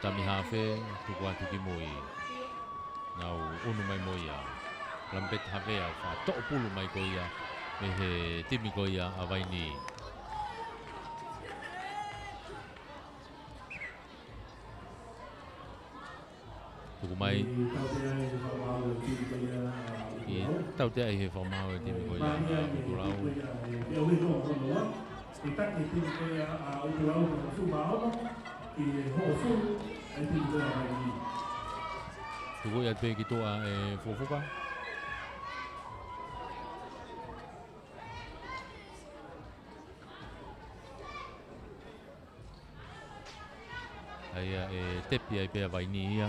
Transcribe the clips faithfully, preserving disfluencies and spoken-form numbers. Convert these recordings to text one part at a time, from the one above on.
Tami Hafe, tuku atu ki mui. Nau unu mai mo ia. Lampeti Havea, faʻa toʻo pulu mai ko ia mei he timi ko ia ʻa Vainī. Tuku mai. ʻI he tautea ʻi he fakamaau ʻa e timi ko ia ʻa ʻUtulau. Tuku ia pē ki tuʻa ʻe Fukofuka. ʻA ia ʻe tepi ai pē ʻa Vainī ia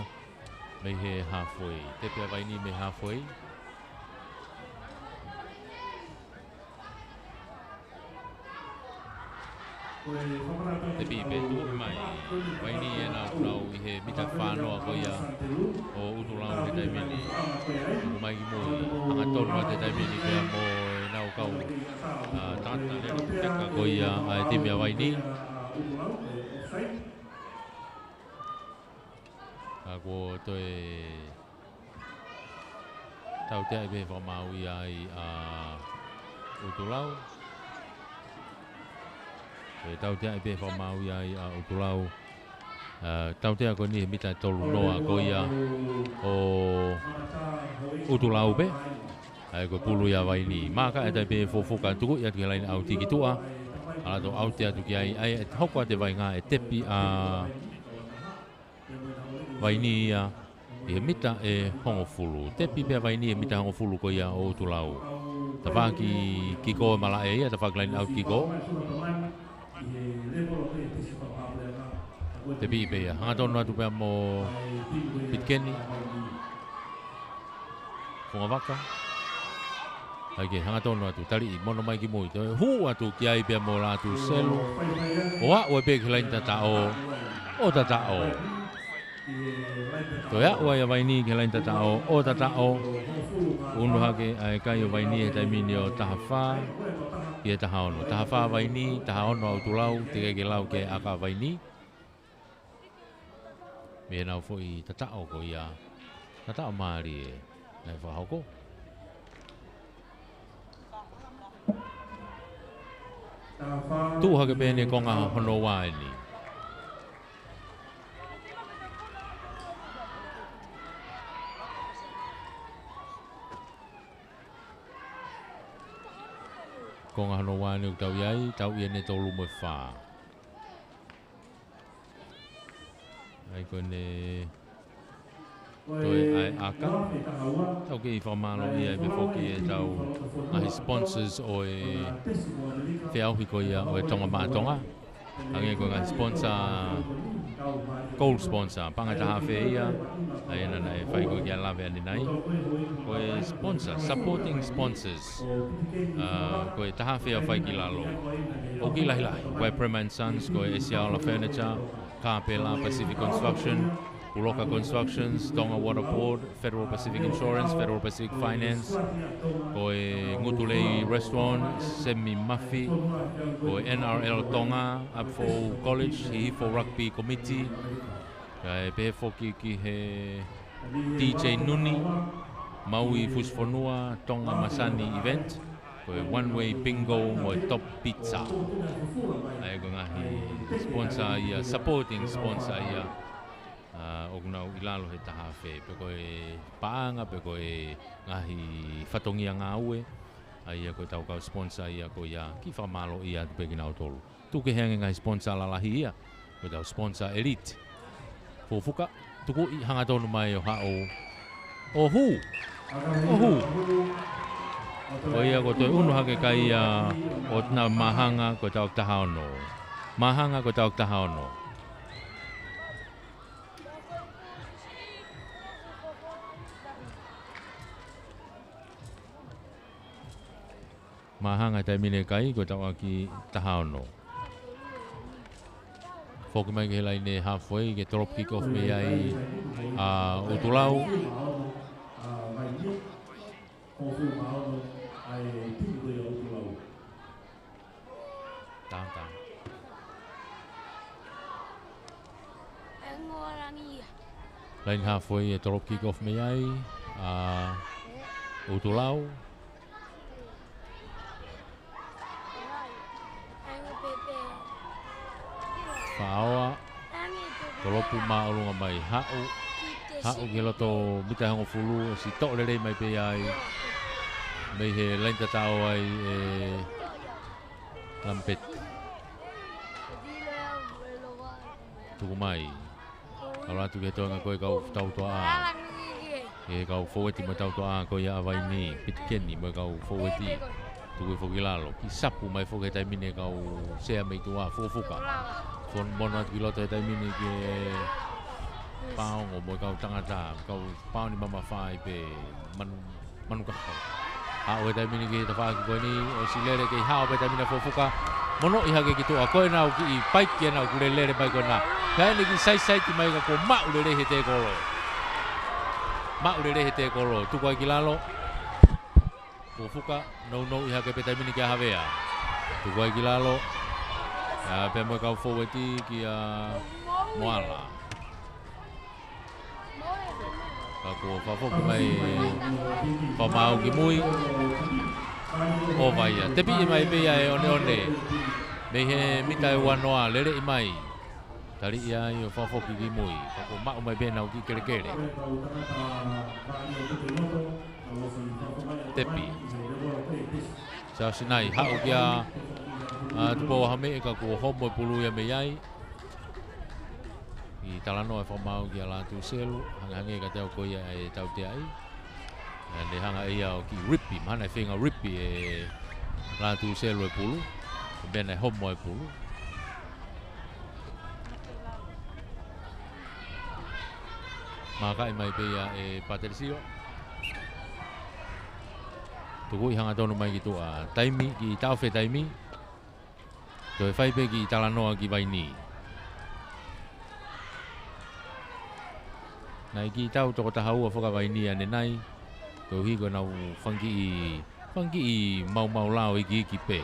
mei he halfway. Tepi ʻa Vainī mei he halfway. Tepi pē tuʻu mai. Vainī ʻena ʻo lau ʻi he mita fā noa ko ia ʻo ʻUtulau he taimi ni. Tuku mai ki mui, hangatonu atu he taimi ni pea mo ʻenau kau, ʻa, tangata lele teka ko ia ʻa e timi ʻa Vainī. ʻA, kuo toe tautea pē fakamaau ia ai ʻa ʻUtulau. Toe tautea pē fakamaau ia ai ʻa ʻUtulau. ʻA, tautea ko eni he mita tolu noa ko ia ʻo ʻUtulau pē. ʻA ia ko e pulu ia ʻa Vainī. Maaka e tai pē Fukofuka tuku ia ki he laine ʻauti ki tuʻa. ʻAlu atu ʻauti atu ki ai, ʻa ia ʻe hoko atu e vaʻinga ʻe tepi ʻa Vainī ia ʻi he mita ʻe hongofulu. Tepi pē ʻa Vainī ʻi he mita hongofulu ko ia ʻo ʻUtulau. Tafaʻaki kiko malaʻe ia, tafaʻaki laine ʻauti kiko. Tepi pē ia, hangatonu atu pea mo Pitikeni. Fungavaka. ʻAi ke hangatonu atu, taliʻi, mono mai ki mui. Toe hū atu ki ai pea mo Lātū Selu. ʻO aʻu ai pē ki he laine tataʻo. ʻO tataʻo. Toe aʻu ai ʻa Vainī ki he laine tataʻo. ʻO tataʻo. Unu hake ʻa e kai ʻo Vainī he taimi ni ʻo taha fā ki he taha ono. Taha fā Vainī, taha ono ʻa ʻUtulau, teʻeki ke lau ke ʻaka ʻa Vainī. Mei heʻenau foʻi tataʻo ko ia. Tataʻo mālie naʻe fakahoko. Tuʻu hake pē ʻeni konga hono ua ʻeni. Konga hono ua ʻeni ʻoku tau ʻi ai, tau ʻi ai ʻeni tolu mo e fā. ʻAi ko ʻene toe ʻai ʻaka. Tau kei fakamālō ia ʻi he foki ʻetau ngaahi sponsors ʻo e feʻauhi ko ia ʻo e Tonga Maʻa Tonga. Hangē ko e ngaahi sponsor, gold sponsor, paʻanga ʻe taha afe ia. ʻA ia naʻe fai ko ē ki ai lave ʻanenai. Ko e sponsor, supporting sponsors. ʻA, ko e taha afe ia fai ki lalo. ʻOku lahilahi, ko e Bremer and Sons, ko e Esiaola Furniture, Kāpela Pacific Construction, Puloka Constructions, Tonga Water Board, Federal Pacific Insurance, Federal Pacific Finance, ko e Ngutulei Restaurant, Semi Mafi, ko e N R L Tonga, Apefou College, Hihifo Rugby Committee, kae pehē foki ki he D J Nuni, Maui Fusifonua, Tonga Masani Event, ko e One Way Bingo mo e Top Pizza. ʻA ia ko e ngaahi sponsor ia, supporting sponsor ia, ʻa, ʻoku nau ʻi lalo he taha afe, pe ko e paʻanga, pe ko e ngaahi fatongia ngāue, ʻa ia ko ʻetau kau sponsor ia ko ia, kiʻi fakamālōʻia atu pē kinautolu. Tuku kehe ange ngaahi sponsor lalahi ia. Ko ʻetau sponsor elite. Fukofuka, tukuʻi hangatonu mai ʻo haʻu. ʻO hū. ʻO hū. Ko ia ko e toe unu hake kai ia ʻo Tonga Māhanga ko ʻetau taha ono. Māhanga ko ʻetau taha ono. Māhanga taimi ni kai, ko ʻetau ʻaki taha ono. Foki mai ki he laine halfway, ke drop kick off mei ai ʻa ʻUtulau. Down, down. Laine halfway ʻe tolopu kick off mei ai ʻa ʻUtulau. Faʻaoa, tolopu māʻolunga mai, haʻu, haʻu ki loto mita ʻe hongofulu, ʻosi toʻo lelei mai pē ai mei he laine tataʻo ai ʻe Lamipeti. Tuku mai. ʻAlu atu ki he toenga ko e kau tautoʻa. Ki he kau foueti mo e tautoʻa ko ia ʻa Vaini, Pitikeni mo e kau foueti. Tuku hifo ki lalo, kiʻi sapu mai foki he taimi ni e kau sea mei tuʻa, Fukafuka. Fonu mono atu ki loto he taimi ni ki he paongo mo e kau tangata, kau paoni mamafa ai pē manu Manukaho. Haʻu he taimi ni ki he tafaʻaki ko eni, ʻosi lele kei hao pē taimi ni ʻa Fukafuka. Monoʻi hake ki tuʻa, ko ʻenau kiʻi paiki ʻenau kulelele mai ko ena. Pea ʻene kiʻi saisaiti mai ka kuo maʻu lelei he tēkolo. Maʻu lelei he tēkolo, tuku ai ki lalo. Fukafuka, nounou ʻi hake pē taimi ni kia Havea. Tuku ai ki lalo. ʻA, pea mo e kau foueti kia Moala. Ka kuo fakafoki mai Fakamaau ki mui. ʻOva ia. Tepiʻi mai pē ia ʻe ʻOneʻone. Mei he mita ʻe uanoa, leleʻi mai. Taliʻi ai ʻo fakafoki ki mui. Ka kuo maʻu mai pē ʻenau kiʻi kelekele. Tepi. Siaosi nai, haʻu kia, ʻa, Tupou ʻAhomeʻe ka kuo homo e pulu ia mei ai. ʻI talanoa ʻe Fakamaau kia Lātūselu, hangehangē ka te au ko ia ʻe tauteaʻi. Naʻa ne hanga ʻe ia ʻo kiʻi ripi, mahalo naʻe feinga ripi ʻe Lātūselu e pulu. Ko e meʻa naʻe homo e pulu. Makaʻi mai pē ia ʻe Patelisio. Tukuʻi hangatonu mai ki tuʻa. Taimi, kiʻi taʻofi e taimi. Toe fai pē kiʻi talanoa ki Vaini. Naʻe kiʻi tau toko taha ua foki ʻa Vaini ʻanenai. Koeʻuhi ko ʻenau fanga kiʻi, fanga kiʻi maumau lao ikiiki pē.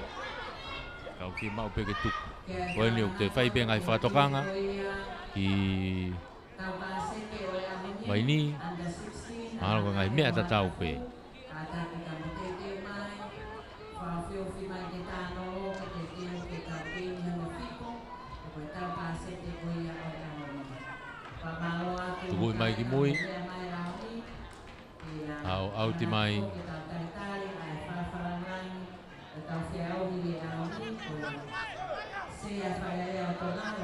Kau kiʻi maʻu pē ke tuku. Ko eni ʻoku toe fai pē ngaahi fakatokanga ki Vaini. Mahalo ko e ngaahi meʻa tatau pē. Tukuʻi mai ki mui. ʻAu, ʻauti mai.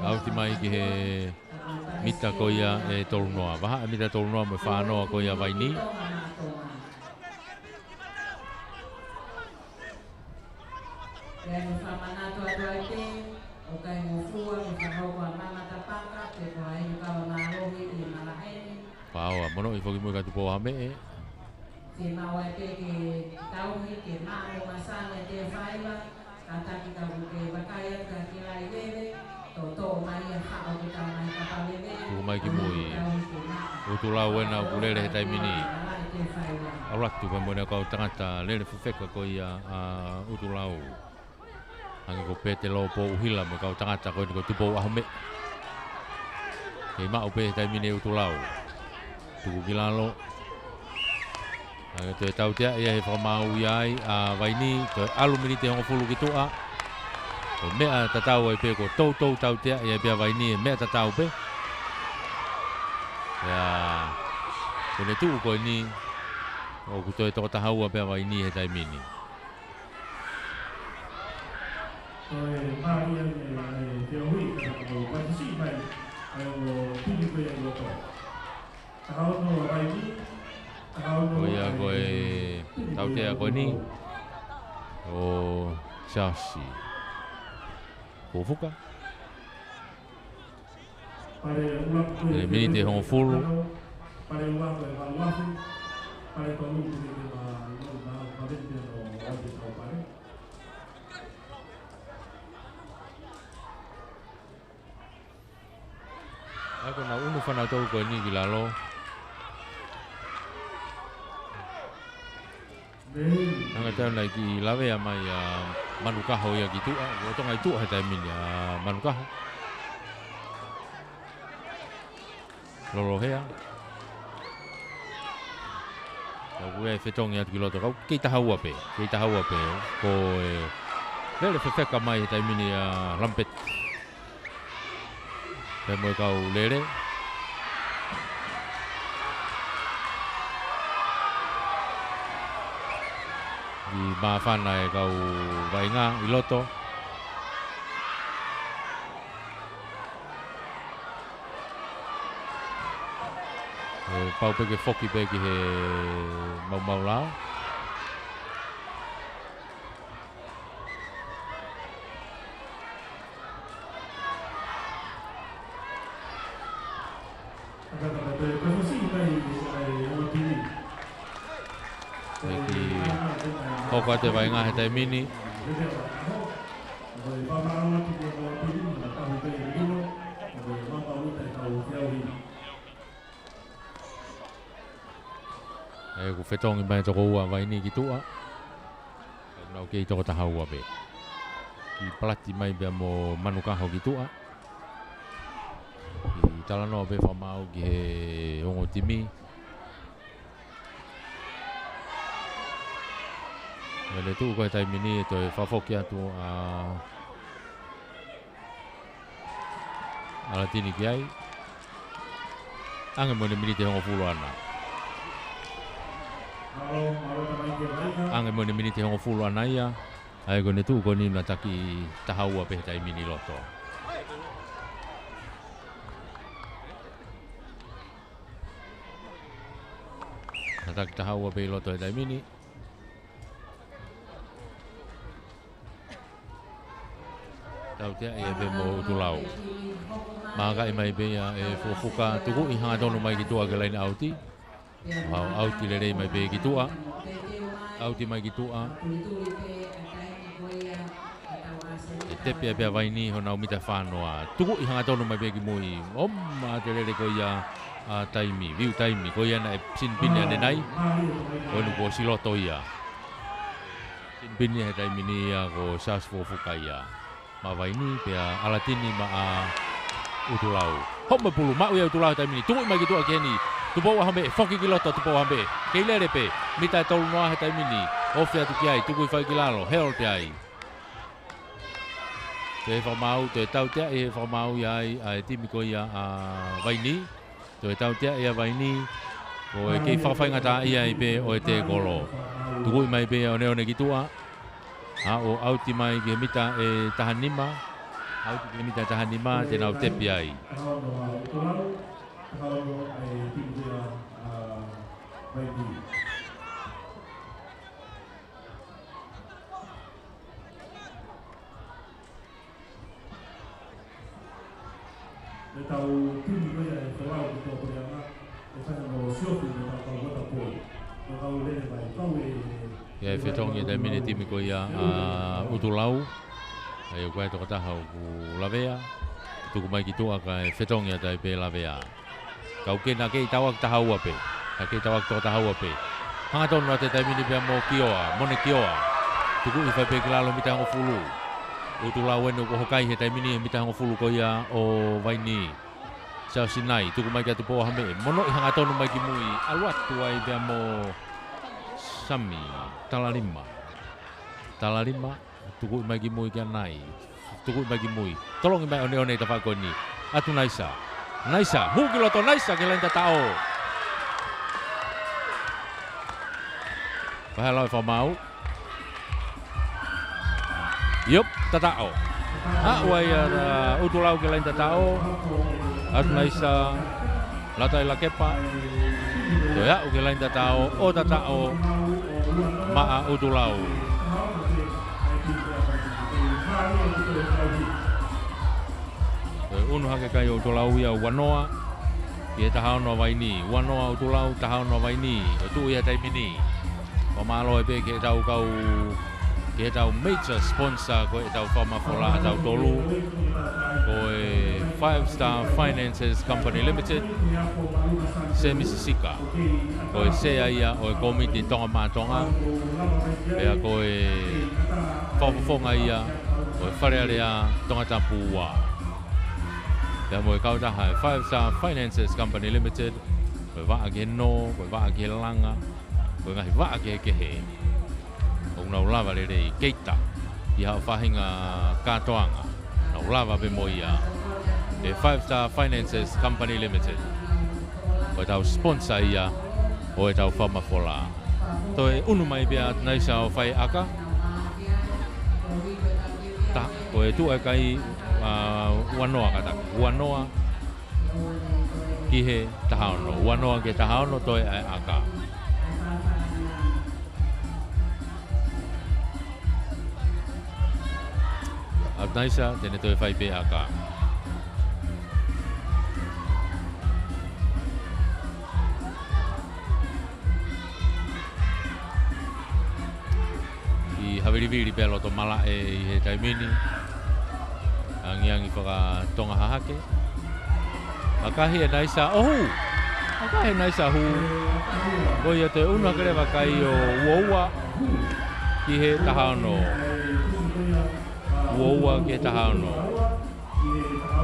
ʻAuti mai ki he mita ko ia ʻe tolunoa. Vahaʻa e mita tolunoa mo e fānoa ko ia Vaini. Fakamaau, monoʻi foki mui ka Tupou ʻAhomeʻe. Fiemaʻu ai pē ke tauhi, ke maʻu mo masani ʻa e faiva, kātaki ka ʻoku ke vakai atu ka ke lai lele, tō tō mai ʻa haʻo ke tau mai kapa lele. Tuku mai ki mui. Tauhi ke maʻu. ʻUtulau ena ʻoku lele he taimi ni. Ala ʻi te faiva. ʻAlu atu pē mo ʻenau kau tangata lele fefeka ko ia ʻa ʻUtulau. Hangē ko Pētelo Pouʻuhila mo e kau tangata ko eni ko Tupou ʻAhomeʻe. Kei maʻu pē he taimi ni ʻUtulau. Tuku ki lalo. Hangē toe tauteaʻi ia he fakamaau ia ai ʻa Vaini, toe ʻalu miniti ʻe hongofulu ki tuʻa. Ko e meʻa tatau ai pē ko e toutou tauteaʻi ia pē ʻa Vaini, e meʻa tatau pē. Ia, ko ʻene tuʻu ko eni, ʻoku toe toko taha ua pē ʻa Vaini he taimi ni. Ko e mālie ʻa e, ʻa e feohi, ka ko e patisipasi mai, ʻa e ʻo tuli ko ia ʻi loto. Taha ono ʻa Vaini, taha ono ʻa e. Ko ia ko e tautea ko eni, ʻo Siaosi Fukafuka. He miniti ʻe hongofulu. ʻA ia ko ʻenau ʻunu fānau tolu ko eni ki lalo. Hanga tau nai kiʻi lavea mai ʻa Manukaho ia ki tuʻa, ʻo Tonga ʻi tuʻa he taimi ni ʻa Manukaho. Lolohea. Ka ʻoku ʻi ai e fetongi atu ki loto, ka ʻoku kei taha ua pē, kei taha ua pē. Ko e lele fefeka mai he taimi ni ʻa Lampeti pea mo e kau lele. ʻI māfana e kau vaʻinga ʻi loto. ʻE pau pē ke foki pē ki he maumau lao. ʻE ki hoko atu e vaʻinga he taimi ni. ʻE, kuo fetongi mai toko ua Vaini ki tuʻa. Ka ʻoku nau kei toko taha ua pē. Kiʻi palati mai pea mo Manukaho ki tuʻa. Kiʻi talanoa pē fakamaau ki he ongo timi. Mei he tuʻu ko e taimi ni ʻe toe fakafoki atu ʻa ʻAlatini ki ai. ʻAnge mo ʻene miniti ʻe hongofulu ʻana. ʻAnge mo ʻene miniti ʻe hongofulu ʻana ia. ʻA ia ko ʻene tuʻu ko eni naʻe taki taha ua pē he taimi ni ʻi loto. Naʻe taki taha ua pē ʻi loto he taimi ni. Tautea ia pē mo ʻUtulau. Makaʻi mai pē ia ʻe Fukofuka, tukuʻi hangatonu mai ki tuʻa ki he laine ʻauti. Hau ʻauti lelei mai pē ki tuʻa. ʻAuti mai ki tuʻa. ʻE tepi pē ʻa Vaini honau mita fānoa. Tukuʻi hangatonu mai pē ki mui. ʻOma ʻa e lele ko ia ʻa Taimi. Viu Taimi. Ko ia naʻe sinipini ʻanenai. Ko eni kuo ʻosi loto ia. Sinipini he taimi ni ia ko Siaosi Fukofuka ia. Maʻa Vaini, pea ʻAlatini maʻa ʻUtulau. Hoko mai e pulu, maʻu ia ʻe ʻUtulau he taimi ni. Tukuʻi mai ki tuʻa ki heni. Tupou ʻAhomeʻe, foki ki loto, Tupou ʻAhomeʻe. Kei lele pē, mita ʻe tolu noa he taimi ni. Ofi atu ki ai, tukuʻi fai ki lalo, held ai. Toe fakamaau, toe tautea ʻe he fakamaau ia ai, ʻa e timi ko ia ʻa Vaini. Toe tautea ʻe Vaini, ko e kei fakafaingataʻaʻia ai pē ʻo e tēkolo. Tukuʻi mai pē ʻa ʻOneʻone ki tuʻa. ʻA ʻo ʻauti mai ki he mita ʻe taha nima. ʻAuti ki he mita ʻe taha nima, te nau tepi ai. Ia ʻe fetongi e taimi ni e timi ko ia ʻa ʻUtulau. ʻA ia ko e tokotaha ʻoku lavea. Tuku mai ki tuʻa kae fetongi atu ai pē lavea. Ka ʻoku kei, naʻe kei tauaki taha ua pē. Naʻe kei tauaki toko taha ua pē. Hangatonu atu he taimi ni pea mo Kioa, Mone Kioa. Tukuʻi fai pē ki lalo mita hongofulu. ʻUtulau eni kuo hokai he taimi ni he mita hongofulu ko ia ʻo Vaini. Siaosi Nai, tuku mai kia Tupou ʻAhomeʻe. Monoʻi hangatonu mai ki mui. ʻAlu atu ai pea mo Sami, Talalima. Talalima. Tukuʻi mai ki mui kia Nai. Tukuʻi mai ki mui. Tolongi mai ʻOneʻone ʻi he tafaʻaki ko eni. ʻAtu Naisa. Naisa. Hū ki loto Naisa ki he laini tataʻo. Pea lau e fakamaau. Iop, tataʻo. Aʻu ai ʻa ʻUtulau ki he laini tataʻo. ʻAtu Naisa. Lata ʻi Lakepa. Toe aʻu ki he laini tataʻo, ʻo tataʻo maʻa ʻUtulau. Toe unu hake kai ʻo ʻUtulau ia ua noa. Ki he taha ono ʻa Vaini. Ua noa ʻUtulau, taha ono ʻa Vaini. ʻO tuʻu ia he taimi ni. Fakamālō pē ki heʻetau kau, ki heʻetau major sponsor ko ʻetau fakamafola ʻa tautolu. Ko e Five Star Finances Company Limited, Semisi Sika. Ko e sea ia ʻo e kōmiti Tonga maʻa Tonga. Pea ko e fakafofonga ia ʻo e Fale Alea Tongatapu ua. Pea mo e kautaha e Five Star Finances Company Limited, ko e vaʻa ki he nō, ko e vaʻa ki he langa, ko e ngaahi vaʻa kehekehe. ʻOku nau lava lelei ke ʻita ʻi haʻo faʻahinga kātoanga. Nau lava pē mo ia. E Five Star Finances Company Limited. Ko ʻetau sponsor ia ʻo ʻetau fakamafola. Toe unu mai pē ʻa Naisa ʻo fai ʻaka. Ta, ko e tuʻu e kai, ʻa, ua noa kātaki. Ua noa ki he taha ono. Ua noa ki he taha ono toe ʻa e ʻaka. ʻA Naisa, te ne toe fai pē ʻaka. ʻI havilivili pē loto malaʻe ʻi he taimi ni. Angiangi fakatonga hahake. ʻAkahi ʻe Naisa ʻo hū. ʻAkahi ʻe Naisa hū. Ko ia te unu hake leva kai ʻo ua ua ki he taha ono. Ua ua ki he taha ono.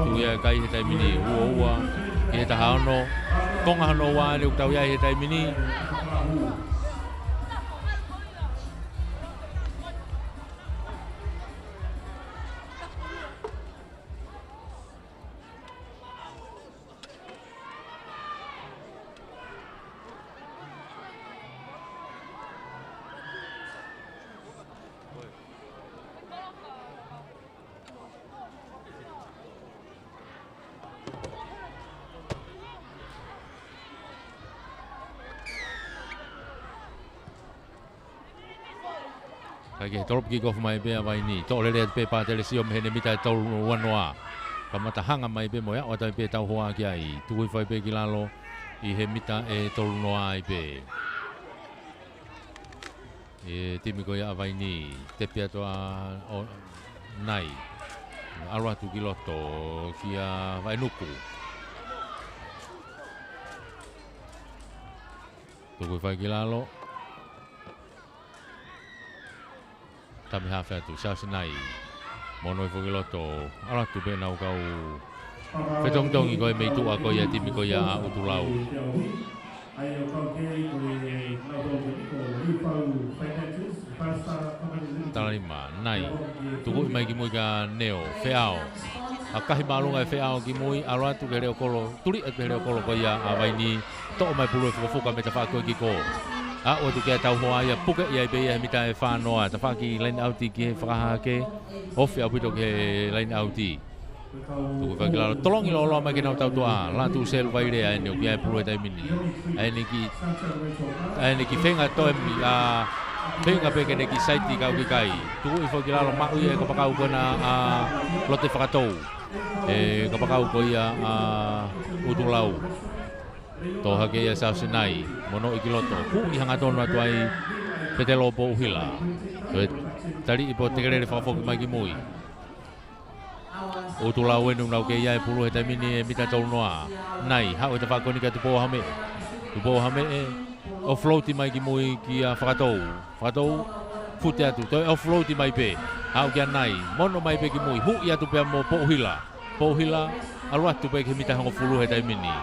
Tuʻu ia e kai he taimi ni, ua ua ki he taha ono. Konga hono ua ʻeni ʻoku tau ʻi ai he taimi ni. Kae kehe, tolopu kick off mai pē ʻa Vaini. Toʻo lelei atu pē Pātelesio mei heʻene mita ʻe tolu ua noa. Kamata hanga mai pē mo e ʻaʻu atu ai pē tau hoa ki ai. Tuku hifo ai pē ki lalo ʻi he mita ʻe tolu noa ai pē. E timi ko ia ʻa Vaini, tepi atu ʻa ʻo Nai. ʻAlu atu ki loto kia Vaenuku. Tuku hifo ai ki lalo. Tami hafe atu, Siaosi Nai. Monū hifo ki loto, ʻalu atu pē ʻenau kau fetongitongi ko ē mei tuʻa ko ia timi ko ia ʻa ʻUtulau. Talalima, Nai. Tukuʻi mai ki mui kia Neo, Feʻao. ʻAkahi māʻolunga ʻe Feʻao ki mui, ʻalu atu ki he leʻo kolo, tuli atu ki he leʻo kolo ko ia ʻa Vaini. Toʻo mai pulu ʻe Fukafuka mei tafaʻaki ko ē ki kō. ʻAʻu atu kia tau hoa ia, puke ia ʻi pē ia he mita ʻe fā noa. Tafaʻaki line out ki he fakahahake. Ofi ʻaupito ki he line out. Tuku hifo ai ki lalo, tolongi lōloa mai ke nau tautuʻa. Lātū Selu Vailea ʻeni ʻoku ʻi ai e pulu he taimi ni. ʻA ʻene kiʻi, ʻa ʻene kiʻi feinga toe mi, ʻa, feinga pē ke ne kiʻi saiti kau ki kai. Tuku hifo ai ki lalo maʻu ia e kapakau ko ena ʻa Lote Fakatou. E kapakau ko ia ʻa ʻUtulau. Toʻo hake ia Siaosi Nai, monūʻia ki loto, huʻi hangatonu atu ai Petelo Pouʻuhila. Toe taliʻi pē ʻo tekelele fakafoki mai ki mui. ʻUtulau ʻeni ʻoku nau kei ʻi ai e pulu he taimi ni he mita tolu noa. Nai, haʻu e tafaʻaki ko eni kia Tupou Hameʻe. Tupou Hameʻe, offload mai ki mui kia Fakatou. Fakatou, fute atu, toe offload mai pē. Haʻu kia Nai, mono mai pē ki mui, huʻi atu pea mo Pouʻuhila. Pouʻuhila, ʻalu atu pē ki he mita hongofulu he taimi ni.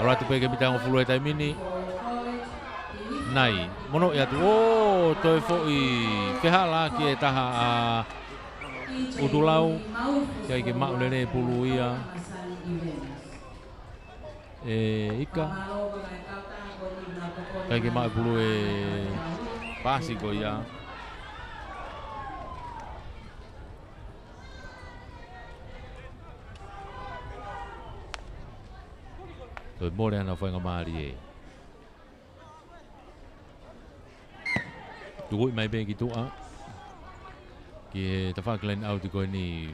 ʻAlu atu pē ki he mita hongofulu he taimi ni. Nai, monūʻia atu, ʻo, toe foʻi, fehālaaki e taha ʻa ʻUtulau, ʻikai ke maʻu lelei e pulu ia. ʻE ʻIka. ʻIkai ke maʻu e pulu e paasi ko ia. Toe mole ʻa e faingamālie. Tukuʻi mai pē ki tuʻa. Ki he tafaʻaki line out ko eni.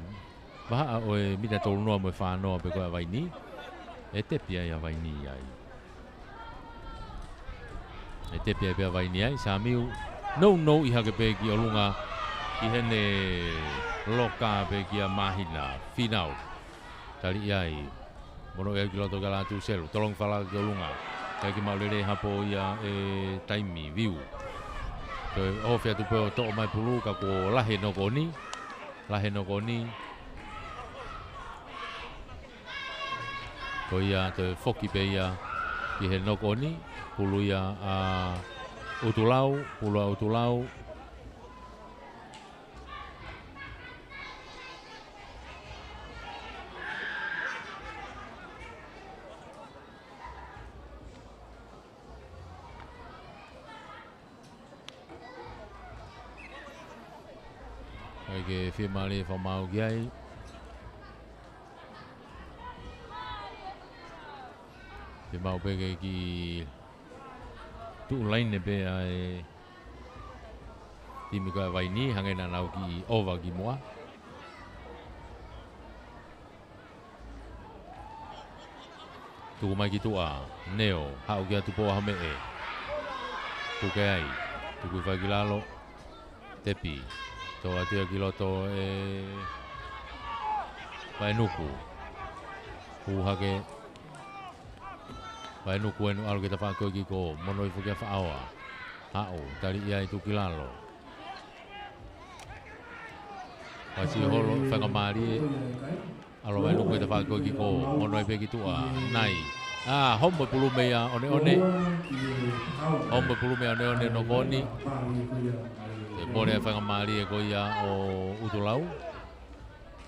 Vahaʻa ʻo e mita tolu noa mo e fā noa pē ko ē ʻa Vaini. ʻE tepi ai ʻa Vaini ai. ʻE tepi ai pē ʻa Vaini ai, Samiu. Nounou ʻi hake pē ki ʻolunga. Ki heʻene loka pē kia Māhina. Fīnau. Taliʻi ai. Monūʻia ki loto kia Lātū Selu. Tolongi falala ki ʻolunga. ʻIkai ke maʻu lelei hapo ia e taimi, viu. Toe ofi atu pē ʻo toʻo mai pulu ka kuo lahi e noko ni. Lahi e noko ni. Ko ia toe foki pē ia ki he knock on, pulu ia ʻa ʻUtulau, pulu ʻa ʻUtulau. ʻAi ke fiemālie fakamaau ki ai. Fiemaʻu pē ke kiʻi tuʻu laine pē ʻa e timi ko ia ʻa Vainī, hangē naʻa nau kiʻi ova kimuʻa. Tuku mai ki tuʻa, Neo, haʻu kia Tupou ʻAhomeʻe. Puke ai, tuku hifo ki lalo. Tepi, tō atu ia ki loto ʻe Vainuku. Hū hake. Vainuku ʻeni ʻalu ki he tafaʻaki ko ē ki kō, mono hifo kia Faʻaoa. Haʻu, tali ia ʻi tuʻa ki lalo. Pasi holo, faingamālie. ʻAlu Vainuku ki he tafaʻaki ko ē ki kō, mono ai pē ki tuʻa, nai. ʻA, homo e pulu mei ʻa ʻOneʻone. Homo e pulu mei ʻa ʻOneʻone, knock on. Te mole faingamālie ko ia ʻo ʻUtulau.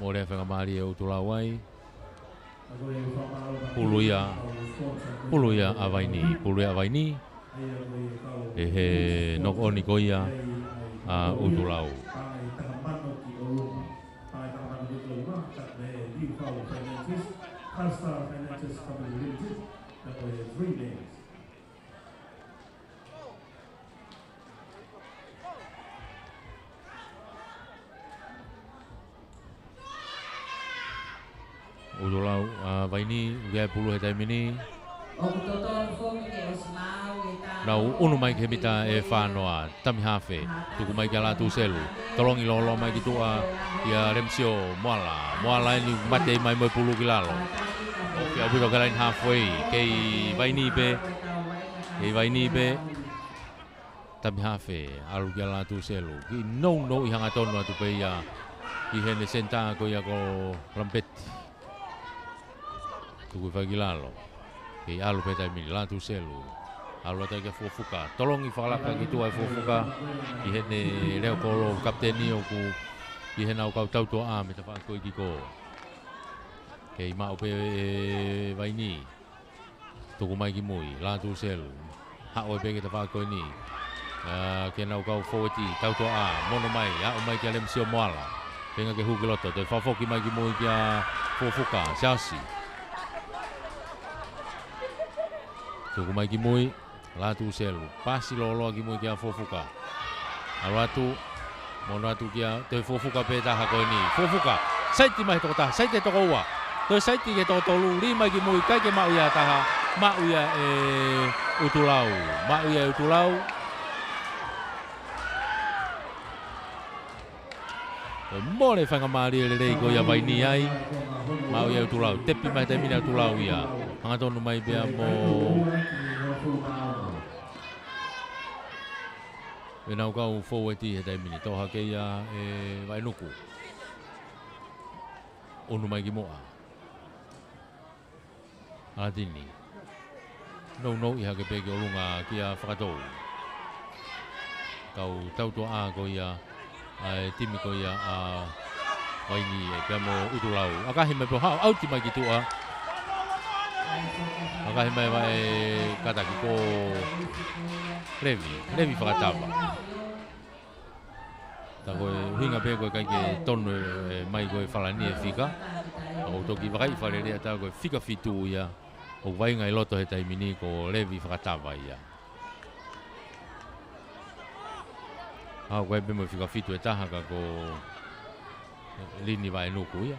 Mole faingamālie ʻo ʻUtulau ai. Pulu ia, pulu ia ʻa Vainī, pulu ia ʻa Vainī. ʻI he knock on ko ia ʻa ʻUtulau. ʻUtulau, ʻa Vainī, ʻoku ʻi ai e pulu he taimi ni. Nau ʻunu mai ki he mita ʻe fā noa, tami hafe, tuku mai kia Lātūselu, tolongi lōloa mai ki tuʻa, kia Lemisio Moala, Moala ʻeni mate mai mo e pulu ki lalo. ʻOku ʻaupito ki he laine halfway, kei Vainī pē, kei Vainī pē. Tami hafe, ʻalu kia Lātūselu. Kiʻi nounou ʻi hangatonu atu pē ia ki heʻene senitā ko ia ko Lamipeti. Tuku hifo ki lalo. Kei ʻalu pē taimi ni Lātūselu. ʻAlu atu kia Fuafuka. Tolongi fakalaka ki tuʻa ʻe Fuafuka. Ki heʻene leo kolo kapiteni ʻoku ki heʻenau kau tautuʻa mei he tafaʻaki ko ē ki kō. Kei maʻu pē ʻe Vainī. Tuku mai ki mui, Lātūselu. Haʻu ai pē ki he tafaʻaki ko eni. ʻA, ki heʻenau kau fōueti, tautuʻa, mono mai, aʻu mai kia Lemisio Moala. Feinga ke hū ki loto, toe fakafoki mai ki mui kia Fuafuka, Siaosi. Tuku mai ki mui, Lātūselu. Pasi lōloa ki mui kia Fuafuka. ʻAlu atu, mono atu kia, toe Fuafuka pē taha ko eni. Fuafuka, saiti mai he toko taha, saiti he toko ua. Toe saiti ki he toko tolu, lī mai ki mui, ʻikai ke maʻu ia ʻe ha taha, maʻu ia ʻe ʻUtulau. Maʻu ia ʻe ʻUtulau. Toe mole faingamālie lelei ko ia ʻa Vainī ai. Maʻu ia ʻe ʻUtulau. Tepi mai he taimi ni ʻa ʻUtulau ia. Hangatonu mai pea mo ʻenau kau fōueti he taimi ni, tō hake ia ʻe Vainuku. ʻUnu mai ki muʻa. ʻAlatini. Nounou ʻi hake pē ki ʻolunga kia Fakatou. Kau tautuʻa ko ia ʻa e timi ko ia ʻa Vainī ʻe pea mo ʻUtulau. ʻAkahi mai pē ʻo haʻu, ʻauti mai ki tuʻa. ʻAkahi mai vaʻe kātaki ko Levi, Levi Fakatava. Tā ko e ʻuhinga pē ko e ʻikai ke tonu e, e mai ko e falani e fika. ʻOku toki vakai fakalelei atu ko e fika fitu ia. ʻOku vaʻinga ʻi loto he taimi ni ko Levi Fakatava ia. ʻA, ko e pē mo e fika fitu ʻe taha ka ko Lini Vainuku ia.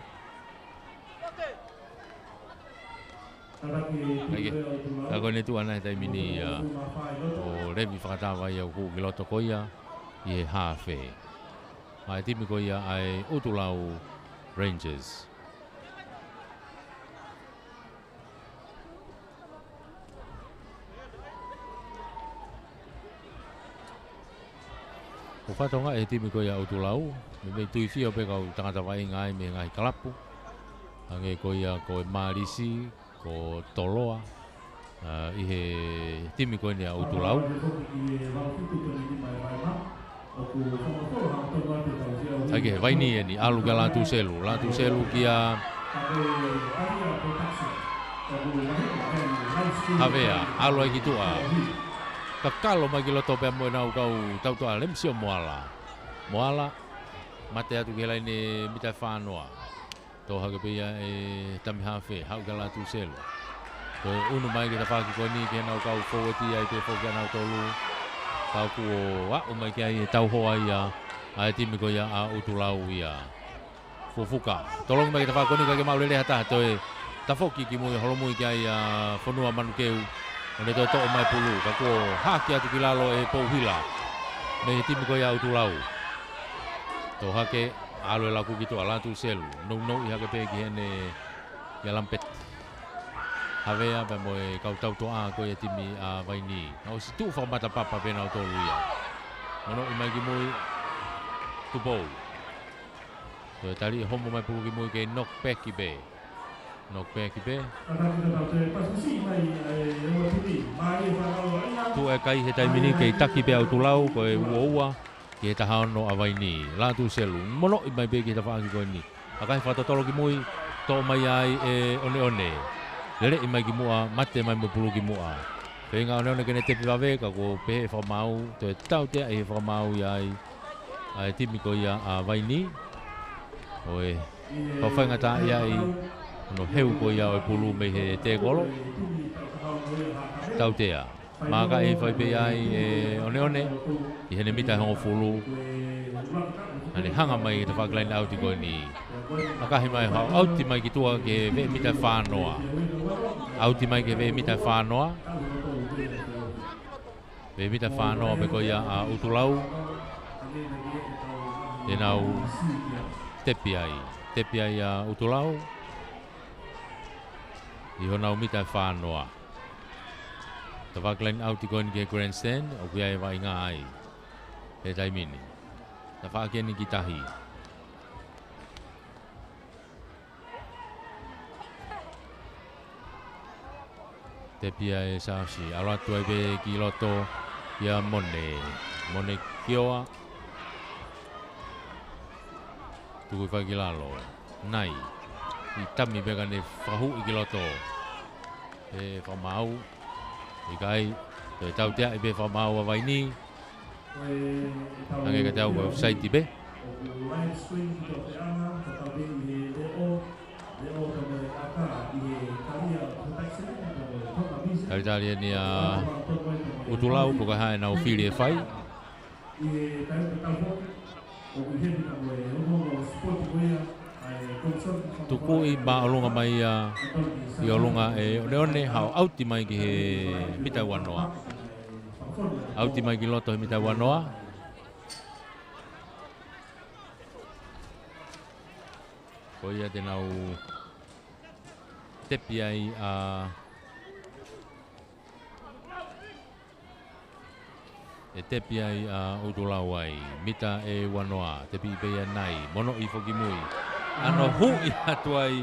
ʻAi ke, ka ko ʻene tuʻu ʻana he taimi ni ia, ʻo Levi Fakatava ia ʻoku hū ki loto ko ia, ʻi he hafe. ʻA e timi ko ia ʻa e ʻUtulau Rangers. ʻOku fakatokangaʻi ʻe he timi ko ia ʻa ʻUtulau, meimei tuifio pē kau tangata vaʻinga ai mei he ngaahi kalapu. Hangē ko ia ko e Malisi, ko Toloa, ʻa, ʻi he timi ko eni ʻa ʻUtulau. ʻAi ke Vaini eni, ʻalu kia Lātūselu, Lātūselu kia Havea, ʻalu ai ki tuʻa. Kakalo mai ki loto pea mo ʻenau kau tautoʻa, Lemsio Moala. Moala, mate atu ki he laine mita ʻe fā noa. Tō hake pē ia ʻe Tami Hafe, haʻu kia Lātūselu. Ko e ʻunu mai ki he tafaʻaki ko eni ki heʻenau kau fōueti ai pē foki ʻanautolu. Ka kuo aʻu mai ki ai e tauhoa ia ʻa e timi ko ia ʻa ʻUtulau ia. Fufuka. Tolongi mai ki he tafaʻaki ko eni ka ke maʻu lelei ha taha, toe tafoki ki mui, holomui ki ai ʻa Fonua Manukeu. ʻO ne toe toʻo mai pulu, ka kuo hake atu ki lalo ʻe Pouhila. Mei he timi ko ia ʻa ʻUtulau. Tō hake, ʻalu e laku ki tuʻa, Lātūselu. Nounou ʻi hake pē ki heʻene, kia Lampeti. Havea pea mo e kau tautoʻa ko ia timi ʻa Vaini. Naʻe ʻosi tuʻu fakamatapapa pē nautolu ia. Monoʻi mai ki mui, Tupou. Ko e tali e homo mai pulu ki mui kei knock back pē. Knock back pē. Tuʻu e kai he taimi ni kei taki pē ʻa ʻUtulau, ko e ua ua ki he taha ono ʻa Vaini. Lātūselu, monoʻi mai pē ki he tafaʻaki ko eni. ʻAkahi fakatotolo ki mui, toʻo mai ai ʻe ʻOneʻone. Leleʻi mai ki muʻa, mate mai mo e pulu ki muʻa. Feinga ʻOneʻone ke ne tepi vave, ka kuo pehē ʻe he fakamaau, toe tautea ʻe he fakamaau ia ai ʻa e timi ko ia ʻa Vaini. ʻO e, kau faingataʻaʻia ai, hono heu ko ia ʻo e pulu mei he tēkolo. Tautea. Maka e fai pē ai ʻe ʻOneʻone, ʻi heʻene mita ʻe hongofulu. Naʻa ne hanga mai ki he tafaʻaki line out ko eni. ʻAkahi mai, haʻu ʻauti mai ki tuʻa ki he veʻe mita ʻe fā noa. ʻAuti mai ki he veʻe mita ʻe fā noa. Veʻe mita ʻe fā noa pē ko ia ʻa ʻUtulau. Te nau tepi ai. Tepi ai ʻa ʻUtulau. ʻI honau mita ʻe fā noa. Tafaʻaki line out ko eni ki he grandstand, ʻoku ʻi ai e vaʻinga ai. He taimi ni. Tafaʻaki eni ki tahi. Tepi ai ʻe Siaosi, ʻalu atu ai pē ki loto, kia Mone. Mone Kioa. Tuku hifo ki lalo. Nai. ʻI Tami pē ka ne fakahuʻi ki loto. ʻE fakamaau. ʻIkai. Toe tautea ai pē fakamaau ʻa Vaini. Hangē kiate au ko e offside pē. Talitali eni ʻa ʻUtulau pe ko e hā ʻenau fili ʻe fai. Tukuʻi māʻolunga mai ia ʻi ʻolunga ʻe ʻOneʻone, haʻu ʻauti mai ki he mita ʻe ua noa. ʻAuti mai ki loto he mita ʻe ua noa. Ko ia te nau tepi ai ʻa ʻE tepi ai ʻa ʻUtulau ai. Mita ʻe ua noa. Tepi pē ia Nai. Monoʻi foki mui. ʻAno huʻi atu ai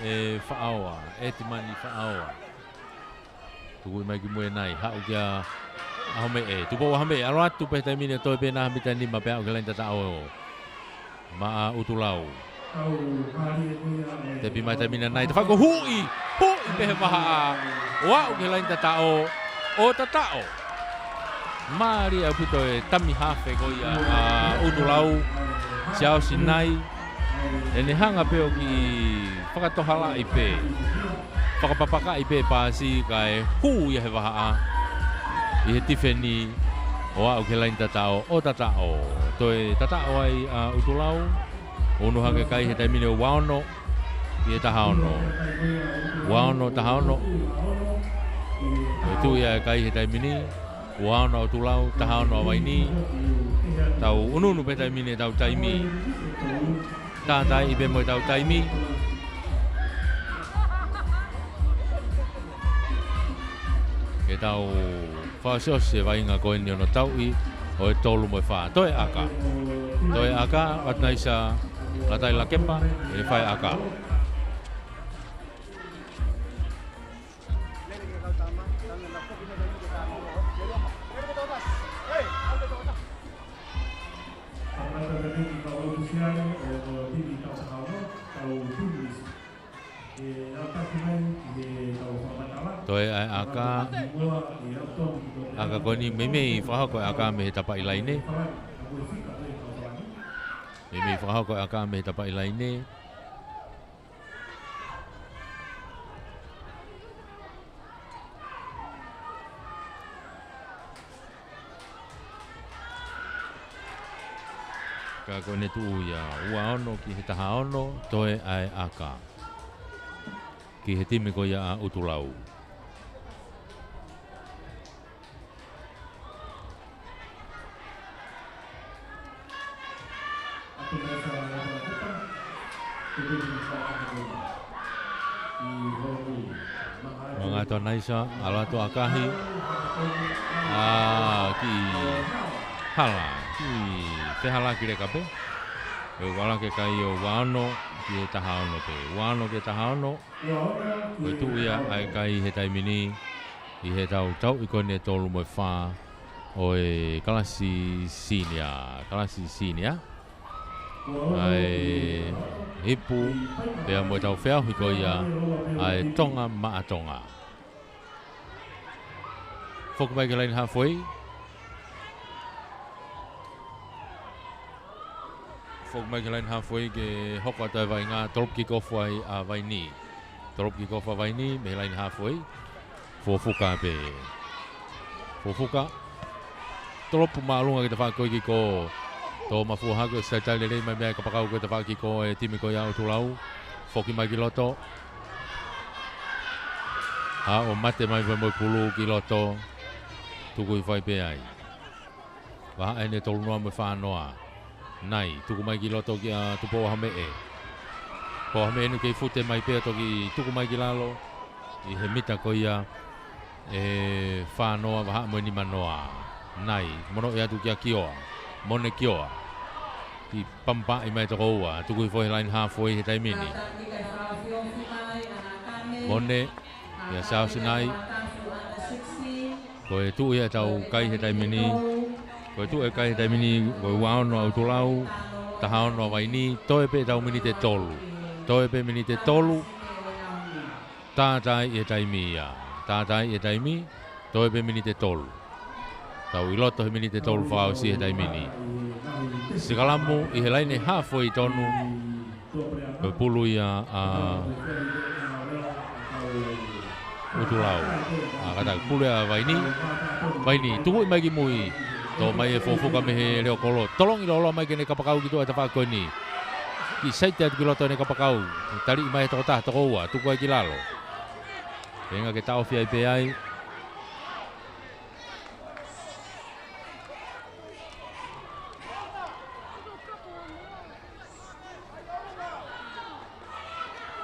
ʻe Faʻaoa. ʻEtimani Faʻaoa. Tukuʻi mai ki mui ʻe Nai. Haʻu kia ʻAhomeʻe. Tuku ʻAhomeʻe. ʻAlu atu pē taimi ni ʻo toe pē ʻa e mita nima pea aʻu ki he laine tataʻo. Maʻa ʻUtulau. Tepi mai taimi ni ʻa Nai. Tafaʻaki huʻi. Huʻi pē he vahaʻa. ʻO aʻu ki he laine tataʻo. ʻO tataʻo. Mālie ʻaupito e tami hafe ko ia ʻa ʻUtulau. Siaosi Nai. ʻEne hanga pē ʻo kiʻi fakatohalaʻi pē. Fakapapakaʻi pē paasi kae hū ia he vahaʻa. ʻI he tifeni ʻo aʻu ki he laine tataʻo, ʻo tataʻo. Toe tataʻo ai ʻa ʻUtulau. ʻUnu hake kai he taimi ni ʻo ua ono ki he taha ono. Ua ono taha ono. Toe tuʻu ia e kai he taimi ni. Ua ono ʻa ʻUtulau, taha ono ʻa Vaini. Tau ʻunuʻunu pē taimi ni ʻetau taimi. Tātaaʻi pē mo ʻetau taimi. Ke tau fakaʻosiʻosi e vaʻinga ko eni ʻo e tauʻi ʻo e tolu mo e fā. Toe ʻaka. Toe ʻaka, ʻAtunaisa Latai Lakepa, ʻe fai ʻaka. Toe ʻa e ʻaka. ʻAka ko eni meimei fakahoko e ʻaka mei he tapaʻi laine. Meimei fakahoko e ʻaka mei he tapaʻi laine. Ka ko ʻene tuʻu ia, ua ono ki he taha ono, toe ʻa e ʻaka ki he timi ko ia ʻa ʻUtulau. Mangata Naisa, ʻalu atu ʻakahi. ʻA, kiʻi hala, kiʻi fehālaaki leka pē. ʻE vala ke kai ʻo ua ono ki he taha ono pē. Ua ono ki he taha ono. Ko e tuʻu ia ʻa e kai he taimi ni ʻi he tau tauʻi ko eni ʻe tolu mo e fā ʻo e kalasi senior, kalasi senior. ʻA e ipu, pea mo e tau feʻauhi ko ia ʻa e Tonga Maʻa Tonga. Foki mai ki he laine halfway. Foki mai ki he laine halfway ke hoko atu e vaʻinga, tolopu kick off ai ʻa Vaini. Tolopu kick off ʻa Vaini mei he laine halfway. Fuafuka pē. Fuafuka. Tolopu māʻolunga ki he tafaʻaki kick off. Tō mafua hake ʻo saitai lelei mai mei ai e kapakau ko e tafaʻaki kick off e timi ko ia ʻo ʻUtulau. Foki mai ki loto. ʻAʻu ʻo mate mai pē mo e pulu ki loto. Tuku hifo ai pē ai. Vahaʻa ʻeni e tolu noa mo e fā noa. Nai, tuku mai ki loto kia Tupou ʻAhomeʻe. Tupou ʻAhomeʻe ʻeni kei fute mai pē ʻo toki tuku mai ki lalo ʻi he mita ko ia ʻe fā noa, vahaʻa mo e nima noa. Nai, monoʻi atu kia Kioa. Mone Kioa. Kiʻi pampaʻi mai toko ua, tuku hifo he laine halfway he taimi ni. Mone, kia Saosi Nai. Ko e tuʻu ia ʻetau kai he taimi ni. Ko e tuʻu e kai he taimi ni, ko e ua ono ʻa ʻUtulau, taha ono ʻa Vaini, toe pē ʻetau miniti ʻe tolu. Toe pē miniti ʻe tolu. Tātaaʻi e taimi ia. Tātaaʻi e taimi, toe pē miniti ʻe tolu. Tau ʻi loto he miniti ʻe tolu fakaʻosi he taimi ni. Sikalamu ʻi he laine halfway tonu. Ko e pulu ia ʻa ʻUtulau. ʻA, kātaki pulu ia ʻa Vaini. Vaini, tukuʻi mai ki mui. Tō mai e fuafuka mei he leʻo kolo. Tolongi lōloa mai ki heʻene kapakau ki tuʻa he tafaʻaki ko eni. Kiʻi saiti atu ki loto ʻene kapakau. Taliʻi mai he tokotaha, toko ua, tuku ai ki lalo. Feinga ke taʻofi ai pē ai.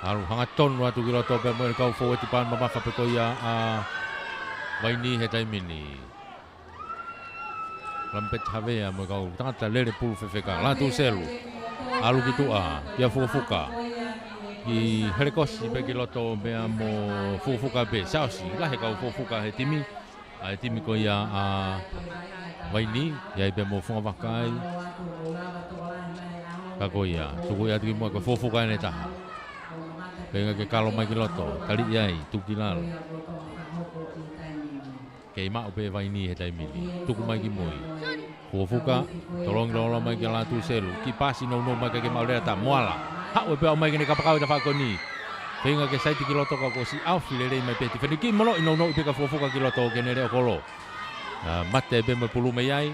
ʻAlu hangatonu atu ki loto pea mo e kau fōueti paani mamafa pē ko ia ʻa Vaini he taimi ni. Lampeti Havea mo e kau tangata lele pulu fefeka. Lātūselu. ʻAlu ki tuʻa, kia Fuafuka. Kiʻi helekosi pē ki loto pea mo Fuafuka pē. Saosi, lahi e kau fōueti he timi. ʻA e timi ko ia ʻa Vaini, ʻi ai pē mo Fungavakai. Ka ko ia, tuku ia atu ki muʻa ko Fuafuka ʻene taha. Feinga ke kalo mai ki loto, taliʻi ai, tuku ki lalo. Kei maʻu pē Vaini he taimi ni. Tuku mai ki mui. Fuafuka, tolongi lōloa mai kia Lātūselu. Kiʻi pasi nounou mai kae kei maʻu lea ʻa Moala. Haʻu ē pea ʻomai ki heʻene kapakau he tafaʻaki ko eni. Feinga ke saiti ki loto ka kuo ʻosi ʻaofi lelei mai pē tifeni. Kiʻi monoʻi nounou pē kia Fuafuka ki loto ki heʻene leʻo kolo. ʻA, mate pē mo e pulu mei ai.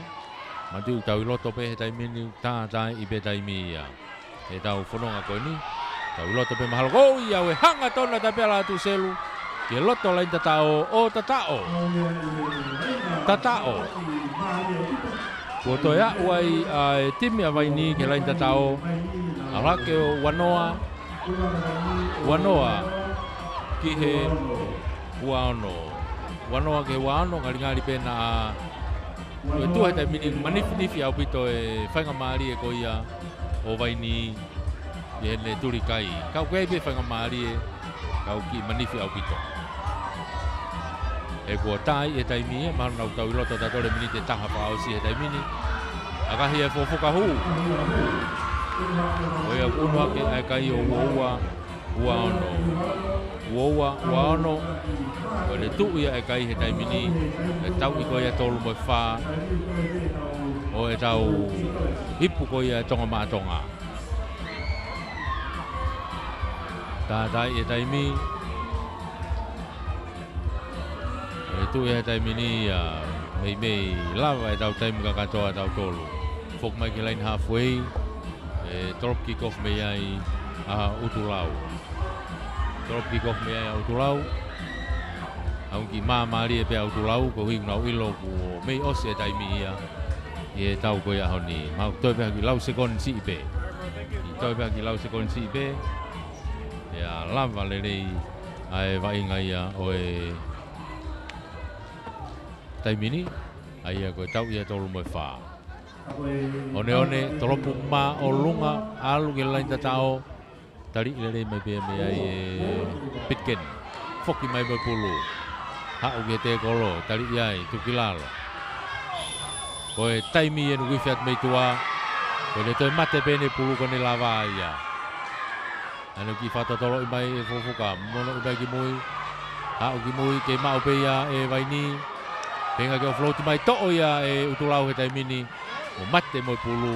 Mate ʻoku tau ʻi loto pē he taimi ni, tātaaʻi pē taimi ia. He tau fononga ko eni. Tau ʻi loto pē mahalo. ʻOi, ʻave hangatonu atu pē ʻa Lātūselu. Ki loto laine tataʻo, ʻo tataʻo. Tataʻo. Kuo toe aʻu ai ʻa e timi ʻa Vaini ki he laine tataʻo. ʻAlu hake ʻo ua noa. Ua noa ki he ua ono. Ua noa ki he ua ono, ngalingali pē naʻa toe tuʻu he taimi ni manifinifi ʻaupito e faingamālie ko ia ʻo Vaini ʻi heʻene tuli kai. Ka ʻoku ʻi ai pē faingamālie, ka ʻoku kiʻi manifi ʻaupito. He kuo tā ʻi he taimi ia, mahalo naʻa tau ʻi loto tautolu e miniti ʻe taha fakaʻosi he taimi ni. ʻAkahi e fuofua ka hū. Ko ia kuo ʻunu hake ʻa e kai ʻo ua ua, ua ono. Ua ua, ua ono. Ko ʻene tuʻu ia e kai he taimi ni, ʻe tauʻi ko ia tolu mo e fā ʻo ʻetau ipu ko ia Tonga Maʻa Tonga. Tātāʻi e taimi. ʻE tuʻu ia he taimi ni, ʻa, meimei lava ʻetau taimi kakato ʻatautolu. Foki mai ki he laine halfway, ʻe drop kick off mei ai ʻa ʻUtulau. Drop kick off mei ai ʻa ʻUtulau. ʻOku kiʻi māmālie pē ʻa ʻUtulau, koeʻuhi naʻa ku ʻilo kuo mei ʻosi e taimi ia ʻi he tau ko ia ʻaho ni. Mahalo toe pē ha kiʻi lau sekoni siʻi pē. Toe pē ha kiʻi lau sekoni siʻi pē. ʻE lava lelei ʻa e vaʻinga ia ʻo e taimi ni, ʻa ia ko e tauʻi ia tolu mo e fā. Oneone, tolopu māʻolunga, ʻalu ki he laine tataʻo, taliʻi lelei mai pē mei ai ʻe Pitken. Foki mai mo e pulu. Haʻu ki he tēkolo, taliʻi ai, tuku ki lalo. Ko e taimi ʻe nuku fiat mei tuʻa, ko ʻene toe mate pē ʻene pulu ko ʻene lava ia. ʻAno kiʻi fakatotoloʻi mai e fuofua ka, mono ʻi mai ki mui. Haʻu ki mui, kei maʻu pē ia ʻe Vaini. Feinga ke offload mai, toʻo ia ʻe ʻUtulau he taimi ni. Mo mate mo e pulu.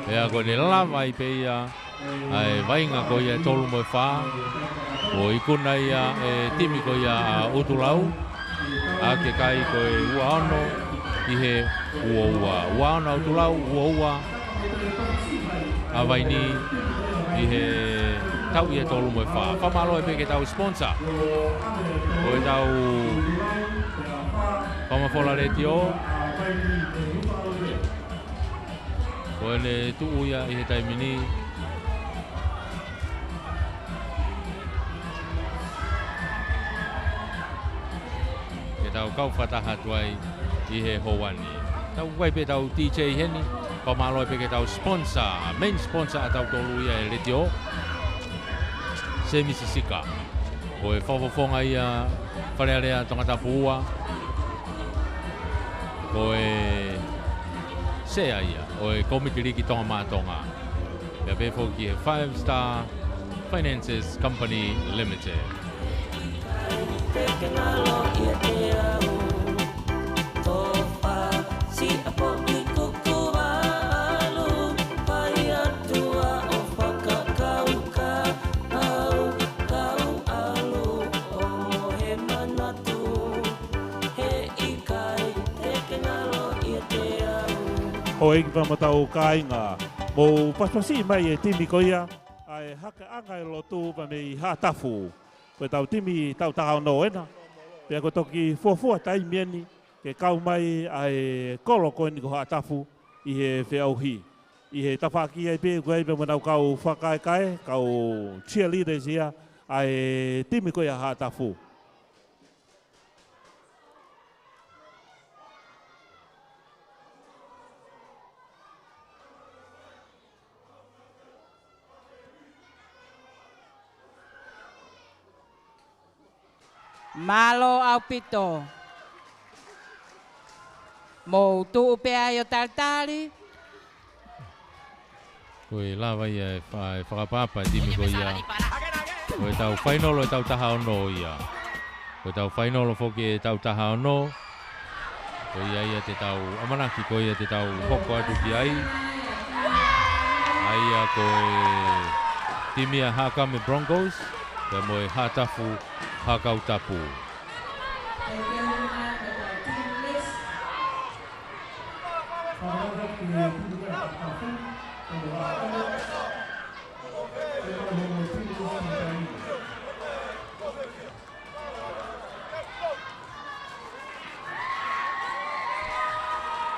Pea ko ʻene lava ai pē ia ʻa e vaʻinga ko ia tolu mo e fā. ʻO ikuna ia ʻe timi ko ia ʻa ʻUtulau. ʻA e kai ko e ua ono ki he ua ua. Ua ono ʻa ʻUtulau, ua ua ʻa Vaini ʻi he tauʻi ʻe tolu mo e fā. Fakamālō pē ki heʻetau sponsor. Ko ʻetau Fama Fola Letiō. Ko ʻene tuʻu ia ʻi he taimi ni. Ke tau kau fakataha atu ai ʻi he houa ni. Tau ʻai pē ʻetau DJ heni, fakamālō pē ki heʻetau sponsor, main sponsor ʻatautolu ia ʻa e letiō. Semisi Sika. Ko e fakafofonga ia Fale Alea Tongatapu ua. Ko e sea ia ʻo e Kōmiti Liki Tonga Maʻa Tonga. Pea pehē foki ki he Five Star Finances Company Limited. Houʻeiki pea mo hotau kāinga, mou pasipasi mai e timi ko ia ʻa e Hakeʻanga ʻo e Lotu pea mei Haʻatafu. Ko ʻetau timi taʻu taha ono ena. Pea ko e toki fuofua taimi eni ke kau mai ʻa e kolo ko eni ko Haʻatafu ʻi he feʻauhi. ʻI he tafaʻaki ai pē ko ia pea mo ʻenau kau fakakaekae, kau cheerleaders ia ʻa e timi ko ia Haʻatafu. Mālō ʻaupito. Mou tuʻu pē ai ʻo talitali. Ko e lava ia ʻe fa-, ʻe fakaʻapaʻapa e timi ko ia. Ko ʻetau fainolo ʻetau taha ono ia. Ko ʻetau fainolo foki ʻetau taha ono. Ko ia ia te tau ʻamanaki ko ia te tau hoko atu ki ai. ʻA ia ko e timi ʻa Haʻakame Broncos, pea mo e Haʻatafu Hakau Tapu.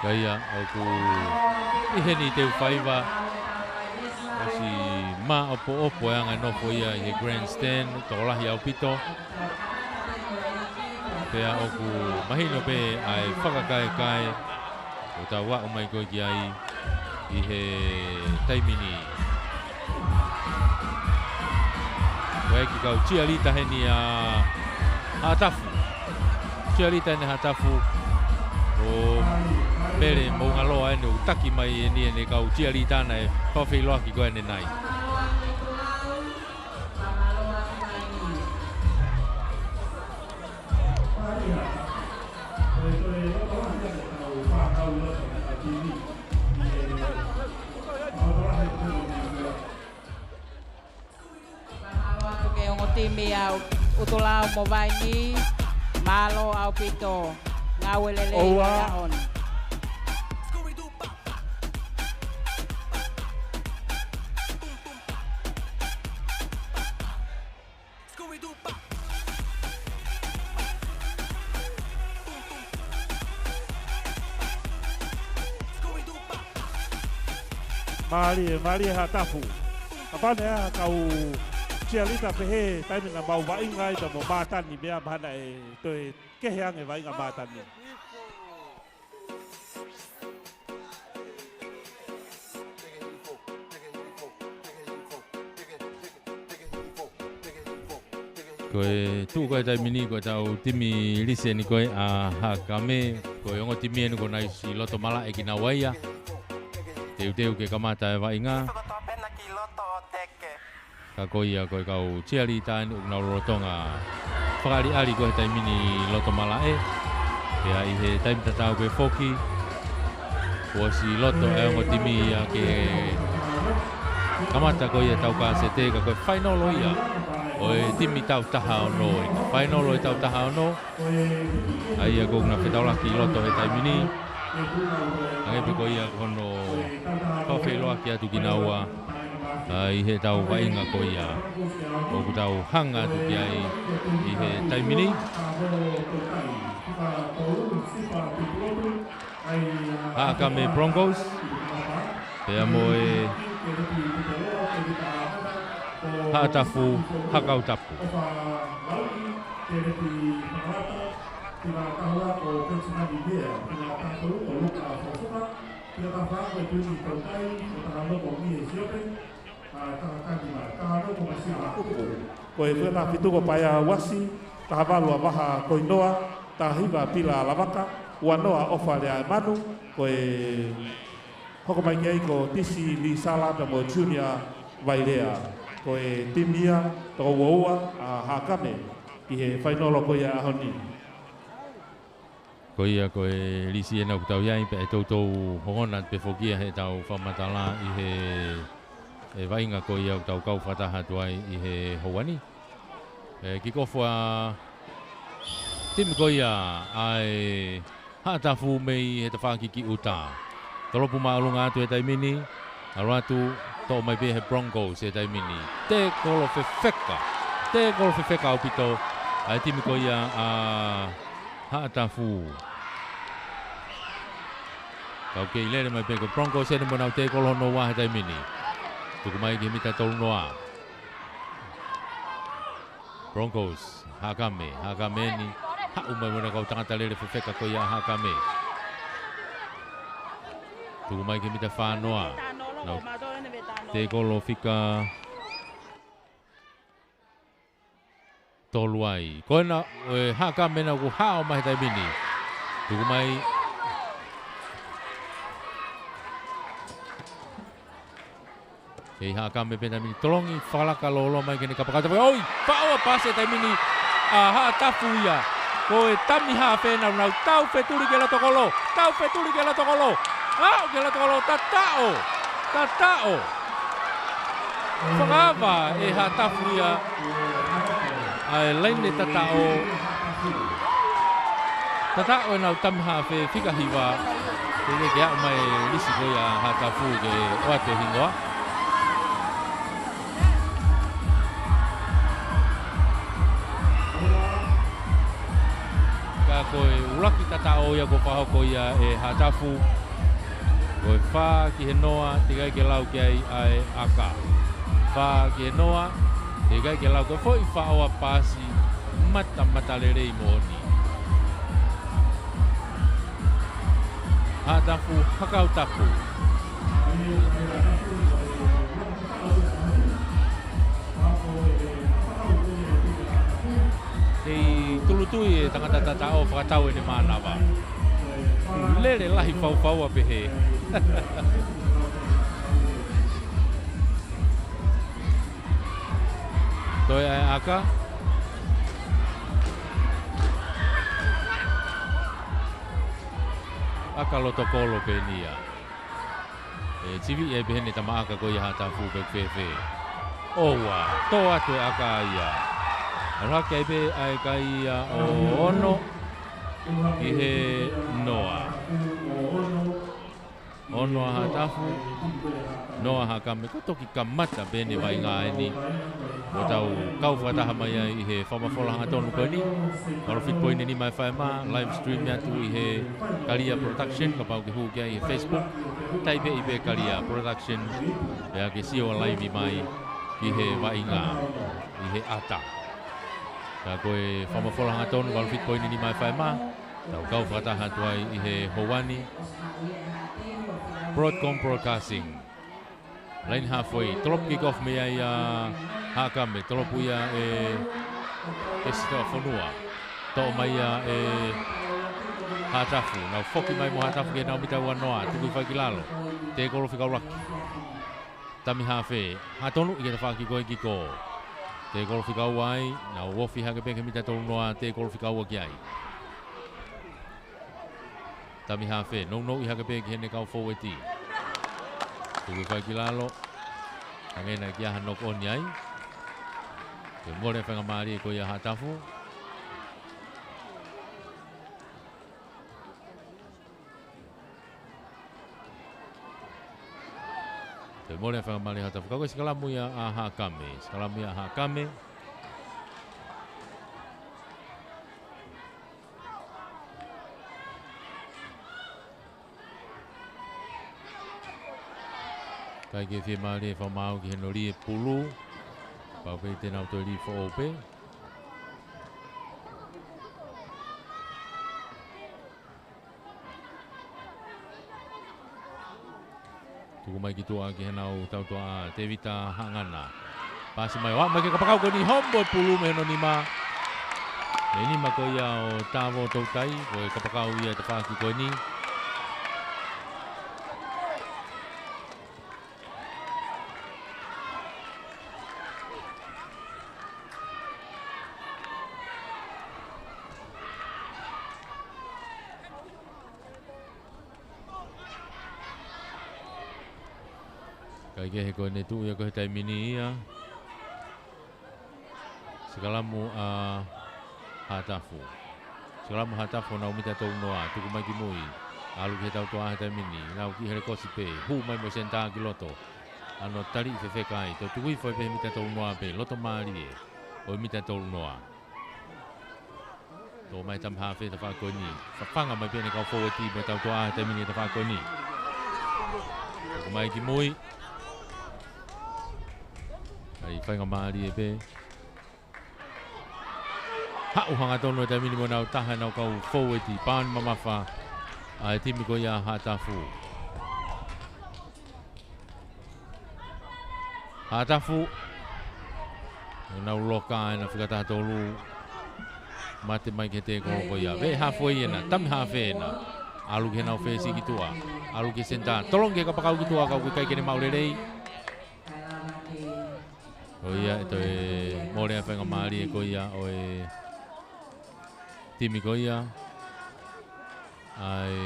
Ka ia, ʻoku ʻi heni te u faiva, ʻosi maʻopoʻopo e anga e nofo ia ʻi he grandstand, tokolahi ʻaupito. Pea ʻoku mahino pē ʻa e fakakaekae ʻoku tau aʻu mai ko ē ki ai ʻi he taimi ni. Ko e kiʻi kau cheerleader heni ʻa Haʻatafu. cheerleader ʻeni Haʻatafu, ʻo Pele Moungaloa ʻeni ʻoku taki mai ʻeni ʻene kau cheerleader ʻana ʻi he fakafeʻiloaki ko ʻeni ʻanenai. Mahalo atu ki he ongo timi ʻa ʻUtulao mo Vainī, mālō ʻaupito, ngāue lelei ʻo e ʻaho ni. Mālie, mālie Haʻatafu. Kapau naʻe ʻi ai ha kau cheerleader pehē, taimi naʻa mau vaʻinga ai pea mo Mātani, meʻa mahalo ʻe toe kehe ange vaʻinga Mātani. Ko e tuʻu ko ē he taimi ni, ko ʻetau timi lisi ʻeni ko ē ʻa Haʻakame, ko e ongo timi ʻeni kuo nau ʻosi loto malaʻe kinaua ia. Teuteu ke kamata e vaʻinga. Ka ko ia ko e kau cheerleader ʻeni ʻoku nau lolotonga fakaʻaliʻali ko ē he taimi ni loto malaʻe. Pea ʻi he taimi tatau pē foki, kuo ʻosi loto e ongo timi ia ke kamata ko ia ʻetau kāsete, ka ko e fainolo ia ʻo e timi tau taha ono ē. Fainolo ʻetau taha ono. ʻA ia ʻoku na fetaulaki ʻi loto he taimi ni. Hangē pē ko ia ko hono fakafeʻiloaki atu kinaua, ʻa, ʻi heʻetau vaʻinga ko ia ʻoku tau hanga atu ki ai ʻi he taimi ni. Haʻakame Broncos pea mo e Haʻatafu Hakautapu. Ko e fika taha fitu ko Paea Uasi, taha valu ʻa Vaha Koinoa, taha hiva Pila Lavaka, ua noa ʻOfa Leaemanu, ko e hoko mai ki ai ko Tisi Lisala pea mo Junior Vailea. Ko e timi ia toko ua ua ʻa Haʻakame ʻi he fainolo ko ia ʻaho ni. Ko ia ko e lisi ʻena ʻoku tau ʻi ai, pea ʻe toutou hongona pē foki ia heʻetau fakamatala ʻi he, e vaʻinga ko ia ʻoku tau kau fakataha atu ai ʻi he houa ni. E, kick off ʻa e timi ko ia ʻa e Haʻatafu mei he tafaʻaki ki ʻuta. Tolopu māʻolunga atu he taimi ni, ʻalu atu, toʻo mai pē he Broncos he taimi ni. Tēkolo fefeka. Tēkolo fefeka ʻaupito ʻa e timi ko ia ʻa Haʻatafu. Kau kei lele mai pē ko e Broncos ʻeni mo ʻenau tēkolo hono ua he taimi ni. Tuku mai ki he mita tolu noa. Broncos, Haʻakame, Haʻakame ʻeni. Haʻu mai mo ʻena kau tangata lele fefeka ko ia ʻa Haʻakame. Tuku mai ki he mita fā noa. Nau tēkolo fika tolu ai. Ko ʻena, e, Haʻakame ʻena ʻoku hao mai he taimi ni. Tuku mai. Kei Haʻakame pē taimi ni, tolongi fakalaka lōloa mai ke ne kapakau tapu. ʻOi, faʻao paasi he taimi ni ʻa Haʻatafu ia. Ko e tami haafe ʻena, nau tau fetuli ki he loto kolo. Tau fetuli ki he loto kolo. Aʻu ki he loto kolo, tataʻo. Tataʻo. Fakaava ʻe Haʻatafu ia ʻa e laine tataʻo. Tataʻo ʻenau tami haafe fika hiva. Teʻeki ke aʻu mai e lisi ko ia ʻa Haʻatafu ke ʻoatu e hingoa. Ka ko e ʻuluaki tataʻo ia kuo fakahoko ia ʻe Haʻatafu. Ko e fā ki he noa, teʻeki ai ke lau ki ai ʻa e ʻaka. Fā ki he noa, teʻeki ai ke lau, ko e foʻi faʻao paasi matamatalelei moʻoni. Haʻatafu Hakautapu. Kei tulu Tui e tangata tataʻo fakatau ʻene mānava. Lele lahi faufaua pehē. Toe ʻa e ʻaka. ʻAka loto kolo pē ʻeni ia. ʻE sivi ia pē heni tamaʻaka ko ia Haʻatafu pe fēfē. ʻOua, tō atu e ʻaka ia. ʻAlu hake ai pē ʻa e kai ia ʻo ono ki he noa. Ono ʻa Haʻatafu, noa ʻa Haʻakame, ko e toki kamata pē ʻeni e vaʻinga ʻeni. ʻO tau kau fakataha mai ai ʻi he fakamafola hangatonu ko ʻeni. Valu fitu poini nima F M, live stream atu ʻi he Kalia Production, kapau ʻoku ke hū ki ai ʻi he Facebook, taipeʻi pē Kalia Production, pea ke sio live mai ki he vaʻinga ʻi he ʻata. Ka ko e fakamafola hangatonu, valu fitu poini nima F M, tau kau fakataha atu ai ʻi he houa ni. Broadcom Broadcasting. Laine haafe, tolopu kick off mei ai ʻa Haʻakame, tolopu ia ʻe, ʻe Sitoa Fonua. Toʻo mai ia ʻe Haʻatafu, nau foki mai mo Haʻatafu ki heʻenau mita ua noa, tuku hifo ai ki lalo. Tēkolo fika ʻuluaki. Tami haafe, hangatonu ʻi he tafaʻaki ko ē kick off. Tēkolo fika ua ai, nau ofi hake pē ki he mita tolu noa, tēkolo fika ua ki ai. Tami haafe, nounou ʻi hake pē ki heʻene kau foueti. Tuku hifo ai ki lalo. Hangē naʻe ʻikai ha knock on ai. Toe mole faingamālie ko ia Haʻatafu. Toe mole faingamālie Haʻatafu. Ka ko e sikalamu ia ʻa Haʻakame. Sikalamu ia ʻa Haʻakame. ʻIkai ke fiemālie fakamaau ki he noli e pulu. Pau pē te nau toe li foʻou pē. Tuku mai ki tuʻa ki heʻenau tautua ʻa Tevita Haʻangana. Pasi mai, ʻo aʻu mai ki he kapakau ko ʻeni, hombo e pulu mei hono nima. Mei nima ko ia ʻo Tavo Toutai, ko e kapakau ia tafaʻaki ko ʻeni. Kaikehe ko ʻene tuʻu ia ko e he taimi ni ia. Sikalamu ʻa Haʻatafu. Sikalamu Haʻatafu ʻo nau mita tolu noa, tuku mai ki mui. ʻAlu ki he tautua he taimi ni, nau ki he lekosi pē, hū mai mo senitā ki loto. ʻAno tali fefeka ai, toe tuku hifo ai pē he mita tolu noa pē, loto mālie ʻo e mita tolu noa. Toʻo mai tami haafe tafaʻaki ko ʻeni. Fafanga mai pē ʻene kau foueti mo e tautua he taimi ni tafaʻaki ko ʻeni. Tuku mai ki mui. ʻAi faingamālie pē. Haʻu hangatonu he taimi ni mo ʻenau taha ʻenau kau foueti, paoni mamafa ʻa e timi ko ia Haʻatafu. Haʻatafu. ʻO nau loka ʻena fika taha tolu. Mate mai ki he tēkolo ko ia. Veʻe haafe ʻena, tami haafe ʻena. ʻAlu ki heʻenau fesi ki tuʻa. ʻAlu ki he senitā. Tolongi ki he kapakau ki tuʻa ka ʻoku ʻikai ke ne maʻu lelei. ʻO ia, ʻe toe mole ʻa e faingamālie ko ia ʻo e timi ko ia ʻa e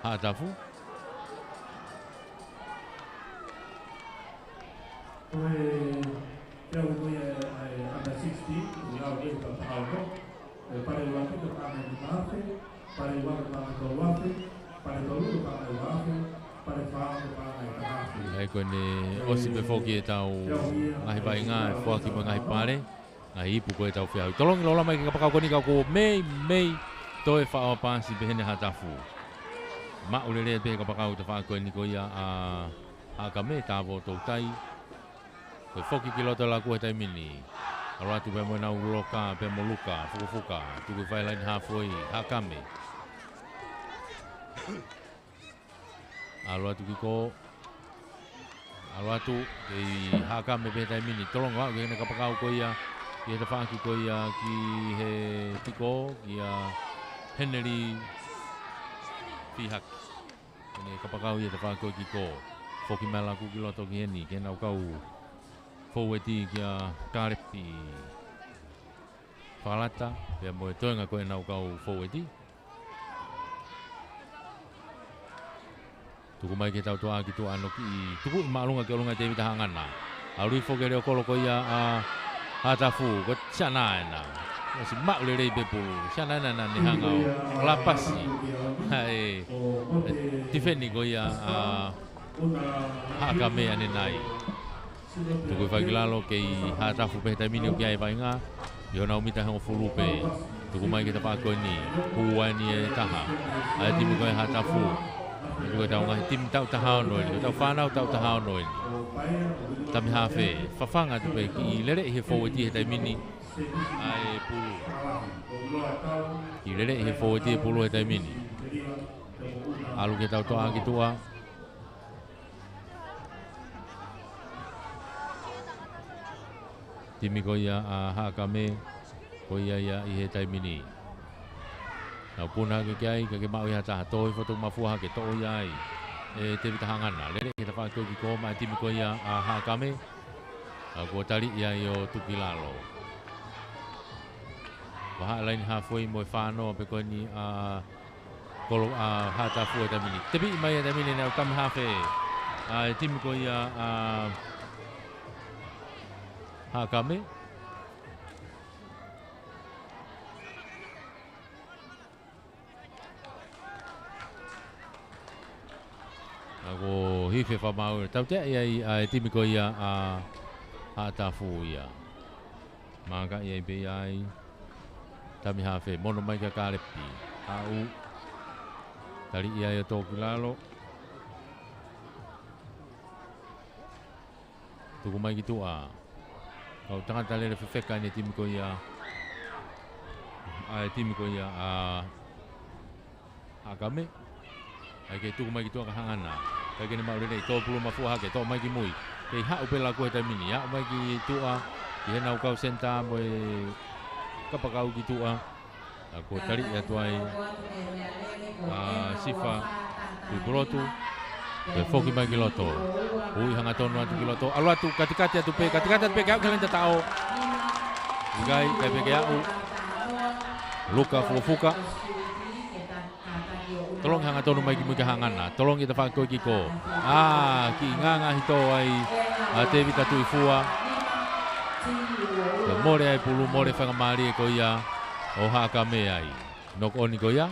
Haʻatafu. Ko e teau ko ia ʻa e under sixteen, ʻi he ʻaho ko ē ʻoku tau fakahoko. Ko e pale ua ko e paʻanga ʻe nima afe, pale ua ko e paʻanga ʻe tolu afe, pale tolu ko e paʻanga ʻe ua afe, pale fā ko e paʻanga ʻe taha afe. ʻA ia ko ʻene ʻosi pē foki ʻetau ngaahi vaʻinga ʻe foaki mo e ngaahi pale. Ngaahi ipu ko ē ʻetau feʻauhi. Tolongi loloa mai ki he kapakau ko ʻeni ka ʻoku meimei toe faʻo paasi pē heni Haʻatafu. Maʻu lelei pē he kapakau tafaʻaki ko ʻeni ko ia ʻa Haʻakame, Tavo Toutai. Ko e foki ki loto laku he taimi ni. ʻAlu atu pē mo ʻenau loka, pē mo Luka, fukafuka. Tuku hifo ai laine haafe, Haʻakame. ʻAlu atu ki ko. ʻAlu atu, kei Haʻakame pē he taimi ni, tolongi ʻo aʻu ki heʻene kapakau ko ia Ki he tafaʻaki ko ia ki he kiko, kia Heneli Fihaki. Ko ʻene kapakau ia he tafaʻaki ko e kiko. Foki mai ʻa Laku ki loto ki heni, ki heʻenau kau foueti kia Kalepi Fakalata, pea mo e toenga ko ʻenau kau foueti. Tuku mai ki he tautoʻa ki tuʻa, ʻano kiʻi tuku ʻi māʻolunga ki ʻolunga ʻe Tevita Haʻangana. ʻAlu hifo ki he leʻo kolo ko ia ʻa Haʻatafu, ko Siana ena. ʻOsi maʻu lelei pē pulu. Siana ena naʻa ne hanga ʻo lapasi ʻa e, ʻa e tifeni ko ia ʻa Haʻakame ʻanenai. Tuku hifo ki lalo, kei Haʻatafu pē he taimi ni ʻoku ʻi ai e vaʻinga. ʻI honau mita ʻe hongofulu pē. Tuku mai ki he tafaʻaki ko eni. Hū eni e taha ʻa e timi ko ia Haʻatafu. Tuku e tau ngaahi timi taʻu taha ono eni. Ko e tau fānau taʻu taha ono eni. Tamihafe. Fafanga atu pē, kiʻi leleʻi he foueti he taimi ni ʻa e pulu. Kiʻi leleʻi he foueti e pulu he taimi ni. ʻAlu ki he tautoʻa ki tuʻa. Timi ko ia ʻa Haʻakame, ko ia ia ʻi he taimi ni. Nau puna hake ki ai, kae ʻikai ke maʻu ia ha taha, tō hifo, toki mafua hake, toʻo ia ai ʻe Tevita Haʻangana. Lele ki he tafaʻaki ko e kiko maʻa e timi ko ia ʻa Haʻakame. ʻA, kuo taliʻi ai ʻo tuku ki lalo. Vahaʻa laine halfway mo e fānoa pē ko eni ʻa kolo ʻa Haʻatafu he taimi ni. Tepiʻi mai he taimi ni ʻe he tamihafe ʻa e timi ko ia ʻa Haʻakame. ʻA, kuo hifo e fakamaau, tautea ia ʻa e timi ko ia ʻa Haʻatafu ia. Maka ia i pē ia ai. Tamihafe, mono mai kia Kalepi. Haʻu. Taliʻi ai ʻo tō ki lalo. Tuku mai ki tuʻa. Kau tangata lele fefeka ʻene timi ko ia. ʻA e timi ko ia ʻa Haʻakame. ʻAi ke tuku mai ki tuʻa kia Haʻangana. ʻIkai ke ne maʻu lelei, tō pulu, mafua hake, toʻo mai ki mui. Kei haʻu pē Laku he taimi ni. Aʻu mai ki tuʻa, ki heʻenau kau senitā mo e kapakau ki tuʻa. ʻA, kuo taliʻi atu ai ʻa Sifa Tuʻipulotu. Ke foki mai ki loto. Ui hangatonu atu ki loto. ʻAlu atu, katikati atu pē, katikati atu pē, ke aʻu ki he laine tataʻo. ʻIkai, ʻikai pē ke aʻu. Luka Fukafuka. Tolongi hangatonu mai ki mui kia Haʻangana. Tolongi e tafaʻaki ko e kiko. ʻA, kiʻi ngangahito ai ʻa Tevita Tuʻifua. Ke mole ai pulu, mole faingamālie ko ia ʻo Haʻakame ai. Knock on ko ia.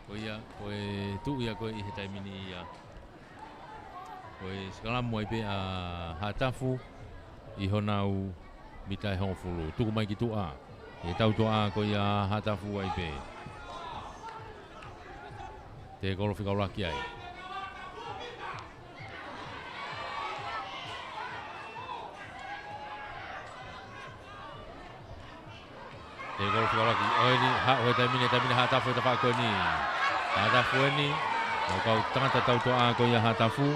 Ko ia, ko e tuʻu ia ko ē ʻi he taimi ni ia. Ko e sikalamu ai pē ʻa Haʻatafu ʻi honau mita ʻe hongofulu. Tuku mai ki tuʻa. ʻI he tautoʻa ko ia ʻa Haʻatafu ai pē. Tēkolo fika ʻuluaki ai. Tēkolo fika ʻuluaki. ʻOi ni, haʻu he taimi ni, taimi ni Haʻatafu he tafaʻaki ko eni. Haʻatafu eni. Nau kau tangata tautoʻa ko ia Haʻatafu.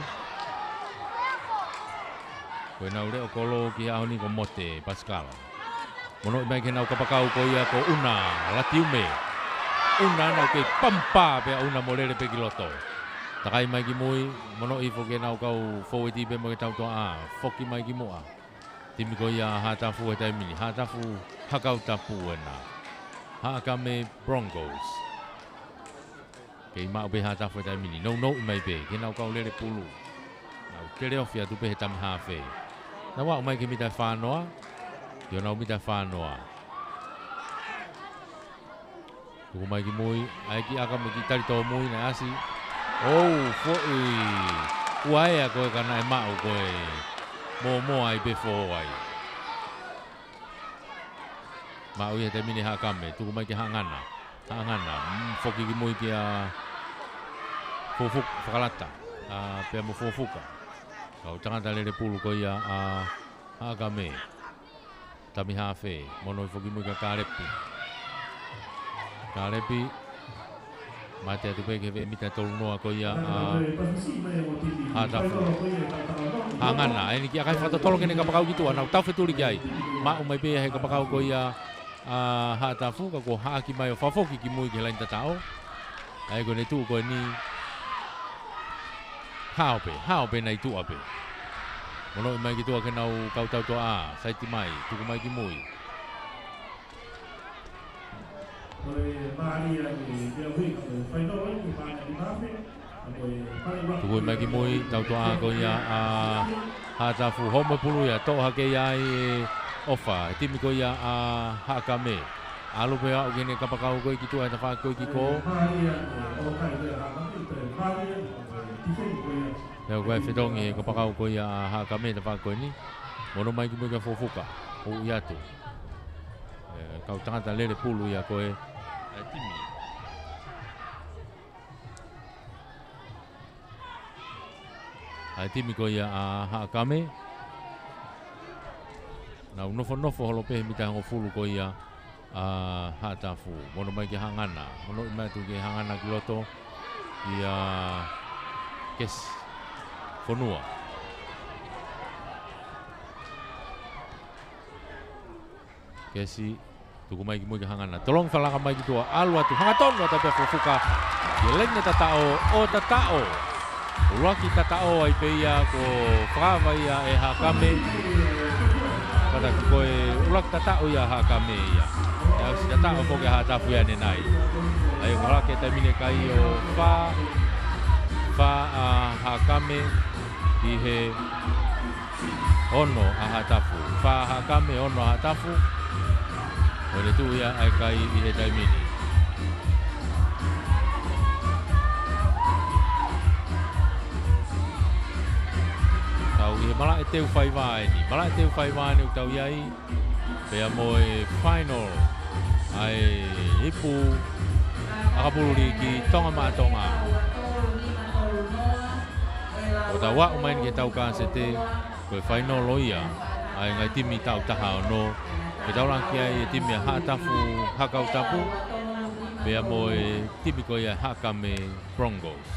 Ko ʻenau leʻo kolo ki he ʻaho ni ko Mote Pasikala. Monoʻi mai ki heʻenau kapakau ko ia ko ʻUna Latiume. ʻUna nau kei pampa pea ʻUna mo lele pē ki loto. Takai mai ki mui, monoʻi foki ʻenau kau foueti pea mo e tautoʻa. Foki mai ki muʻa. Timi ko ia Haʻatafu he taimi ni. Haʻatafu Hakau Tapu ena. Haʻakame Broncos. Kei maʻu pē Haʻatafu he taimi ni. Nounou mai pē, ke nau kau lele pulu. Nau teleofi atu pē he tamihafe. Nau aʻu mai ki he mita ʻe fānoa. Ki honau mita ʻe fānoa. Tuku mai ki mui, ʻai ki ʻaka mo e kiʻi tali tōmui naʻe ʻasi. ʻOu, foʻi. Ua ea ko ē ka naʻe maʻu ko e mōmoa ai pē fō ai. Maʻu ia he taimi ni Haʻakame, tuku mai kia Haʻangana. Haʻangana, mm, foki ki mui kia Fukafuka, Fakalata. ʻA, pea mo Fukafuka. Kau tangata lele pulu ko ia ʻa Haʻakame. Tamihafe, mono hifo ki mui kia Kalepi. Kalepi. Mate atu pē ki he veʻe mita tolu noa ko ia ʻa Haʻatafu. Hangana, eni ki ʻakai fakatotolo ki heʻene kapakau ki tuʻa, nau tau fetuli ki ai. Maʻu mai pē ia he kapakau ko ia ʻa Haʻatafu, ka kuo haʻaki mai ʻo fakafoki ki mui ki he laini tataʻo. ʻA ia ko ʻene tuʻu ko eni. Hao pē, hao pē nai tuʻa pē. Monoʻi mai ki tuʻa ki heʻenau kau tautoʻa, saiti mai, tuku mai ki mui. Tuku mai ki mui, tautoʻa ko ia ʻa Haʻatafu, homo pulu ia, toʻo hake ia ʻe ʻOfa, he timi ko ia ʻa Haʻakame. ʻAlu pē ʻo aʻu ki heʻene kapakau ko ē ki tuʻa he tafaʻaki ko ē ki kō. Pea ko e fetongi he kapakau ko ia ʻa Haʻakame he tafaʻaki ko eni. Mono mai ki mui ka fufuka. Huʻi atu. E, kau tangata lele pulu ia ko ē. E timi. ʻA e timi ko ia ʻa Haʻakame. Nau nofonofo holo pē he mita hongofulu ko ia ʻa Haʻatafu. Mono mai ki Hangana. Monoʻi mai atu ki Hangana ki loto. Ia Kesi. Fonua. Kesi, tuku mai ki mui ki Hangana. Tolongi fakalaka mai ki tuʻa, ʻalu atu, hangatonu atu pē fufuka. Ki he laini tataʻo, ʻo tataʻo. ʻUluaki tataʻo ai pē ia kuo fakaava ia ʻe Haʻakame. Kātaki ko e ʻuluaki tataʻo ia ʻa Haʻakame ia. ʻE ʻosi tataʻo foki ʻa Haʻatafu ia ʻanenai. ʻA ia ko e hake taimi ni e kai ʻo fā, fā ʻa Haʻakame ki he ono ʻa Haʻatafu. Fā Haʻakame, ono ʻa Haʻatafu. Ko ʻene tuʻu ia ʻa e kai ʻi he taimi ni. Tau ʻi he malaʻe teu faiva eni. Malaʻe teu faiva eni ʻoku tau ʻi ai. Pea mo e final ʻa e ipu ʻakapulu liiki Tonga maʻa Tonga. ʻO tau aʻu mai eni ki he tau kāsete, ko e final ʻo ia ʻa e ngaahi timi taʻu taha ono. Fetaulaki ai e timi ʻa Haʻatafu Hakau Tapu, pea mo e timi ko ia Haʻakame Broncos.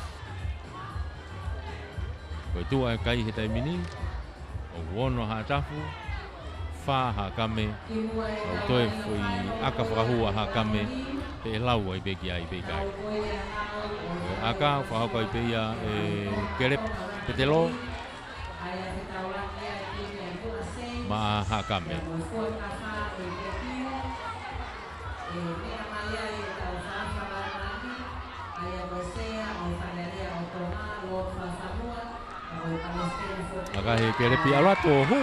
Ko e tuʻu ʻa e kai he taimi ni, ʻoku ono Haʻatafu, fā Haʻakame, ʻoku toe foʻi ʻaka fakahū ʻa Haʻakame, pe ʻe lau ai pe ʻikai pe ʻikai. Ko e ʻaka fakahoko ai pē ia ʻe Kelepi Petelo maʻa Haʻakame. ʻAka he Kelepi, ʻalu atu ʻo hū.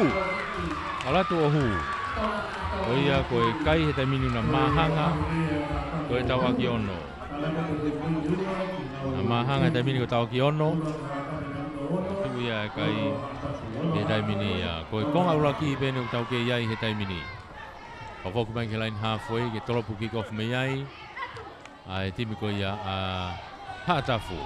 ʻAlu atu ʻo hū. Ko ia ko e kai he taimi ni naʻe māhanga ko e tauʻaki ono. Naʻe māhanga he taimi ni ko e tauʻaki ono. Tuʻu ia e kai he taimi ni ia. Ko e konga ʻuluaki pē eni ʻoku tau kei ʻi ai he taimi ni. Fakafoki mai ki he laini halfway, ke tolopu kick off mei ai ʻa e timi ko ia ʻa Haʻatafu.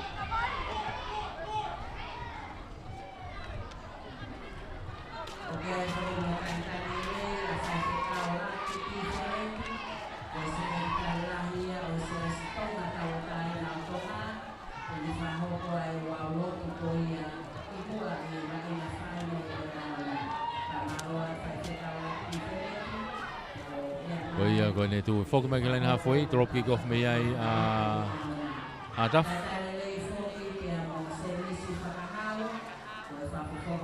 Ko ia, ko ʻene tuʻu foki mai ki he laini halfway, drop kick off mei ai ʻa Haʻatafu.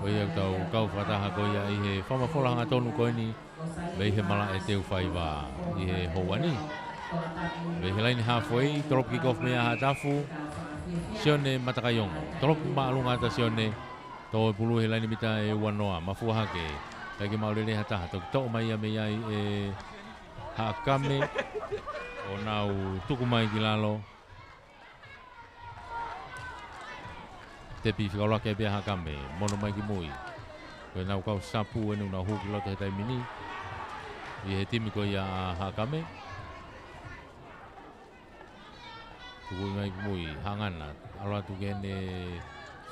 Ko ia ʻoku tau kau fakataha ko ia ʻi he fakamafola hangatonu ko eni mei he malaʻe teu faiva ʻi he houa ni. Mei he laini halfway, drop kick off mei ai ʻa Haʻatafu. Sione Matakaiongo, drop māʻolunga atu ʻa Sione. Tō e pulu he laini mita ʻe ua noa, mafua hake. ʻIkai ke maʻu lelei ha taha, toki toʻo mai ia mei ai ʻe Haʻakame. ʻO nau tuku mai ki lalo. Tepi fika ʻuluaki ai pē ʻa Haʻakame, mono mai ki mui. Ko ʻenau kau sapu eni ʻoku nau hū ki loto he taimi ni. ʻI he timi ko ia ʻa Haʻakame. Tuku mai ki mui, Hangana. ʻAlu atu ki heʻene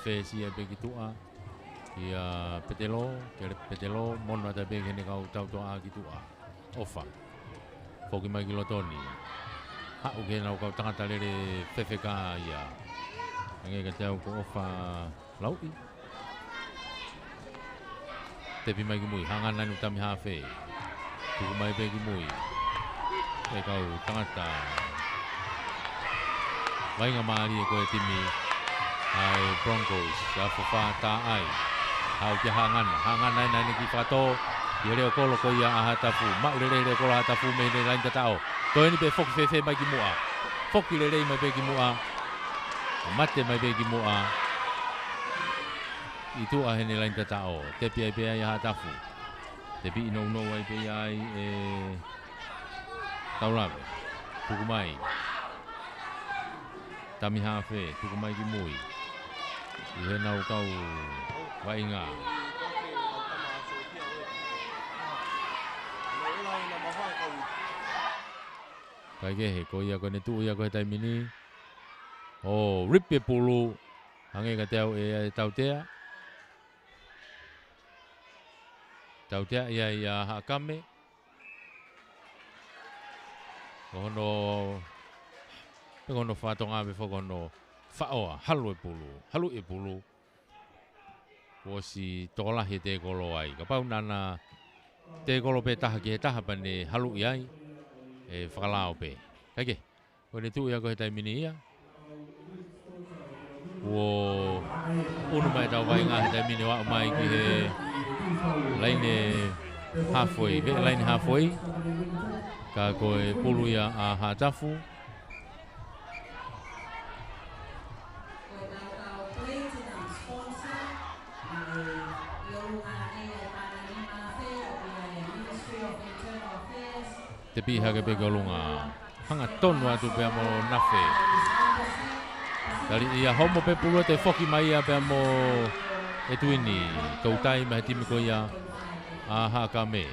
fesi ai pē ki tuʻa. Ia Petelo, Kele Petelo, mono atu ai pē ki heʻene kau tautoʻa ki tuʻa. ʻOfa. Foki mai ki loto ni. Haʻu ke nau kau tangata lele fefeka ia. Hangē kiate au ko ʻOfa Lauʻi. Tepi mai ki mui, hangē naʻa nau tami hafe. Tuku mai pē ki mui. ʻE kau tangata vaʻinga mālie ko e timi ʻa e Broncos, ʻa Fofā Taʻai. Haʻu kia Haʻangana, Haʻangana ena ʻene kiʻi fakatō, ʻi he leʻo kolo ko ia ʻa Haʻatafu. Maʻu lelei leʻo kolo ʻa Haʻatafu mei he laine tataʻo. Toe eni pē foki fēfē mai ki muʻa. Foki lelei mai pē ki muʻa. Mate mai pē ki muʻa. ʻI tuʻa heʻene laine tataʻo. Tepi ai pē ai ʻa Haʻatafu. Tepi nounou ai pē ai ʻe Taulave. Tuku mai. Tami hafe, tuku mai ki mui. ʻI heʻenau kau vaʻinga. Kae kehe, ko ia ko ʻene tuʻu ia ko e taimi ni. ʻO ripi e pulu, hangē kiate au ʻe tautea. Tautea ia ʻia Haʻakame. Ko hono, pe ko hono fatongia pe foki hono faʻoa, halu e pulu, halu e pulu. Kuo ʻosi tokolahi e tēkolo ai. Kapau naʻa na tēkolo pē taha ki he taha pea ne haluʻi ai, ʻe fakalao pē. Kae kehe, ko ʻene tuʻu ia ko e taimi ni ia. Kuo ʻunu mai ʻetau vaʻinga he taimi ni ʻo aʻu mai ki he laine halfway, veʻe laine halfway. Ka ko e pulu ia ʻa Haʻatafu. Tepi hake pē ki ʻolunga. Hangatonu atu pea mo Nafe. Tali ia homo pē pulu ʻe toe foki mai ia pea mo e tuini. Toutai mai he timi ko ia ʻa Haʻakame.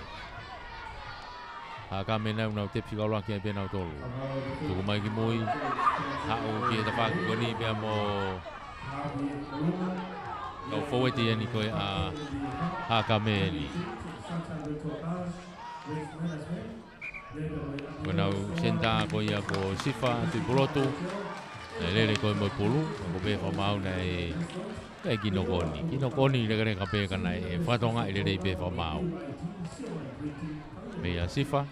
Haʻakame nau nau tepi kaulaki ai pē nautolu. Tuku mai ki mui. Haʻu ki he tafaʻaki ko eni pea mo kau foueti eni ko ia ʻa Haʻakame eni. Ko ʻenau senitā ko ia ko Sifa Tuʻipulotu. Naʻe lele ko ē mo e pulu, ko e pē fakamaau naʻe, naʻe kinokoʻoni. Kinokoʻoni lekaleka pē ka naʻe fakatonga ʻi lelei pē fakamaau. Meia Sifa.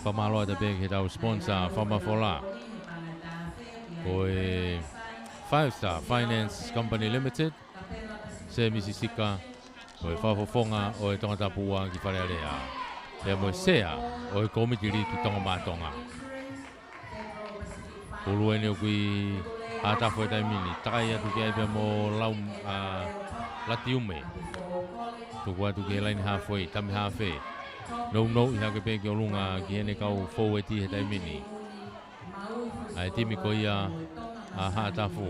Fakamālō atu pē ki heʻetau sponsor, Fakamafola. Ko e Five Star Finance Company Limited, Sēmisi Sika, ko e fakafofonga ʻo e Tongatapu ua ki Fale Alea. Pea mo e sea ʻo e kōmiti liki Tonga mā Tonga. Pulu eni ʻoku ʻi Haʻatafu he taimi ni. Takai atu ki ai pea mo Lau, ʻa, Latiume. Tuku atu ki he laine halfway, tami hafe. Nounou ʻi hake pē ki ʻolunga ki heʻene kau foueti he taimi ni. ʻA e timi ko ia ʻa Haʻatafu.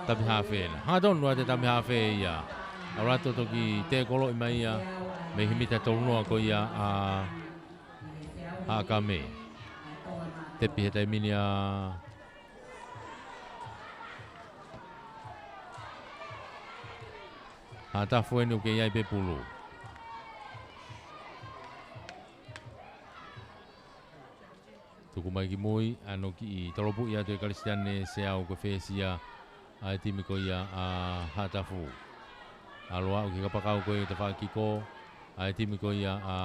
Tami hafe ena. Hangatonu atu e tami hafe ia. ʻAlu atu toki tēkoloʻi mai ia mei he mita tolunoa ko ia ʻa Haʻakame. Tepi he taimi ni ʻa Haʻatafu eni ʻoku kei ʻi ai pē pulu. Tuku mai ki mui, ʻa hono kiʻi tolopuʻi atu ʻe Kalisitiane Seau ko e fēsia ʻa e timi ko ia ʻa Haʻatafu. ʻAlu ʻo aʻu ki he kapakau ko e tafaʻaki kiko ʻa e timi ko ia ʻa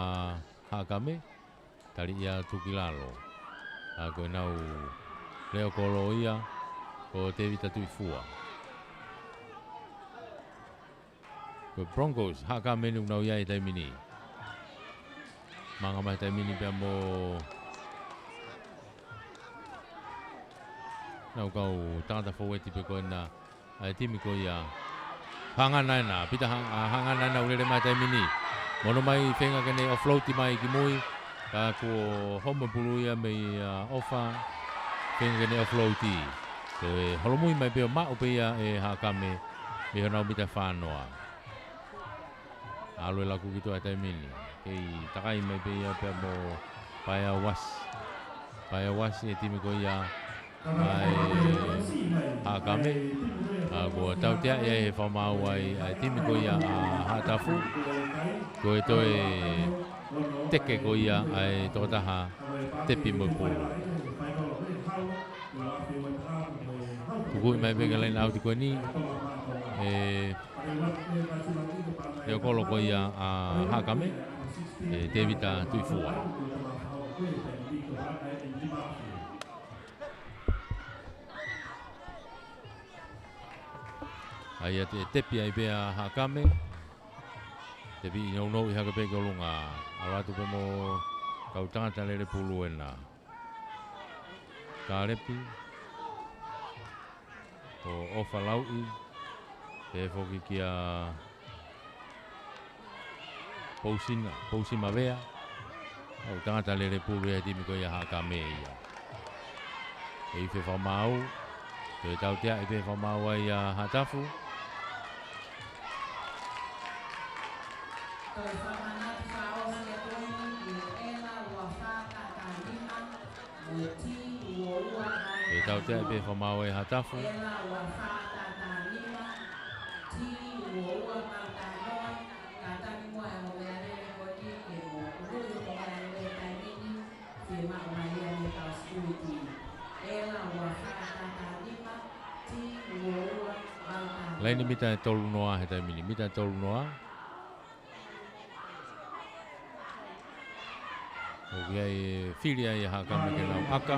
Haʻakame. Tali ia atu ki lalo. ʻA ko ʻenau leʻo kolo ia, ko Tēvita Tuʻifua. Ko e Broncos, Haʻakame eni ʻoku nau ʻi ai he taimi ni. Manga mai he taimi ni pea mo ʻenau kau tangata foueti pē ko ena ʻa e timi ko ia. Haʻangana ena, Pita Ha-, ʻa, Haʻangana ena ʻoku lele mai he taimi ni. Mo hono mai feinga ke ne offload mai ki mui. Ka kuo homo pulu ia meia ʻOfa. Feinga ke ne offload. Ko e holomui mai pē ʻo maʻu pē ia ʻe Haʻakame mei honau mita fānoa. ʻAlu e laku ki tuʻa he taimi ni. Kei takai mai pē ia pea mo Paea Uasi. Paea Uasi e timi ko ia ʻa e Haʻakame. ʻA, kuo tautea ia he fakamaau ai ʻa e timi ko ia ʻa Haʻatafu. Ko e toe teke ko ia ʻa e tokotaha tepi mo e pulu. Tukuʻi mai pē ki he laine ʻauti ko eni ʻe he kolo ko ia ʻa Haʻakame, ʻe Tevita Tuifua. ʻA ia ʻe tepi ai pē ʻa Haʻakame. Tepi ʻi nounou ʻi hake pē ki ʻolunga. ʻAlu atu pē mo e kau tangata lele pulu ena. Kalepi. Ko ʻOfa Lauʻi. Pehē foki kia Pousina, Pousi Mavea. ʻA e tangata lele pulu ia he timi ko ia Haʻakame ia. ʻE ʻi he fakamaau, toe tautea ʻe he fakamaau ai ʻa Haʻatafu. Toe fakamanatu fakaʻosi atu eni ki he ʻEla ua fā tātā nima. ʻE tautea pē fakamaau ʻa Haʻatafu. Laine mita ʻe tolu noa he taimi ni, mita ʻe tolu noa. ʻOku ʻi ai e fili ai ʻa Haʻakame ke nau ʻaka.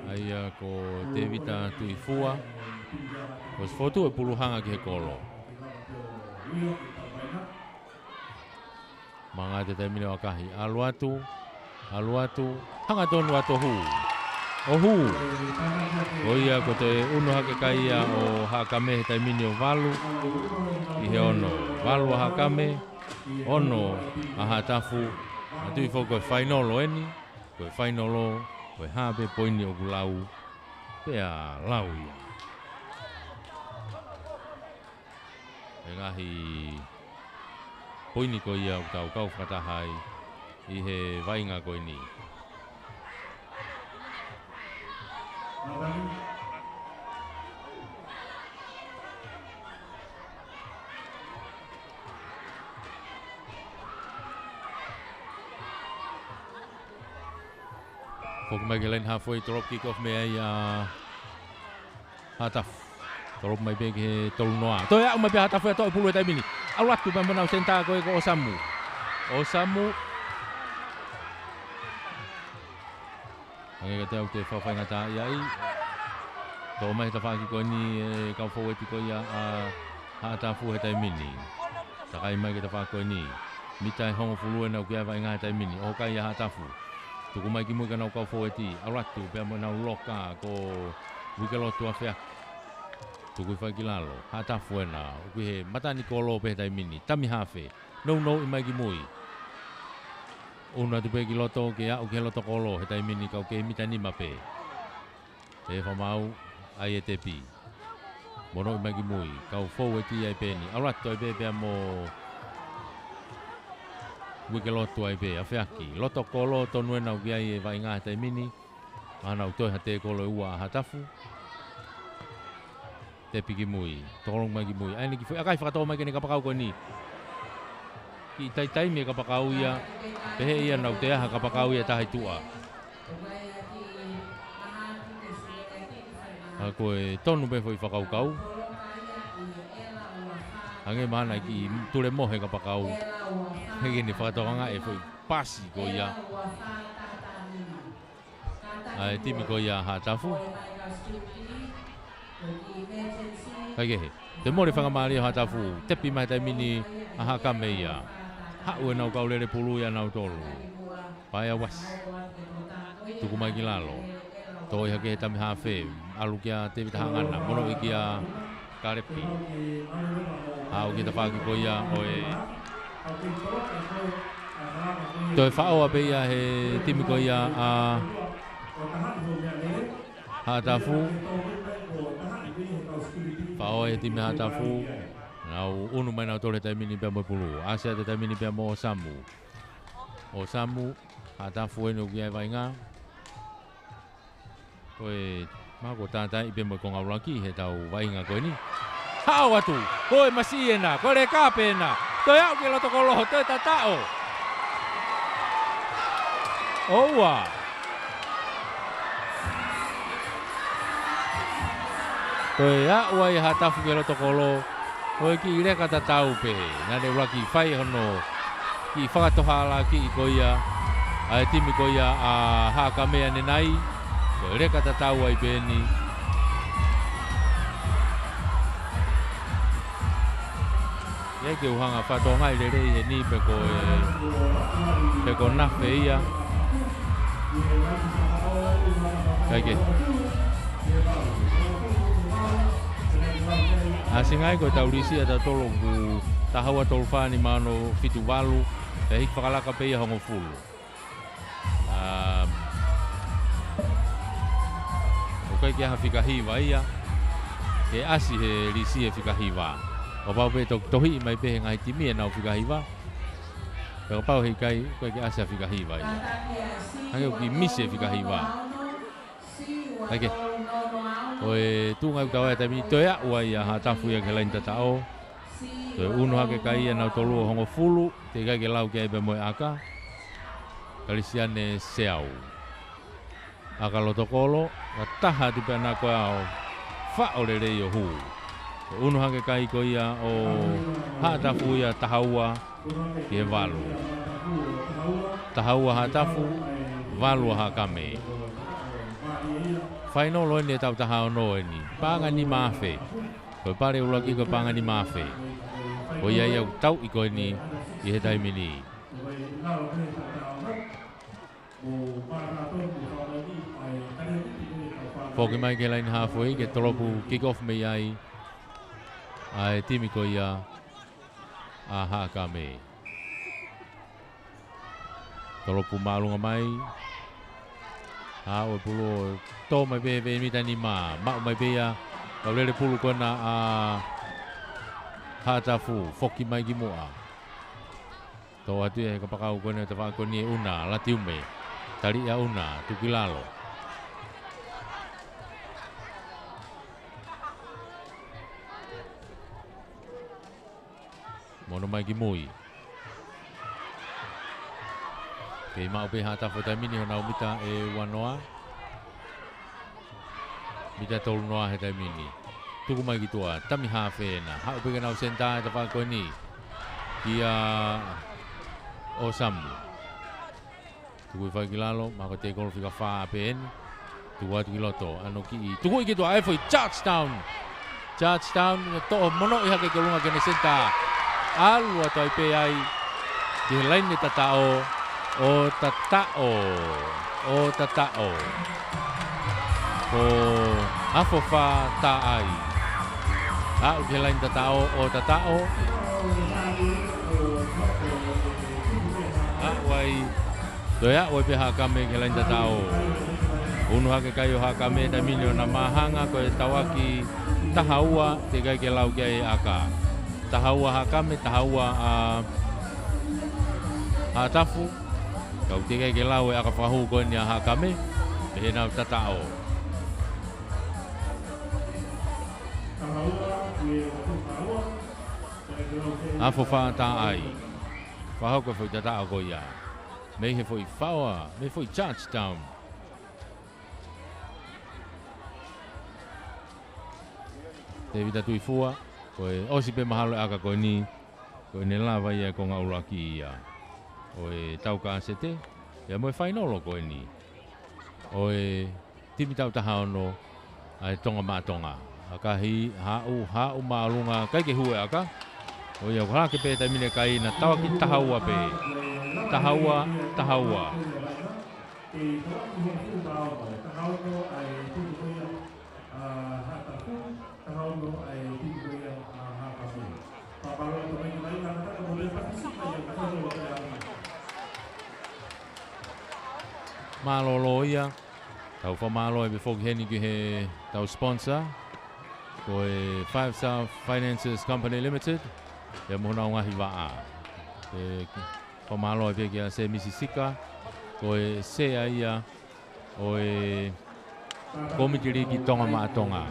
ʻA ia ko Tevita Tuifua. Ko e fotu e pulu hanga ki he kolo. Manga atu he taimi ni ʻo ʻakahi. ʻAlu atu. ʻAlu atu, hangatonu atu ʻo hū. ʻO hū. Ko ia ko e toe ʻunu hake kai ia ʻo Haʻakame he taimi ni ʻo valu ki he ono. Valu ʻa Haʻakame, ono ʻa Haʻatafu. Manatuʻi foki ko e fainolo eni, ko e fainolo, ko e hā pē poini ʻoku lau, pea lau ia. E ngaahi poini ko ia ʻoku tau kau fakataha ai ʻi he vaʻinga ko eni. Foki mai ki he laine halfway, drop kick off mei ai ʻa Haʻatafu. Tolopu mai pē ki he tolu noa. Toe aʻu mai pē Haʻatafu ʻo toʻo e pulu he taimi ni. ʻAlu atu pē mo ʻenau senitā ko ē ko ʻOsamu. ʻOsamu. Hangē kiate au ʻoku te fakafaingataʻaʻia ai. Toʻo mai he tafaʻaki ko eni e kau foueti ko ia ʻa Haʻatafu he taimi ni. Takai mai ki he tafaʻaki ko eni. Mita ʻe hongofulu ena ʻoku ʻi ai e vaʻinga he taimi ni. ʻOho kai ʻa Haʻatafu. Tuku mai ki mui ki heʻenau kau foueti. ʻAlu atu pea mo ʻenau loka ko Uikelotu Afeaki. Tuku hifo ai ki lalo. Haʻatafu ena. ʻOku ʻi he matanikolo pē he taimi ni. Tami hafe. Nounou mai ki mui. ʻUnu atu pē ki loto ke aʻu ki he loto kolo he taimi ni ka ʻoku kei mita nima pē. Pehē fakamaau, ʻai e tepi. Monūʻia mai ki mui, kau foueti ai pē eni. ʻAlu atu ai pē pea mo Uikelotu ai pē, Afeaki. Loto kolo tonu ena ʻoku ʻi ai e vaʻinga he taimi ni. Mahalo toe ha tēkolo ʻe ua ʻa Haʻatafu. Tepi ki mui, tolongi mai ki mui. ʻAi eni ki foʻi, ʻakai fakatō mai ki he kapakau ko eni. Kiʻi taimi e kapakau ia, pehē ia naʻa nau toe ʻai ha kapakau ia taha ʻi tuʻa. ʻA ko e tonu pē foʻi fakakaukau. Hangē mahalo naʻe kiʻi tulemohe kapakau. Hangē naʻe fakatokangaʻi e foʻi pasi ko ia ʻa e timi ko ia Haʻatafu. Kaikehe, toe mole faingamālie ʻa Haʻatafu, tepi mai he taimi ni ʻa Haʻakame ia. Haʻu ʻenau kau lele pulu ia nautolu. Paea Uasi. Tuku mai ki lalo. Toʻo hake he tami hafe. ʻAlu kia Tevita Haʻangana. Monūʻia kia Kalepi. Aʻu ki he tafaʻaki ko ia ʻo e toe faʻoa pē ia he timi ko ia ʻa Haʻatafu. Faʻoa he timi Haʻatafu. Nau ʻunu mai nautolu he taimi ni pea mo e pulu. ʻAsi atu he taimi ni pea mo ʻOsamu. ʻOsamu, Haʻatafu eni ʻoku ʻi ai e vaʻinga. Ko e Mahalo ko e tātaaʻi pē mo e konga ʻuluaki he tau vaʻinga ko eni. Haʻu atu, ko e masiʻi ena, ko e leka pē ena. Toe aʻu ki loto kolo, toe tataʻo. ʻOua. Toe aʻu ai ʻa Haʻatafu ki loto kolo. Ko e kiʻi leka tatau pē. Naʻa ne ʻuluaki fai hono kiʻi fakatohala kiʻi ko ia ʻa e timi ko ia ʻa Haʻakame ʻanenai. Ko e leka tatau ai pē eni. ʻIo, ke u hanga ʻo fakatokangaʻi lelei heni pe ko e, pe ko e nafe ia. Kae kehe. ʻAsi ngai ko ʻetau lisi ʻatautolu ʻoku taha ua tolu fā nima ono fitu valu, pea hiki fakalaka pē ia hongofulu. ʻA, ʻoku ʻikai ke ʻi ai ha fika hiva ia, ke ʻasi he lisi e fika hiva. Kapau pē toki tohiʻi mai pē he ngaahi timi ʻenau fika hiva. Pea kapau heʻikai, ʻoku ʻikai ke ʻasi ha fika hiva ia. Hangē ʻoku kiʻi misi e fika hiva. Kae kehe. Ko e tuʻunga ʻoku tau ʻi ai he taimi ni, toe aʻu ai ʻa Haʻatafu ia ki he laine tataʻo. Toe ʻunu hake e kai ia ʻanautolu ʻo hongofulu, teʻeki ai ke lau ki ai pea mo e ʻaka. Kalisiane Seau. ʻAka loto kolo, ka taha atu pē ʻana ko ia ʻo faʻo lelei ʻo hū. Toe ʻunu hake e kai ko ia ʻo Haʻatafu ia taha ua ki he valu. Taha ua Haʻatafu, valu ʻa Haʻakame. Fainolo eni ʻetau taha ono eni. Paʻanga nima afe. Ko e pale ʻuluaki ko e paʻanga nima afe. Ko ia ia ʻoku tauʻi ko eni ʻi he taimi ni. Foki mai ki he laine hāfoʻi ke tolopu kick off mei ai ʻa e timi ko ia ʻa Haʻakame. Tolopu māʻolunga mai. Haʻu e pulu ʻo tō mai pē he veʻe mita nima. Maʻu mai pē ia. Kau lele pulu ko ena ʻa Haʻatafu. Foki mai ki muʻa. Tō atu ia he kapakau ko ena tafaʻaki ko eni ʻe ʻUna, Latiume. Tali ʻe ʻUna, tuku ki lalo. Mono mai ki mui. Kei maʻu pē Haʻatafu he taimi ni honau mita ʻe ua noa. Mita tolu noa he taimi ni. Tuku mai ki tuʻa, tami haafe ena. Haʻu pē ke nau senitā he tafaʻaki ko eni. Kia ʻOsamu. Tuku hifo ki lalo, mahalo ko e tekolo fika fā pē eni. Tuku atu ki loto, ʻa e kiʻi. Tuku ki tuʻa, ʻai foʻi touchdown. Touchdown, ʻo toʻo monoʻi hake ki ʻolunga ki heʻene senitā. ʻAlu atu ai pē ai ki he laine tataʻo, ʻo tataʻo, ʻo tataʻo. Ko Afofā Taʻai. Aʻu ki he laine tataʻo, ʻo tataʻo. Aʻu ai, toe aʻu ai pē Haʻakame ki he laine tataʻo. ʻUnu hake e kai ʻo Haʻakame he taimi ni ʻo na māhanga ko e tauʻaki taha ua, teʻeki ai ke lau ki ai e ʻaka. Taha ua Haʻakame, taha ua ʻa Haʻatafu. Ka ʻoku teʻeki ai ke lau e ʻaka fakahū ko eni ʻa Haʻakame, mei heʻenau tataʻo. Afofā Taʻai. Fakahoko e foʻi tataʻo ko ia. Mei he foʻi faʻo, mei he foʻi touchdown. Tēvita Tuifua, ko e ʻosi pē mahalo e ʻaka ko eni, ko ʻene lava ia e konga ʻuluaki ia ʻo e tau kasete, ia mo e fainolo ko eni ʻo e timi tau taha ono, ʻa e Tonga Maʻa Tonga. ʻAkahi, haʻu, haʻu māʻolunga, ʻikai ke hū e ʻaka. ʻO ia, ʻoku hake pē taimi ni e kai na tauʻaki taha ua pē. Taha ua, taha ua. Mālōlō ia. Tau fakamālō ai pē foki heni ki he tau sponsor, ko e Five Star Finances Company Limited, ia mo honau ngaahi vaʻa. Pea fakamālō ai pē kia Semisi Sika, ko e sea ia ʻo e Kōmiti Liki Tonga Maʻa Tonga.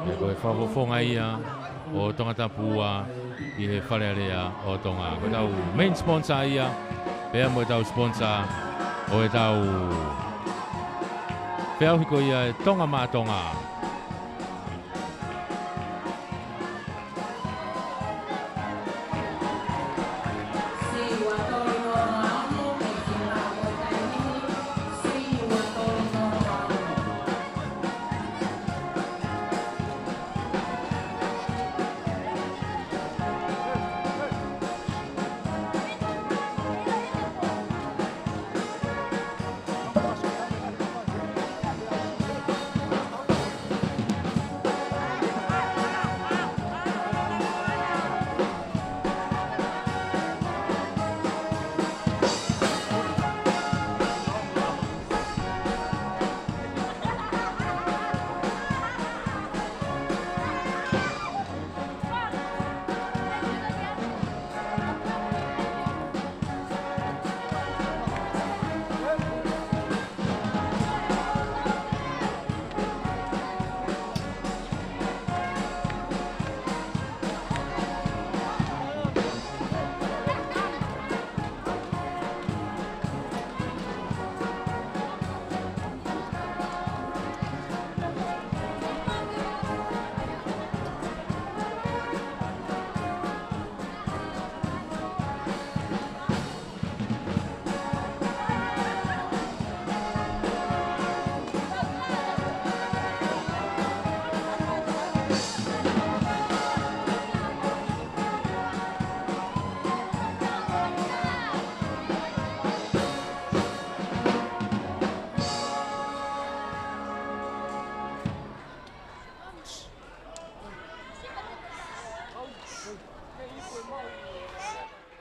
Pea ko e fakafofonga ia ʻo Tongatapu ua ʻi he Fale Alea ʻo Tonga. Ko ʻetau main sponsor ia, pea mo ʻetau sponsor ʻo ʻetau feʻauhi ko ia ʻa e Tonga Maʻa Tonga.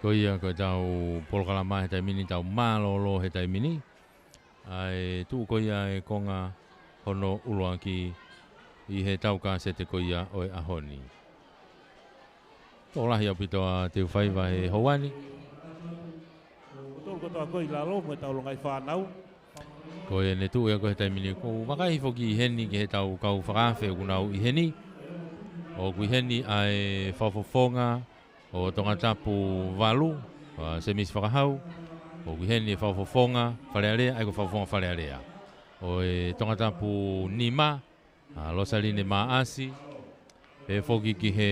Ko ia ko ʻetau polokalama he taimi ni, tau mālōlō he taimi ni. ʻA e tuʻu ko ia e konga hono ʻuluaki ʻi heʻetau kāsete ko ia ʻo e ʻaho ni. Tokolahi ʻaupito ʻa Teufaiva he houa ni. Tolu kotoa ko ē ʻi lalo mo ʻetau longaʻi fānau. Ko ʻene tuʻu ia ko ē he taimi ni, ʻoku ou vakai foki ʻi heni ki heʻetau kau fakaafe ʻoku nau ʻi heni. ʻOku ʻi heni ʻa e fakafofonga ʻo Tongatapu valu, ʻa Semisi Fakahau. ʻOku ʻi heni e fakafofonga Fale Alea, ʻa ia ko e fakafofonga Fale Alea. ʻO e Tongatapu nima, ʻa Losaline Maʻasi. Pehē foki ki he,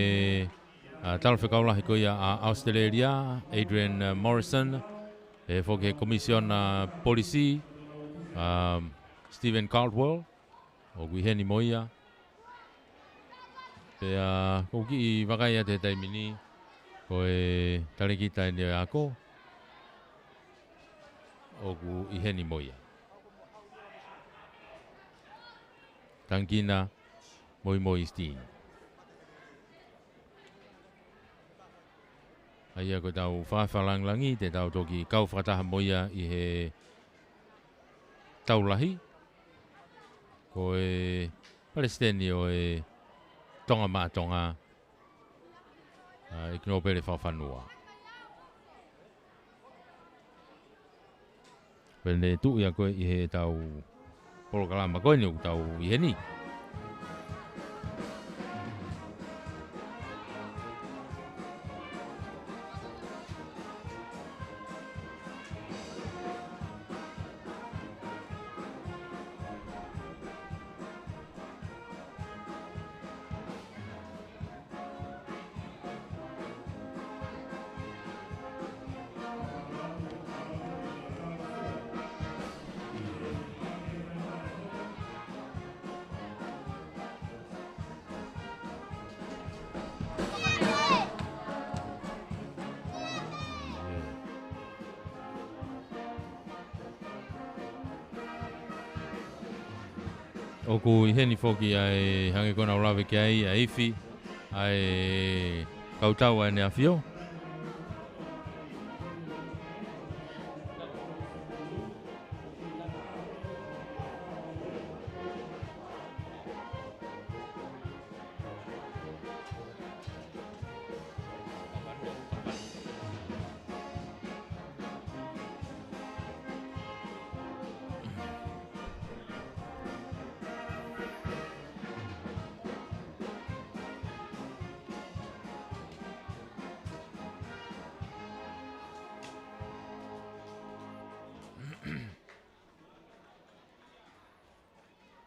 ʻa, talafekau lahi ko ia ʻa ʻAositelēlia, Adrian, ʻa, Morrison. Pehē foki he Komisiona Polisi, ʻa, Stephen Caldwell. ʻOku ʻi heni mo ia. Pea ʻoku ou kiʻi vakai atu he taimi ni, ko e talēkita ʻeni ʻo e ako ʻoku ʻi heni mo ia. Tangikina Moimoi Steen. ʻA ia ko ʻetau fakaafe fakalāngilangi, te tau toki kau fakataha mo ia ʻi he tau lahi. Ko e Palesiteni ʻo e Tonga Maʻa Tonga, ʻa, ʻEiki Nōpele Fakafanua. Pea ne tuʻu ia ko ē ʻi heʻetau polokalama ko eni ʻoku tau ʻi heni. ʻOku ʻi heni foki ʻa e hangē ko ʻenau lave ki ai ʻa e ifi ʻa e kautau ʻa ʻEne ʻAfio.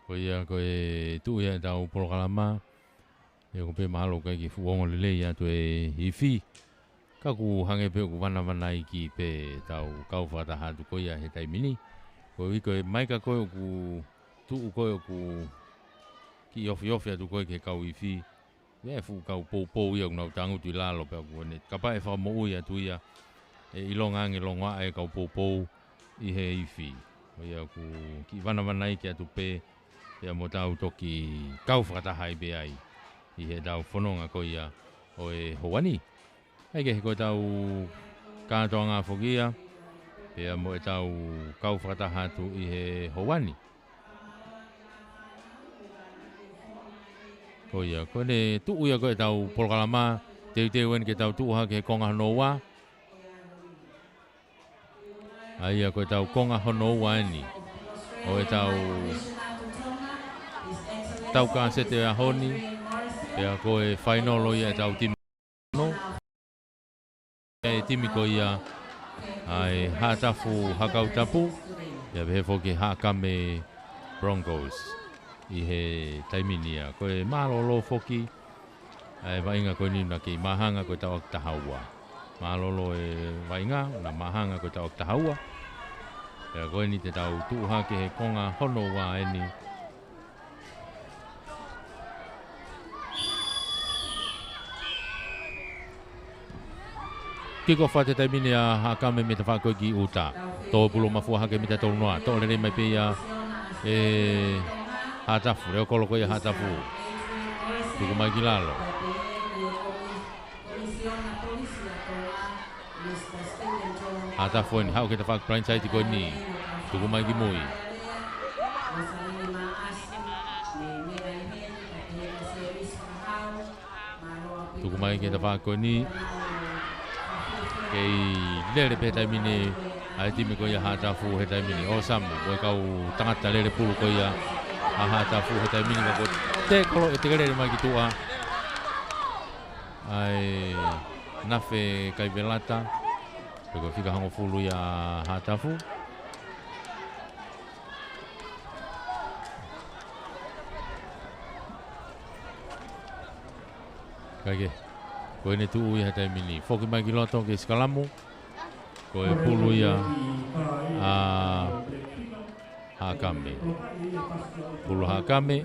Ko ia ko e tuʻu ia ʻetau polokalama. ʻIo, ʻoku pē mahalo ʻoku ʻikai ke fuʻu ongo lelei atu e ifi. Ka ʻoku hangē pē ʻoku vanavanaiki pē ʻetau kau fakataha atu ko ia he taimi ni. Ko e ʻuhi ko e maika ko ē ʻoku tuʻu ko ē ʻoku kiʻi ofiofi atu ko ē ki he kau ifi. ʻA e fuʻu kau poupou ia ʻoku nau tangutu ʻi lalo pea ʻoku ne kapau ʻe fakamoʻui atu ia ʻe ʻilonga ange longoaʻa e kau poupou ʻi he ifi. Ko ia ʻoku kiʻi vanavanaiki atu pē pea mo ʻetau toki kau fakataha ai pē ai ʻi heʻetau fononga ko ia ʻo e houa ni. ʻAi ke he ko ʻetau kātoanga foki ia pea mo ʻetau kau fakataha atu ʻi he houa ni. Ko ia, ko ʻene tuʻu ia ko ʻetau polokalama, teuteu eni ke tau tuʻu hake he konga hono ua. ʻA ia ko ʻetau konga hono ua eni ʻo ʻetau tau kāsete ʻo e ʻaho ni, pea ko e fainolo ia ʻetau timi. Nō e timi ko ia ʻa e Haʻatafu Hakau Tapu, pea pehē foki Haʻakame Broncos ʻi he taimi ni ia. Ko e mālōlō foki ʻa e vaʻinga ko eni naʻa ke māhanga ko e taʻu ʻaki taha ua. Mālōlō e vaʻinga naʻa māhanga ko e taʻu ʻaki taha ua. Pea ko eni te tau tuʻu hake he konga hono ua eni. Kick off ʻa e taimi ni ʻa Haʻakame mei tafaʻaki ko ē ki ʻuta. Tō pulu mafua hake mita tolu noa. Toʻo lelei mai pē ia ʻe Haʻatafu. Leʻo kolo ko ia Haʻatafu. Tuku mai ki lalo. Haʻatafu eni, haʻu ki he tafaʻaki blindside ko eni. Tuku mai ki mui. Tuku mai ki he tafaʻaki ko eni. Kei lele pē he taimi ni ʻa e timi ko ia Haʻatafu he taimi ni. ʻO Samu, mo e kau tangata lele pulu ko ia ʻa Haʻatafu he taimi ni. Ka ko e tekolo ʻe tekelele mai ki tuʻa ʻa e Nafe Kaivelata. Pe ko e fika hongofulu ia ʻa Haʻatafu. Kae kehe, ko ʻene tuʻu ia he taimi ni. Foki mai ki loto ke sikalamu. Ko e pulu ia ʻa Haʻakame. Pulu Haʻakame.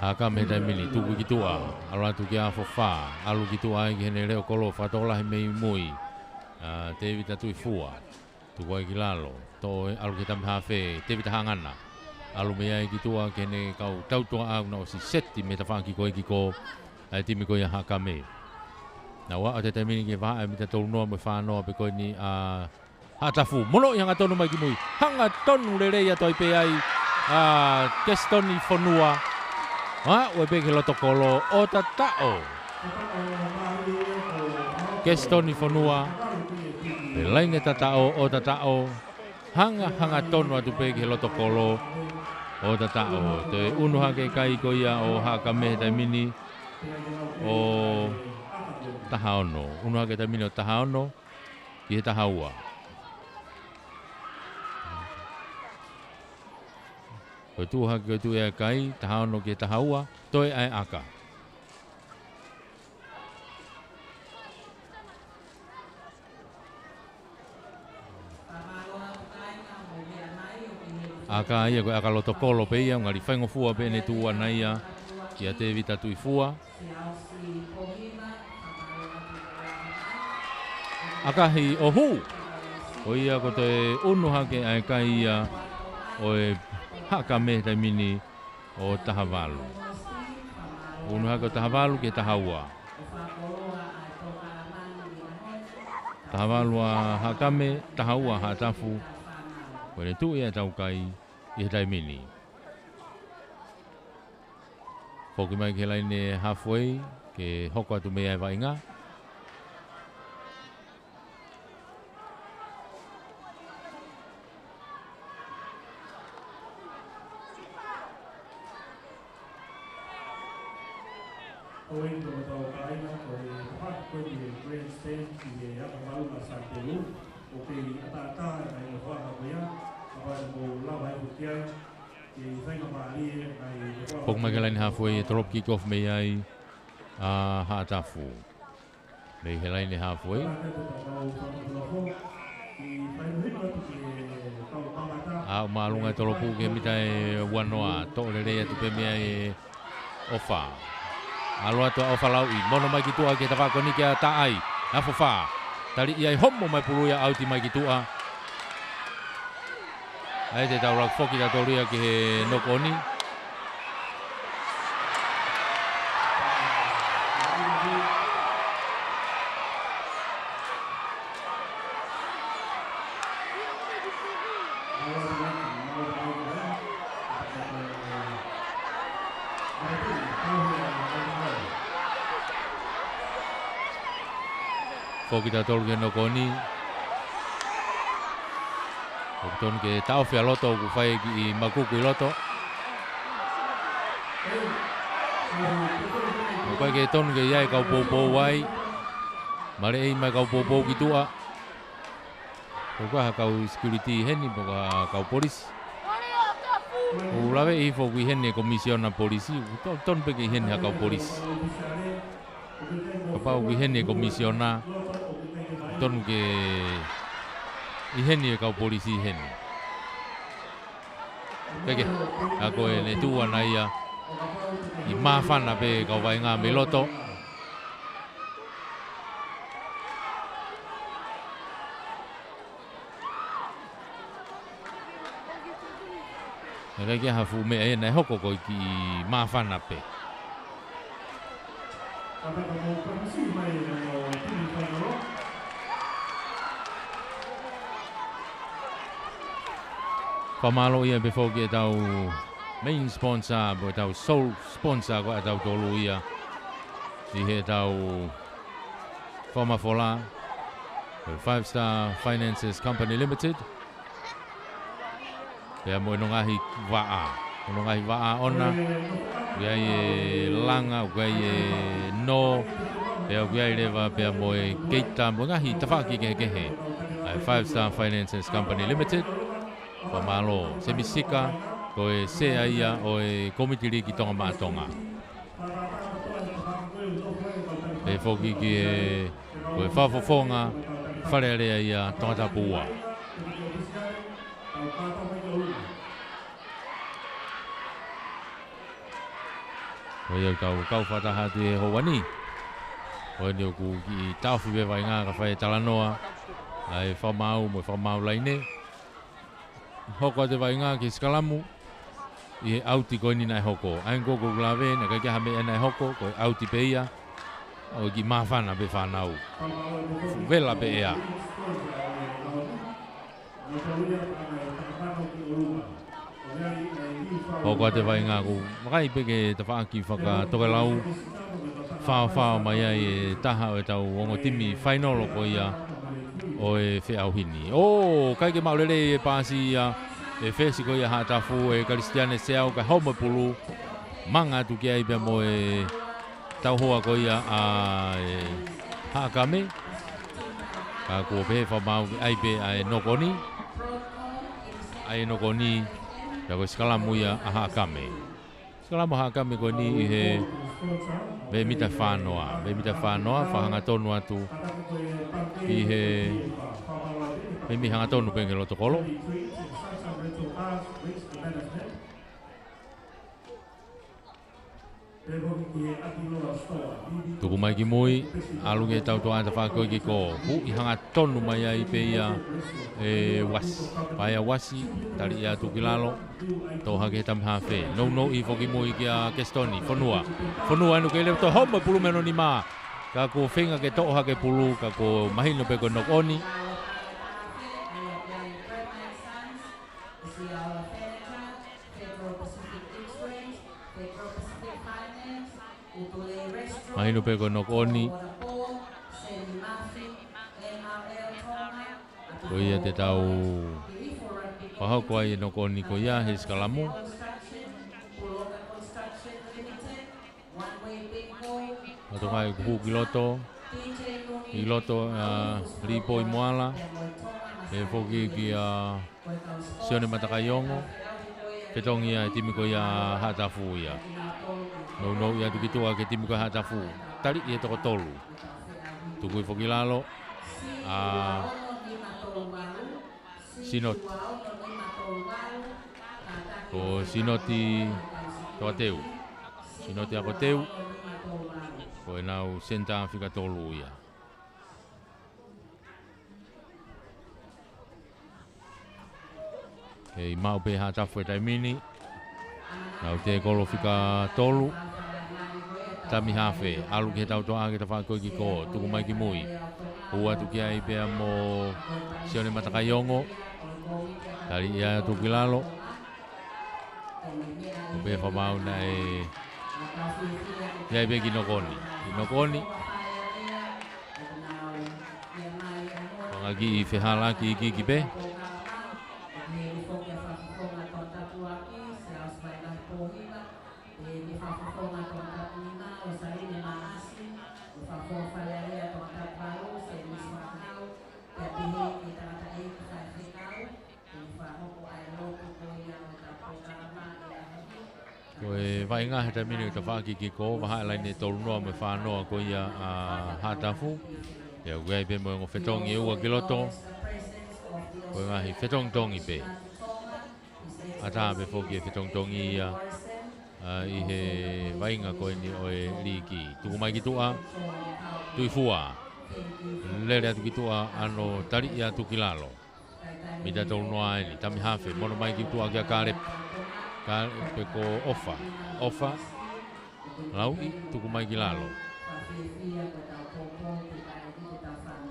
Haʻakame he taimi ni, tuku ki tuʻa, ʻalu atu ki he ʻafo fā, ʻalu ki tuʻa ai ki heʻene leʻo kolo, fakatokolahi mei mui, ʻa Tevita Tuifua, tuku ai ki lalo, toʻo ʻalu ki he tama hafe, Tevita Hangana, ʻalu mei ai ki tuʻa ki heʻene kau tautuʻa ʻaʻau naʻe ʻosi seti mei he tafaʻaki ko ē ki ko, ʻa e timi ko ia Haʻakame. Naʻa nau aʻu he taimi ni ki he vahaʻa ʻe mita tolu noa mo e fā noa pē ko eni ʻa Haʻatafu, monoʻi hangatonu mai ki mui. Hangatonu lelei atu ai pē ai ʻa Kesitoni Fonua. Aʻu ai pē ki he loto kolo ʻo tataʻo. Kesitoni Fonua. Pea laine tataʻo ʻo tataʻo. Hanga, hangatonu atu pē ki he loto kolo ʻo tataʻo. Toe unu hake kai ko ia ʻo Haʻakame he taimi ni ʻo taha ono. Unu hake taimi ni ʻo taha ono ki he taha ua. Ko e tuʻu hake ko e tuʻu ia e kai, taha ono ki he taha ua, toe ʻa e ʻaka. ʻAka ia ko e ʻaka loto kolo pē ia, ngali faingofua pē ʻene tuʻu ʻana ia kia Tevita Tuifua. ʻAkahi ʻo hū. Ko ia ko e toe unu hake ʻa e kai ia ʻo e Haʻakame he taimi ni ʻo taha valu. Unu hake ʻo taha valu ki he taha ua. Taha valu ʻa Haʻakame, taha ua Haʻatafu. Ko ʻene tuʻu ia ʻetau kai ʻi he taimi ni. Foki mai ki he laine halfway, ke hoko atu mei ai e vaʻinga. Foki mai ki he laine halfway, ʻe drop kick off mei ai ʻa Haʻatafu. Mei he laine halfway. ʻAʻu māʻolunga e tolopu ki he mita ʻe uanoa, toʻo lelei atu pē mei ai ʻe ʻOfa. ʻAlu atu ʻa ʻOfa Lauʻi, mono mai ki tuʻa ki he tafaʻaki ko eni kia Taʻai. Nafo fā. Tali ia ʻi homo mai pulu ia, ʻauti mai ki tuʻa. ʻA ia te tau laka foki tautolu ia ki he knock on. Foki tautolu ki he knock on. ʻOku tonu ke taʻofi ʻa loto, ʻoku fai e kiʻi makuku ʻi loto. ʻOku ʻikai ke tonu ke ʻi ai e kau poupou ai. Maleʻei mai e kau poupou ki tuʻa. ʻOku ʻi ai ha kau security heni, pe ko ha kau polisi. ʻOku laveʻi foki ʻi heni e komisiona polisi, ʻoku to-, tonu pē ke ʻi heni ha kau polisi. Kapau ʻoku ʻi heni e komisiona, tonu ke ʻi heni e kau polisi heni. Keke, ka ko e ne tuʻu ʻana ia, ʻi māfana pē kau vaʻinga mei loto. Naʻe ʻikai ke ʻi ai ha fuʻu meʻa ia naʻe hoko, ko e kiʻi māfana pē. Fakamālō ia pē foki ki heʻetau main sponsor, mo ʻetau sole sponsor ko ē ʻatautolu ia. ʻI heʻetau fakamafola, ko e Five Star Finances Company Limited. Pea mo hono ngaahi vaʻa, hono ngaahi vaʻa ʻoʻona, ʻoku ʻi ai e langa, ʻoku ʻi ai e nō, pea ʻoku ʻi ai leva pea mo e keita, mo e ngaahi tafaʻaki kehekehe ʻa e Five Star Finances Company Limited. Fakamālō, Semi Sika, ko e sea ia ʻo e Kōmiti Liki Tonga Maʻa Tonga. Pehē foki ki he, ko e fakafofonga Fale Alea ia Tongatapu ua. Ko ia ʻoku tau kau fakataha atu he houa ni. Ko eni ʻoku kiʻi taʻofi pē vaʻinga ka fai e talanoa ʻa e fakamaau mo e fakamaau laine. Hoko atu e vaʻinga ki he sikalamu ʻi he ʻauti ko eni naʻe hoko. ʻA ia ko ʻeku lave, naʻe ʻikai ke ʻi ai ha meʻa naʻe hoko, ko e ʻauti pē ia. ʻOku kiʻi māfana pē fānau. Vela pē ʻea. Hoko atu e vaʻinga, ʻoku vakai pē ki he tafaʻaki fakatokelau. Faofao mai ai e taha ʻo ʻetau ongo timi fainolo ko ia ʻo e feʻauhi ni. ʻO, ʻikai ke maʻu lelei e paasi ia ʻa e fesi ko ia ʻa Haʻatafu, ʻe Kalisitiane Seau, kae homo e pulu. Manga atu ki ai pea mo e tauhoa ko ia ʻa e Haʻakame. Ka kuo pehē fakamaau ke ʻai pē ʻa e knock on. ʻAi e knock on, pea ko e sikalamu ia ʻa Haʻakame. Sikalamu ʻa Haʻakame ko eni ʻi he veʻe mita fānoa, veʻe mita fānoa, fakahangatonu atu ki he, veʻe mita hangatonu pē ki he loto kolo. Tuku mai ki mui, ʻalu ki he tautoʻa tafaʻaki ko ē ki kō. Huʻi hangatonu mai ai pē ia ʻe Uasi. Paea Uasi, tali ia atu ki lalo. Toʻo hake he tami hafe. Nounou ʻi foki mui kia Kesitoni. Fonua. Fonua ʻanuʻu ke leva toʻo homo e pulu mei hono nima. Ka kuo feinga ke toʻo hake e pulu, ka kuo mahino pē ko e knock on. Mahino pē ko e knock on. Ko ia te tau fakahoko ai e knock on ko ia he sikalamu. ʻOku hū ki loto, ʻi loto, ʻa, Lipoi Moala, ʻe foki kia Sione Matakaiongo, fetongi ia e timi ko ia Haʻatafu ia. Nounou ia atu ki tuʻa ki he timi ko ia Haʻatafu. Tali ia toko tolu. Tukui foki lalo, ʻa, Sinoti. Ko Sinoti Toateu. Sinoti Akoteu. Ko ʻenau senitā fika tolu ia. Kei maʻu pē Haʻatafu he taimi ni. Nau tēkolo fika tolu. Tami hafe, ʻalu ki he tautoʻa ki he tafaʻaki ko ē ki kō, tuku mai ki mui. Hū atu ki ai pea mo Sione Matakaiongo. Tali ia atu ki lalo. ʻO pē fakamaau naʻe ʻi ai pē kiʻi nokoni. Kiʻi nokoni. Fanga kiʻi fehālaaki ikiiki pē. Ko e vaʻinga he taimi ni ʻo e tafaʻaki ki kō, vahaʻa e laine ʻe tolu noa mo e fā noa ko ia ʻa Haʻatafu. Pea ʻoku ʻi ai pē mo e ongo fetongi ʻe ua ki loto. Ko e ngaahi fetongitongi pē. ʻAtā pē foki e fetongitongi ia, ʻa, ʻi he vaʻinga ko eni ʻo e liiki. Tuku mai ki tuʻa, Tuʻifua. Lele atu ki tuʻa, ʻa, ʻo tali ia atu ki lalo. Mita tolu noa eni, tami hafe, mono mai ki tuʻa kia Kalepi. Kalepi ko ʻOfa. ʻOfa. Lauʻi, tuku mai ki lalo.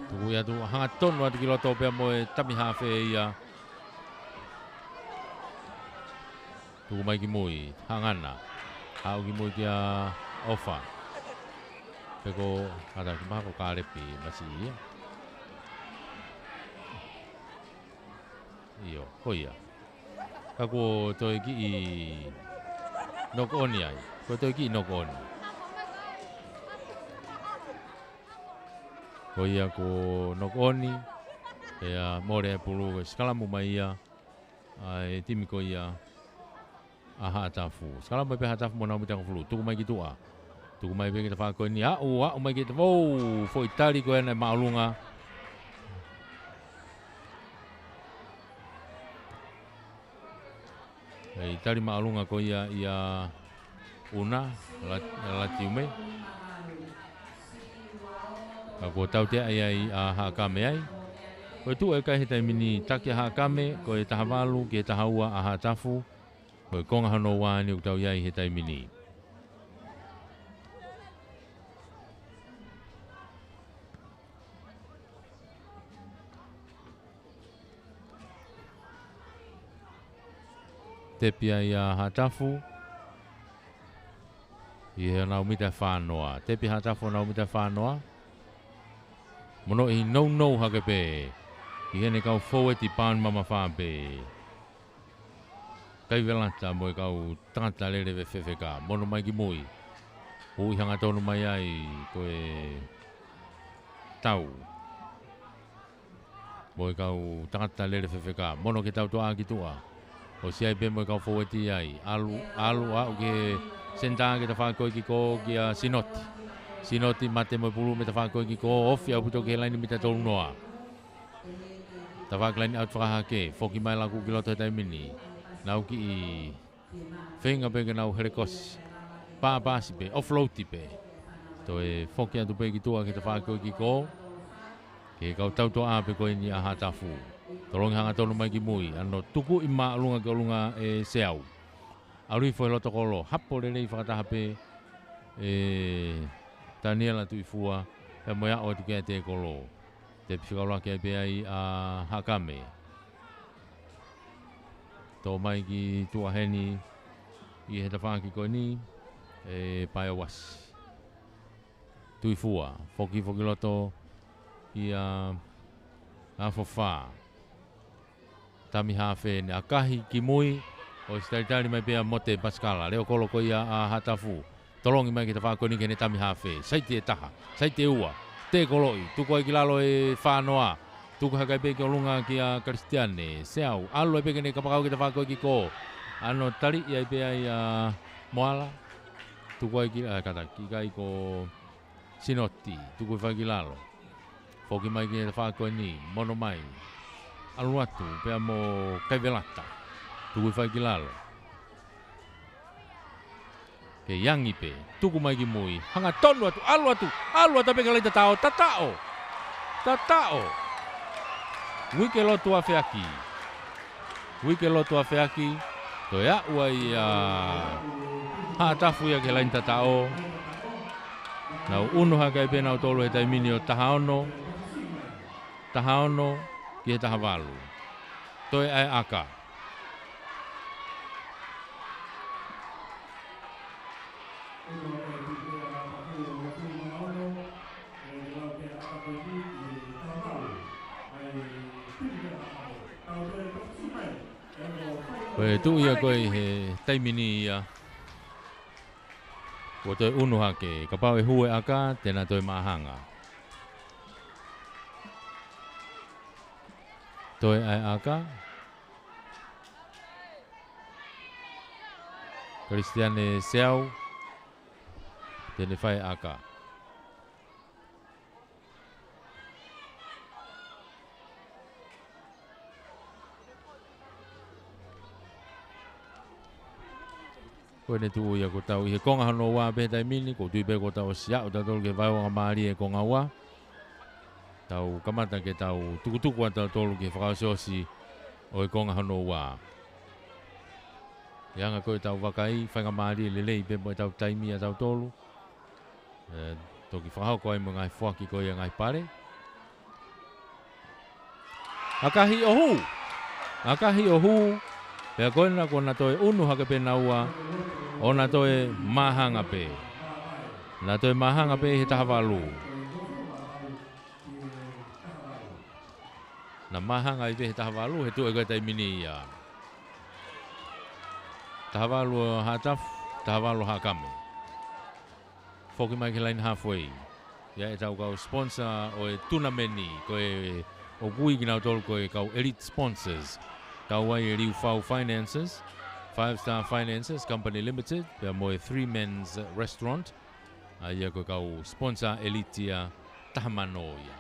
Tuku ia atu, hangatonu atu ki loto pea mo e tami hafe ia. Tuku mai ki mui, Hangana. Haʻu ki mui kia ʻOfa. Pe ko, ʻatā ki maha ko Kalepi masiʻi ia. ʻIo, ko ia. Ka kuo toe kiʻi knock on ai. Kuo toe kiʻi knock on. Ko ia kuo knock on. Pea mole e pulu, ko e sikalamu mai ia ʻa e timi ko ia ʻa Haʻatafu. Sikalamu mai pē Haʻatafu mo ʻenau mita hongofulu. Tuku mai ki tuʻa. Tuku mai pē ki he tafaʻaki ko eni. Aʻu, aʻu mai ki he tafaʻaki. Foʻi tali ko ena ʻe māʻolunga. ʻE tali māʻolunga ko ia ʻia Una, La-, Latiume. Ka kuo tautea ai ʻa Haʻakame ai. Ko e tuʻu ʻa e kai he taimi ni, taki ʻa Haʻakame, ko e taha valu ki he taha ua ʻa Haʻatafu. Ko e konga hono ua eni ʻoku tau ʻi ai he taimi ni. Tepi ai ʻa Haʻatafu. ʻI heʻenau mita ʻe fā noa. Tepi Haʻatafu ʻenau mita ʻe fā noa. Mono ʻi nounou hake pē. ʻI heʻene kau fōueti pauni mamafa pē. Kaivelata mo e kau tangata lele fefeka. Mono mai ki mui. Ui hangatonu mai ai ko e Tau. Mo e kau tangata lele fefeka. Mono ki he tautoʻa ki tuʻa. ʻOsi ai pē mo e kau fōueti ai. ʻAlu, ʻalu, aʻu ki he senitā ki he tafaʻaki ko ē ki kō kia Sinoti. Sinoti mate mo e pulu mei he tafaʻaki ko ē ki kō. Ofi ʻaupito ki he laine mita tolu noa. Tafaʻaki laine ʻauti fakahahake. Foki mai laku ki loto he taimi ni. Nau kiʻi feinga pē ke nau helekosi. Pāpasi pē, offload pē. Toe foki atu pē ki tuʻa ki he tafaʻaki ko ē ki kō. Ki he kau tautoʻa pē ko eni ʻa Haʻatafu. Tolongi hangatonu mai ki mui, ʻa ʻenau tukuʻi māʻolunga ki ʻolunga ʻe Seau. ʻAlu hifo he loto kolo, hapo lelei fakataha pē ʻe Taniela Tuʻifua, pea mo e aʻu atu ki ai e tēkolo. Tepi fika ʻuluaki ai pē ai ʻa Haʻakame. Tō mai ki tuʻa heni ʻi he tafaʻaki ko eni ʻe Paeauasi. Tuʻifua, foki foki loto ʻia Afofa. Tami hafe ʻene ʻakahi ki mui, ʻosi talitali mai pē ʻa Mote Pasikala, leʻo kolo ko ia ʻa Haʻatafu. Tolongi mai ki he tafaʻaki ko eni ki heʻene tami hafe. Saiti ʻe taha, saiti ʻe ua. Tēkoloʻi, tuku ai ki lalo ʻe Fānoa. Tuku hake ai pē ki ʻolunga kia Kalisitiane Seau. ʻAlu ai pē ke ne kapakau ki he tafaʻaki ko ē ki kō. ʻAno taliʻi ai pē ai ʻa Moala. Tuku ai ki, ʻa, kātaki, ʻikai ko Sinoti. Tuku ʻe fai ki lalo. Foki mai ki he tafaʻaki ko eni, mono mai. ʻAlu atu, pea mo Kaivelata. Tuku ʻe fai ki lalo. Ke Iangi pē, tuku mai ki mui. Hangatonu atu, ʻalu atu, ʻalu atu pē ki he laini tataʻo, tataʻo. Tataʻo. Uike lotu ʻa Feaki. Uike lotu ʻa Feaki, toe aʻu ai ʻa Haʻatafu ia ki he laini tataʻo. Nau ʻunu hake ai pē nautolu he taimi ni ʻo taha ono, taha ono ki he taha valu. Toe ʻa e ʻaka. Ko e tuʻu ia ko ē he taimi ni ia. Kuo toe ʻunu hake, kapau ʻe hū e ʻaka, te na toe māhanga. Toe ʻa e ʻaka. Kalisitiane Seau, te ne fai ʻaka. Ko ʻene tuʻu ia kuo tau ʻi he konga hono ua pē he taimi ni, ʻoku ou tui pē kuo tau ʻosi aʻu tautolu ki he vaeuangamālie ʻo e konga ua. Tau kamata ke tau tukutuku atu tautolu ki he fakaʻosiʻosi ʻo e konga hono ua. ʻI he anga ko ē ʻetau vakai, faingamālie lelei pē mo ʻetau taimi ʻa tautolu. ʻE, toki fakahoko ai mo e ngaahi foaki ko ia ʻa e ngaahi pale. ʻAkahi ʻo hū. ʻAkahi ʻo hū. Pea ko ena kuo na toe ʻunu hake pē naua. ʻO na toe māhanga pē. Na toe māhanga pē he taha valu. Na māhanga ai pē he taha valu, he tuʻu ko ē he taimi ni ia. Taha valu ʻo Haʻatafu, taha valu ʻo Haʻakame. Foki mai ki he laini halfway. ʻI ai ʻetau kau sponsor ʻo e tournament ni, ko e ʻoku ui kinautolu ko e kau elite sponsors. Kau ai ʻa e Liufau Finances, Five Star Finances Company Limited, pea mo e Three Men's Restaurant. ʻA ia ko e kau sponsor elite ia, taha mano ia.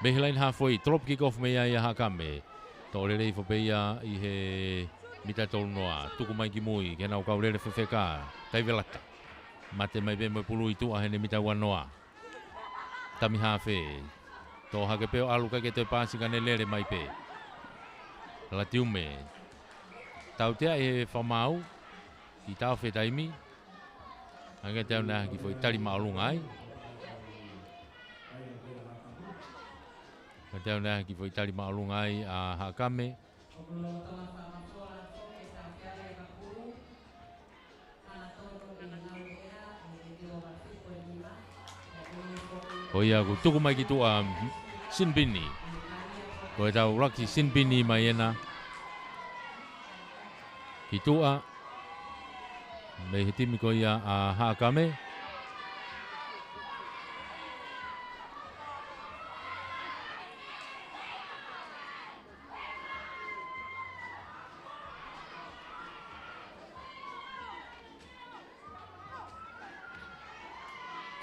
Mei he laini halfway, drop kick off mei ai ʻa Haʻakame. Toʻo lelei hifo pē ia ʻi he mita tolu noa. Tuku mai ki mui, ki heʻenau kau lele fefeka, Kaivelata. Mate mai pē mo e pulu ʻi tuʻa heʻene mita ua noa. Tami hafe. Toʻo hake pē ʻo ʻalu, ʻikai ke toe paasi ka ne lele mai pē. Latiume. Tautea ʻe he fakamaau. Kiʻi taofi e taimi. Hangē te au naʻe ʻi ai ha kiʻi foʻi tali māʻolunga ai. Hangē te au naʻe ʻi ai ha kiʻi foʻi tali māʻolunga ai ʻa Haʻakame. Ko ia kuo tuku mai ki tuʻa, sinipini. Ko ʻetau laki sinipini mai ena. Ki tuʻa. Mei he timi ko ia ʻa Haʻakame.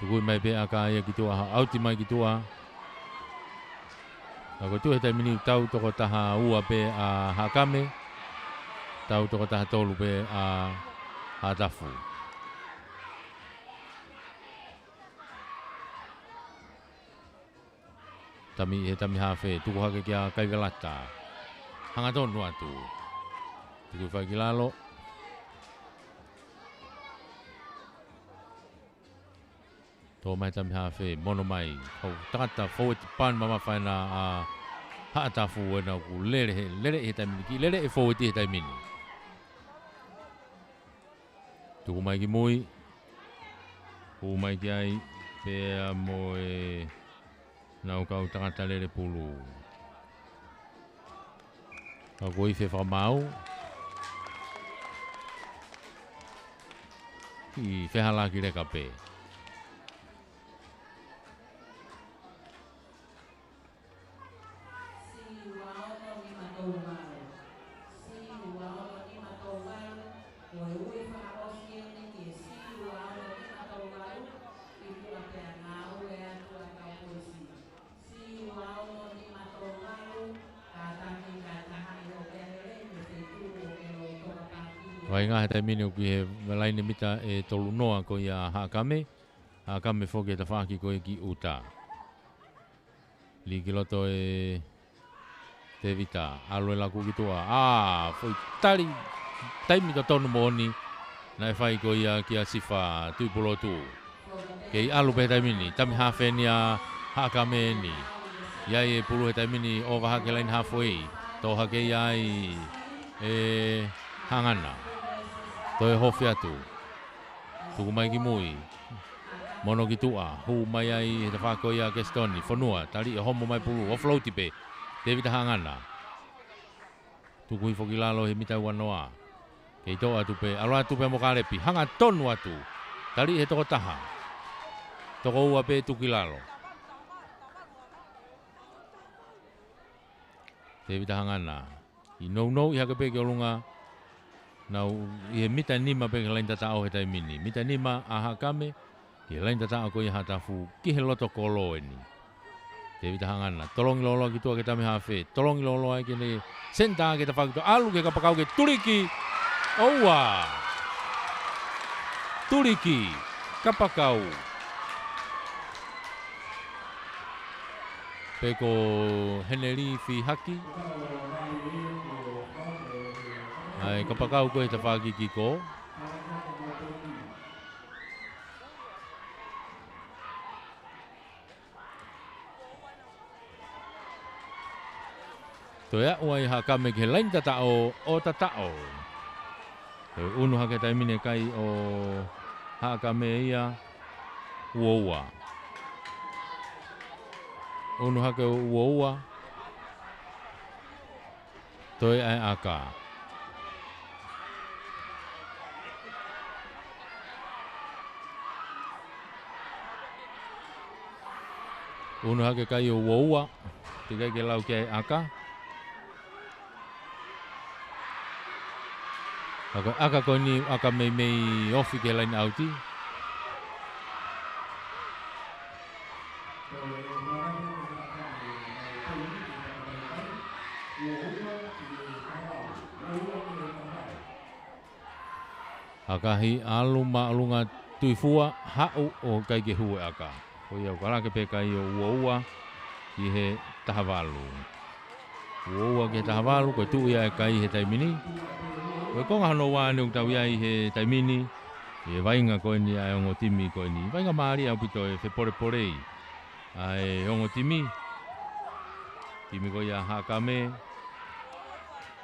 Tuku mai pē ʻa e ʻaka ia ki tuʻa, ʻauti mai ki tuʻa. Ka ko e tuʻu he taimi ni tau toko taha ua pē ʻa Haʻakame, tau toko taha tolu pē ʻa Haʻatafu. Tami, he tami hafe, tuku hake kia Kaivelata. Hangatonu atu. Tuku fai ki lalo. Toʻo mai tami hafe, mono mai. Kau tangata foueti pan mamafa ena ʻa Haʻatafu ena ʻoku lele he, lele he taimi ni, kiʻi lele e foueti he taimi ni. Tuku mai ki mui. Hū mai ki ai, pea mo ʻenau kau tangata lele pulu. Ka ko e ifi fakamaau. ʻi he fehālaaki leka pē. Vaʻinga he taimi ni ʻoku ʻi he laine mita ʻe tolu noa ko ia ʻa Haʻakame. Haʻakame foki e tafaʻaki ko ē ki ʻuta. Lī ki loto ʻe Tevita, ʻalu e laku ki tuʻa. ʻĀ, foʻi tali, taimi totonu moʻoni naʻe fai ko ia kia Sifa Tuʻipulotu. Kei ʻalu pē he taimi ni, tami hafe eni ʻa Haʻakame eni. ʻI ai e pulu he taimi ni, ʻova hake laine halfway. Tō hake ia ai ʻe Hangana. Toe hofi atu. Tuku mai ki mui. Mono ki tuʻa, hū mai ai he tafaʻaki ko ia ʻa Kesitoni, fonua, tali ʻe homo mai pulu, offload pē, Tevita Hangana. Tuku hifo ki lalo he mita ua noa. Kei toʻo atu pē, ʻalu atu pē mo Kalepi, hangatonu atu. Tali he toko taha. Toko ua pē tuku ki lalo. Tevita Hangana. ʻI nounou ʻi hake pē ki ʻolunga. Nau ʻi he mita nima pē ki he laine tataʻo he taimi ni. Mita nima ʻa Haʻakame, ki he laine tataʻo ko ia ʻa Haʻatafu, ki he loto kolo eni. Tevita Hangana, tolongi loloa ki tuʻa ki he tami hafe, tolongi loloa ki he senitā ki he tafaʻaki ki tuʻa, ʻalu ki he kapakau ke tuliki. ʻOua. Tuliki. Kapakau. Pe ko Heneli Fihaki. ʻAi, kapakau ko e tafaʻaki kiko. Toe aʻu ai Haʻakame ki he laine tataʻo ʻo tataʻo. Toe unu hake taimi ni kai ʻo Haʻakame ia ua ua. Unu hake ua ua. Toe ʻai ʻaka. Unu hake kai ʻo ua ua. Teʻeki ai ke lau ki ai ʻaka. Ka ko e ʻaka ko eni, ʻaka meimei ofi ki he laine ʻauti. ʻAkahi ʻalu māʻolunga tuifua, haʻu ʻo ʻikai ke hū e ʻaka. Ko ia ʻoku ʻalake pē kai ʻo ua ua ki he taha valu. Ua ua ki he taha valu, ko e tuʻu ia e kai he taimi ni. Ko e konga hono ua eni ʻoku tau ʻi ai he taimi ni, ʻi he vaʻinga ko eni ʻa e ongo timi ko eni. Vaʻinga mālie ʻaupito e fepolepolei ʻa e ongo timi. Timi ko ia ʻa Haʻakame,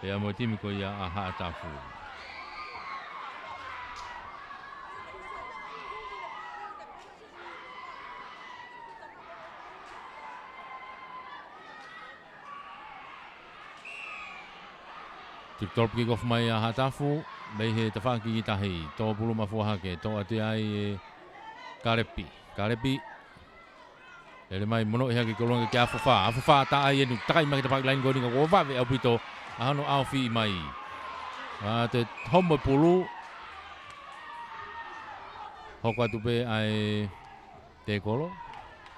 pea mo e timi ko ia ʻa Haʻatafu. Tip top kick off mai ʻa Haʻatafu, mei he tafaʻaki ki tahi, tō pulu mafua hake, tō atu ai ʻe Kalepi. Kalepi, lele mai mono ʻi hake ki ʻolunga ki ʻAfafā. ʻAfafā taʻai eni, takai mai ki he tafaʻaki laine ko eni ka kuo vave ʻaupito ʻa hono ʻaofi mai. ʻA, toe homo e pulu. Hoko atu pē ʻa e tēkolo.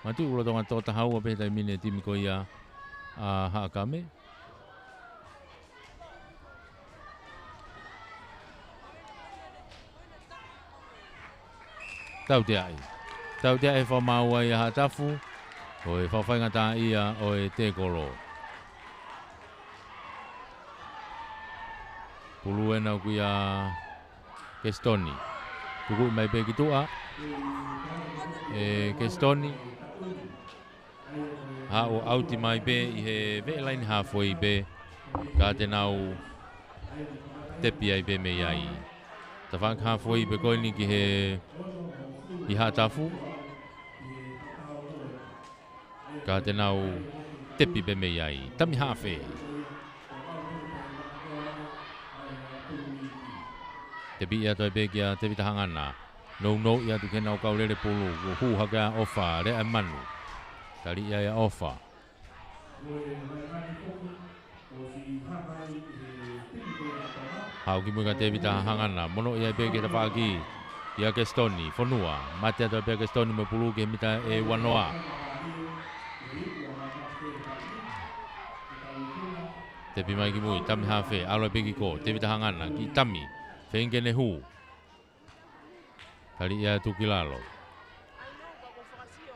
Matuʻi ʻulutonga tō taha ua pē he taimi ni e timi ko ia ʻa Haʻakame. Tauteaʻi. Tauteaʻi e fakamaau ʻa Haʻatafu. Ko e fakafaingataʻaʻia ʻo e tēkolo. Pulu ena ʻoku ʻia Kesitoni. Tukuʻi mai pē ki tuʻa ʻe Kesitoni. Haʻu ʻauti mai pē ʻi he veʻe laine halfway pē, ka te nau tepi ai pē mei ai. Tafaʻaki halfway pē ko eni ki he, ʻi Haʻatafu. Ka te nau tepi pē mei ai. Tami hafe. Tepi ia toe pē kia Tevita Hangana. Nounou ia atu ke nau kau lele pulu, kuo hū hake ʻa ʻOfa, lea ʻa Manu. Tali ia ʻa ʻOfa. Haʻu ki mui kia Tevita Hangana, mono ia pē ki he tafaʻaki. Kia Kesitoni Fonua, mate atu pē Kesitoni mo e pulu ki he mita ʻe uanoa. Tepi mai ki mui, tami hafe, ʻalu pē ki ko, Tevita Hangana, ki tami, feinga ke ne hū. Tali ia atu ki lalo.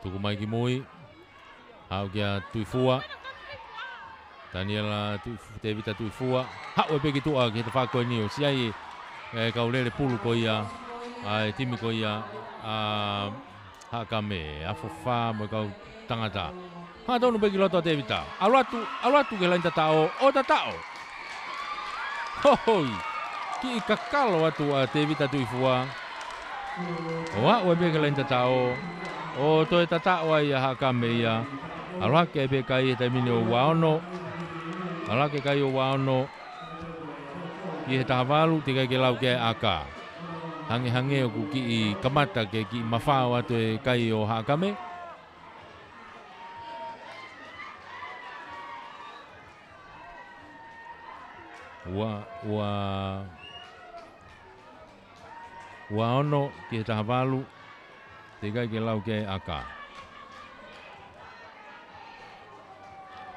Tuku mai ki mui. Haʻu kia Tuifua. Taniela Tuif-, Tevita Tuifua. Haʻu pē ki tuʻa ki he tafaʻaki ko eni ʻoku ʻi ai e kau lele pulu ko ia ʻa e timi ko ia ʻa Haʻakame, ʻa Fofa mo e kau tangata. Hangatonu pē ki loto ʻa Tevita. ʻAlu atu, ʻalu atu ki he laini tataʻo, ʻo tataʻo. Hohoi. Kiʻi kakalo atu ʻa Tevita Tuifua. ʻO aʻu ai pē ki he laini tataʻo, ʻo toe tataʻo ai ʻa Haʻakame ia. ʻAlu hake pē kai he taimi ni ʻo uaono. ʻAlu hake kai ʻo uaono. Ki he taha valu, teʻeki ai ke lau ki ai ʻa ʻAka. Hangehangē ʻoku kiʻi kamata ke kiʻi mafao atu e kai ʻo Haʻakame. Ua, ua, uaono ki he taha valu, teʻeki ai ke lau ki ai ʻa ʻAka.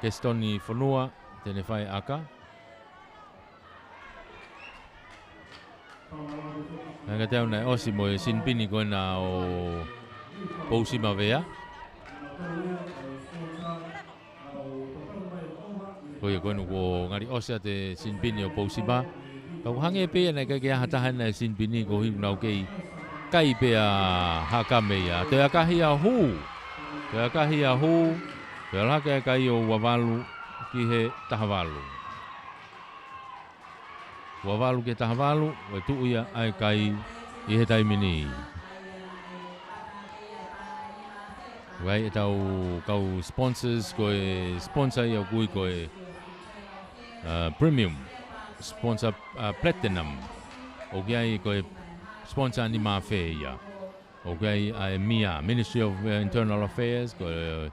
Kesitoni Fonua, te ne fai ʻa ʻAka. Naʻe ʻikai te u, naʻe ʻosi mo e sinipini ko ena ʻo Pousima Vea. Ko ia ko ena kuo ngali ʻosi atu e sinipini ʻo Pousima. Ka ʻoku hangē pē ia naʻe ʻikai ke ʻi ai ha taha ena e sinipini koeʻuhi naʻa nau kei kai pē ʻa Haʻakame ia. Toe ʻakahi ʻa hū. Toe ʻakahi ʻa hū. Toe ʻalu hake ʻa e kai ʻo uavalu ki he tahavalu. Uavalu ki he tahavalu, ʻo tuʻu ia ʻa e kai ʻi he taimi ni. ʻOku ʻi ai ʻetau kau sponsors, ko e sponsor ia ʻoku ui ko e, uh, Premium, sponsor, uh, Platinum. ʻOku ʻi ai ko e sponsor nima afe ia. ʻOku ʻi ai ʻa e MIA, Ministry of, uh, Internal Affairs, ko e, uh,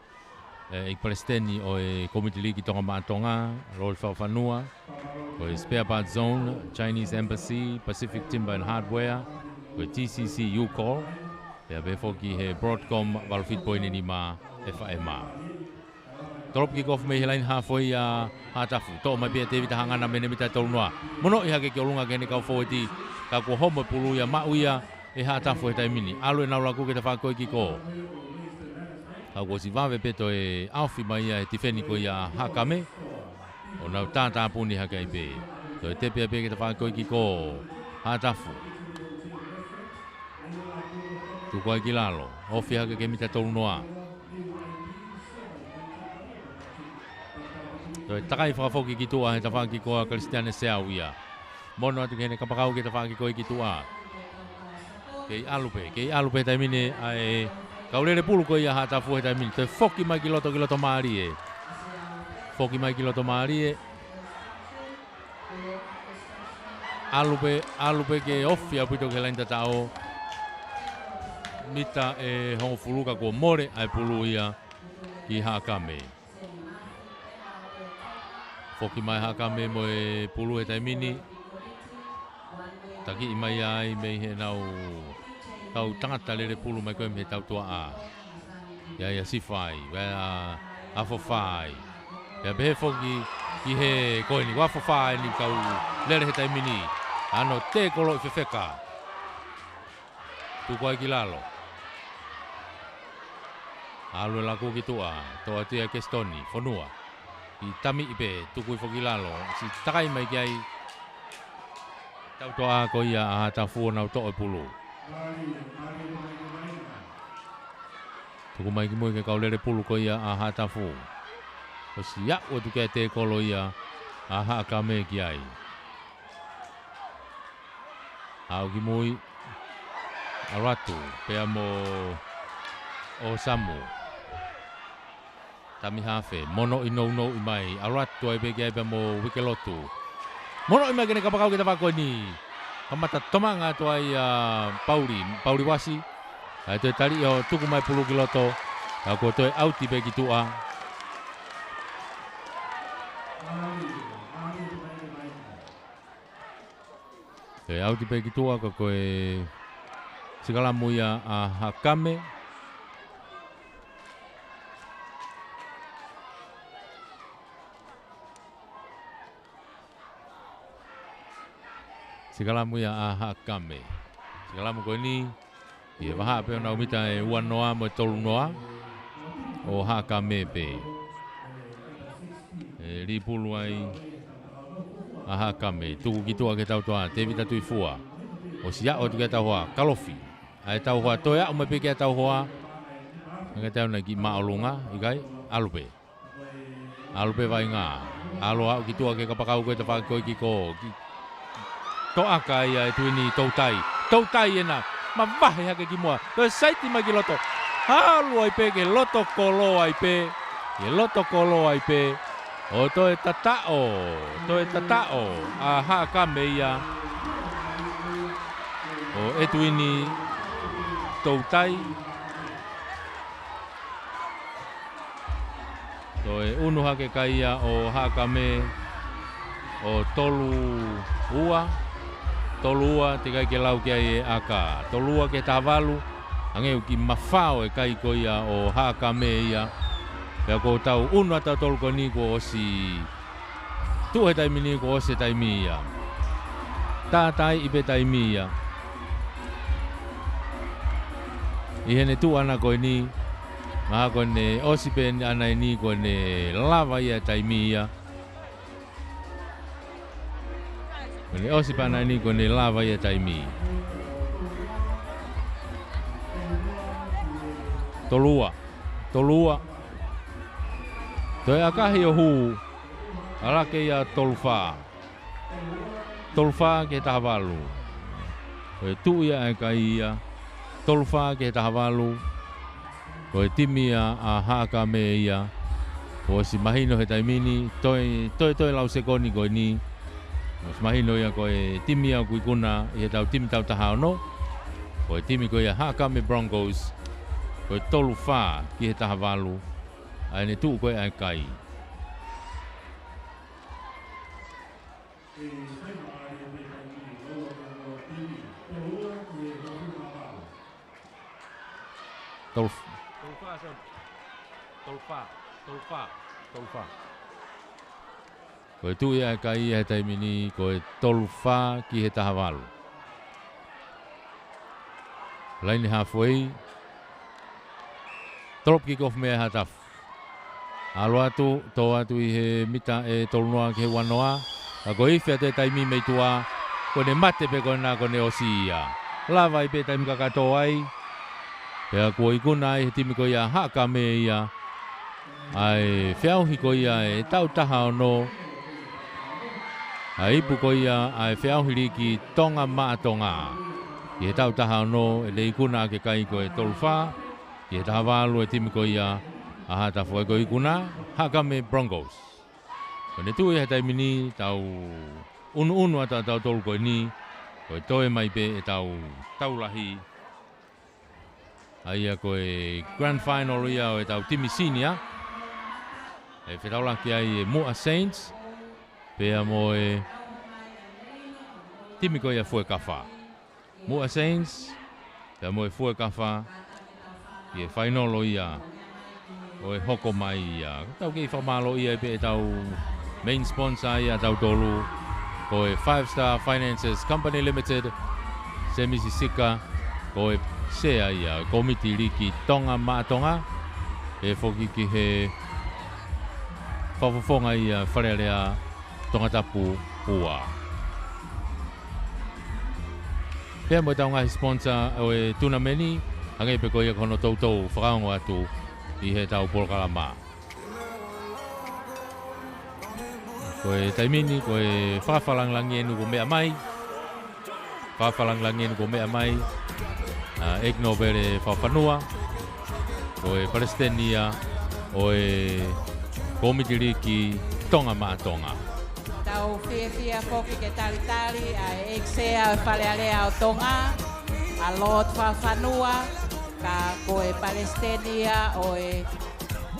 ʻEiki Palesiteni ʻo e Kōmiti Liki Tonga Maʻa Tonga, Lord Fakafanua, ko e Spare Parts Zone, Chinese Embassy, Pacific Timber and Hardware, ko e TCC UCOL, pea pehē foki he Broadcom valu fitu poini nima F M. Tolopu kick off mei he laini haafe ia ʻa Haʻatafu. Toʻo mai pē ʻe Tevita Hangana mei he mita ʻe tolunoa. Mono ia hake ki ʻolunga ki heʻene kau fōueti. Ka kuo homo e pulu ia, maʻu ia ʻe Haʻatafu he taimi ni. ʻAlu ʻenau laku ki he tafaʻaki ko e kick off. Ka kuo ʻosi vave pē toe ʻaofi mai ia ʻe he tifeni ko ia ʻa Haʻakame. ʻO nau tātāpuni hake ai pē. Toe tepi ai pē ki he tafaʻaki ko e kick off. Haʻatafu. Tuku ai ki lalo. Ofi hake ki he mita ʻe tolunoa. Toe takai fakafoki ki tuʻa he tafaʻaki ko ia ʻa Kalisitiane Seau ia. Mono atu ki heʻene kapakau ki he tafaʻaki ko ia ki tuʻa. Kei ʻalu pē, kei ʻalu pē he taimi ni ʻa e kau lele pulu ko ia ʻa Haʻatafu he taimi ni. Toe foki mai ki loto, ki loto mālie. Foki mai ki loto mālie. ʻAlu pē, ʻalu pē ke ofi ʻaupito ki he laini tataʻo. Mita ʻe hongofulu ka kuo mole ʻa e pulu ia ki Haʻakame. Foki mai Haʻakame mo e pulu he taimi ni. Takiʻi mai ai mei heʻenau kau tangata lele pulu mai ko ē mei he tautuaʻa. ʻI ai ʻa Sifai, ʻi ai ʻa, ʻa Fofai. Pea pehē foki ki he ko eni, ʻa Fofai ni kau lele he taimi ni. ʻAno tēkoloʻi fefeka. Tuku ai ki lalo. ʻAlu e laku ki tuʻa, toʻo atu ia ʻe Kesitoni Fonua. ʻI tamiʻi pē, tuku hifo ki lalo, ʻosi takai mai ki ai. Tautuaʻa ko ia ʻa Haʻatafu ʻo nau toʻo e pulu. Tuku mai ki mui ki he kau lele pulu ko ia ʻa Haʻatafu. ʻOsi aʻu atu ki ai e tēkolo ia ʻa Haʻakame ki ai. Haʻu ki mui. ʻAlu atu, pea mo ʻOsamu. Tami hafe, mono ʻi nounou ʻi mai, ʻalu atu ai pē ki ai pea mo Uikelotu. Mono ʻi mai ki heʻene kapakau ki he tafaʻaki ko eni. Kamata tomangaʻi atu ai ʻa Pauli, Pauli Uasi. ʻA e toe tali ʻo tuku mai pulu ki loto. ʻA ko e toe ʻauti pē ki tuʻa. Toe ʻauti pē ki tuʻa ka ko e sikalamu ia ʻa Haʻakame. Sikalamu ia ʻa Haʻakame. Sikalamu ko eni, ʻi he vahaʻa pē ʻo e mita ʻe ua noa mo e tolu noa ʻo Haʻakame pē. ʻE lī pulu ai ʻa Haʻakame, tuku ki tuʻa ki he tautoa, Tēvita Tuʻifua. ʻOsi aʻu atu ki he tauhoa, Kalofi. ʻA e tauhoa, toe aʻu mai pē ki he tauhoa. Hangē tau na ki māʻolunga, ʻikai, ʻalu pē. ʻAlu pē vaʻinga. ʻAlu aʻu ki tuʻa ki he kapakau ko e tafaʻaki ko e kiʻi kō. Ki toʻaka ia ʻe Tuini Toutai. Toutai ena. Mavahe hake ki muʻa. Toe saiti mai ki loto. ʻAlu ai pē ki he loto kolo ai pē. Ki he loto kolo ai pē. ʻO toe tataʻo. Toe tataʻo. ʻA Haʻakame ia. ʻO ʻe Tuini Toutai. Toe unu hake kai ia ʻo Haʻakame ʻo tolu ua, tolu ua, teʻeki ai ke lau ki ai e ʻaka. Tolu ua ki he taha valu, hangē ʻoku kiʻi mafao e kai ko ia ʻo Haʻakame ia. Pea ko ʻetau unu ʻa tautolu ko eni kuo ʻosi tuʻu he taimi ni kuo ʻosi e taimi ia. Tātaaʻi pē taimi ia. ʻI heʻene tuʻu ʻana ko eni, mahalo ko ʻene ʻosi pē ʻana eni ko ʻene lava ia e taimi ia. Ko ʻene ʻosi pē ʻana eni ko ʻene lava ia e taimi. Tolu ua. Tolu ua. Toe ʻakahi ʻo hū. ʻAlu hake ia tolu fā. Tolu fā ki he taha valu. Ko e tuʻu ia ʻa e kai ia. Tolu fā ki he taha valu. Ko e timi ia ʻa Haʻakame ia. Kuo ʻosi mahino he taimi ni. Toe, toe, toe lau sekoni ko eni. ʻOsi mahino ia ko e timi ia ʻoku ikuna ʻi heʻetau timi tau taha ono. Ko e timi ko ia Haʻakame Broncos. Ko e tolu fā ki he taha valu. ʻA ʻene tuʻu ko ē ʻa e kai. Tolu. Tolu fā, Sam. Tolu fā, tolu fā, tolu fā. Ko e tuʻu ia ʻa e kai ia he taimi ni, ko e tolu fā ki he taha valu. Laine halfway. Tolopu kick off mei ai ʻa Haʻatafu. ʻAlu atu, tō atu ʻi he mita ʻe tolu noa ki he ua noa. Ka ko e ifi atu e taimi mei tuʻa, ko ʻene mate pē ko ena ko ʻene ʻosi ia. Lava ai pē taimi kakato ai. Pea kuo ikuna ai he timi ko ia Haʻakame ia. ʻA e feʻauhi ko ia ʻetau taha ono. ʻA e ipu ko ia ʻa e feʻauhi liki Tonga Maʻa Tonga. ʻI heʻetau taha ono, ʻe ikuna ʻa e kai ko e tolu fā. Ki he taha valu e timi ko ia ʻa Haʻatafu, ʻa ia ko e ikuna, Haʻakame Broncos. Ko ʻene tuʻu ia he taimi ni, tau unuunu atu ʻa tautolu ko eni, ko e toe mai pē ʻetau tau lahi. ʻA ia ko e grand final ia ʻo ʻetau timi senior. ʻE fetaulaki ai e Muʻa Saints, pea mo e timi ko ia Fuekafa. Muʻa Saints, pea mo e Fuekafa, ʻi he fainolo ia, ʻo e hoko mai ia. Tau kei fakamālō ia pē ʻetau main sponsor ia tautolu, ko e Five Star Finances Company Limited, Semisi Sika, ko e sea ia, Komiti Liki Tonga Maʻa Tonga, ʻe foki ki he fakafofonga ia Fale Alea Tongatapu ua. Pea mo ʻetau ngaahi sponsor ʻo e tunameni, hangē pē ko ia ko hono toutou fakaongo atu ʻi heʻetau polokalama. Ko e taimi ni, ko e fakafalangilangi eni kuo meʻa mai. Fakafalangilangi eni kuo meʻa mai. ʻA, ʻEiki Nōpele Fakafanua. Ko e palesiteni ia ʻo e Komiti Liki Tonga Maʻa Tonga. ʻOku fiefia foki ke talitali ʻa e ʻEiki Sea ʻo e Fale Alea ʻo Tonga, ʻa Lord Fakafanua, ka ko e palesiteni ia ʻo e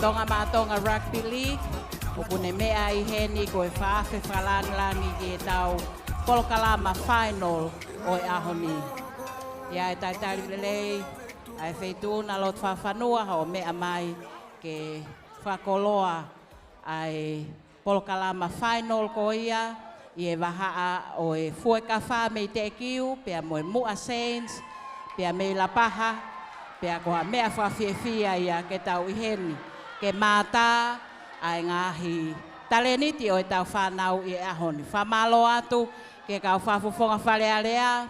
Tonga Maʻa Tonga Rugby League, ʻoku ne meʻa ʻi heni ko e fakaafe fakalāngilangi ki heʻetau polokalama final ʻo e ʻaho ni. ʻOku talitali lelei ʻa e Feituʻu na, Lord Fakafanua, hoʻo meʻa mai ke fakakoloa ʻa e polokalama final ko ia ʻi he vahaʻa ʻo e Fuekafa mei Teʻekiu, pea mo e Muʻa Saints, pea mei Lapaha, pea ko ha meʻa fakafiefia ia ke tau ʻi heni ke mātā ʻa e ngaahi talēniti ʻo ʻetau fānau ʻi he ʻaho ni. Fakamālō atu ki he kau fakafofonga Fale Alea,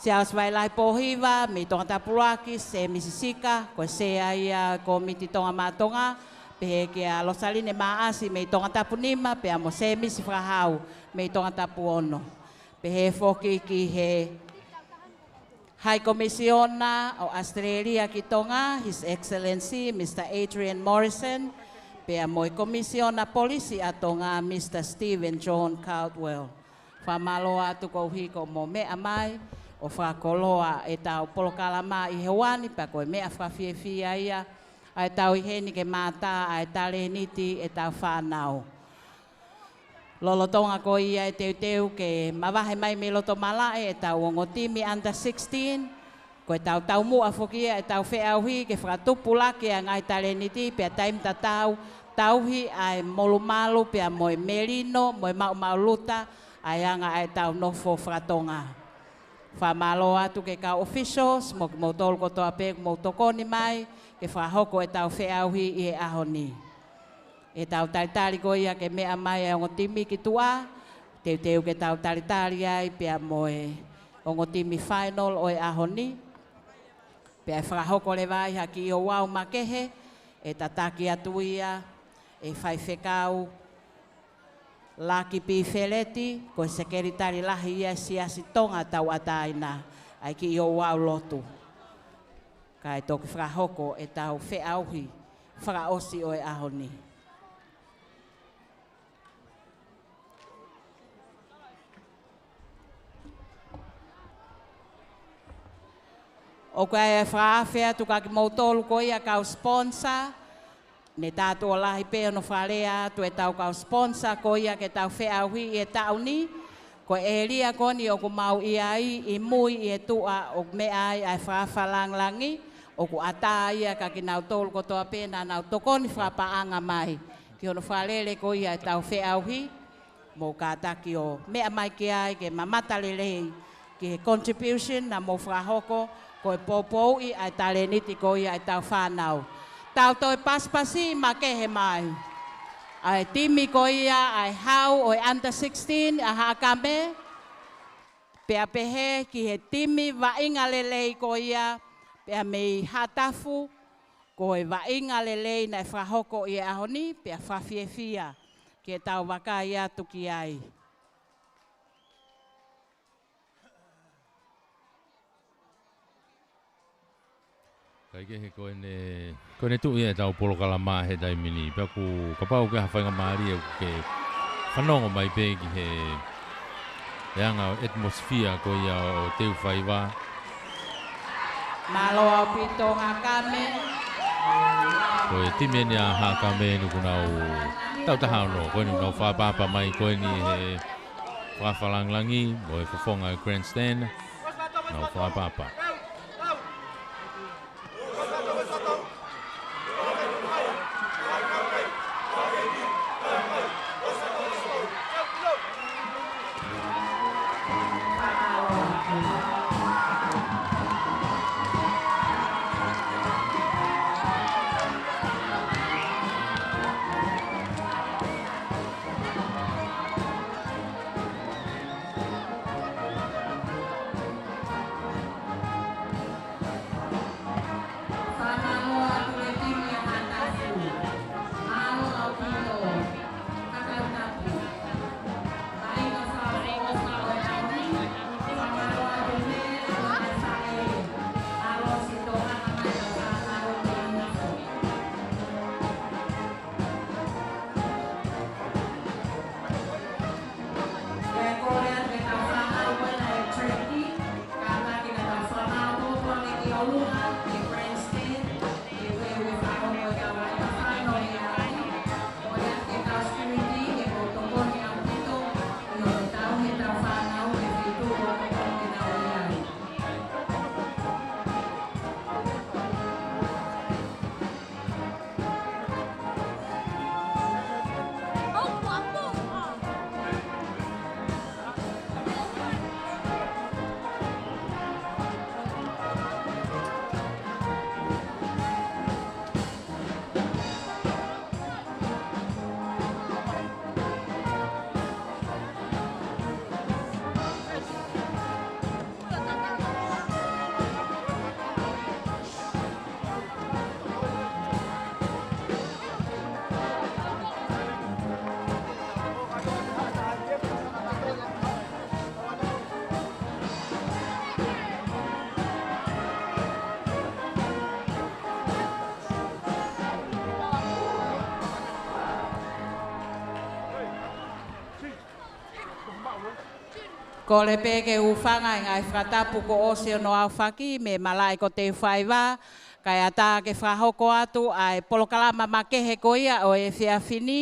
Siaosi Vailahi Pōhiva mei Tongatapu ʻUluaki, Sēmisi Sika, ko e Sea ia ʻo e Kōmiti Tonga Maʻa Tonga, pehē kia Losaline Maʻasi mei Tongatapu Nima, pea mo Sēmisi Fakahau mei Tongatapu Ono. Pehē foki ki he High Commissioner ʻo ʻAositelēlia ki Tonga, His Excellency Mister Adrian Morrison, pea mo e Komisiona Polisi ʻa Tonga, Mister Stephen John Caldwell. Fakamālō atu koeʻuhi ko hoʻomou meʻa mai ʻo fakakoloa ʻetau polokalama ʻi he houa ni, pea ko e meʻa fakafiefia ia ʻa ʻetau ʻi heni ke mātā ʻa e talēniti ʻetau fānau. Lolotonga ko ia e teuteu ke mavahe mai mei loto malaʻe ʻetau ongo timi under sixteen, ko ʻetau taumuʻa foki ia ʻetau feʻauhi ke fakatupulaki ʻa e ngaahi talēniti, pea taimi tatau, tauhi ʻa e molumalu pea mo e melino mo e maʻumaʻuluta ʻa e anga ʻetau nofo fakatonga. Fakamālō atu ki he kau officials mo kimoutolu kotoa pē kuo mou tokoni mai ke fakahoko ʻetau feʻauhi ʻi he ʻaho ni. ʻOku talitali ko ia ke meʻa mai ʻa e ongo timi ki tuʻa, teuteu ke tau talitali ai pea mo e ongo timi final ʻo e ʻaho ni. Pea ʻe fakahoko leva ai ha kiʻi ouau makehe, ʻe tataki atu ia ʻe Faifekau Laki Pifeleti, ko e Sekelitali Lahi ia ʻo e Siasi Tonga Tauʻatāina, ʻa e kiʻi ouau lotu. Kae toki fakahoko ʻetau feʻauhi fakaʻosi ʻo e ʻaho ni. ʻOku ʻi ai e fakaafe atu kia kimoutolu ko ia kau sponsor, ne tātuʻo lahi pē hono fakalea atu ʻetau kau sponsor ko ia ke tau feʻauhi ʻi he taʻu ni, ko e ʻēlia ko eni ʻoku mau ʻi ai ʻi mui ʻi he tuʻa ʻoku meʻa ai ʻa e fakaafe fakalāngilangi, ʻoku ʻatā ia kia kinautolu kotoa pē naʻa nau tokoni fakapaʻanga mai ki hono fakalele ko ia ʻetau feʻauhi, mou kātaki ʻo meʻa mai ki ai ke mamata lelei ki he contribution naʻa mou fakahoko, ko e poupouʻi ʻa e talēniti ko ia ʻetau fānau. Tau toe pasipasi makehe mai ʻa e timi ko ia ʻa e hau ʻo e under sixteen ʻa Haʻakame, pea pehē ki he timi vaʻinga lelei ko ia pea mei Haʻatafu, ko e vaʻinga lelei naʻe fakahoko ʻi he ʻaho ni, pea fakafiefia ke tau vakai atu ki ai. Kae kehe ko ʻene, ko ʻene tuʻu ia ʻetau polokalama he taimi ni. Pea ʻoku kapau ʻoku ʻi ai ha faingamālie ʻoku ke fanongo mai pē ki he, he anga ʻo e atmosphere ko ia ʻo teu faiva. Mālō ʻaupito Haʻakame. Ko e timi eni ʻa Haʻakame eni ʻoku nau taʻu taha ono, ko eni ʻoku nau fakaʻapaʻapa mai ko eni he fakaafe fakalāngilangi mo e fofonga e grandstand. Nau fakaʻapaʻapa. Kole pē ke u hūfanga he ngaahi fakatapu kuo ʻosi hono aofaki mei he malaʻe ko Teufaiva, kae ʻatā ke fakahoko atu ʻa e polokalama makehe ko ia ʻo e efiafi ni.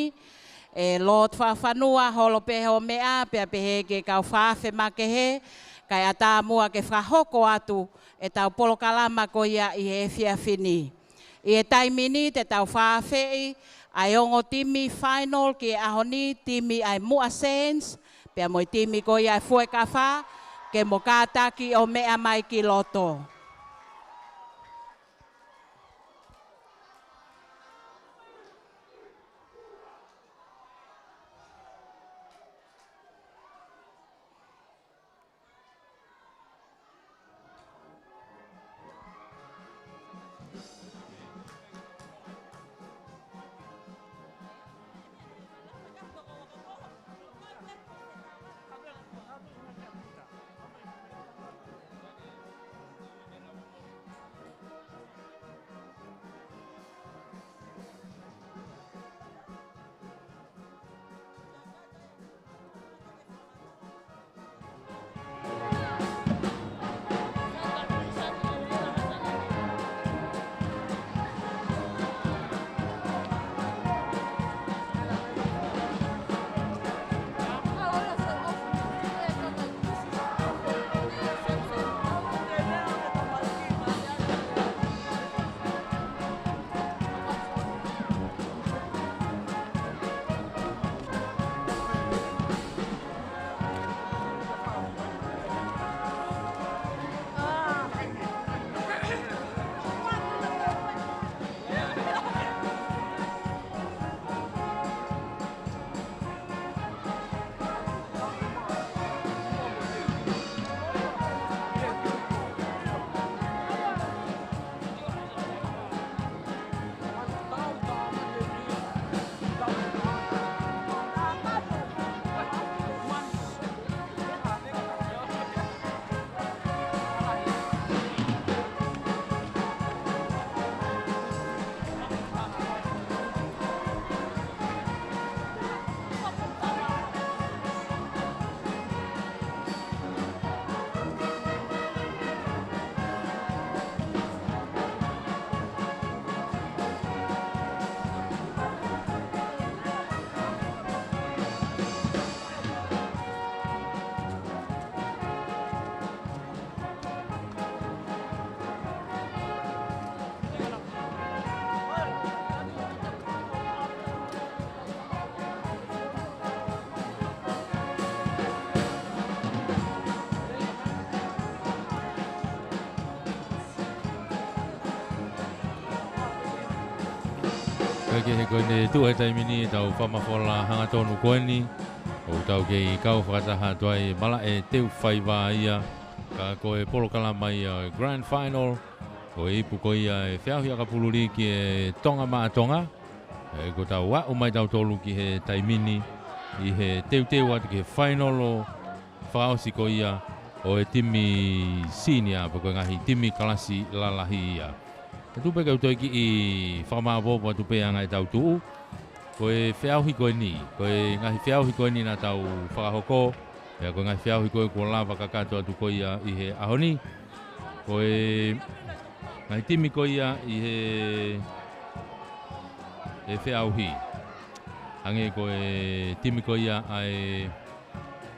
ʻE lotu fakafanua holo pē hoʻo meʻa, pea pehē ki he kau fakaafe makehe, kae ʻatā muʻa ke fakahoko atu ʻetau polokalama ko ia ʻi he efiafi ni. ʻI he taimi ni te tau fakaafeʻi ʻa e ongo timi final ki he ʻaho ni, timi ʻa e Muʻa Saints, pea mo e timi ko ia ʻa e Fuekafa, ke mo kātaki ʻo meʻa mai ki loto. Kae kehe ko ʻene tuʻu he taimi ni ʻetau fakamafola hangatonu ko eni, ʻoku tau kei kau fakataha atu ai, malaʻe Teufaiva ia, ka ko e polokalama ia ʻo e Grand Final ʻo e ipu ko ia ʻa e feʻauhi ʻakapulu lī ki he Tonga Maʻa Tonga. ʻE, kuo tau aʻu mai tautolu ki he taimi ni ʻi he teuteu atu ki he fainolo fakaʻosi ko ia ʻo e timi senior, pe ko e ngaahi timi kalasi lalahi ia. Ka tuku pē ke u toe kiʻi fakamāopoopo atu pē ʻa e anga ʻetau tuʻu. Ko e feʻauhi ko eni, ko e ngaahi feʻauhi ko eni naʻa tau fakahoko, pea ko e ngaahi feʻauhi ko ē kuo lava kakato atu ko ia ʻi he ʻaho ni. Ko e ngaahi timi ko ia ʻi he, he feʻauhi. Hangē ko e timi ko ia ʻa e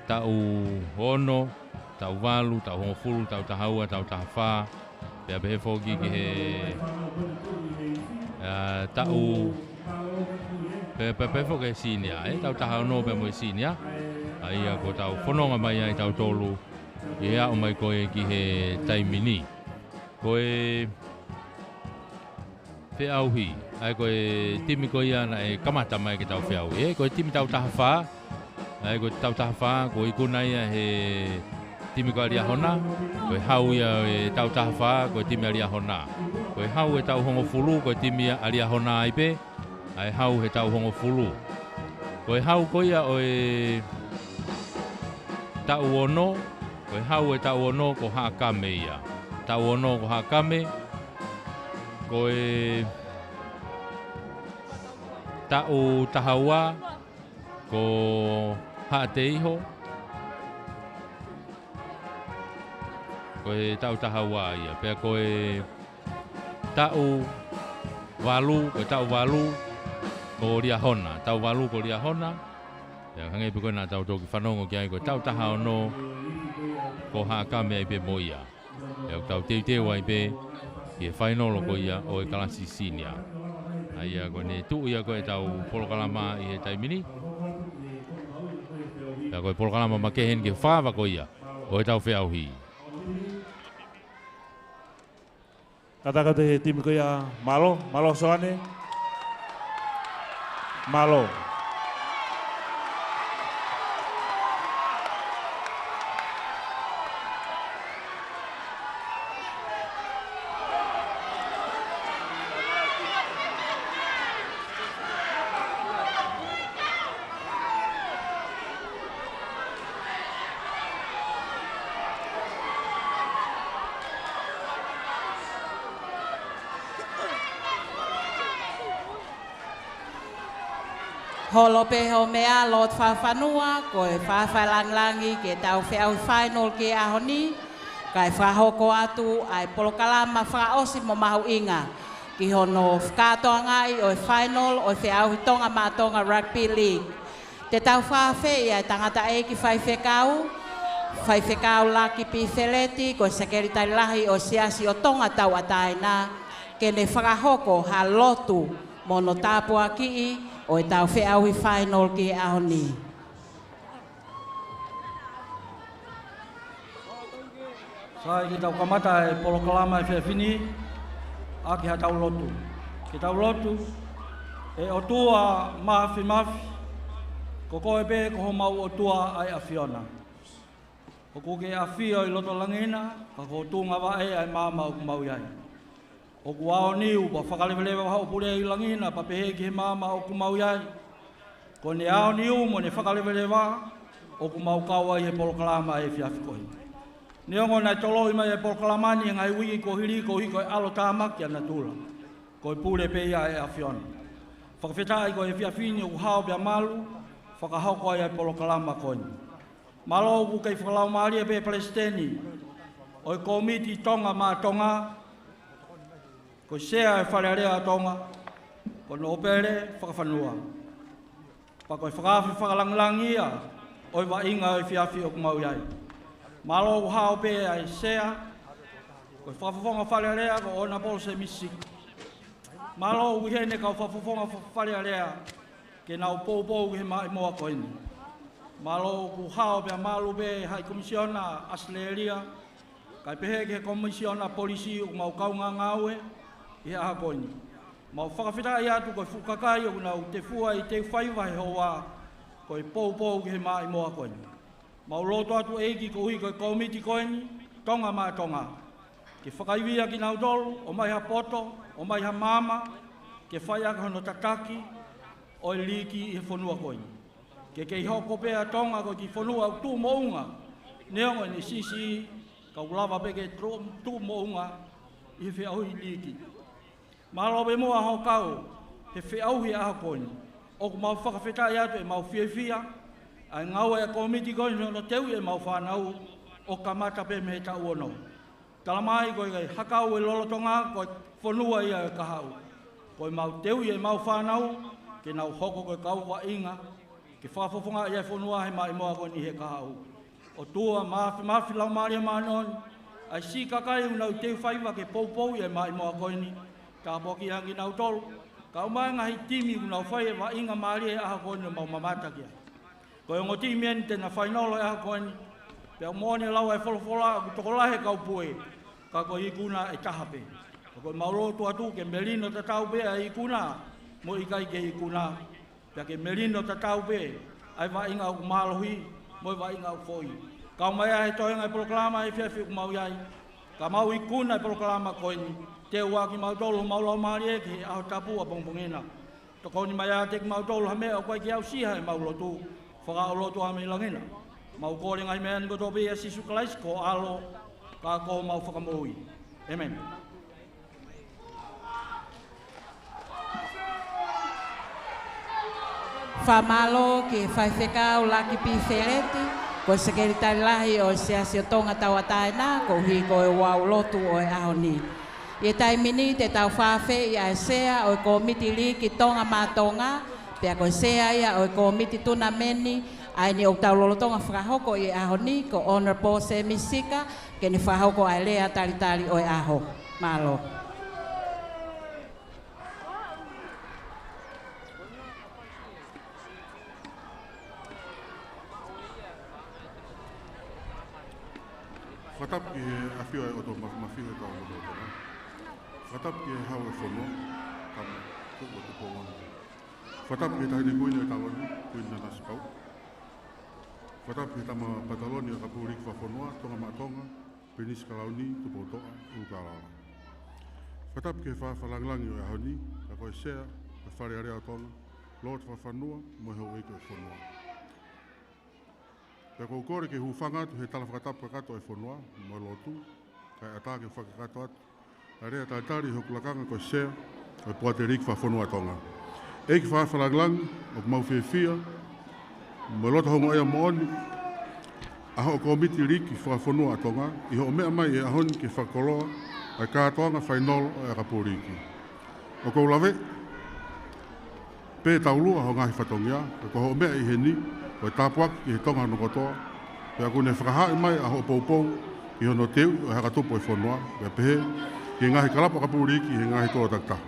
taʻu ono, taʻu valu, taʻu hongofulu, taʻu taha ua, taʻu taha fā, pea pehē foki ki he, ā, taʻu, pe, pe, pehē foki ki he senior, ē, taʻu taha ono pea mo e senior. ʻA ia kuo tau fononga mai ai tautolu ʻi he aʻu mai ko ē ki he taimi ni. Ko e feʻauhi, ʻa ia ko e timi ko ia naʻe kamata mai ke tau feʻauhi, ē, ko e timi taʻu taha fā, ʻa ia ko e taʻu taha fā, kuo ikuna ia he timi ko ē ʻa Liahona. Ko e hau ia ʻo e taʻu taha fā, ko e timi ʻa Liahona. Ko e hau ʻo e taʻu hongofulu, ko e timi ʻa Liahona ai pē, ʻa e hau he taʻu hongofulu. Ko e hau ko ia ʻo e taʻu ono, ko e hau ʻo e taʻu ono ko Haʻakame ia. Taʻu ono ko Haʻakame, ko e taʻu taha ua ko Haʻateiho, ko e taʻu taha ua ia. Pea ko e taʻu valu, ko e taʻu valu, ko Liahona. Taʻu valu ko Liahona. Pea hangē pē ko ē naʻa tau toki fanongo ki ai, ko e taʻu taha ono, ko Haʻakame ai pē mo ia. Pea ʻoku tau teuteu ai pē ki he fainolo ko ia ʻo e kalasi sinia. ʻA ia ko ʻene tuʻu ia ko ē ʻetau polokalama ʻi he taimi ni. Pea ko e polokalama makehe eni ki he fakaava ko ia ʻo ʻetau feʻauhi. Kātaki atu he timi ko ia, mālō, mālō Soane. Mālō. Holo pē hoʻo meʻa, lotu fakafanua, ko e fakafanongo lāngilangi ki heʻetau feʻauhi final ki he ʻaho ni, kae fakahoko atu ʻa e polokalama fakaʻosi mo mahuʻinga ki hono fakatokangaʻi ʻo e final ʻo e feʻauhi Tonga maʻa Tonga Rugby League. Te tau fakaafeʻi ʻa e tangataʻeiki faifekau, Faifekau Laki Pifeleti, ko e Sekelitali Lahi ʻo e Siasi ʻo Tonga Tauʻatāina, ke ne fakahoko ha lotu mo hono tāpuakiʻi ʻo ʻetau feʻauhi final ki he ʻaho ni. Sai, ke tau kamata e polokalama efiafi ni ʻaki haʻatau lotu. Ke tau lotu. ʻE ʻOtua Māfimafi, ko koe pē ko homau ʻOtua ʻa e ʻAfiona. ʻOku ke ʻafio ʻi loto langi na, ka ko ho tuʻungavaʻe ʻa e maama ʻoku mau ʻi ai. ʻOku aoniu pea fakaleveleva hoʻo pule ʻi langi na pea pehē ki he maama ʻoku mau ʻi ai. Ko ʻene aoniu mo ʻene fakaleveleva ʻoku mau kau ai he polokalama efiafi ko eni. Neongo naʻe toloi mai e polokalama ni he ngaahi uike kuo hili koeʻuhi ko e ʻalotāmaki ʻa natula, ko e pule pē ia ʻa e ʻAfiona. Fakafetaʻi ko e efiafi ni ʻoku hao pea malu fakahoko ai ʻa e polokalama ko eni. Mālō ʻoku kei fakalaumālie pē Palesiteni ʻo e Kōmiti Tonga maʻa Tonga, ko e Sea ʻo e Fale Alea ʻa Tonga, ko Nōpele Fakafanua. Pea ko e fakaafe fakalangilangi ia ʻo e vaʻinga ʻo e efiafi ʻoku mau ʻi ai. Mālō ʻoku hao pē ʻa e Sea, ko e Fakafofonga Fale Alea ko ʻOnapolo Sēmisi Siki. Mālō ʻoku ʻi heni e kau Fakafofonga Fa-, Fale Alea ke nau poupou ki he maʻimoa ko eni. Mālō ʻoku hao pea malu pē Hai Komisiona ʻAositelēlia, kae pehē ki he Komisiona Polisi ʻoku mau kaungā ngāue ʻi he ʻaho ko eni. Mau fakafetaʻi atu ko e fuʻu kakai ʻoku nau tefua ʻi he teu faiva he houa ko e poupou ki he maʻimoa ko eni. Mau lotu atu ʻEiki koeʻuhi ko e Kōmiti ko eni, Tonga maʻa Tonga, ke fakaivia kinautolu, ʻomai ha poto, ʻomai ha maama, ke fai ʻaki hono tataki ʻo e liiki ʻi he fonua ko eni. Ke kei hoko pē ʻa Tonga ko e kiʻi fonua ʻoku tuʻu moʻunga, neongo ʻene siʻisiʻi, ka ʻoku lava pē ke tuʻu, tuʻu moʻunga ʻi he feʻauhi liiki. Mālō pē muʻa hoʻo kau he feʻauhi ʻaho ko eni. ʻOku mau fakafetaʻi atu ʻemau fiefia ʻa e ngāue ʻa e Kōmiti ko eni hono teuʻi ʻemau fānau ʻo kamata pē mei he taʻu ono. Talamai ko e hakau ʻe lolotonga ko e fonua ia ʻo e kahaʻu. Ko ʻemau teuʻi ʻemau fānau ke nau hoko ko e kau vaʻinga ke fakafofongaʻi ʻa e fonua he maʻimoa ko eni he kahaʻu. ʻOtua Māfimafi, Laumālie Māʻoniʻoni, ʻa e siʻi kakai ʻoku nau teu faiva ke poupou ʻi he maʻimoa ko eni, tāpuakiʻi ange kinautolu, kae ʻumaʻā e ngaahi timi ʻoku nau fai e vaʻinga mālie he ʻaho ko eni ʻoku mau mamata ki ai. Ko e ongo timi eni te na fainolo he ʻaho ko eni, pea ʻoku moʻoni e lau ʻa e folofola ʻoku tokolahi e kau pue, ka ko e ikuna ʻe taha pē. Ka ko ʻemau lotu atu ke melino tatau pē ʻa e ikuna mo e ʻikai ke ikuna, pea ke melino tatau pē ʻa e vaʻinga ʻoku mālohi mo e vaʻinga ʻoku foʻi. Kau mai ā he toenga e polokalama he efiafi ʻoku mau ʻi ai, ka mau ikuna e polokalama ko eni, teu ā kimautolu homau laumālie ki he ʻaho tapu ʻapongipongi na. Tokoni mai ā kiate kimautolu ha meʻa ʻoku ʻikai ke aʻusia heʻemau lotu, fakaʻau lotu ā mei langi na. Mau kole e ngaahi meʻa ni kotoa pē ʻia Sīsū Kalaisi ko ho ʻAlo, ka ko homau Fakamoʻui. ʻĒmeni. Fakamālō ki he Faifekau Laki Pifeleti, Ko e Sekelitali Lahi ʻo e Siasi ʻo Tonga Tauʻatāina, koeʻuhi ko e ouau lotu ʻo e ʻaho ni. ʻI he taimi ni te tau fakaafeʻi ʻa e Sea ʻo e Kōmiti Liiki Tonga mā Tonga, pea ko e Sea ia ʻo e Kōmiti Tunameni, ʻa eni ʻoku tau lolotonga fakahoko ʻi he ʻaho ni, ko Honourable Semi Sika, ke ne fakahoko ʻa e lea talitali ʻo e ʻaho. Mālō. Fakatapu ki he ʻafio ʻa e ʻOtua Māfimafi ʻi hotau lotolotonga. Fakatapu ki he Hau ʻo e fonua, Tama, Tuʻi mo Tupou Ono. Fakatapu ki he Taʻahine Kuini ʻo e Taloni, Kuini Nanasipauʻu. Fakatapu ki he Tama Pataloni ʻo e ʻAkapulu Liiki Fakafonua, Tonga mā Tonga, Pilinisi Kalauni Tupoutoʻa ʻUlukalala. Fakatapu ki he Fakafakalāngilangi ʻo e ʻaho ni, ka ko e Sea ʻo e Fale Alea ʻo Tonga, Lord Fakafanua, mo e houʻeiki ʻo e fonua. Pea ʻoku ou kole ke u hūfanga atu he tala fakatapu kakato ʻo e fonua, mo e lotu, kae ʻatā ke u fakakakato atu ʻa e lea talitali ʻi hoku lakanga ko e Sea ʻo e Poate Liiki Fakafonua ʻa Tonga. ʻEiki Fakafakalāngilangi, ʻoku mau fiefia mo e loto houngaʻia moʻoni ʻa hoʻo Kōmiti Liiki Fakafonua ʻa Tonga ʻi hoʻo meʻa mai he ʻaho ni ke fakakoloa ʻa e kātoanga fainolo ʻo e ʻakapulu liiki. ʻOku ou lave pē taulua hoʻo ngaahi fatongia, ka ko hoʻo meʻa ʻi heni, ko e tāpuaki ki he Tonga hono kotoa, pea ʻoku ne fakahaaʻi mai ʻa hoʻo poupou ki hono teuʻi ʻo e haka tupu ʻo e fonua, pea pehē ki he ngaahi kalapu ʻakapulu liiki ʻi he ngaahi tuʻo takitaha.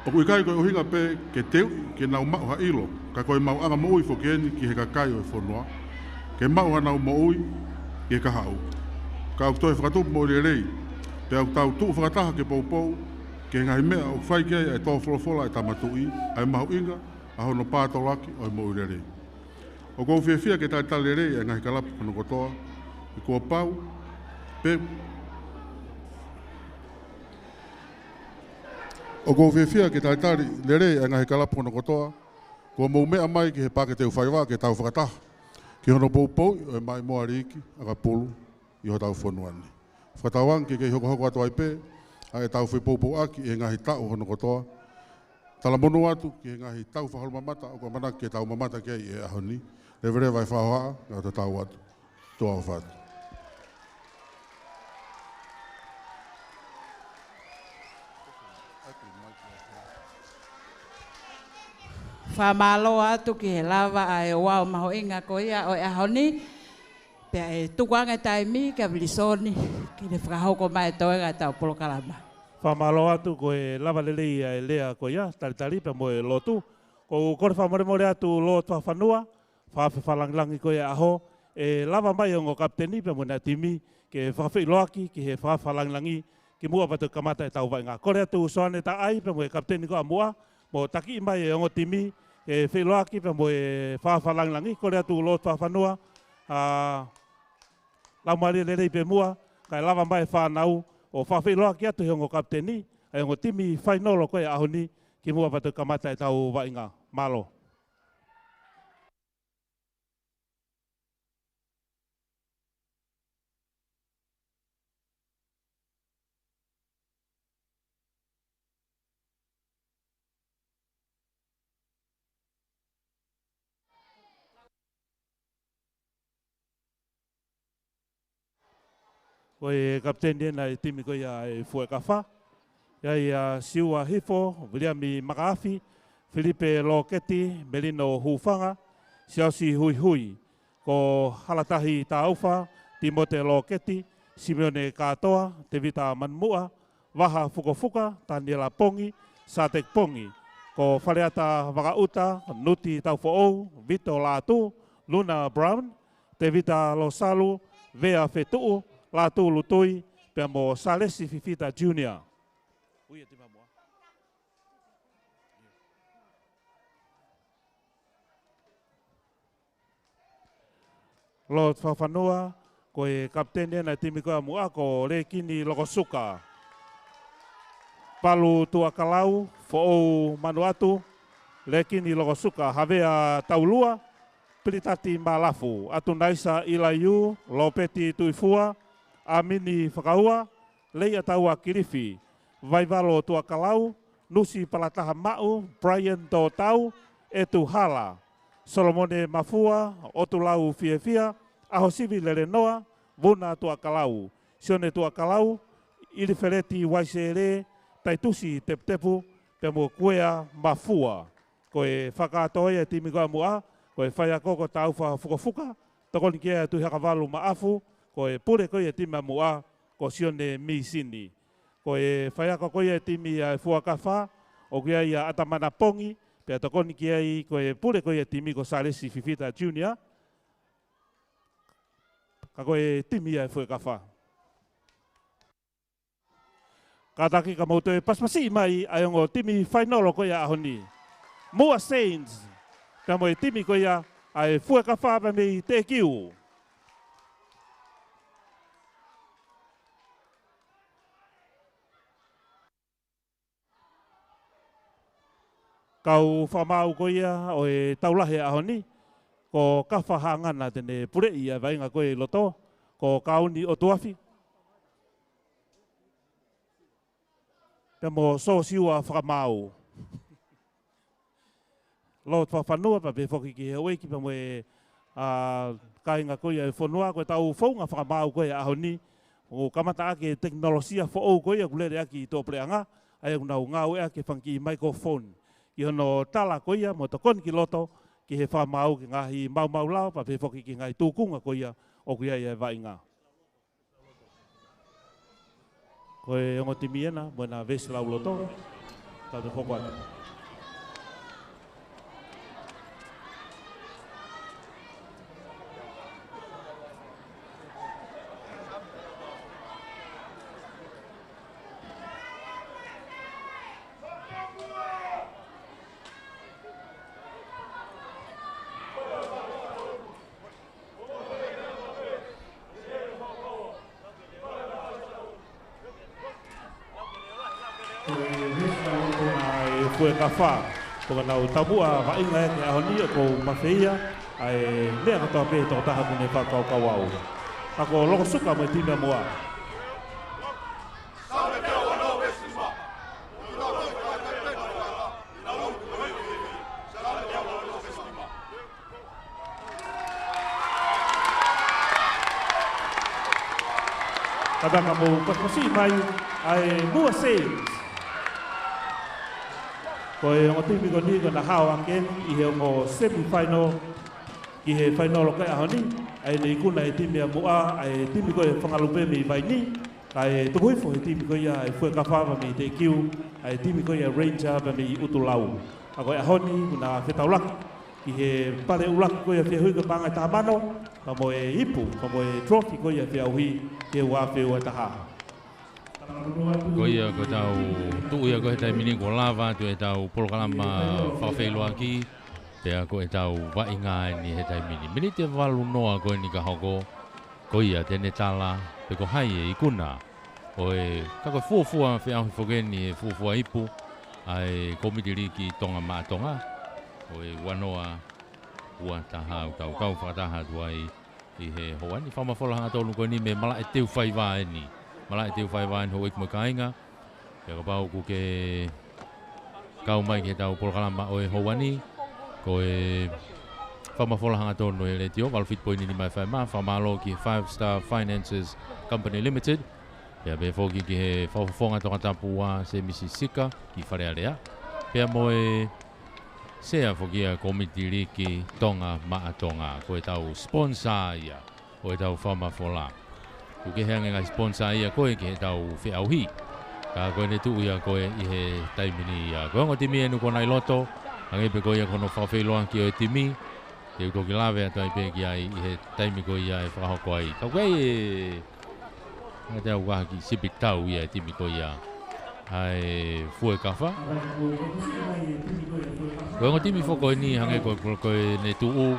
ʻOku ʻikai ko e ʻuhinga pē ke teuʻi ke nau maʻu ha ʻilo, ka ko e maʻuʻanga moʻui foki eni ki he kakai ʻo e fonua, ke maʻu hanau moʻui ki he kahaʻu. Ka ʻoku toe fakatupu moʻui lelei, pea ʻoku tau tuʻu fakataha ke poupou ki he ngaahi meʻa ʻoku fai ki ai ʻa e tō folofola ʻa e Tama Tuʻi, ʻa e mahuʻinga ʻa hono pātoloaki ʻo e moʻui lelei. ʻOku ou fiefia ke talitali lelei ʻa e ngaahi kalapu hono kotoa, ʻi kuo pau pē, ʻoku ou fiefia ke talitali lelei ʻa e ngaahi kalapu hono kotoa, kuo mou meʻa mai ki he Paʻake Teufaiva ke tau fakataha ki hono poupouʻi ʻo e maʻimoa liiki ʻakapulu ʻi hotau fonua ni. Fakatauange ke kei hokohoko atu ai pē ʻa ʻetau fepoupouaki ʻi he ngaahi taʻu hono kotoa. Talamonū atu ki he ngaahi tau fakaholomamata ʻoku ʻamanaki ke tau mamata ki ai ʻi he ʻaho ni. Leveleva e fakahohaʻa, ngata tau atu. Tuʻa ʻofa atu. Fakamālō atu ki he lava ʻa e ouau mahuʻinga ko ia ʻo e ʻaho ni. Pea ʻe tuku ange taimi kia Vilisoni ke ne fakahoko mai e toenga ʻetau polokalama. Fakamālō atu ko e lava lelei ʻa e lea ko ia, talitali pea mo e lotu. ʻOku ou kole fakamolemole atu Lord Fakafanua, Fakafakalāngilangi ko ia ʻaho, ʻe lava mai ongo kapiteni pea mo ʻena timi ke fakafeʻiloaki ki he Fakafakalāngilangi kimuʻa pea toki kamata ʻetau vaʻinga. Kole atu Soane Taʻai pea mo e kapiteni ko ia ʻa Muʻa, mo takiʻi mai e ongo timi ke feʻiloaki pea mo e Fakafakalāngilangi. Kole atu Lord Fakafanua, ʻa, laumālie lelei pē muʻa, kae lava mai e fānau ʻo fakafeʻiloaki atu he ongo kapiteni, ʻa e ongo timi fainolo ko ia ʻaho ni, kimuʻa pea toki kamata ʻetau vaʻinga. Mālō. Ko e kapiteni ʻena ʻi he timi ko ia ʻa e Fuekafa. ʻI ai ʻa Siua Hifo, Viliami Makaafi, Filipe Loketi, Melino Hufanga, Siaosi Huihui, ko Halatahi Taufa, Timote Loketi, Simeone Katoa, Tevita Manumuʻa, Vaha Fukofuka, Taniela Pongi, Satek Pongi, ko Faleata Vakaʻuta, Nuti Taufoʻou, Vito Latu, Luna Brown, Tevita Losalu, Vea Fetuʻu, Latu Lutui, pea mo Salesi Fifita Junior. Ui, e timi ʻa Muʻa. Lord Fakafanua, ko e kapiteni ʻena ʻi he timi ko ia ʻa Muʻa, ko Lekini Lokosuka. Palu Tuʻakalau, Foʻou Manuʻatu, Lekini Lokosuka. Havea Taulua, Pilitati Malafu, Atunaisa ʻIlaiū, Lopeti Tuifua, ʻAmini Fakaua, Leiataua Kilifi, Vaivalo Tuʻakalau, Nusi Palataha Maʻu, Brian Tōtau, ʻEtu Hala, Solomone Mafua, ʻOtulau Fiefia, ʻAhosivi Lelenoa, Vuna Tuʻakalau, Sione Tuʻakalau, ʻIlifeleti Uaisele, Taitusi Teputepu, pea mo Kuea Mafua. Ko e fakakātoa ia e timi ko ʻAmuʻa, ko e faiako ko Taufa Fukafuka, tokoni ki ai ʻa Tuʻihakavalu Maʻafu, ko e pule ko ia e timi ʻAmuʻa, ko Sione Misini. Ko e faiako ko ia e timi ʻa e Fuekafa, ʻoku ʻi ai ʻa ʻAtamana Pongi, pea tokoni ki ai ko e pule ko ia e timi ko Salesi Fifita Junior. Ka ko e timi ia e Fuekafa. Kātaki ka mou toe pasipasi mai ʻa e ongo timi fainolo ko ia ʻaho ni. Muʻa Saints, pea mo e timi ko ia ʻa e Fuekafa pea mei Teʻekiu. Kau fakamaau ko ia ʻo e tau lahi ʻaho ni, ko Kafa Haʻangana te ne puleʻi ʻa e vaʻinga ko ia ʻi loto, ko Kauni ʻOtuafi. Pea mo Sosiua Fakamaau. Lord Fakafanua, pea pehē foki ki he houʻeiki pea mo e, ʻa, kāinga ko ia e fonua, ko e tau founga fakamaau ko ia ʻaho ni, ʻo kamata ʻaki e tekinolosia foʻou ko ia ʻoku lele ʻaki ʻi tuʻapuleʻanga, ʻa ia ʻoku nau ngāueʻaki e fanga kiʻi microphone. Ki hono tala ko ia mo tokoni ki loto, ki he fakamaau ki he ngaahi maumau lao, pea pehē foki ki he ngaahi tūkunga ko ia ʻoku ʻi ai e vaʻinga. Ko e ongo timi ena, mo ʻena veesi lauloto, tau toe hoko atu. ʻA e Fuekafa, ko ʻenau taumuʻa vaʻinga ʻi he ʻaho ni ʻoku ou mafeia, ʻa e meʻa kotoa pē tokotaha ʻoku ne fakakaukau au. Ka ko Lokosuka mo e timi ʻAmuʻa. Kātaki ka mou pasipasi mai ʻa e Muʻa Saints. Ko e ongo timi ko eni ko ʻena hao ake eni ʻi he ongo semifinal ki he fainolo ko ia ʻaho ni, ʻa ia ne ikuna ʻe he timi ʻAmuʻa ʻa e timi ko ia e Fangalupe mei Vaini, kae tuku hifo ʻe he timi ko ia e Fuekafa pea mei Teʻekiu, ʻa e timi ko ia Ranger pea mei ʻUtulau. Ka ko e ʻaho ni, ʻoku na fetaulaki ki he pale ʻuluaki ko ia feʻauhi ko e paʻanga ʻe taha mano, pea mo e ipu, pea mo e trophy ko ia feʻauhi ki he ua afe ua taha. Ko ia ko ʻetau tuʻu ia ko ē he taimi ni kuo lava atu ʻetau polokalama fakafeʻiloaki, pea ko ʻetau vaʻinga eni he taimi ni. Miniti ʻe valu noa ko eni ka hoko, ko ia te ne tala pe ko hai e ikuna ʻo e, ka ko e fuofua feʻauhi foki eni he fuofua ipu ʻa e Kōmiti Liki Tonga Maʻa Tonga, ʻo e ua noa ua taha, ʻoku tau kau fakataha atu ai ʻi he houa ni. Fakamafola hangatonu ko eni mei Malaʻe Teufaiva eni. Malaʻe Teufaiva eni, houʻeiki mo e kāinga. Pea kapau ʻoku ke kau mai ki heʻetau polokalama ʻo e houa ni, ko e fakamafola hangatonu ʻe he Letiō, valu fitu poini nima F M, fakamālō ki he Five Star Finances Company Limited. Pea pehē foki ki he fakafofonga tokatapu ua Semisi Sika ki Fale Alea. Pea mo e sea foki ʻa e Kōmiti Liki Tonga Maʻa Tonga. Ko ʻetau sponsor ia ʻo ʻetau fakamafola. ʻOku kehe ange ngaahi sponsor ia ko ē ki heʻetau feʻauhi. Ka ko ʻene tuʻu ia ko ē ʻi he taimi ni ia. Ko e ongo timi eni ʻoku na ʻi loto, hangē pē ko ia ko hono fakafeʻiloaki ʻo e timi, te u toki lave atu ai pē ki ai ʻi he taimi ko ia ʻe fakahoko ai. Ka ko e, ʻa ia te u ʻai ha kiʻi sipi tau ia e timi ko ia ʻa e Fuekafa. Ko e ongo timi foki ko eni hangē ko, ko, ko ʻene tuʻu.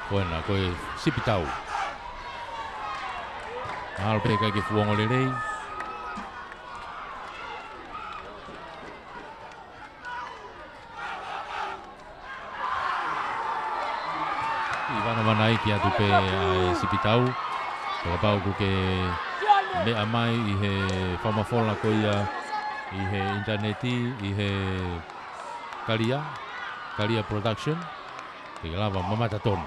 Ko ena, ko e sipi tau. Mahalo pē ʻikai ke fuʻu ongo lelei. ʻI vanavanaiki atu pē ʻa e sipi tau. Kapau ʻoku ke meʻa mai ʻi he fakamafola ko ia ʻi he ʻinitaneti, ʻi he Kalia, Kalia Production. Ke lava mamata tonu.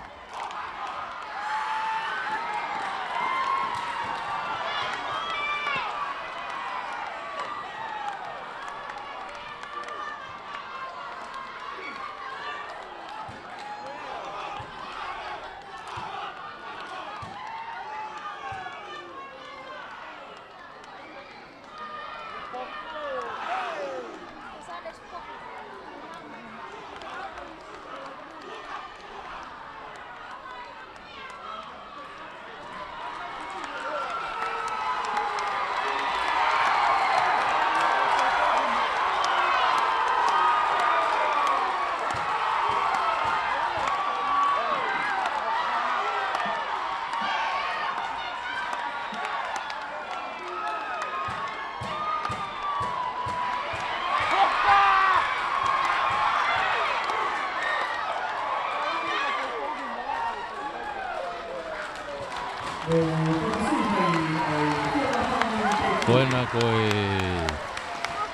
Ko ena ko e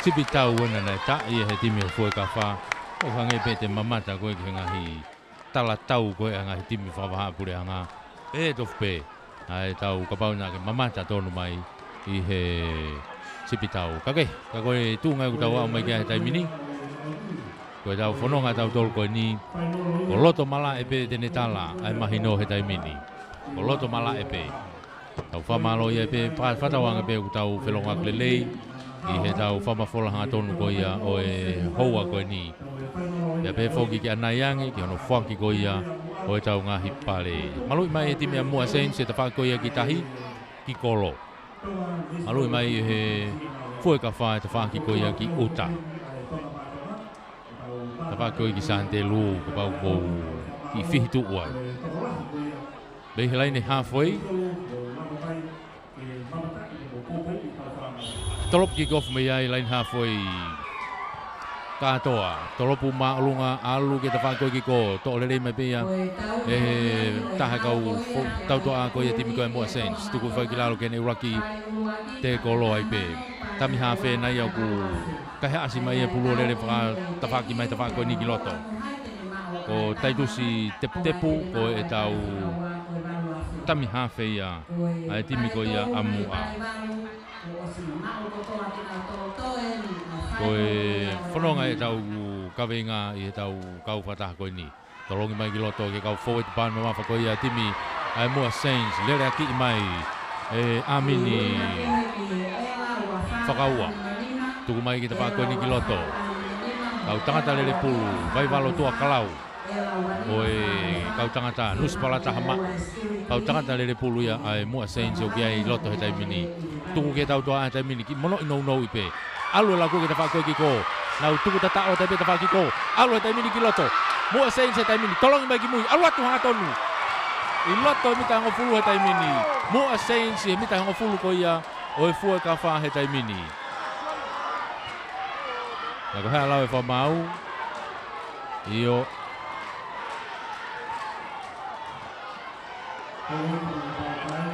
tipi tau ena naʻe taʻi ʻe he timi ʻo Fuekafa. ʻO hangē pē te mamata ko ē ki he ngaahi talatau ko ē ʻa e ngaahi timi fakavahaʻapuleʻanga. Pehē tofu pē ʻa e tau kapau naʻa ke mamata tonu mai ʻi he tipi tau. Ka ke, ka ko e tuʻunga ʻoku tau aʻu mai ki ai he taimi ni, ko e tau fononga tautolu ko eni, ko loto malaʻe pē te ne tala ʻa e mahino he taimi ni. Ko loto malaʻe pē. Tau fakamālō ai pē, fa-, fakatauange pē ʻoku tau felongoaki lelei ʻi he tau fakamafola hangatonu ko ia ʻo e houa ko eni. Pea pehē foki ki ʻanai ange ki hono foaki ko ia ʻo e tau ngaahi pale. Maluʻi mai e timi ʻa Muʻa Saints e tafaʻaki ko ia ki tahi, ki kolo. Maluʻi mai ʻe he Fuekafa e tafaʻaki ko ia ki ʻuta. Tafaʻaki ko ia ki sāntelū, kapau ʻoku ou fihi tuʻu ai. Mei he laine halfway. Tolopu kick off mei ai laine halfway. Kātoa, tolopu māʻolunga, ʻalu ki he tafaʻaki ko ia ki kolo, toʻo lelei mai pē ia ʻe he taha kau fo-, tautoʻa ko ia timi ko ia Muʻa Saints. Tuku fai ki lalo ke ne ʻuluaki tekolo ai pē. Tami hafe nai ʻoku kaihaʻasi mai e pulu ʻo lele fakatafaʻaki mai tafaʻaki ko eni ki loto. Ko Taitusi Teputepu, ko e tau tami hafe ia ʻa e timi ko ia ʻa Muʻa. Ko e fononga e tau kaveinga ʻi he tau kau fakataha ko eni. Tolongi mai ki loto ke kau forward pass mamafa ko ia timi ʻa e Muʻa Saints, lele ʻaki mai ʻe ʻAmini Fakaua. Tuku mai ki tafaʻaki ko eni ki loto. Kau tangata lele pulu, Vaivalo Tuʻakalau. Ko e kau tangata, Nusi Palata Hama. Kau tangata lele pulu ia ʻa e Muʻa Saints ʻoku ʻi ai loto he taimi ni. Tuku ki he tautoʻa he taimi ni, kiʻi monoʻi nounou pē. ʻAlu e laku ki tafaʻaki ko ia ki kolo. Nau tuku tataʻo taimi pē tafaʻaki ki kolo. ʻAlu he taimi ni ki loto. Muʻa Saints he taimi ni. Tolongi mai ki mui. ʻAlu atu hangatonu. ʻI loto e mita hongofulu he taimi ni. Muʻa Saints he mita hongofulu ko ia ʻo e Fuekafa he taimi ni. Naʻa ko e hā lau e fakamaau. ʻIo.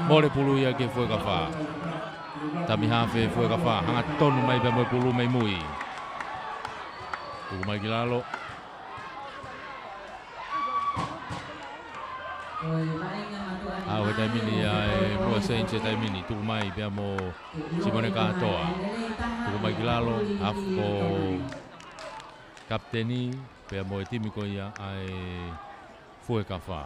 Mole pulu ia ki he Fuekafa. Tami hafe Fuekafa, hangatonu mai pea mo e pulu mei mui. Tuku mai ki lalo. ʻAlu he taimi ni ʻa e Muʻa Saints he taimi ni. Tuku mai pea mo Simone Kātoa. Tuku mai ki lalo, hafu ko kapiteni, pea mo e timi ko ia ʻa e Fuekafa.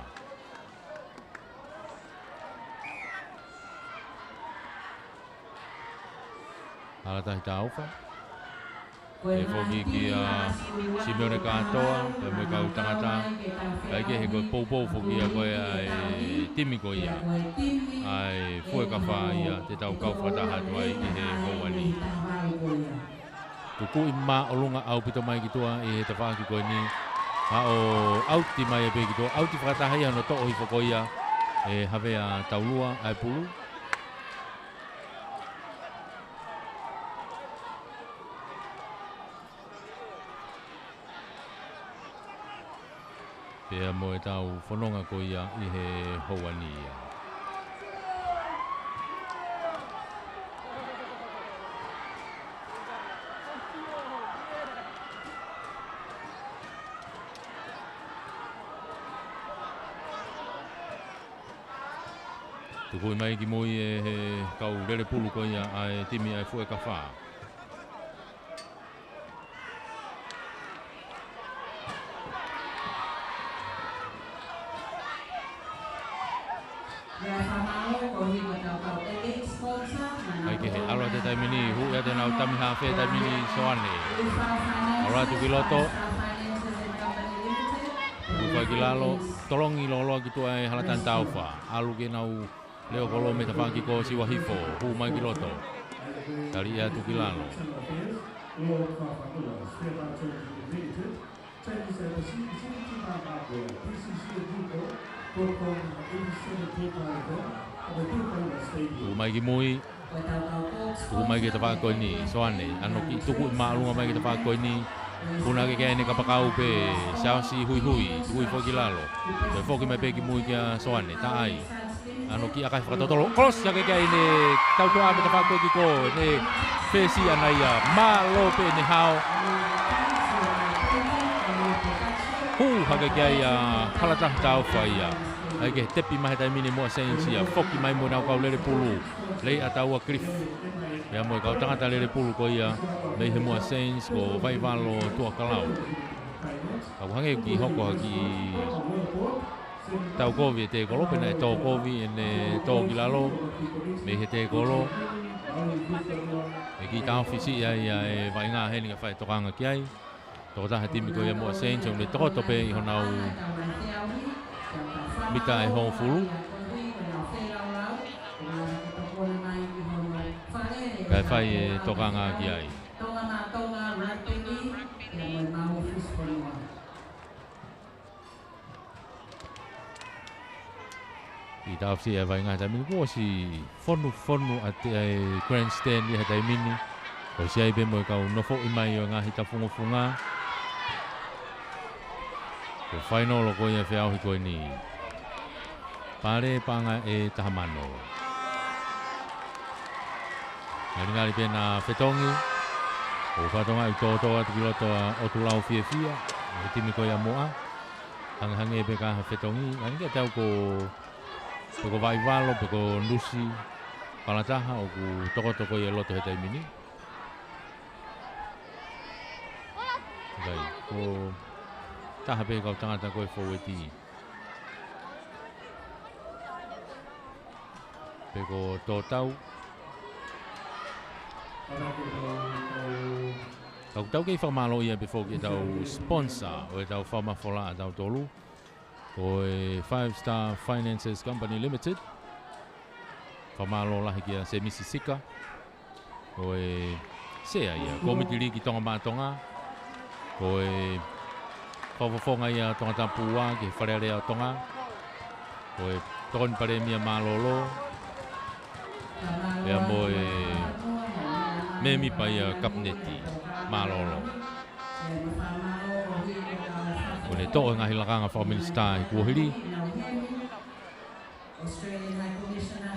Ala tahi tāufa. Pehē foki kia Simeone Kātoa, pea mo e kau tangata. Kae kehe ko e poupou foki ia ko ia ʻa e timi ko ia ʻa e Fuekafa ia te tau kau fakataha atu ai ʻi he houa ni. Tukuʻi māʻolunga ʻaupito mai ki tuʻa ʻi he tafaʻaki ko eni. Haʻu ʻauti mai pē ki tuʻa. ʻAuti fakataha ia hono toʻo hifo ko ia ʻe Havea Taulua ʻa e pulu. Pea mo e tau fononga ko ia ʻi he houa ni ia. Tukuʻi mai ki mui ʻe he kau lele pulu ko ia ʻa e timi ʻa e Fuekafa. ʻIkai ke he ʻalu atu he taimi ni, hū ʻiate nau tami hafe he taimi ni Soane. ʻAlu atu ki loto. Hū fai ki lalo, tolongi loloa ki tuʻa ʻe Halatani Taufa. ʻAlu ke nau leo kolo mei tafaʻaki ko Siuahifo, hū mai ki loto. Tali atu ki lalo. Tuku mai ki mui. Tuku mai ki tafaʻaki ko eni, Soane. ʻAno kiʻi tukuʻi māʻolunga mai ki tafaʻaki ko eni. Puna ke ke ʻene kapakau pē, Siaosi Huihui, tukuʻi foki ki lalo. Toe foki mai pē ki mui kia Soane, taʻai. ʻAno kiʻi ʻakai fakatotolo. Kolosi hake ki ai ʻene tautoʻa mei tafaʻaki ko ē ki ko ʻene fesi ʻana ia. Mālō pē ʻene hao. Hū hake ki ai ʻa Halataha Taufa ia. ʻIkai ke he tepi mai he taimi ni Moʻa Saints ia. Foki mai mo ʻenau kau lele pulu. Lei ʻa taua Cliff. Pea mo e kau tangata lele pulu ko ia. Mei he Moʻa Saints ko Vaivalo Tuʻakalau. Ka ʻoku hangē kiʻi hoko ha kiʻi tau kovi e tēkolo, pea naʻe tō kovi ʻene tō ki lalo mei he tēkolo. ʻE kiʻi taofi siʻi ai ʻa e vaʻinga heni ka fai tokanga ki ai. Tokotaha timi ko ia Moʻa Saints, ʻoku ne tokoto pē ʻi honau mita ʻe hongofulu. Kae fai e tokanga ki ai. Kiʻi taofi e vaʻinga he taimi ni, kuo ʻosi fonufonu ʻa e grandstand ia he taimi ni. ʻOsi ʻi ai pē mo e kau nofoʻi mai ʻo e ngaahi tafungofunga. Ko e fainolo ko ia feʻauhi ko eni. Pale paʻanga ʻe taha mano. Ngalingali pē naʻa fetongi. ʻO fatonga ʻi toto atu ki loto ʻa ʻOtulau Fiefia. ʻA e timi ko ia Moʻa. Hangehangē pē ka ha fetongi. Ngalingali tau ko, pe ko Vaivalo, pe ko Nusi. Palataha ʻoku tokoto ko ia loto he taimi ni. ʻIkai, ko taha pē kau tangata ko e foueti. Pe ko Totau. Ka ʻoku tau kei fakamālō ia pē foki ʻetau sponsor ʻo ʻetau fakamafola ʻa tautolu. Ko e Five Star Finances Company Limited. Fakamālō lahi kia Semisi Sika. Ko e sea ia, Kōmiti Liki Tonga Maʻa Tonga. Ko e fakafofonga ia Tongatapu ua ki he Fale Alea ʻo Tonga. Ko e Tokoni Palēmia mālōlō. Pea mo e mēmipa ia Kapineti mālōlō. Kuo ne toʻo e ngaahi lakanga fakaminisitā he kuohili.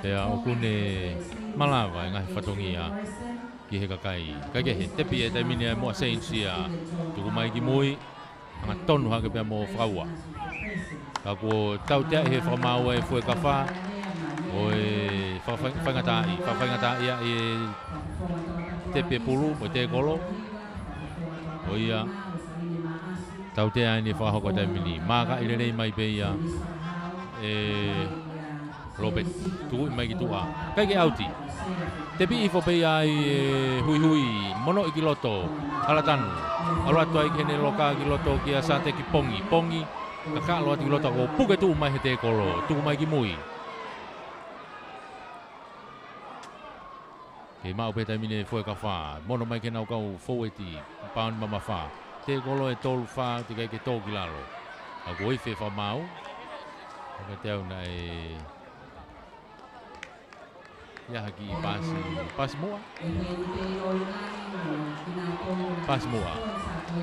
Pea ʻoku ne malava e ngaahi fatongia ki he kakai. Kae kehe, tepi e taimi ni ʻa e Moʻa Saints ia. Tuku mai ki mui. Hangatonu hake pea mo fakaua. Ka kuo tautea ʻi he fakamaau ʻa e Fuekafa. ʻO e fakafaingataʻaʻia, fakafaingataʻaʻia ʻi he tepi e pulu, mo e tēkolo. ʻO ia, tautea ʻeni fakahoko taimi ni. Mākaʻi lelei mai pē ia ʻe Lopeti, tukuʻi mai ki tuʻa. ʻIkai ke ʻauti. Tepi hifo pē ia ʻe Huihui, monoʻi ki loto. Halatanu. ʻAlu atu ai ki heʻene loka ki loto kia Sateki Pongi. Pongi, kakaʻalo atu ki loto kuo puke tuʻu mai he tēkolo. Tuku mai ki mui. Kei maʻu pē taimi ni Fuekafa, mono mai ki heʻenau kau foueti, paoni mamafa. Tēkolo ʻe tolu fā, teʻeki ai ke tō ki lalo. Ka kuo ifi e fakamaau. Ka te au naʻe ia haki pasi, pasi Muʻa. Pasi Muʻa.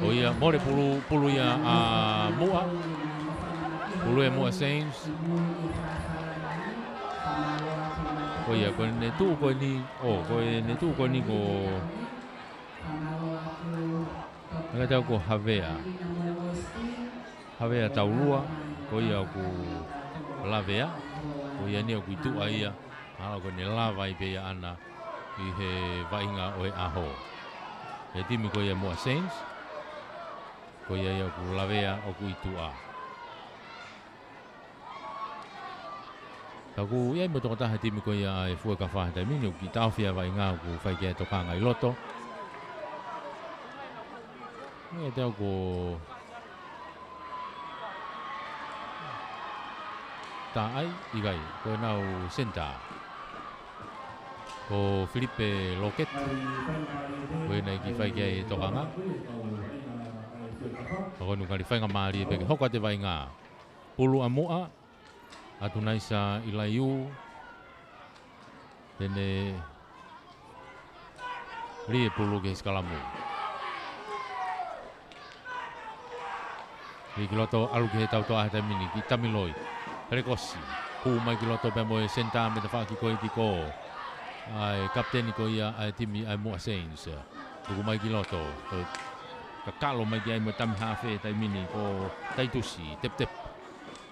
ʻO ia, mole pulu, pulu ia ʻa Muʻa. Pulu ʻe Muʻa Saints. ʻO ia, ko ʻene tuʻu ko eni, ʻo, ko ʻene tuʻu ko eni ko, naʻa tau ko Havea. Havea Taulua, ko ia ʻoku lavea. Ko ia eni ʻoku ʻi tuʻa ia, ʻalu ko ʻene lava ai pē ia ʻaʻana ʻi he vaʻinga ʻo e ʻaho. He timi ko ia Muʻa Saints, ko ia ia ʻoku lavea ʻoku ʻi tuʻa. Ka ʻoku ʻi ai mo e tokotaha timi ko ia ʻa e Fuekafa he taimi ni, ʻoku kiʻi taʻofi ʻa e vaʻinga ʻoku fai ki ai e tokanga ʻi loto. ʻIo, te u ko Taʻai, ʻikai, ko ʻenau senitā. Ko Filipe Loketi. Ko ʻene kiʻi fai ki ai e tokanga. Ka ko ʻenau kali faingamālie pē ke hoko atu e vaʻinga. Pulu ʻa Muʻa, ʻAtunaisa ʻIlaiū, pea ne lī e pulu ki he sikalamu. Lī ki loto, ʻalu ki he tautoʻa he taimi ni, ki Tamiloi. Pelekosi, hū mai ki loto pea mo e senitā mei tafaʻaki ko ē ki kō. ʻA e kapiteni ko ia ʻa e timi ʻa e Muʻa Saints. Tuku mai ki loto. Toe kakalo mai ki ai mo e tami hafe he taimi ni ko Taitusi, teptep.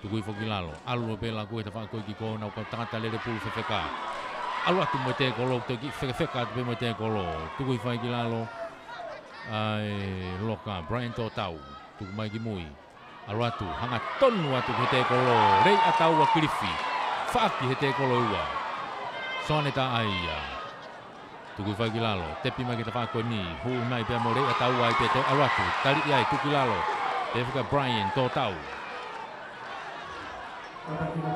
Tuku hifo ki lalo. ʻAlu pē ʻa Lakue tafaʻaki ko ē ki kō, nau kau tangata lele pulu fefeka. ʻAlu atu mo e tēkolo, toe kiʻi fekafeka atu pē mo e tēkolo. Tuku hifo ai ki lalo. ʻA e loka, Brian Tōtau. Tuku mai ki mui. ʻAlu atu, hangatonu atu ki he tēkolo. Lei ʻa Taua Kilifi. Faʻaki he tēkolo ua. Soane Taʻai ia. Tuku hifo ai ki lalo, tepi mai ki he tafaʻaki ko eni, hū mai pea mo Lei ʻa Taua ai pē, toe ʻalu atu, taliʻi ai, tuku ki lalo, pea fika Brian Tōtau.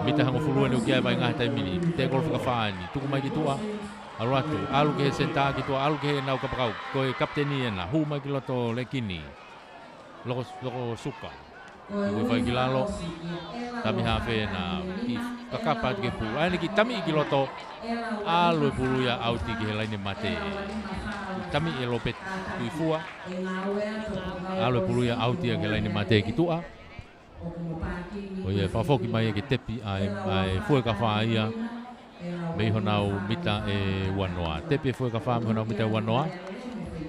Mita hongofulu eni ʻoku ʻi ai e vaʻinga he taimi ni, tēkolo fika fā eni, tuku mai ki tuʻa, ʻalu atu, ʻalu ki he senitā ki tuʻa, ʻalu ki heʻenau kapakau, ko e kapiteni ena, hū mai ki loto Lekini. Loko, loko suka. Tuku hifo ai ki lalo. Tami hafe ena, kiʻi kakapa atu ki he pulu. ʻAi eni kiʻi tamiʻi ki loto. ʻAlu e pulu ia ʻauti ki he laine mate. Tamiʻi ʻe Lopeti Tuifua. ʻAlu e pulu ia ʻauti ia ki he laine mate ki tuʻa. Ko ia fakafoki mai ia ke tepi ʻa e, ʻa e Fuekafa ia. Mei honau mita ʻe uanoa. Tepi e Fuekafa mei honau mita ʻe uanoa.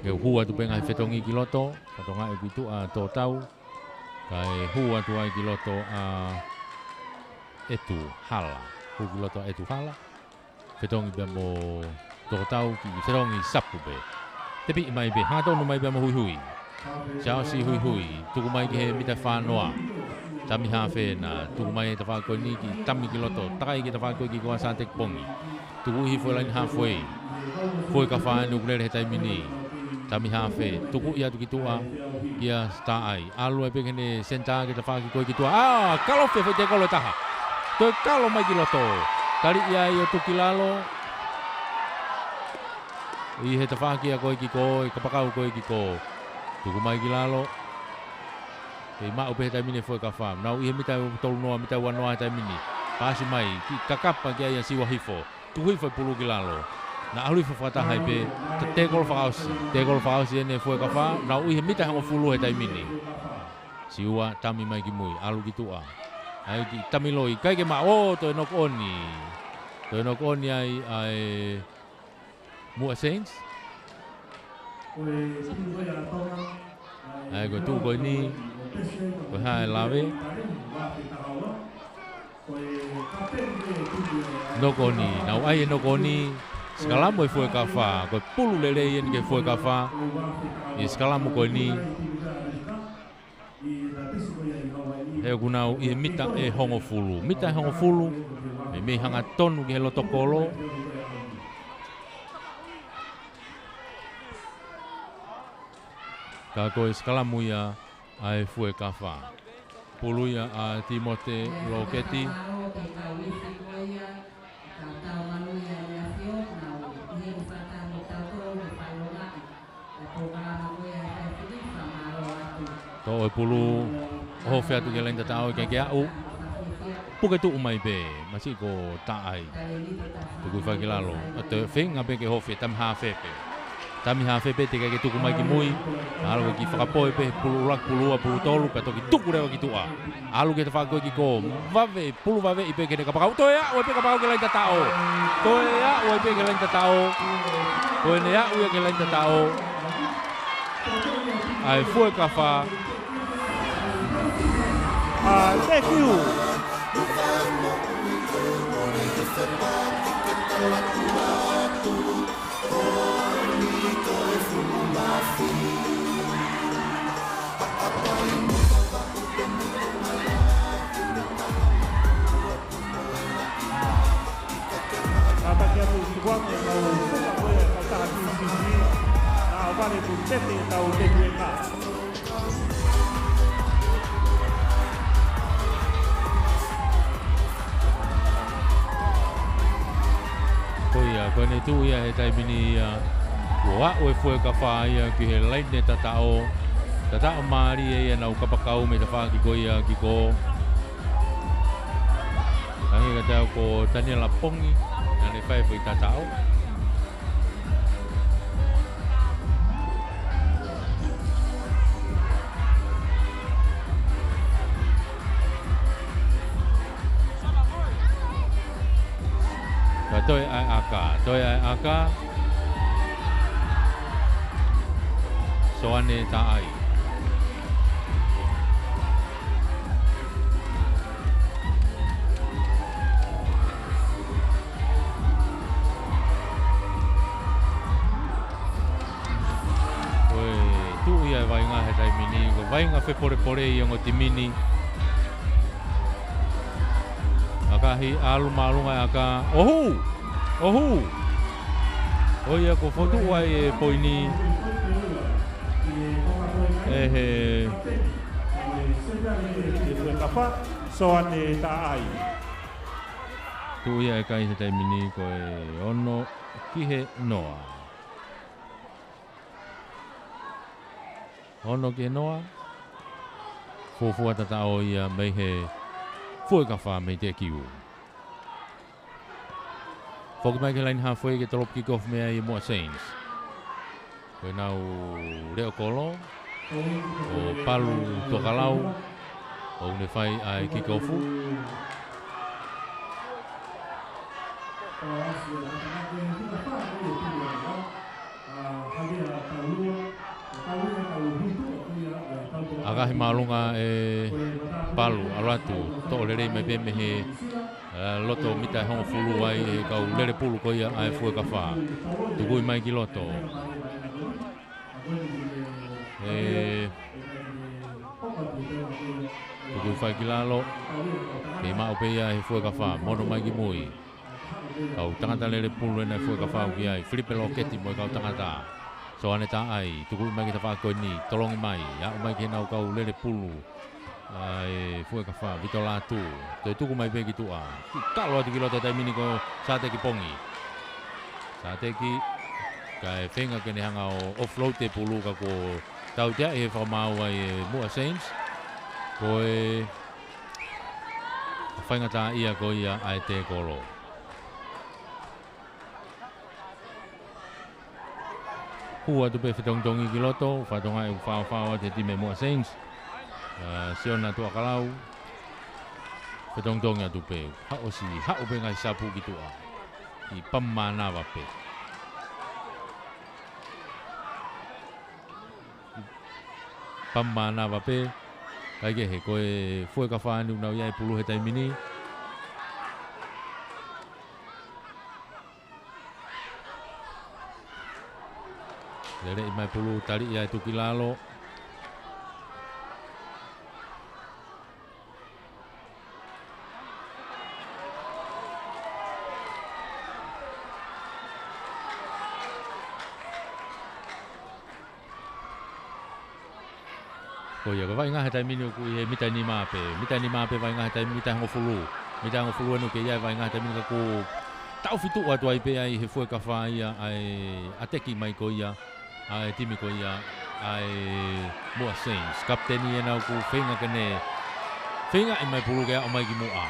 Ke hū atu pē ngaahi fetongi ki loto. Fatongia ʻoku ʻi tuʻa Tōtau. Kae hū atu ai ki loto ʻa ʻEtu Hala. Hū ki loto ʻa ʻEtu Hala. Fetongi pea mo Tōtau kiʻi fetongi sapu pē. Tepiʻi mai pē, hangatonu mai pea mo Huihui. Siaosi Huihui, tuku mai ki he mita ʻe fānoa. Tami hafe ena, tuku mai he tafaʻaki ko eni kiʻi tami ki loto, takai ki he tafaʻaki ko ē ki kō ʻa Sāteki Pongi. Tuku hifo he laine halfway. Fuekafa eni ʻoku lele he taimi ni. Tami hafe, tuku ia atu ki tuʻa, kia Taʻai. ʻAlu ai pē ki heʻene senitā ki he tafaʻaki ko ē ki tuʻa. ʻĀ, kalofe foʻi tēkolo ʻe taha. Toe kalo mai ki loto. Taliʻi ai ʻo tuku ki lalo. ʻI he tafaʻaki ia ko ē ki kō, e kapakau ko ē ki kō. Tuku mai ki lalo. Kei maʻu pē he taimi ni e Fuekafa. Nau ʻi he mita ʻe tolunoa, mita ʻe uanoa he taimi ni. Pasi mai, kiʻi kakapa ki ai ʻa Siua Hifo. Tuku hifo e pulu ki lalo. Naʻa ʻalu hifo fakataha ai pē, te-, tēkolo fakaʻosi. Tēkolo fakaʻosi eni e Fuekafa, nau ʻi he mita ʻe hongofulu he taimi ni. Siua tami mai ki mui, ʻalu ki tuʻa. ʻAi ki Tamiloi, ʻikai ke maʻu, ʻo, toe knock on. Toe knock on ai ʻa e Muʻa Saints. ʻAi ko e tuʻu ko eni, ko e hā e lave. Knock on, nau ʻai e knock on, sikalamu e Fuekafa, ko e pulu lelei eni ki he Fuekafa, ʻi he sikalamu ko eni. He ʻoku nau ʻi he mita ʻe hongofulu, mita ʻe hongofulu, meimei hangatonu ki he loto kolo. Ka ko e sikalamu ia ʻa e Fuekafa. Pulu ia ʻa Timote Loketi. Toʻo e pulu, ʻohofi atu ki he laine tataʻo, ʻikai ke aʻu. Puke tuʻu mai pē, masiʻi ko Taʻai. Tuku hifo ai ki lalo. ʻA e toe feinga pē ke ʻohofi, tami hafe pē. Tami hafe pē teʻeki ai ke tuku mai ki mui. ʻAlu ki he fakapoʻuli pē, pulu ʻuluaki, pulu ua, pulu tolu, pea toki tuku leva ki tuʻa. ʻAlu ki he tafaʻaki ko ē ki kō. Vave, pulu vaveʻi pē ki heʻene kapakau. Toe aʻu ai pē kapakau ki he laine tataʻo. Toe aʻu ai pē ki he laine tataʻo. Ko ʻene aʻu ia ki he laine tataʻo ʻa e Fuekafa. ʻA, thank you. Kātaki atu ki kuange mau puka koe kau taha T C C. Nā vale ku tete tau te kueka. Ko ia, ko ʻene tuʻu ia he taimi ni ia, kuo aʻu e Fuekafa ia ki he laine tataʻo, tataʻo mālie ia nau kapakau mei tafaʻaki ko ia kiko. Hangē kiate au ko Taniela Pongi, naʻa ne fai e foʻi tataʻo. Ka toe ʻa e ʻaka, toe ʻa e ʻaka. Soane Taʻai. Ko e tuʻu ia e vaʻinga he taimi ni, ko e vaʻinga fepolepole ʻi he ongo timi ni. ʻAkahi ʻalu māʻolunga e ʻaka. ʻOhū! ʻOhū! ʻO ia kuo fotu ai e poini ʻe he, ʻe he Fuekafa, Soane Taʻai. Tuʻu ia e kai he taimi ni ko e ono ki he noa. Ono ki he noa. Fuofua tataʻo ia mei he Fuekafa mei Teʻekiu. Foki mai ki he laine haafe ke tolopu kick off mei ai e Muʻa Saints. Ko ʻenau leʻo kolo ko Palu Tuakalau, ʻoku ne fai ʻa e kick off. ʻAkahi māʻolunga e Palu, ʻalu atu, toʻo lelei mai pē mei he, ē, loto mita ʻe hongofulu ai ʻe he kau lele pulu ko ia ʻa e Fuekafa. Tukuʻi mai ki loto. ʻE, tukuʻi fai ki lalo. Kei maʻu pē ia ʻe he Fuekafa, mono mai ki mui. Kau tangata lele pulu ena e Fuekafa ʻoku ʻi ai. Filipe Loketi mo e kau tangata. Soane Taʻai, tukuʻi mai ki he tafaʻaki ko eni, tolongi mai, aʻu mai ki heʻenau kau lele pulu ʻa e Fuekafa, Vito Lātū. Toe tuku mai pē ki tuʻa. Kei talo atu ki loto he taimi ni ko Sateki Pongi. Sateki, kae feinga ke ne hanga ʻo offload e pulu ka kuo tautea ʻe he fakamaau ʻa e Muʻa Saints. Ko e faingataʻaʻia ko ia ʻa e tēkolo. Hū atu pē fetongitongi ki loto, fatongia ʻoku faofao atu he timi Muʻa Saints. ʻA, Siona Tuakalau. Fetongitongi atu pē. Haʻu ʻosi, haʻu pē ngaahi sapu ki tuʻa. ʻI pamānava pē. Pamānava pē. Kaikehe, ko e Fuekafa eni ʻoku nau ʻi ai e pulu he taimi ni. Lele mai pulu, tali ia e tuku ki lalo. Ko ia, ko e vaʻinga he taimi ni ʻoku ʻi he mita nima pē, mita nima pē vaʻinga he taimi, mita hongofulu, mita hongofulu ʻeni ʻoku ʻi ai e vaʻinga he taimi ni ka kuo taʻofi tuʻu atu ai pē ʻe he Fuekafa ia ʻa e ʻateki mai ko ia ʻa e timi ko ia ʻa e Muʻa Saints. Kapiteni ena ʻoku feinga ke ne feingaʻi mai pulu ke aʻu mai ki muʻa.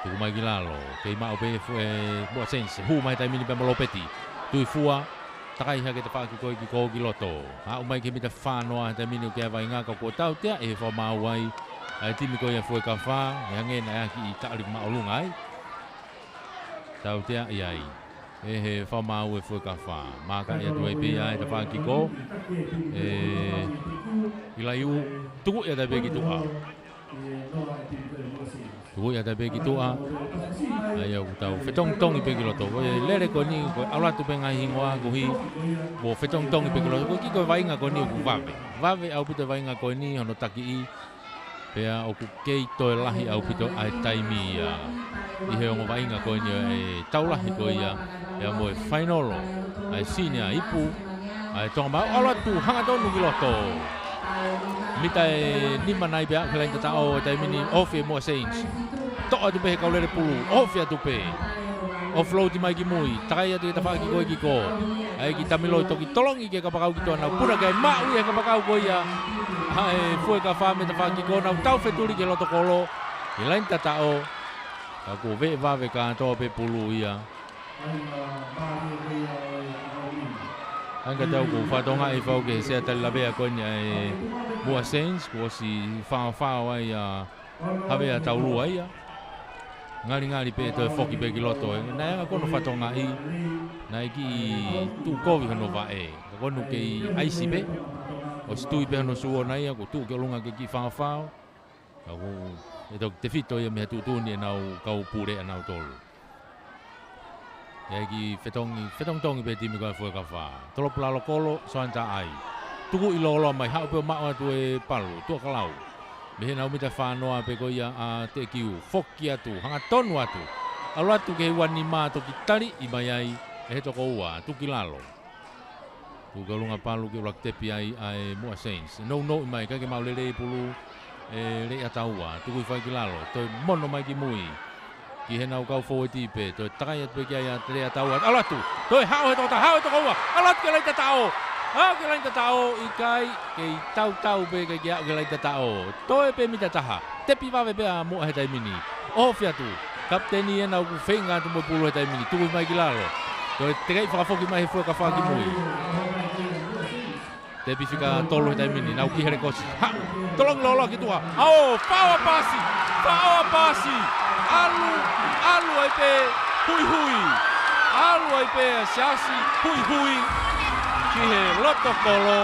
Tuku mai ki lalo, kei maʻu pē e Fue-, Muʻa Saints, hū mai he taimi ni pea mo Lopeti. Tuifua, takai hake tafaʻaki ko ē kick off ki loto. Aʻu mai ki he mita fā noa he taimi ni ʻoku ʻi ai e vaʻinga ka kuo tautea ʻe he fakamaau ai ʻa e timi ko ia Fuekafa, ʻe hangē naʻe ʻi ai e kiʻi taʻali māʻolunga ai. Tautea ia ai ʻe he fakamaau e Fuekafa. Mākaʻi atu ai pē ia he tafaʻaki kick off. ʻE, ʻi laiu, tuku ia atu pē ki tuʻa. ʻE, noa e timi ko e Muʻa Saints. Tukuʻi atu pē ki tuʻa. ʻA ia ʻoku tau fetongitongi pē ki loto. Ko e lele ko eni, ko e ʻalu atu pē ngaahi hingoa koeʻuhi, mo fetongitongi pē ki loto. Ko e kiʻi ko e vaʻinga ko eni ʻoku vave. Vave ʻaupito e vaʻinga ko eni, hono takiʻi. Pea ʻoku kei toe lahi ʻaupito ʻa e taimi ia ʻi he ongo vaʻinga ko eni ʻo e tau lahi ko ia, pea mo e fainolo ʻa e senior ipu ʻa e Tonga Maʻu. ʻAlu atu hangatonu ki loto. Mita ʻe nima nai pea aʻu ki he laine tataʻo he taimi ni, ofi ʻe Muʻa Saints. Toʻo atu pē he kau lele pulu, ofi atu pē. Offload mai ki mui, takai atu ki he tafaʻaki ko ē ki kō. ʻA ia ko Tamiloi toki tolongi ki he kapakau ki tuʻa, nau puna ki ai, maʻu ia he kapakau ko ia ʻa e Fuekafa mei he tafaʻaki ki kō, nau tau fetuli ki he loto kolo, ki he laine tataʻo. Ka kuo veʻe vave kātoa pē pulu ia. ʻA ia ka tau ko e fatongia ʻi he fau ki he sea tali lavea ko eni ʻa e Muʻa Saints, kuo ʻosi faofao ai ʻa Havea Taulua ia. Ngalingali pē toe foki pē ki loto ē. Naʻe anga ko hono fatongia, naʻe kiʻi tuʻu kovi hono vaʻe. Ka ko hono kei ʻaisi pē. ʻOsi tui pē hono sū ʻona ia, kuo tuʻu ki ʻolunga ke kiʻi faofao. Ka kuo ʻe toki tefito ia mei he tuʻutuʻuni ʻenau kau pule ʻanautolu. ʻI ai e kiʻi fetongi, fetongitongi pē timi ko ē Fuekafa. Tolopu lalo kolo, Soane Taʻai. Tukuʻi lōloa mai, haʻu pē ʻo maʻu atu e palu, Tuʻakalau. Mei heʻenau mita fā noa pē ko ia ʻa Teʻekiu, foki atu, hangatonu atu. ʻAlu atu ki he ua nima, toki taliʻi mai ai ʻe he toko ua, tuku ki lalo. Tuku ki ʻolunga palu ke ʻuluaki tepi ai ʻa e Muʻa Saints. Nounou mai, ʻikai ke maʻu lelei e pulu ʻe Leʻataua. Tuku hifo ai ki lalo, toe mono mai ki mui. Ki heʻenau kau fōueti pē, toe takai atu pē ki ai ʻa Leʻataua. ʻAlu atu, toe haʻu he toko taha, haʻu he toko ua. ʻAlu atu ki he laine tataʻo. Haʻu ki he laine tataʻo, ʻikai, kei tautau pē, ʻikai ke aʻu ki he laine tataʻo. Toe pē mita taha. Tepi vave pē ʻa Muʻa he taimi ni. Ofi atu. Kapiteni ena ʻoku feinga atu mo e pulu he taimi ni. Tuku mai ki lalo. Toe tekeʻi fakafoki mai he Fuekafa ki mui. Tepi fika tolu he taimi ni. Nau ki he lekosi. Haʻu. Tolongi lōloa ki tuʻa. ʻAo, faʻo ʻa Pasi. Faʻo ʻa Pasi. ʻAlu, ʻalu ai pē Huihui. ʻAlu ai pē ʻa Siaosi Huihui ki he loto kolo.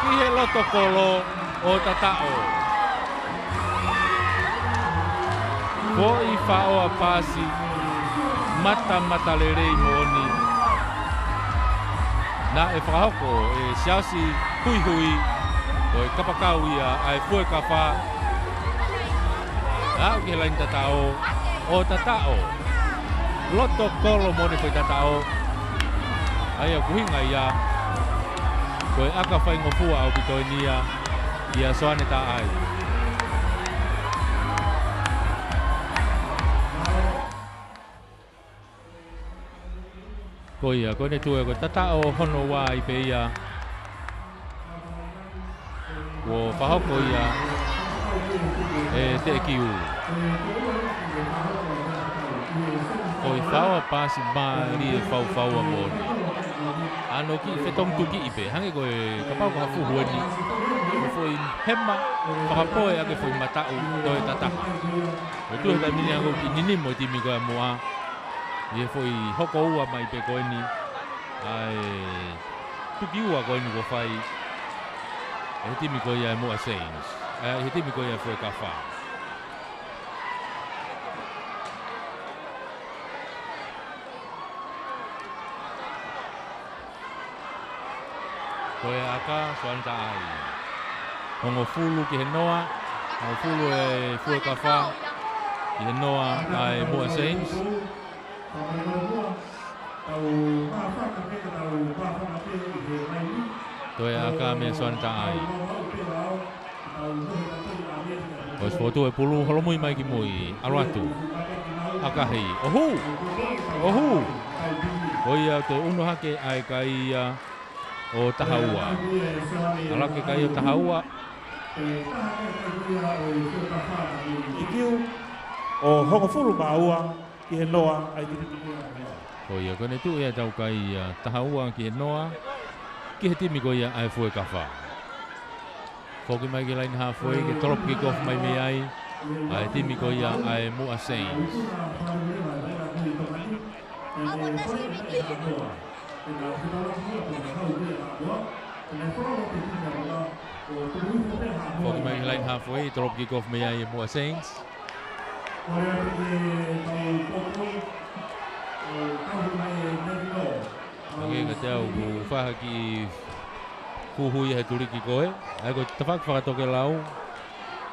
Ki he loto kolo ʻo tataʻo. Foʻi faʻo ʻa Pasi, matamatalelei moʻoni. Naʻe fakahoko ʻe Siaosi Huihui, ko e kapakau ia ʻa e Fuekafa. Aʻu ki he laine tataʻo, ʻo tataʻo. Loto kolo moʻoni e foʻi tataʻo. ʻA ia ʻoku ʻuhinga ia, ko e ʻaka faingofua ʻaupito eni ia ʻia Soane Taʻai. Ko ia, ko ʻene tuʻu ē, ko e tataʻo hono ua ai pē ia. Kuo fakahoko ia ʻe Teʻekiu. Foʻi faʻo ʻa Pasi, mālie e faufaua moʻoni. ʻAno kiʻi fetongi tukiʻi pē, hangē ko e kapau ko ha fuhu eni, ko e foʻi hema fakapoʻuli ʻaki e foʻi mataʻu toe tataha. Ko e tuʻu he taimi ni ʻoku kiʻi ninimo e timi ko ē ʻa Muʻa ʻi he foʻi hoko ua mai pē ko eni ʻa e tuki ua ko eni kuo fai ʻe he timi ko ia ʻa e Muʻa Saints, ʻe, ʻe he timi ko ia ʻa e Fuekafa. Ko e ʻaka, Soane Taʻai. Hongofulu ki he noa, hongofulu e Fuekafa ki he noa ʻa e Muʻa Saints. Toe ʻaka meia Soane Taʻai. ʻOsi fotu e pulu, holomui mai ki mui, ʻalu atu. ʻAkahi, ʻo hū! ʻO hū! Ko ia toe ʻunu hake ʻa e kai ia ʻo taha ua. ʻAlu hake kai ʻo taha ua. ʻIkiu, ʻo hongofulu mā ua ki he noa ʻa e timi ko ia. Ko ia, ko ʻene tuʻu ia ʻa e tau kai ia taha ua ki he noa, ki he timi ko ia ʻa e Fuekafa. Foki mai ki he laine hāfoʻi, ke tolopu kikofu mai mei ai ʻa e timi ko ia ʻa e Muʻa Saints. Foki mai ki he laine hāfoʻi, tolopu kikofu mei ai ʻa e Muʻa Saints. Kole atu ke tau tokoi, ʻo tauhi mai e Merino. Hangē kiate au ʻoku fai ha kiʻi fuhu ia he tuliki ko ē. ʻA ia ko e tafaʻaki fakatokelau.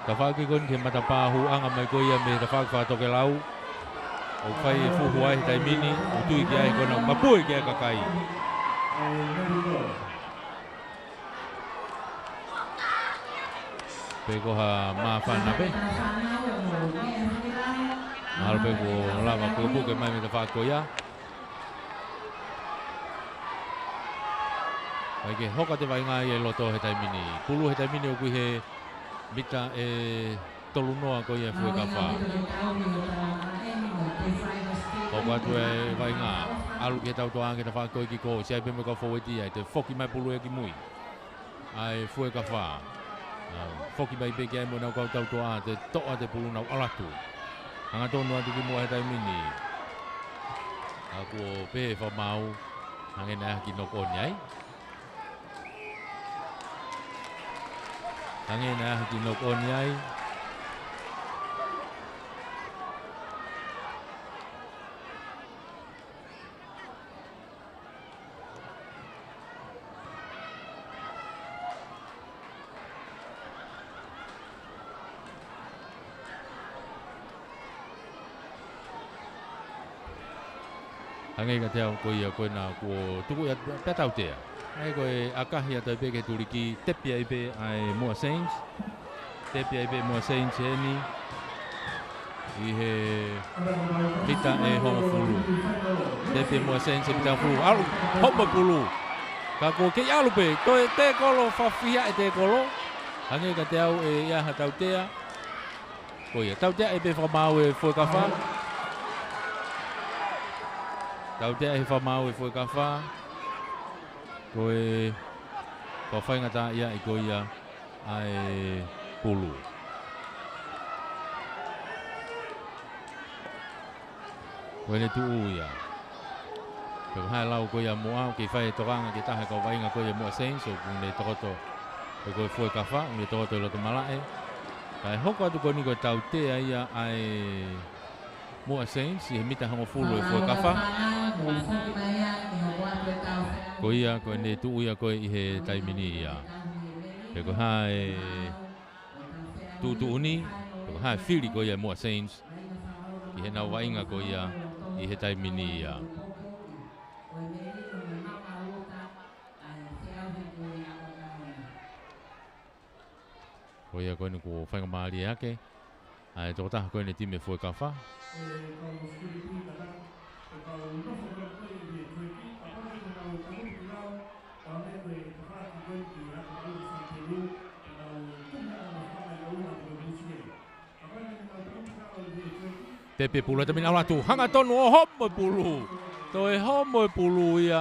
Tafaʻaki ko eni ki he matapā hūʻanga mai ko ia mei he tafaʻaki fakatokelau. ʻOku fai e fuhu ai he taimi ni, ʻoku tui ki ai ko ena ʻoku mapue ki ai e kakai. Pe ko ha māfana pē. Mahalo pē kuo lava kuo puke mai mei he tafaʻaki ko ia. Kae ke hoko atu e vaʻinga ia ʻi loto he taimi ni. Pulu he taimi ni ʻoku ʻi he mita ʻe tolunoa ko ia e Fuekafa. Hoko atu e vaʻinga, ʻalu ki he tautoʻa ki he tafaʻaki ko ē ki kō, ʻosi ʻai pē mo e kau fōueti ai, toe foki mai pulu ia ki mui. ʻA e Fuekafa. ʻA, foki mai pē ki ai mo ʻenau kau tautoʻa, toe toʻo atu e pulu, nau ʻalu atu. Hangatonu atu ki muʻa he taimi ni. ʻA, kuo pehē ʻe he fakamaau, hangē naʻe ʻi ai ha kiʻi knock on ai. Hangē naʻe ʻi ai ha kiʻi knock on ai. Hangē kiate au ko ia ko ena kuo tuku ia pea tautea. ʻA ia ko e ʻakahi atu ai pē ki he tuliki, tepi ai pē ʻa e Muʻa Saints. Tepi ai pē Muʻa Saints eni. ʻI he mita ʻe hongofulu. Tepi Muʻa Saints he mita hongofulu. ʻAlu, homo e pulu. Ka kuo kei ʻalu pē, toe tēkolo, fafia e tēkolo. Hangē kiate au ʻe ʻi ai ha tautea. Ko ia, tautea ʻe pē fakamaau e Fuekafa. Tautea ʻe he fakamaau e Fuekafa. Ko e, ko e faingataʻaʻia ʻi ko ia ʻa e pulu. Ko ʻene tuʻu ia. Ko e hā e lau ko ia Muʻa, ʻoku kei fai e tokanga ki he taha e kau vaʻinga ko ia Muʻa Saints, ʻoku ne tokoto, ko e Fuekafa, ʻoku ne tokoto ʻi loto malaʻe. Kae hoko atu ko eni ko e tautea ia ʻa e Muʻa Saints, ʻi he mita hongofulu e Fuekafa. Ko ia, ko ʻene tuʻu ia ko ē ʻi he taimi ni ia. Pe ko e hā e tuʻutuʻuni, pe ko e hā e fili ko ia Muʻa Saints, ʻi heʻenau vaʻinga ko ia, ʻi he taimi ni ia. Ko ia ko eni kuo faingamālie hake ʻa e tokotaha ko eni timi e Fuekafa. Tepi e pulu he taimi ni, ʻalu atu, hangatonu ʻo homo e pulu. Toe homo e pulu ia.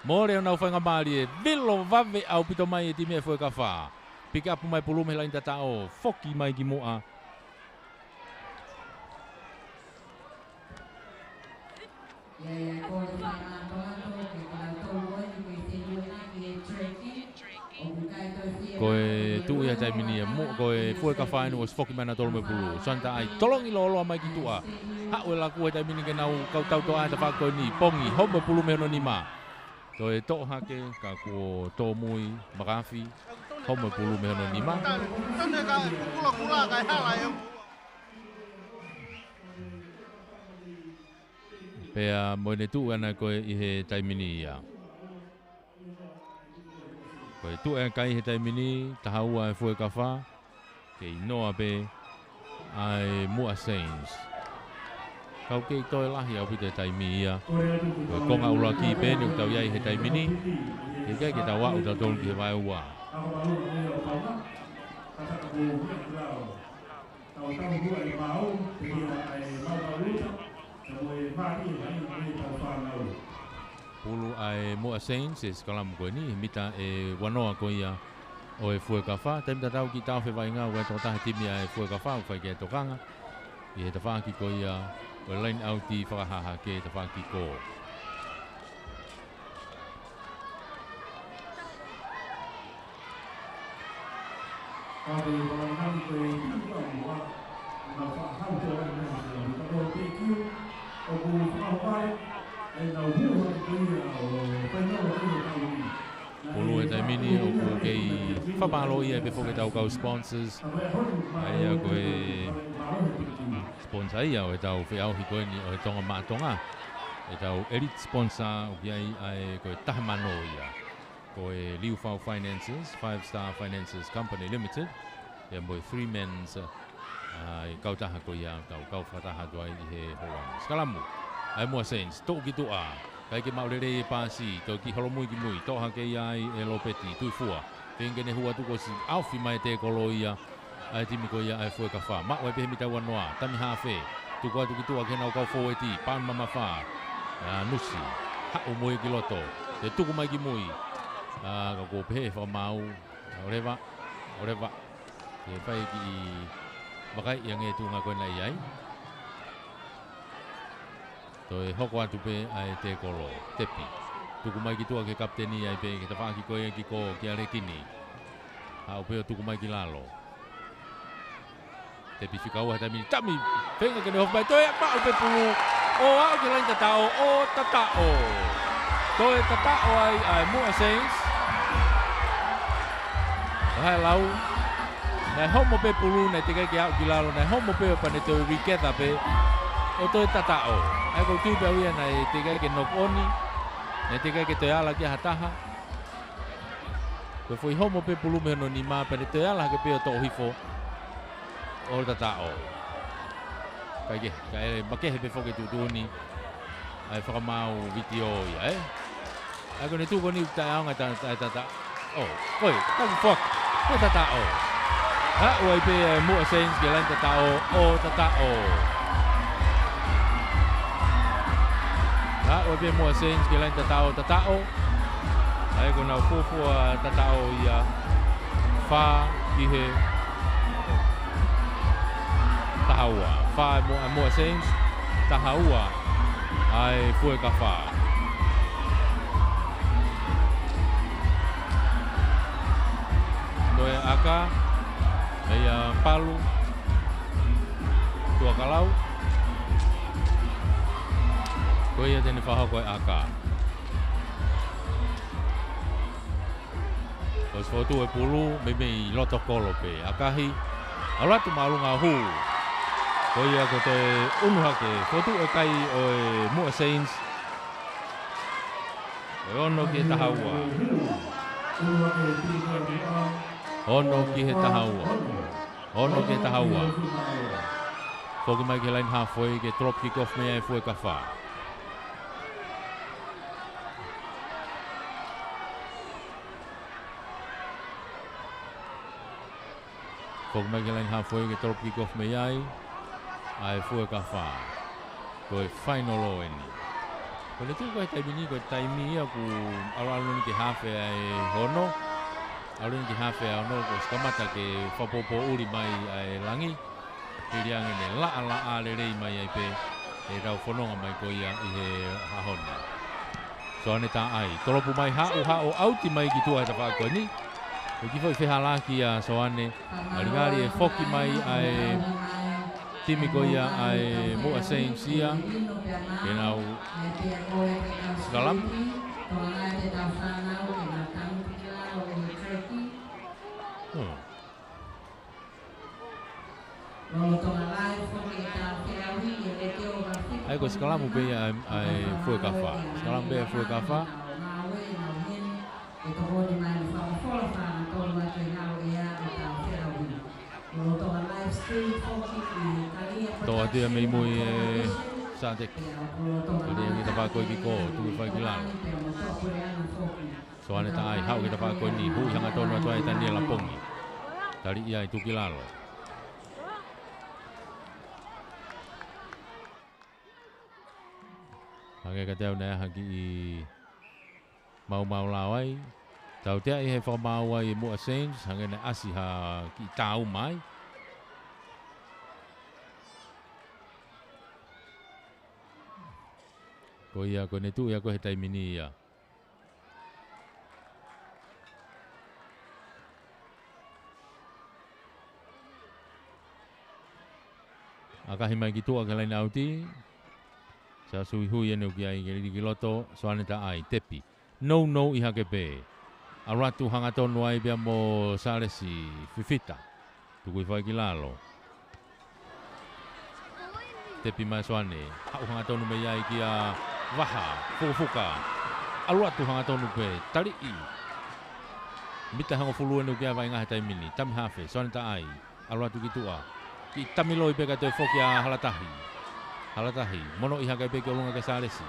Mole ʻenau faingamālie, vilo vave ʻaupito mai e timi e Fuekafa. Piki ʻapu mai pulu mei he laini tataʻo, foki mai ki muʻa. Ko e tuʻu ia he taimi ni ia, mo, ko e Fuekafa eni ʻosi foki mai ʻa e tolu mo e pulu. Santa ai, tolongi lōloa mai ki tuʻa. Haʻu e laku he taimi ni ke nau kau tautoʻa he tafaʻaki ko eni, pongi, homo e pulu mei hono nima. Toe toʻo hake, ka kuo tōmui, makafi, homo e pulu mei hono nima. Pea mo ʻene tuʻu ʻana ko ē ʻi he taimi ni ia. Ko e tuʻu e kai he taimi ni, taha ua e Fuekafa, kei noa pē ʻa e Muʻa Saints. Kau kei toe lahi ʻaupito e taimi ia. Ko e konga ʻuluaki pē eni ʻoku tau ʻi ai he taimi ni. Kei kai ke tau aʻu tautolu ki he vaeua. Pulu ʻa e Muʻa Saints e sikalamu ko eni, he mita ʻe uanoa ko ia ʻo e Fuekafa. Taimi tatau ki he taofi e vaʻinga, ʻoku ʻi ai e tokotaha timi ʻa e Fuekafa ʻoku fai ki ai e tokanga. ʻI he tafaʻaki ko ia ʻo e laini ʻauti fakahahake tafaʻaki ko. Pulu he taimi ni ʻoku kei fakamālō ia pē foki ʻetau kau sponsors. ʻA ia ko e sponsor ia ʻo ʻetau feʻauhi ko eni ʻo e Tonga Maʻa Tonga. ʻEtau elite sponsor ʻoku ʻi ai ʻa e ko e taha mano ia. Ko e Liufau Finances, Five Star Finances Company Limited, pea mo e Freeman's, ʻa e kautaha ko ia ʻoku tau kau fakataha atu ai ʻi he hoʻatā. Sikalamu, ʻa e Moa Saints, toʻo ki tuʻa, ʻikai ke maʻu lelei e paasi, toe kiʻi holomui ki mui, toʻo hake ia ai ʻe Lopeti Tuifua, feinga ke ne hū atu kuo ʻosi ʻaofi mai e tēkolo ia ʻa e timi ko ia ʻa e Fuekafa. Maʻu ai pē he mita ua noa, tami hafe, tuku atu ki tuʻa ki heʻenau kau fōueti, paʻanga mamafa, ʻa Nusi, haʻu mo ia ki loto, ke tuku mai ki mui, ʻa, ka kuo pehē ʻe he fakamaau, ʻoleva, ʻoleva, ke fai e kiʻi vakaiʻi ange e tuʻunga ko ena ʻi ai. Toe hoko atu pē ʻa e tēkolo, tepi. Tuku mai ki tuʻa ki he kapiteni ai pē, ki he tafaʻaki ko ia ki ko, kia Lekini. Haʻu pē ʻo tuku mai ki lalo. Tepi fika ua he taimi ni, tami, feinga ke ne hopo mai, toe maʻu pē pulu, ʻo aʻu ki he laine tataʻo, ʻo tataʻo. Toe tataʻo ai ʻa e Moa Saints. ʻO hā e lau, naʻe homo pē pulu, naʻe teʻeki ai ke aʻu ki lalo, naʻe homo pē ʻo pea ne toe regather pē, ʻo toe tataʻo. ʻA ia ʻoku ou tui pē au ia naʻe teʻeki ai ke knock on, naʻe teʻeki ai ke toe ala ki ai ha taha. Ko e foʻi homo pē pulu mei hono nima pea ne toe ala hake pē ʻo toʻo hifo ʻo tataʻo. Kae kehe, kae makehe pē foki e tuʻutuʻuni ʻa e fakamaau vitiō ia, ē? ʻA ia ko ʻene tuʻu ko eni ʻoku taʻeʻaonga ta-, ta-, tata-, ʻo, ʻoi, taki foki, ko e tataʻo. Aʻu ai pē ʻa e Moa Saints ki he laine tataʻo, ʻo tataʻo. Aʻu ai pē Moa Saints ki he laine tataʻo, tataʻo. ʻA ia ko ʻenau fuofua tataʻo ia, fā ki he taha ua. Fā ʻa e Moa, ʻa e Moa Saints, taha ua ʻa e Fuekafa. Ko e ʻaka, ʻa ia Palu Tuakalau. Ko ia te ne fakahoko e ʻaka. ʻOsi fokotuʻu e pulu, meimei loto kolo pē. ʻAkahi, ʻalu atu māʻolunga ʻo hū. Ko ia ko e toe ʻunu hake, fokotuʻu e kai ʻo e Moa Saints. Ko e ono ki he taha ua. Ono ki he taha ua. Ono ki he taha ua. Foki mai ki he laine halfway, ke drop kick off mei ai e Fuekafa. Foki mai ki he laine halfway ke drop kick off mei ai ʻa e Fuekafa. Ko e final ʻeni. Ko ʻene tuʻu ko e taimi ni, ko e taimi ia ʻoku ʻalu ʻalu ni ki he hafe ʻa e ono. ʻAlu ni ki he hafe ʻa e ono, kuo ʻosi kamata ke fakapōpōʻuli mai ʻa e langi. Hili ange ne laʻalaʻā lelei mai ai pē ʻetau fononga mai ko ia ʻi he ʻaho ni. Soane Taʻai, tolopu mai, haʻu, haʻu, ʻauti mai ki tuʻa he tafaʻaki ko eni. Ko e kiʻi foʻi fehālaaki ʻa Soane, ngalingali ʻe foki mai ʻa e timi ko ia ʻa e Moa Saints ia ke nau sikalamu. Hmm. ʻA ia ko e sikalamu pē ia ʻa e, ʻa e Fuekafa. Sikalamu pē ʻa e Fuekafa. Tō atu ia mei mui ʻe Sateki. Kali ange tafaʻaki ko ē ki kō, tuku fai ki lalo. Soane Taʻai, haʻu ki he tafaʻaki ko eni, hui hangatonu atu ai Taniela Pongi. Tali ia ʻi tuki lalo. Hangē kiate au naʻe ʻi ai ha kiʻi maumau lao ai. Tautea ʻi he fakamaau ai ʻa e Moa Saints, hangē naʻe ʻasi ha kiʻi tāuma ai. Ko ia, ko ʻene tuʻu ia ko ē he taimi ni ia. ʻAkahi mai ki tuʻa ki he laine ʻauti. Tasuihui ʻene uki ai ke lili ki loto, Soane Taʻai, tepi. Nounou ʻi hake pē. ʻAlu atu hangatonu ai pea mo Salesi Fifita. Tukuifai ki lalo. Tepi mai Soane. Haʻu hangatonu mei ai kia Vaha. Fukofuka. ʻAlu atu hangatonu pē. Taliʻi. Mita hongofulu ʻene uki ai vaʻinga he taimi ni. Tami hafe. Soane Taʻai. ʻAlu atu ki tuʻa. Kiʻi tami loi pē kae toe foki ʻa Halatahi. Halatahi. Monoʻi hake pē ki ʻolunga kia Salesi.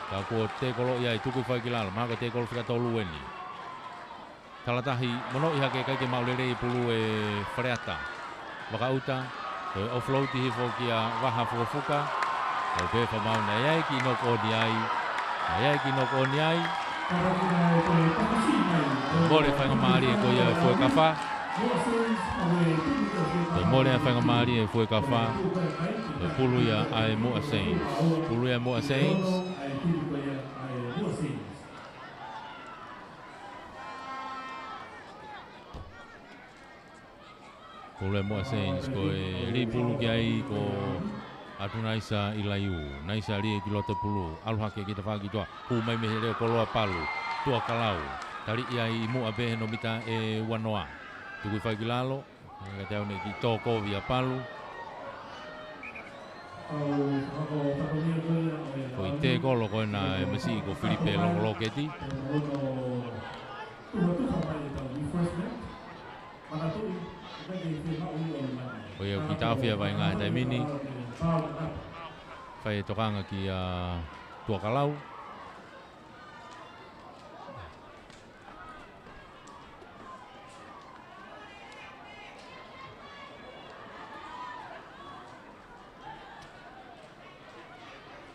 Ka kuo tekolo ia ʻi tukuifai ki lalo. Mahalo ko e tekolo fika tolu eni. Halatahi. Monoʻi hake ʻikai ke maʻu lelei e pulu ʻe Faleata. Vakaʻuta. Ko e offload hifo kia Vaha Fukofuka. Ko e pē fakamaau naʻe ʻi ai e kiʻi knock on ai. Naʻe ʻi ai e kiʻi knock on ai. Mole faingamālie ko ia ʻe Fuekafa. Ko e mole ʻa e faingamālie ʻe Fuekafa. Ko e pulu ia ʻa e Muʻa Saints. Pulu ia ʻa e Muʻa Saints. Pulu ʻa e Muʻa Saints, ko e lī pulu ki ai ko Atunaisa ʻIlaiū. Naisa lī ki loto pulu, ʻalu hake ki tafaʻaki tuʻa. Kū mai mei he leo koloa palu, Tuʻakalau. Taliʻi ai ʻi muʻa pē he nōmita ʻe uanoa. Tukuifai ki lalo, ka te au ne kiʻi tō kovi ʻa palu. Ko e tekolo ko ena ʻa e masiʻi ko Filipe Longoloketi. Ko ia ʻoku kiʻi taʻofi ʻa e vaʻinga he taimi ni. Fai e tokanga kia Tuʻakalau.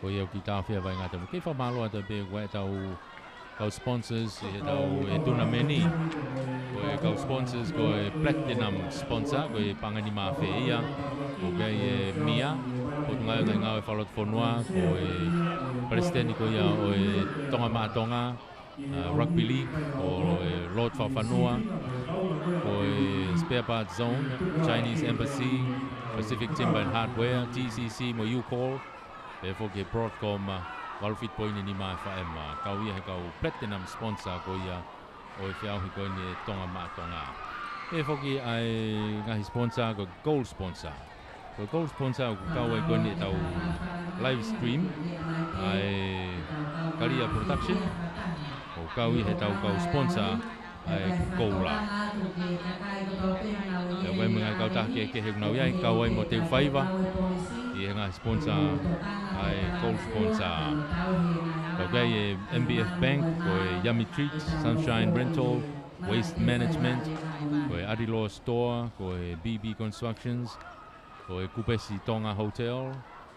Ko ia ʻoku kiʻi taʻofi ʻa e vaʻinga he taimi ni. Kei fakamālō atu pē ko e tau kau sponsors ʻi he tau e tunameni. Ko e kau sponsors, ko e platinum sponsor, ko e paʻanga ʻe nima afe ia. Ko ia ʻe Mia, ko e ngaahi ngaahi ngāue fakalotofonua, ko e palesiteni ko ia ʻo e Tonga Maʻa Tonga, uh, Rugby League, ko e Lord Fakafanua, ko e Spare Parts Zone, Chinese Embassy, Pacific Timber and Hardware, T C C mo U-Call, pea foki Broadcom, uh, valu fitu poini nima F M, uh, kau ia he kau platinum sponsor ko ia ʻo e feʻauhi ko eni ʻa e Tonga Maʻa Tonga. Pea foki ʻa e ngaahi sponsor ko e gold sponsor. Ko e gold sponsor ʻoku kau ai ko eni ʻetau live stream ʻa e Kalia Production. ʻOku kau ia he tau kau sponsor ʻa e koula. Pea ʻoku ʻi ai mo e ngaahi kautaha kehekehe ʻoku nau ʻi ai, kau ai mo Teu Faiva ʻi he ngaahi sponsor ʻa e gold sponsor. Pea ʻoku ʻi ai e M B F Bank, ko e Yummy Treats, Sunshine Rental, Waste Management, ko e Adiloa Store, ko e B B Constructions, ko e Kupesi Tonga Hotel,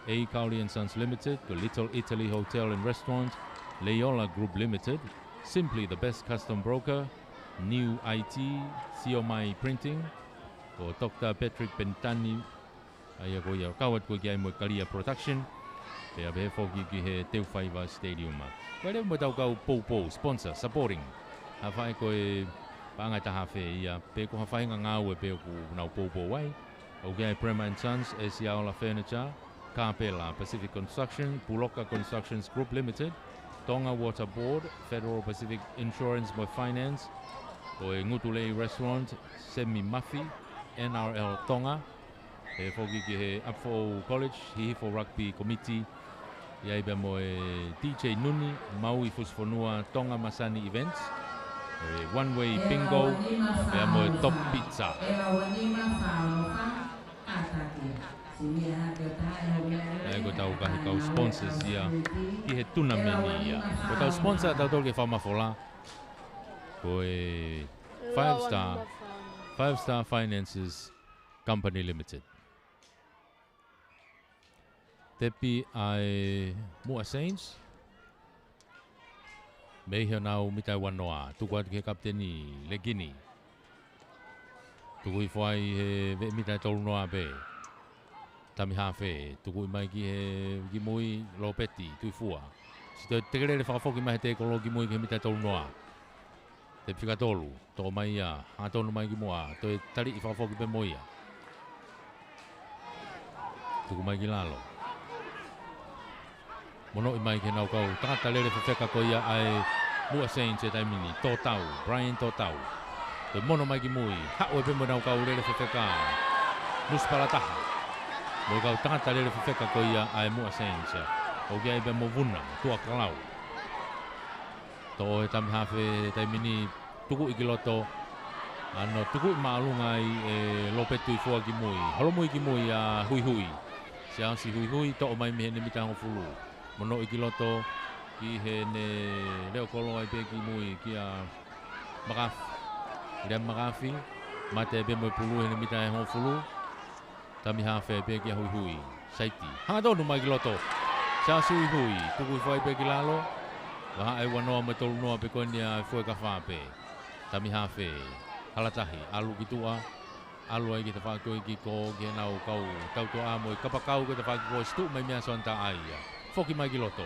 A Cowley and Sons Limited, ko e Little Italy Hotel and Restaurant, Leiola Group Limited, Simply the Best Custom Broker, New I T, Siomai Printing, ko Doctor Patrick Penitani, ʻa ia ko ia, kau atu ko ia ki ai mo e Kalia Production, pea pehē foki ki he Teu Faiva Stadium. Ko e leva mo ʻetau kau poupou, sponsor, supporting. Ha faʻahi ko e paʻanga ʻe taha afe ia, pe ko ha faʻahinga ngāue pē ʻoku nau poupou ai. ʻOku ʻi ai Bremer and Sons, Esiaola Furniture, Kapela Pacific Construction, Puloka Constructions Group Limited, Tonga Water Board, Federal Pacific Insurance mo Finance, ko e Ngutulei Restaurant, Semi Mafi, N R L Tonga, pea foki ki he ʻApifoʻou College, Hihifo Rugby Committee, ʻi ai pea mo e D J Nuni, Maui Fusifonua, Tonga Masani Events, e One Way Bingo, pea mo e Top Pizza. ʻA ia ko ʻetau ngaahi kau sponsors ia ki he tunameni ia. Ko ʻetau sponsor ʻatautolu ke fakamafola, ko e Five Star, Five Star Finances Company Limited. Tepi ʻa e Muʻa Saints. Mei he nau mita ʻe uanoa, tuku atu ki he kapiteni Legini. Tuku hifo ai he veʻe mita ʻe tolunoa pē. Tami hafe, tuku mai ki he kimui Lopeti, Tuifua. Siʻi toe tekelele fakafoki mai he tekolo kimui ki he mita ʻe tolunoa. Tepi fika tolu, toʻo mai ia, hangatonu mai ki muʻa, toe taliʻi fakafoki pē mo ia. Tuku mai ki lalo. Monoʻi mai ki heʻenau kau tangata lele fefeka ko ia ʻa e Muʻa Saints he taimi ni, Tōtau, Brian Tōtau. Toe mono mai ki mui, haʻu ai pē mo ʻenau kau lele fefeka, Nusi Palataha. Mo e kau tangata lele fefeka ko ia ʻa e Muʻa Saints. ʻOku ʻi ai pē mo Vuna Tuʻakalau. Toʻo ʻe he tami hafe he taimi ni, tukuʻi ki loto. ʻAno tukuʻi māʻolunga ai ʻe Lopeti Tuʻifua ki mui. Holomui ki mui ʻa Huihui. Siaosi Huihui, toʻo mai mei heʻene mita hongofulu. Monoʻi ki loto, ki heʻene leʻo kolo ai pē ki mui kia Makafi. Lea Makafi, mate pē mo e pulu heʻene mita ʻe hongofulu. Tami hafe pē kia Huihui. Saiti. Hangatonu mai ki loto. Siaosi Huihui. Tuku hifo ai pē ki lalo. Vahaʻa ʻe ua noa mo e tolu noa pē ko eni ʻa Fuekafa pē. Tami hafe. Halatahi. ʻAlu ki tuʻa. ʻAlu ai ki he tafaʻaki ko ē kiko ki heʻenau kau tautuʻa mo e kapakau ki he tafaʻaki ko ē, situʻu mai mei ai Siona Taʻaia. Foki mai ki loto.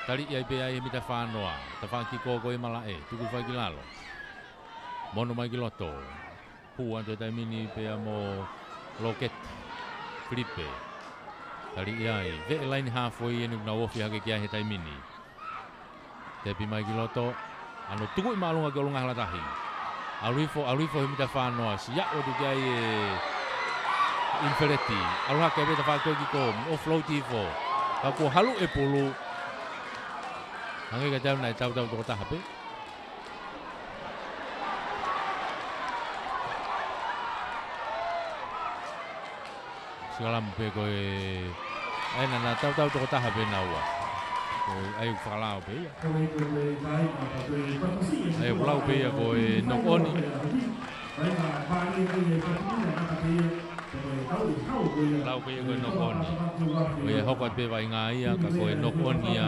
Taliʻi ai pē ʻa e mita fā noa. Tafaʻaki kiko ko ē malaʻe. Tuku hifo ai ki lalo. Mono mai ki loto. Hū atu he taimi ni pea mo Loketi Filipe. Taliʻi ai, veʻe laine hafoi eni ʻoku nau ofi hake ki ai he taimi ni. Tepi mai ki loto, ʻano tukuʻi māʻolunga ki ʻolunga Halatahi. ʻAlu hifo, ʻalu hifo he mita fā noa, siʻi aʻu atu ki ai ʻe Inifeleti. ʻAlu hake pē tafaʻaki ko ē kiko, offload hifo. Ka kuo halu ʻe pulu. Hangē kiate au naʻe tautau tokotaha pē. Sikalamu pē ko ē, ʻa ia naʻa na tautau tokotaha pē naua. Ko e ʻai ʻoku fakalao pē ia. ʻAi ʻoku lau pē ia ko e knock on. Lau pē ia ko e knock on. Ko ia hoko atu pē vaʻinga ia ka ko e knock on ia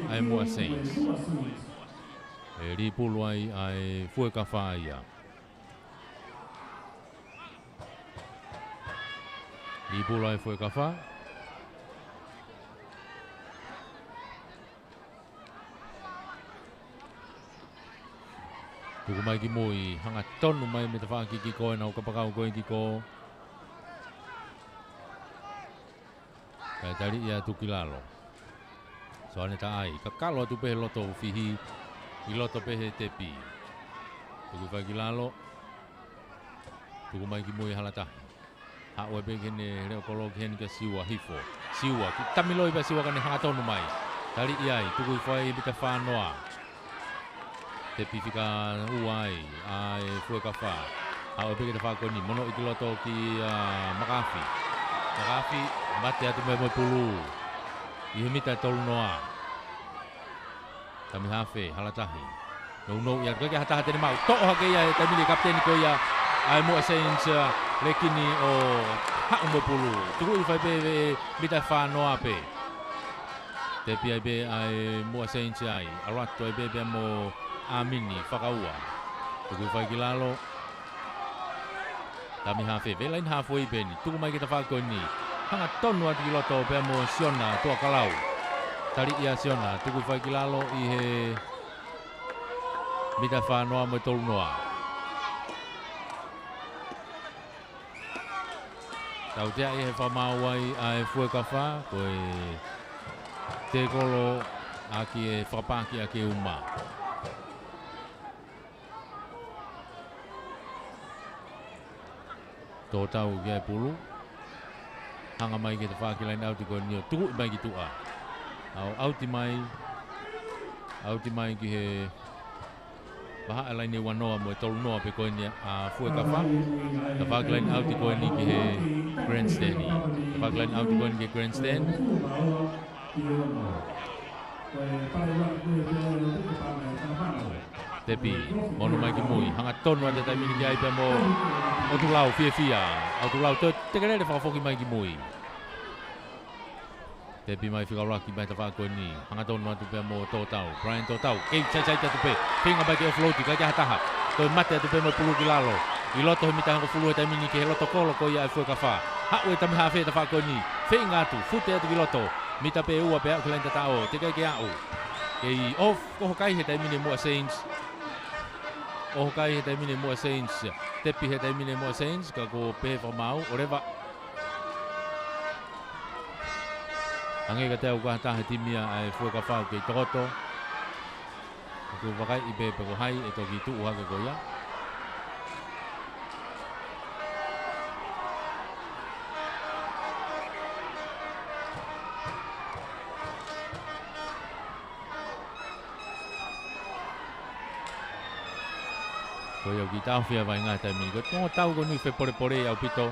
ʻa e Muʻa Saints. ʻE lī pulu ai ʻa e Fuekafa ia. Lī pulu ai Fuekafa. Tuku mai ki mui, hangatonu mai mei he tafaʻaki kiko ʻenau kapakau ko ē kiko. Kae taliʻi atu ki lalo. Siona Taʻaia, kakalo atu pē he loto fihi, ʻi loto pē he tepi. Tuku hifo ai ki lalo. Tuku mai ki mui Halatahi. Haʻu ai pē ki heʻene leʻo kolo ki heni kia Siua hifo. Siua, ki tamiloi pē Siua kae hangatonu mai. Taliʻi ai, tuku hifo ai mita fā noa. Tepi fika ua ai ʻa e Fuekafa. Haʻu ai pē ki he tafaʻaki ko eni, monoʻi ki loto kia Makafi. Makafi, mate atu pē mo e pulu. ʻI he mita tolu noa. Tami hafe, Halatahi. Nounou ia, ʻikai ke ʻi ai ha taha te ne maʻu. Toʻo hake ia he taimi ni ʻe he kapiteni ko ia ʻa e Muʻa Saints, ʻa Lekini ʻo haʻu mo e pulu. Tuku hifo ai pē he mita fā noa pē. Tepi ai pē ʻa e Muʻa Saints ai. ʻAlu atu ai pē pea mo ʻAmini Fakaua. Tuku hifo ai ki lalo. Tami hafe, veʻe laine hafoi pē eni. Tuku mai ki he tafaʻaki ko eni. Hangatonu atu ki loto pea mo Siona Tuʻakalau. Taliʻi ʻa Siona, tuku hifo ai ki lalo ʻi he mita fā noa mo e tolu noa. Tautea ʻi he fakamaau ai ʻa e Fuekafa, ko e tēkolo ʻaki e fakapaaki ʻaki e uma. Tōtau ki ai pulu. Hanga mai ki he tafaʻaki laine ʻauti ko eni ʻo tukuʻi mai ki tuʻa. ʻAu ʻauti mai. ʻAuti mai ki he vahaʻa laine ua noa mo e tolu noa pē ko eni ʻa Fuekafa. Tafaʻaki laine ʻauti ko eni ki he grandstand. Tafaʻaki laine ʻauti ko eni ki he grandstand. Tepi, mono mai ki mui, hangatonu atu he taimi ni ki ai pea mo ʻOtulau, fiefia, ʻOtulau, toe tekelele fakafoki mai ki mui. Tepi mai fika ʻuluaki mai tafaʻaki ko eni, hangatonu atu pea mo Tōtau, Brian Tōtau, kei saisai atu pē, feinga mai ke offload, ʻikai ke ʻi ai ha taha, toe mate atu pē mo e pulu ki lalo, ʻi loto he mita hongofulu he taimi ni ki he loto kolo ko ia ʻa e Fuekafa, haʻu e tami hafe tafaʻaki ko eni, feinga atu, fute atu ki loto, mita pē ʻe ua pea aʻu ki he laine tataʻo, teʻeki ai ke aʻu. Kei off, ʻoho kai he taimi ni Muʻa Saints. ʻOho kai he taimi ni Muʻa Saints. Tepi he taimi ni Muʻa Saints, ka ko e pehē fakamaau, ʻoleva. Hangē ka te u ka taha timi ia ʻa e Fuekafa ʻoku kei tokoto. ʻOku vakai pē pe ko hai ʻe toki tuʻu hake ko ia. Ko ia ʻoku kiʻi taʻofi ʻa e vaʻinga he taimi ni. Ko e tau ko eni fepolepole ʻaupito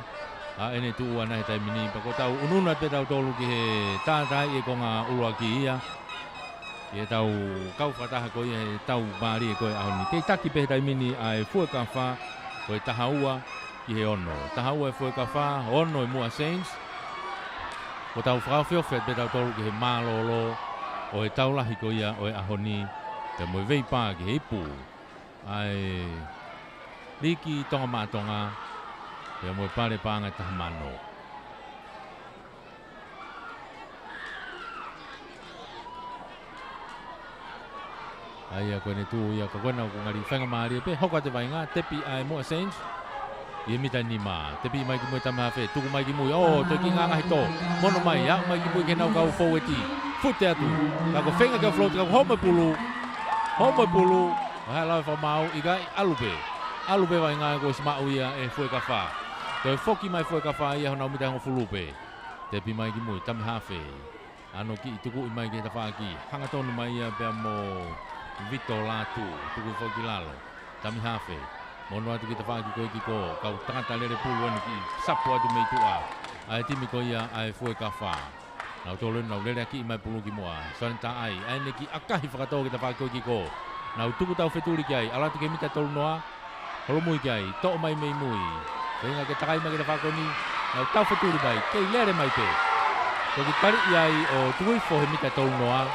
ʻa ʻene tuʻu ʻana he taimi ni. Pea ko ʻetau ʻunuʻunu atu pē tautolu ki he tātaaʻi e konga ʻuluaki ia. ʻI heʻetau kau fakataha ko ia he tau mālie ko ē ʻaho ni. Kei taki pē he taimi ni ʻa e Fuekafa ko e taha ua ki he ono. Taha ua e Fuekafa, ono e Muʻa Saints. Ko ʻetau fakaofiofi atu pē tautolu ki he mālōlō ʻo e tau lahi ko ia ʻo e ʻaho ni. Pea mo e veipā ki he ipu ʻa e Liki Tonga Maʻa Tonga, pea mo e Pale Paʻanga ʻe Taha Mano. ʻA ia ko ʻene tuʻu ia ka ko ena ʻoku ngali faingamālie pē, hoko atu e vaʻinga, tepi ʻa e Muʻa Saints. ʻI he mita nima, tepi mai ki mui Tamihafe, tuku mai ki mui, ʻo, toe kiʻi nganga he tō. Mono mai, aʻu mai ki mui ki heʻenau kau fōueti. Fute atu, ka ko e feinga ke float, ka ko e homo e pulu. Homo e pulu, ʻo haʻu e fakamaau, ʻikai, ʻalu pē. ʻAlu pē vaʻinga ko e ʻosi maʻu ia ʻe Fuekafa. Toe foki mai Fuekafa ia honau mita hongofulu pē. Tepi mai ki mui, Tamihafe. ʻAno kiʻi tukuʻi mai ki he tafaʻaki. Hangatonu mai ia pea mo Vito Lātū. Tuku foki ki lalo. Tamihafe. Mono atu ki he tafaʻaki ko ē ki kō. Kau tangata lele pulu eni kiʻi sapu atu mei tuʻa ʻa e timi ko ia ʻa e Fuekafa. Nau tolo eni nau lele ʻaki mai pulu ki muʻa. Sone Taʻai. ʻA ʻene kiʻi ʻakahi fakatō ki he tafaʻaki ko ē ki kō. Nau tuku tau fetuli ki ai. ʻAlu atu ki he mita tolu noa. Holomui ki ai, toʻo mai mei mui. Feinga ke takai mai ki he tafaʻaki ko eni, nau tau fetuli mai, kei lele mai pē. Toki taliʻi ai ʻo Tuifo he mita tolu noa.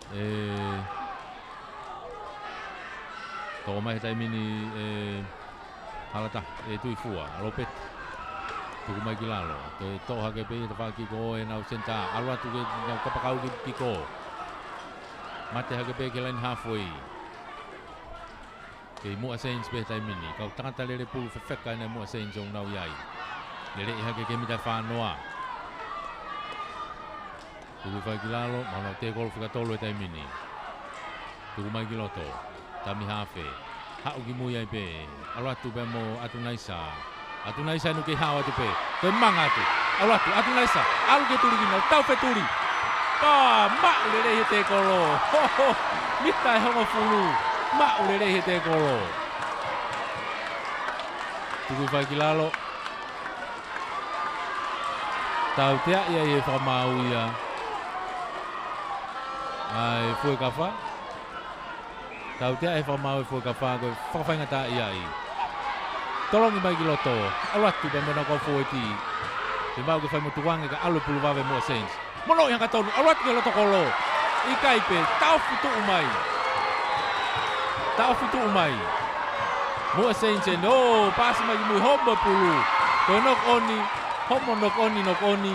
ʻE, toʻo mai he taimi ni ʻe Halata, ʻe Tuifua, Lopeti. Tuku mai ki lalo, toe toʻo hake pē he tafaʻaki ko ē ʻenau senitā, ʻalu atu ke nau kapakau ki, ki kō. Mate hake pē ki he laine hāfoi. Kei Muʻa Saints pē he taimi ni. Kau tangata lele pulu fefeka ʻena Muʻa Saints ʻoku nau ʻi ai. Lele ʻi hake ki he mita fā noa. Tuku fai ki lalo, mahalo te kolo fika tolu he taimi ni. Tuku mai ki loto. Tamihafe. Haʻu ki mui ai pē. ʻAlu atu pē mo Atunaisa. Atunaisa ʻoku kei hao atu pē. Toe manga atu. ʻAlu atu, Atunaisa. ʻAlu ki he tuli kina. Tau fetuli. Pā, maʻu lelei he tekolo. Ho, ho. Mita ʻe hongofulu. Maʻu lelei he tekolo. Tuku fai ki lalo. Tauteaʻi ai he fakamaau ia ʻa e Fuekafa. Tauteaʻi he fakamaau e Fuekafa ko e fakafaingataʻaʻia ia. Tolongi mai ki loto, ʻalu atu pē mo ʻenau kau fōueti. Ke maʻu ke fai mo tukuange ka ʻalu e pulu vave Muʻa Saints. Mono ʻi hangatonu, ʻalu atu ki loto kolo. ʻIkai pē, taʻofi tuʻu mai. Taʻofi tuʻu mai. Muʻa Saints ʻeni, ʻo, paasi mai ki mui homo e pulu. Toe knock on, homo knock on, knock on.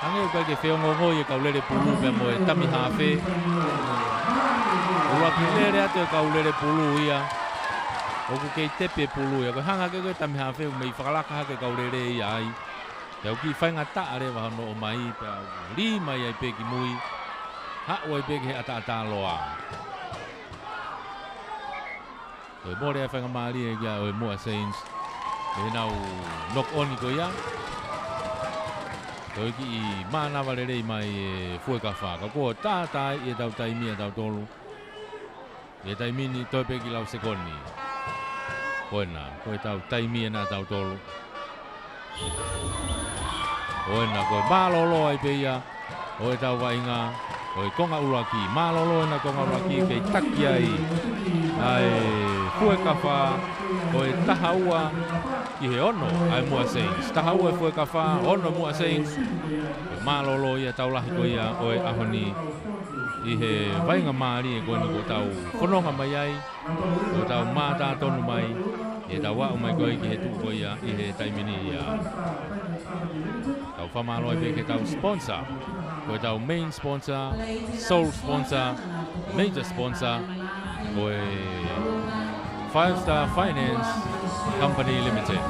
Hangē ʻoku ʻikai ke feongoongo ia e kau lele pulu pea mo e Tamihafe. ʻUluaki lele atu e kau lele pulu ia. ʻOku kei tepi e pulu ia. Ko e hanga hake ko ē Tamihafe ʻoku mei fakalaka hake e kau lele ia ai. Pea ʻoku kiʻi faingataʻa leva hono ō mai, pea ʻoku lī mai ai pē ki mui. Haʻu ai pē ki he ʻataʻatā loa. Toe mole ʻa e faingamālie ia ʻo e Muʻa Saints. ʻI heʻenau knock on ko ia. Toe kiʻi mānava lelei mai e Fuekafa. Ka kuo tātaaʻi ʻetau taimi ʻatautolu. ʻI he taimi ni toe pē kiʻi lau sekoni. Ko ena, ko ʻetau taimi ʻena ʻatautolu. Ko ena, ko e mālōlō ai pē ia ʻo ʻetau vaʻinga, ʻo e konga ʻuluaki. Mālōlō ʻena konga ʻuluaki kei taki ai ʻa e Fuekafa, ko e taha ua ki he ono ʻa e Muʻa Saints. Taha ua e Fuekafa, ono Muʻa Saints. Ko e mālōlō ia tau lahi ko ia ʻo e ʻaho ni. ʻI he vaʻinga mālie ko eni kuo tau fononga mai ai, kuo tau mātā tonu mai, ʻi heʻetau aʻu mai ko ē ki he tuʻu ko ia ʻi he taimi ni ia. Tau fakamālō ai pē ki heʻetau sponsor, ko ʻetau main sponsor, sole sponsor, major sponsor, ko e Five Star Finance Company Limited.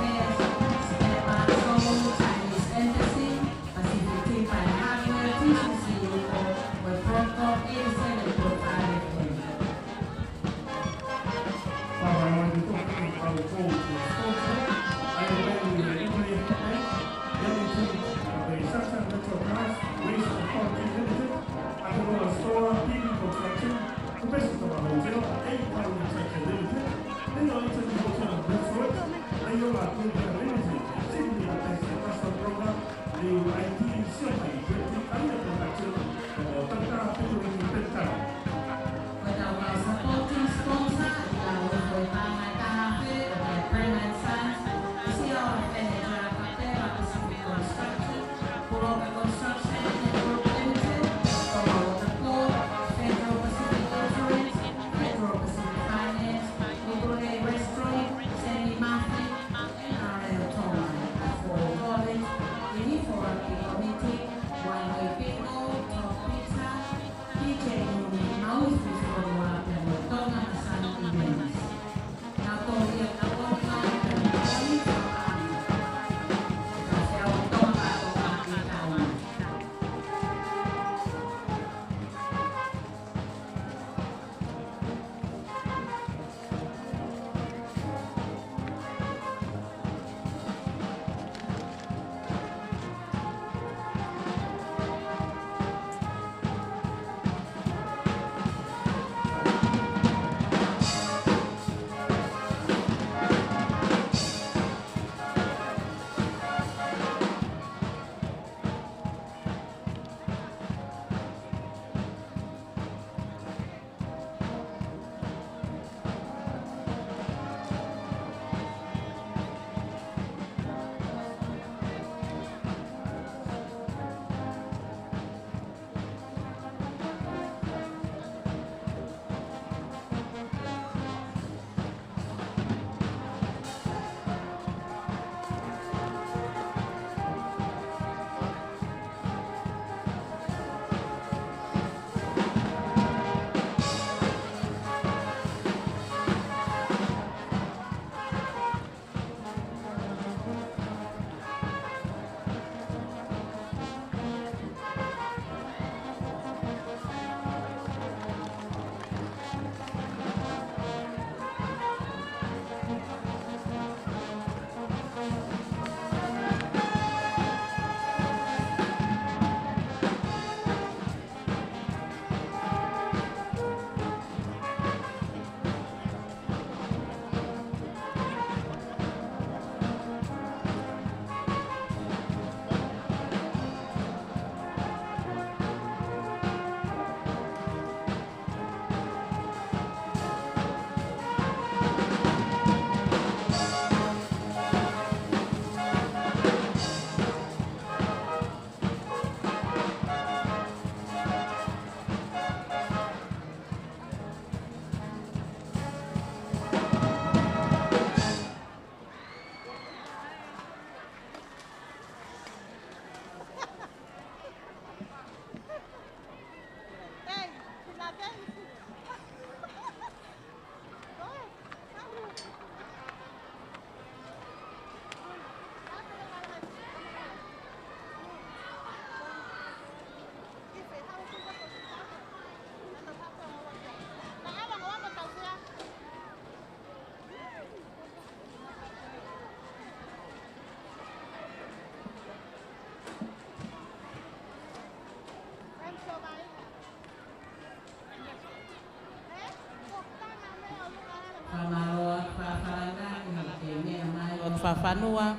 Fakafanua,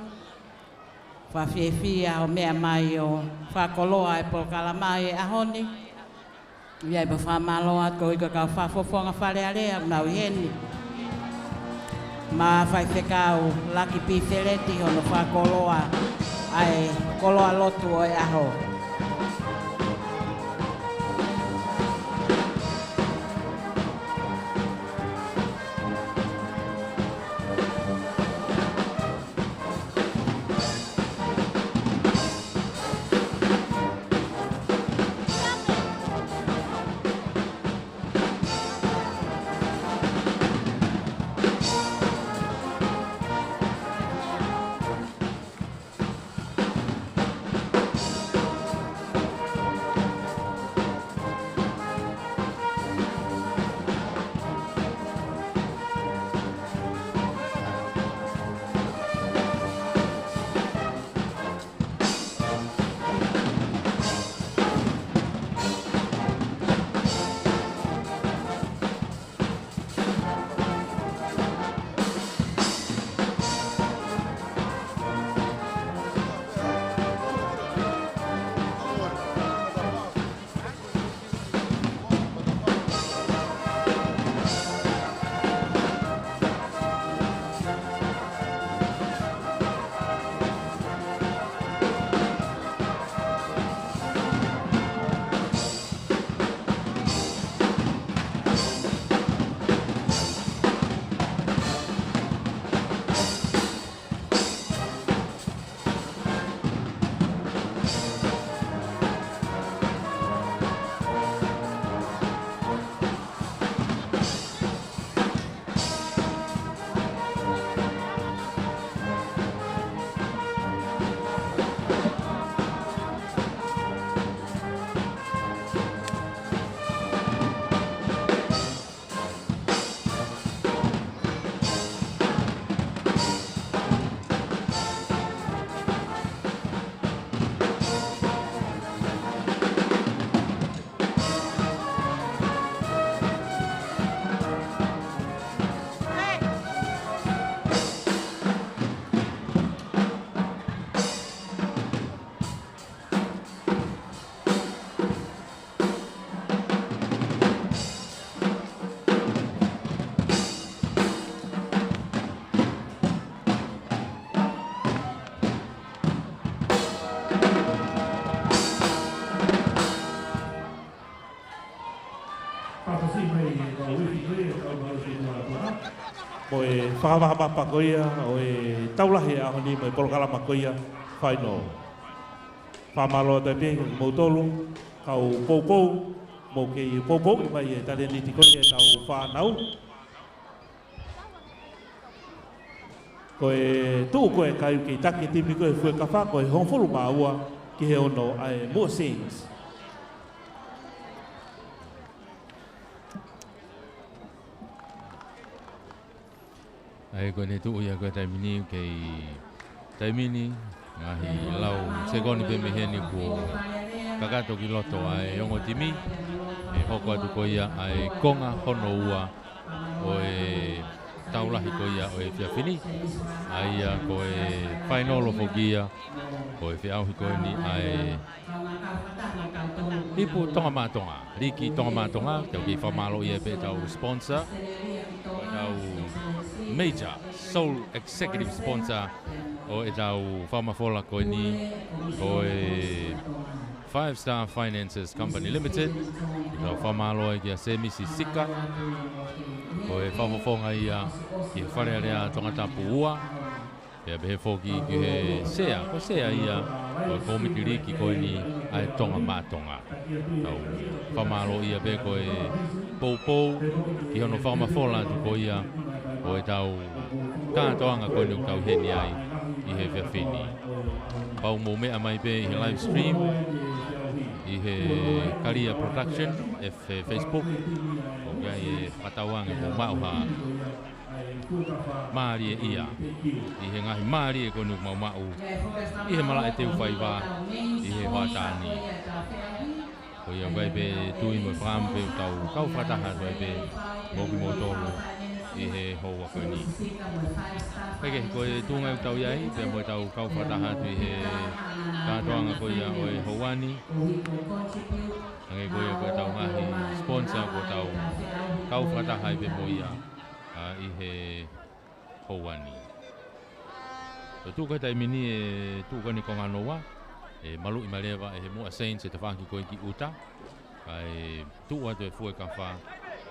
fakafiefia hoʻo meʻa mai ʻo fakakoloa e polokalama ʻo e ʻaho ni. ʻOku ʻi ai pē fakamālō atu ko e kau fakafofonga Fale Alea ʻoku nau ʻi heni. Mo Faifekau Laki Pifeleti hono fakakoloa ʻa e koloa lotu ʻo e ʻaho. Mo e fakavakamapa ko ia ʻo e tau lahi ʻaho ni mo e polokalama ko ia final. Fakamālō atu pē kimoutolu kau poupou, mou kei poupou mai e talēniti ko ia ʻetau fānau. Ko e tuʻu ko ē ʻa e kai ʻoku kei taki timi ko ē Fuekafa, ko e hongofulu mā ua ki he ono ʻa e Moa Saints. ʻA ia ko ʻene tuʻu ia ko e taimi ni kei taimi ni, ngaahi lau sekoni pē mei heni kuo kakato ki loto ʻa e ongo timi, ʻe hoko atu ko ia ʻa e konga hono ua ʻo e tau lahi ko ia ʻo e efiafi ni, ʻa ia ko e fainolo foki ia ʻo e feʻauhi ko eni ʻa e ipu Tonga Maʻa Tonga, Liki Tonga Maʻa Tonga. Tau kei fakamālō ia pē ʻetau sponsor, ʻetau major sole executive sponsor ʻo ʻetau fakamafola ko eni, ko e Five Star Finances Company Limited. Tau fakamālō ai kia Semisi Sika, ko e fakafofonga ia ki he Fale Alea Tongatapu ua. Pea pehē foki ki he sea, ko e sea ia ʻo e kōmiti liki ko eni ʻa e Tonga Maʻa Tonga. Tau fakamālō ia pē ko e poupou ki hono fakamafola atu ko ia ʻo ʻetau kātoanga ko eni ʻoku tau ʻi heni ai ʻi he efiafi ni. Pau mou meʻa mai pē ʻi he live stream ʻi he Kalia Production ʻi he Facebook, ʻoku ʻi ai e fakatauange mou maʻu ha mālie ia ʻi he ngaahi mālie ko eni ʻoku mau maʻu ʻi he malaʻe teu faiva ʻi he hoʻatā ni. Ko ia ʻoku ʻi ai pē tui mo e fakaʻamu pē ʻoku tau kau fakataha atu ai pē mo kimoutolu ʻi he houa ko eni. Pea ko e tuʻunga ʻoku tau ʻi ai, pea mo ʻetau kau fakataha atu ʻi he kātoanga ko ia ʻo e houa ni. Hangē ko ia ko ʻetau ngaahi sponsor ʻoku tau kau fakataha ai pea mo ia, ā, ʻi he houa ni. Ko e tuʻu ko ē he taimi ni ʻe tuʻu ko eni konga hono ua, ʻe maluʻi mai leva ʻe he Muʻa Saints e tafaʻaki ko ē ki ʻuta. Kae tuʻu atu e Fuekafa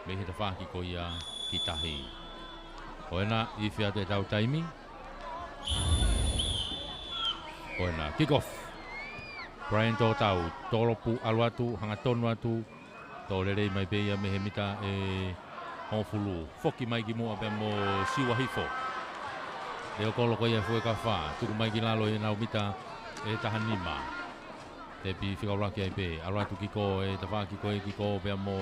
mei he tafaʻaki ko ia ki tahi. Ko ena ifi atu ʻetau taimi. Ko ena kick off. Brian Tōtau, tolopu ʻalu atu, hangatonu atu, tō lelei mai pē ia mei he mita ʻe hongofulu. Foki mai ki muʻa pea mo Siua Hifo. Leʻo kolo ko ia Fuekafa, tuku mai ki lalo ʻi heʻenau mita ʻe taha nima. Tepi fika ʻuluaki ai pē, ʻalu atu kick off, e tafaʻaki ko ē kick off pea mo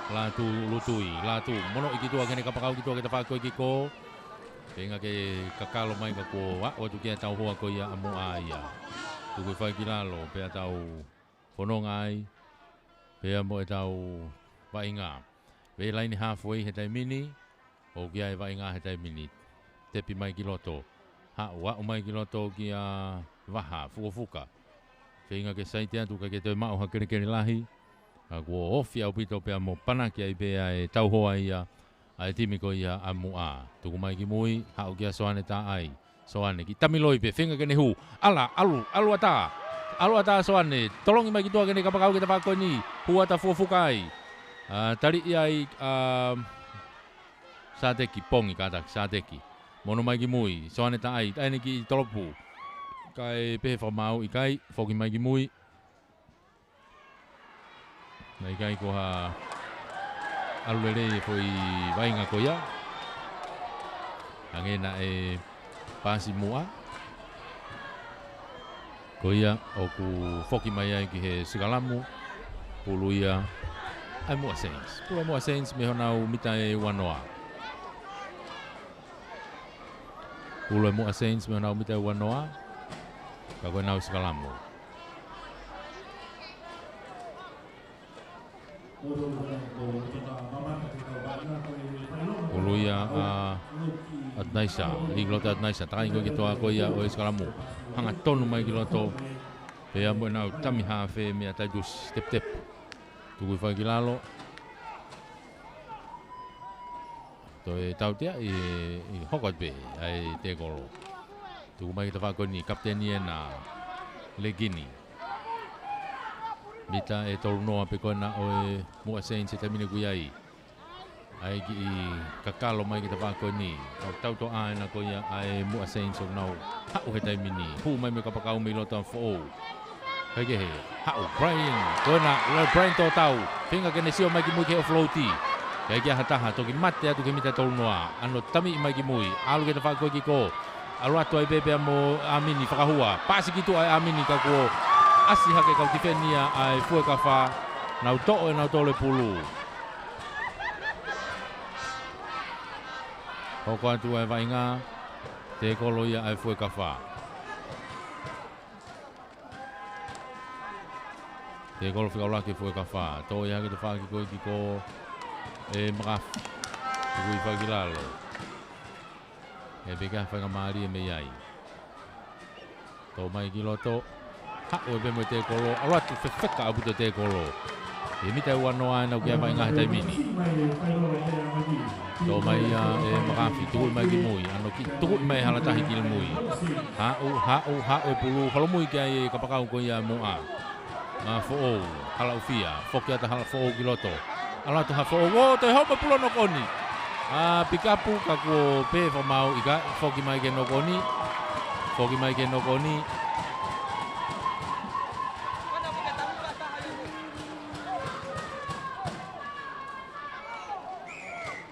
Lātū Lutui, Lātū, monoʻi ki tuʻa ki heʻene kapakau ki tuʻa ki he tafaʻaki ko ē kick off. Feinga ke kakalo mai ka kuo aʻu atu ki ai ʻetau hoa ko ia ʻa Muʻa ia. Tuku hifo ai ki lalo, pea tau fononga ai, pea mo ʻetau vaʻinga. Vei laini halfway he taimi ni, ʻoku ʻi ai e vaʻinga he taimi ni. Tepi mai ki loto. Haʻu, aʻu mai ki loto kia Vaha, Fukofuka. Feinga ke saiti atu kae ʻikai ke toe maʻu ha kelekele lahi. Ka kuo ofi ʻaupito pea mo panaki ai pē ʻa e tauhoa ia ʻa e timi ko ia ʻa Muʻa. Tuku mai ki mui, haʻu kia Soane Taʻai. Soane ki Tamiloi pē, feinga ke ne hū. ʻAlu, ʻalu, ʻalu ʻatā. ʻAlu ʻatā Soane, tolongi mai ki tuʻa ki heʻene kapakau ki he tafaʻaki ko eni. Hū atu Fukofuka ai. Ā, taliʻi ai, ā, Sāteki, pongi kātaki, Sāteki. Mono mai ki mui, Soane Taʻai, ʻai eni ki tolopu. Kae pehē fakamaau ʻikai, foki mai ki mui. Naʻe ʻikai ko ha ʻalu lelei e foʻi vaʻinga ko ia. Hangē naʻe paasi Muʻa. Ko ia ʻoku foki mai ai ki he sikalamu. Pulu ia ʻa e Muʻa Saints. Pulu ʻa e Muʻa Saints mei honau mita ʻe uanoa. Pulu ʻa e Muʻa Saints mei honau mita ʻe uanoa. Ka ko ʻenau sikalamu. Pulu ia ʻa Atunaisa, lī ki loto ʻa Atunaisa, takai ko ē ki tuʻa ko ia ʻo e sikalamu. Hangatonu mai ki loto, pea mo ʻenau tami hafe meia Taitusi Teputepu. Tuku hifo ai ki lalo. Toe tautea ʻi, ʻi hoko atu pē ʻa e tekolo. Tuku mai ki he tafaʻaki ko eni, kapiteni ʻena Legini. Mita ʻe tolunoa pē ko ena ʻo e Muʻa Saints he taimi ni ʻoku ʻi ai. ʻAi kiʻi kakalo mai ki he tafaʻaki ko eni. Tau tautoʻa ʻena ko ia ʻa e Muʻa Saints ʻoku nau haʻu he taimi ni. Hū mai mei he kapakau mei loto ʻa Foʻou. Kae kehe, haʻu, Brian, ko ena, ʻa Brian Tōtau, feinga ke ne sio mai ki mui ke offload. Kae ʻikai ke ʻi ai ha taha, toki mate atu ki he mita tolunoa, ʻano tamiʻi mai ki mui, ʻalu ki he tafaʻaki ko ē kick off, ʻalu atu ai pē pea mo ʻAmini fakahua, paasi ki tuʻa ʻe ʻAmini ka kuo ʻasi hake kau tifeni ia ʻa e Fuekafa, nau toʻo ʻenautolu e pulu. Hoko atu ʻa e vaʻinga, tekolo ia ʻa e Fuekafa. Tekolo fika ʻuluaki Fuekafa. Toʻo ia hake tafaʻaki ko ē kick off ʻe Makafi. Tuku hifo ai ki lalo. ʻE pehē ke ʻi ai ha faingamālie mei ai. Toʻo mai ki loto. Haʻu ai pē mo e tekolo. ʻAlu atu fefeka ʻaupito e tekolo. ʻI he mita ʻe uanoa ʻena ʻoku ʻi ai e vaʻinga he taimi ni. Toʻo mai ia ʻe Makafi, tukuʻi mai ki mui, ʻano kiʻi tukuʻi mai hala tahi ki mui. Haʻu, haʻu, haʻu e pulu, holomui ki ai e kapakau ko ia ʻa Muʻa. ʻA Foʻou, Halaʻufia, foki atu ʻa Halaʻufia ki loto. ʻAlu atu ʻa Foʻou, ʻo, toe hoko e pulu ʻo knock on. ʻA, pick up, ka kuo pehē fakamaau ʻikai, foki mai ki he knock on. Foki mai ki he knock on.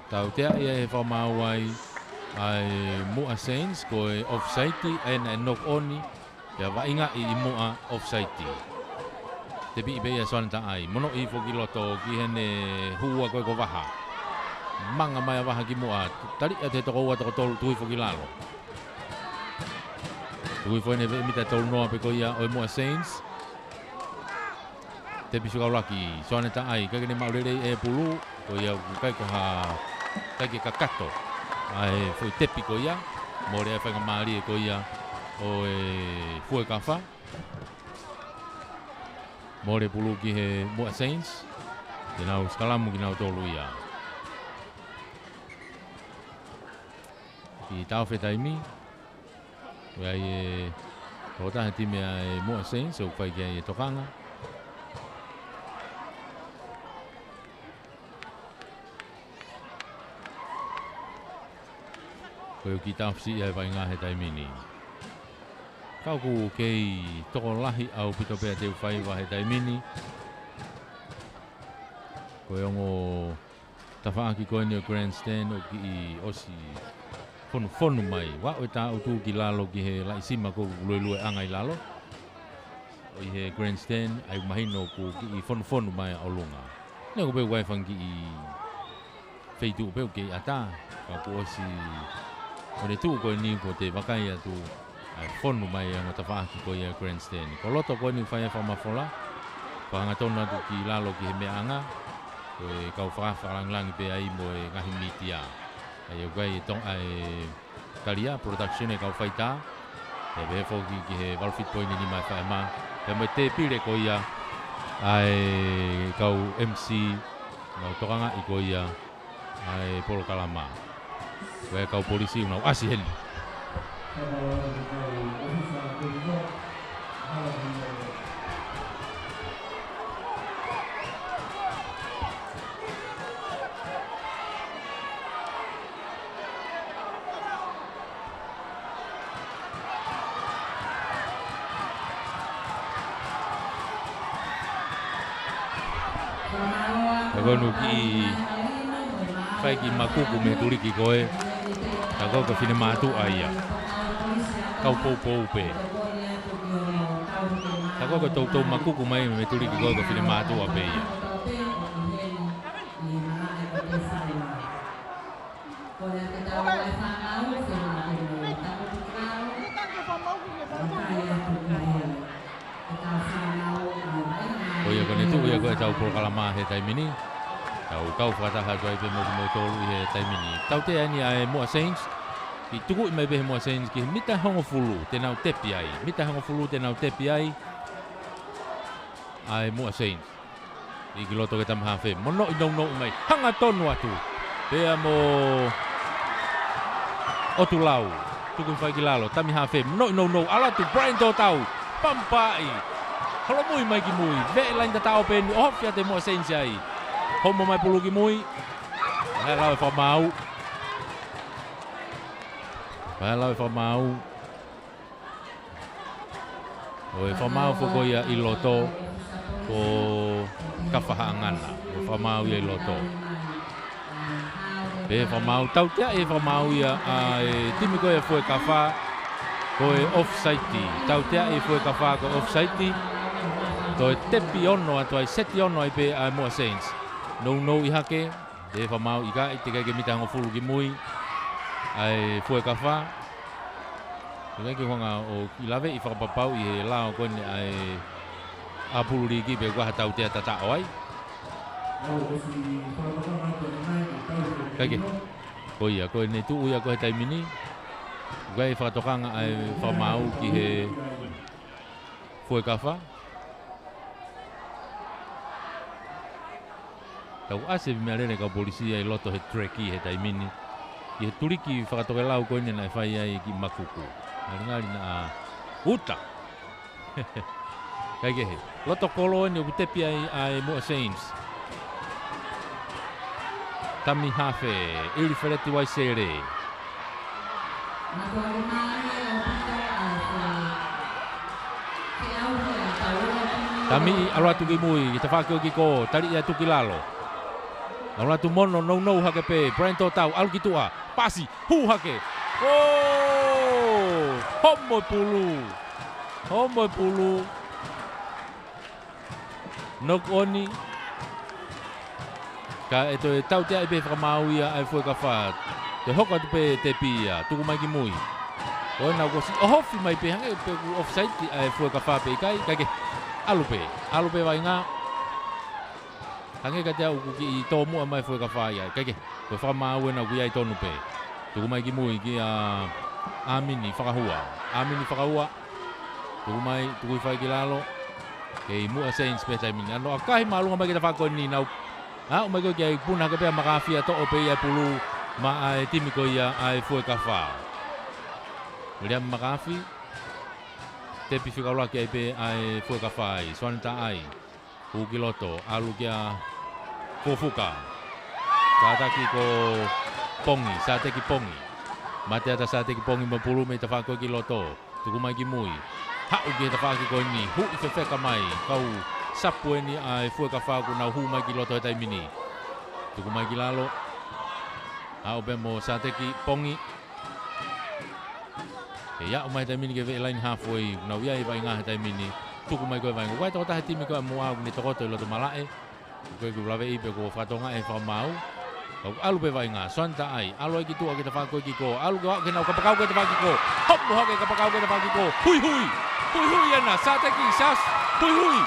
Tautea ia he fakamaau ai ʻa e Muʻa Saints, ko e offside, ʻa ʻena ʻe knock on, pea vaʻingaʻi ʻe Muʻa offside. Tepiʻi pē ia ʻe Soane Taʻai, monoʻi hifo ki loto ki heʻene hū ko ē ko Vaha. Manga mai ʻa Vaha ki muʻa, taliʻi atu he toko ua toko tolu, tuku hifo ki lalo. Tuku hifo ʻene veʻe mita tolunoa pē ko ia ʻo e Muʻa Saints. Tepi fika ʻuluaki, Soane Taʻai, ʻikai ke ne maʻu lelei e pulu, ko ia ʻoku ʻikai ko ha ʻikai ke kakato ʻa e foʻi tepi ko ia. Mole ʻa e faingamālie ko ia ʻo e Fuekafa. Mole pulu ki he Muʻa Saints. Te nau sikalamu kinautolu ia. Kiʻi taʻofi e taimi. ʻOku ʻi ai e tokotaha he timi ʻa e Muʻa Saints, ʻoku fai ki ai e tokanga. Ko e kiʻi taʻofi siʻi ʻa e vaʻinga he taimi ni. Ka ʻoku kei tokolahi ʻaupito pē ʻa e teu faiva he taimi ni. Ko e ongo tafaʻaki ko eni ʻo e grandstand ʻoku kiʻi ʻosi fonufonu mai. Ua ʻo e taʻutu ki lalo ki he laʻi sima ko e luelueʻanga ʻi lalo. ʻO ʻi he grandstand, ʻa ia ʻoku mahino ʻoku kiʻi fonufonu mai ʻa ʻolunga. Neongo pē ʻoku ʻi ai e fanga kiʻi feituʻu pē ʻoku kei ʻatā, ka kuo ʻosi ʻo ne tuʻu ko eni kuo te vakai atu, ʻa e fonu mai ʻa e ongo tafaʻaki ko ia grandstand. Ko loto ko eni ʻoku fai ai e fakamafola, ko e hangatonu atu ki lalo ki he meʻaʻanga, ko e kau fakafakalāngilangi pē ai mo e ngaahi mītia. ʻA ia ʻoku ʻi ai e tong-, ʻa e Kalia, production ʻa e kau faitā. ʻE pehē foki ki he valu fitu poini nima ʻe fai mai. Pea mo e tēpile ko ia ʻa e kau M C, nau tokangaʻi ko ia ʻa e polokalama. Ko e kau polisi ʻoku nau ʻasi heni. Ka ko eni ʻoku kiʻi fai e kiʻi makuku mei he tuliki ko ē. Ka ko e finemātuʻa ia. Kau poupou pē. Ka ko e toutou makuku mai mei he tuliki ko ē ko e finemātuʻa pē ia. Ko ia ko eni tuʻu ia ko e tau polokalama he taimi ni. Tau kau fakataha atu ai pē mo kimoutolu ʻi he taimi ni. Tautea eni ʻa e Muʻa Saints. Kiʻi tukuʻi mai pē he Muʻa Saints ki he mita hongofulu te nau tepi ai. Mita hongofulu te nau tepi ai. ʻA e Muʻa Saints. ʻI ki loto ke tami hafe. Monoʻi nounou mai. Hangatonu atu. Pea mo ʻOtulau. Tuku fai ki lalo. Tami hafe. Monoʻi nounou. ʻAlu atu Brian Tōtau. Pampaʻi. Holomui mai ki mui. Veʻe laini tataʻo pē eni. ʻOhofi atu e Muʻa Saints ai. Homo mai pulu ki mui. Pea lau e fakamaau. Pea lau e fakamaau. ʻO e fakamaau foki ia ʻi loto ko Kafahaʻangana. ʻO e fakamaau ia ʻi loto. Pea fakamaau, tautea e fakamaau ia ʻa e timi ko ia Fuekafa. Ko e offside. Tautea e Fuekafa ko e offside. Toe tepi ono atu ai, seti ono ai pē ʻa e Muʻa Saints. Nounou ʻi hake. Pea fakamaau ʻikai, teʻeki ke mita hongofulu ki mui. ʻA e Fuekafa. Teʻeki ke hanga ʻo kiʻi laveʻi fakapapau ʻi he lao ko eni ʻa e ʻapulu liki pe ʻoku ʻi ai ha tautea tataʻo ai. Kae kehe. Ko ia, ko eni tuʻu ia ko e he taimi ni. ʻOku ʻi ai e fakatokanga ʻa e fakamaau ki he Fuekafa. Tau ʻasi e meʻalele kau polisi ʻi loto he track ʻi he taimi ni. ʻI he tuliki fakatokelau ko eni naʻe fai ai e kiʻi makuku. Ngalingali naʻa uta. Kae kehe. Loto kolo eni ʻoku tepi ai ʻa e Muʻa Saints. Tami hafe, ʻIlifeleti Vaisele. Tamiʻi, ʻalu atu ki mui, ki tafaʻaki ʻo e kick, taliʻi atu ki lalo. ʻAlu atu Mono, nounou hake pē, Brian Tōtau, ʻalu ki tuʻa, pasi, hū hake. ʻŌ! Homo e pulu. Homo e pulu. Knock on. Ka ʻe toe tauteaʻi pē fakamaau ia ʻa e Fuekafa. Toe hoko atu pē tepi ia. Tuku mai ki mui. Ko ena kuo ʻosi ʻohofi mai pē hangē pē ʻoku offside ʻa e Fuekafa pe ʻikai. Kae kehe. ʻAlu pē. ʻAlu pē vaʻinga. Hangē kiate au ʻoku kiʻi tōmuʻa mai Fuekafa ia. Kae kehe. Ko e fakamaau ena ʻoku ʻi ai tonu pē. Tuku mai ki mui kia ʻAmini Fakahua. ʻAmini Fakahua. Tuku mai, tuku hifo ai ki lalo. Kei Muʻa Saints pē he taimi ni. ʻAno ʻakahi māʻolunga mai ki he tafaʻaki ko eni, nau aʻu mai ko ē ki ai, puna hake pē ʻa Makaafi ʻo toʻo pē ia e pulu maʻa e timi ko ia ʻa e Fuekafa. Viliami Makaafi. Tepi fika ʻuluaki ai pē ʻa e Fuekafa ai. Soane Taʻai. Hū ki loto, ʻalu kia Fufuka. Sātaki ko Pongi, Sāteki Pongi. Mate ʻa Sāteki Pongi mo e pulu mei he tafaʻaki ko ē ki loto. Tuku mai ki mui. Haʻu ki he tafaʻaki ko eni, huʻi fefeka mai. Kau sapu eni ʻa e Fuekafa ʻoku nau hū mai ki loto he taimi ni. Tuku mai ki lalo. Haʻu pē mo Sāteki Pongi. Kei aʻu mai he taimi ni ki he laine halfway, nau ʻi ai e vaʻinga he taimi ni. Tuku mai ko ē e vaʻinga. Ko e tokotaha e timi ko ē ʻa Muʻa ʻoku ne tokoto ʻi loto malaʻe. Ko e ʻoku laveʻi pē kuo fakatokangaʻi e fakamaau. Ka ʻoku ʻalu pē e vaʻinga. Soane Taʻai, ʻalu ai ki tuʻa ki he tafaʻaki ko ē ki kō. ʻAlu ki he, ki he nau kapakau ki he tafaʻaki ko ē. Hopo hake kapakau ki he tafaʻaki ko ē. Huihui. Huihui ena, Sāteki, Sas. Huihui.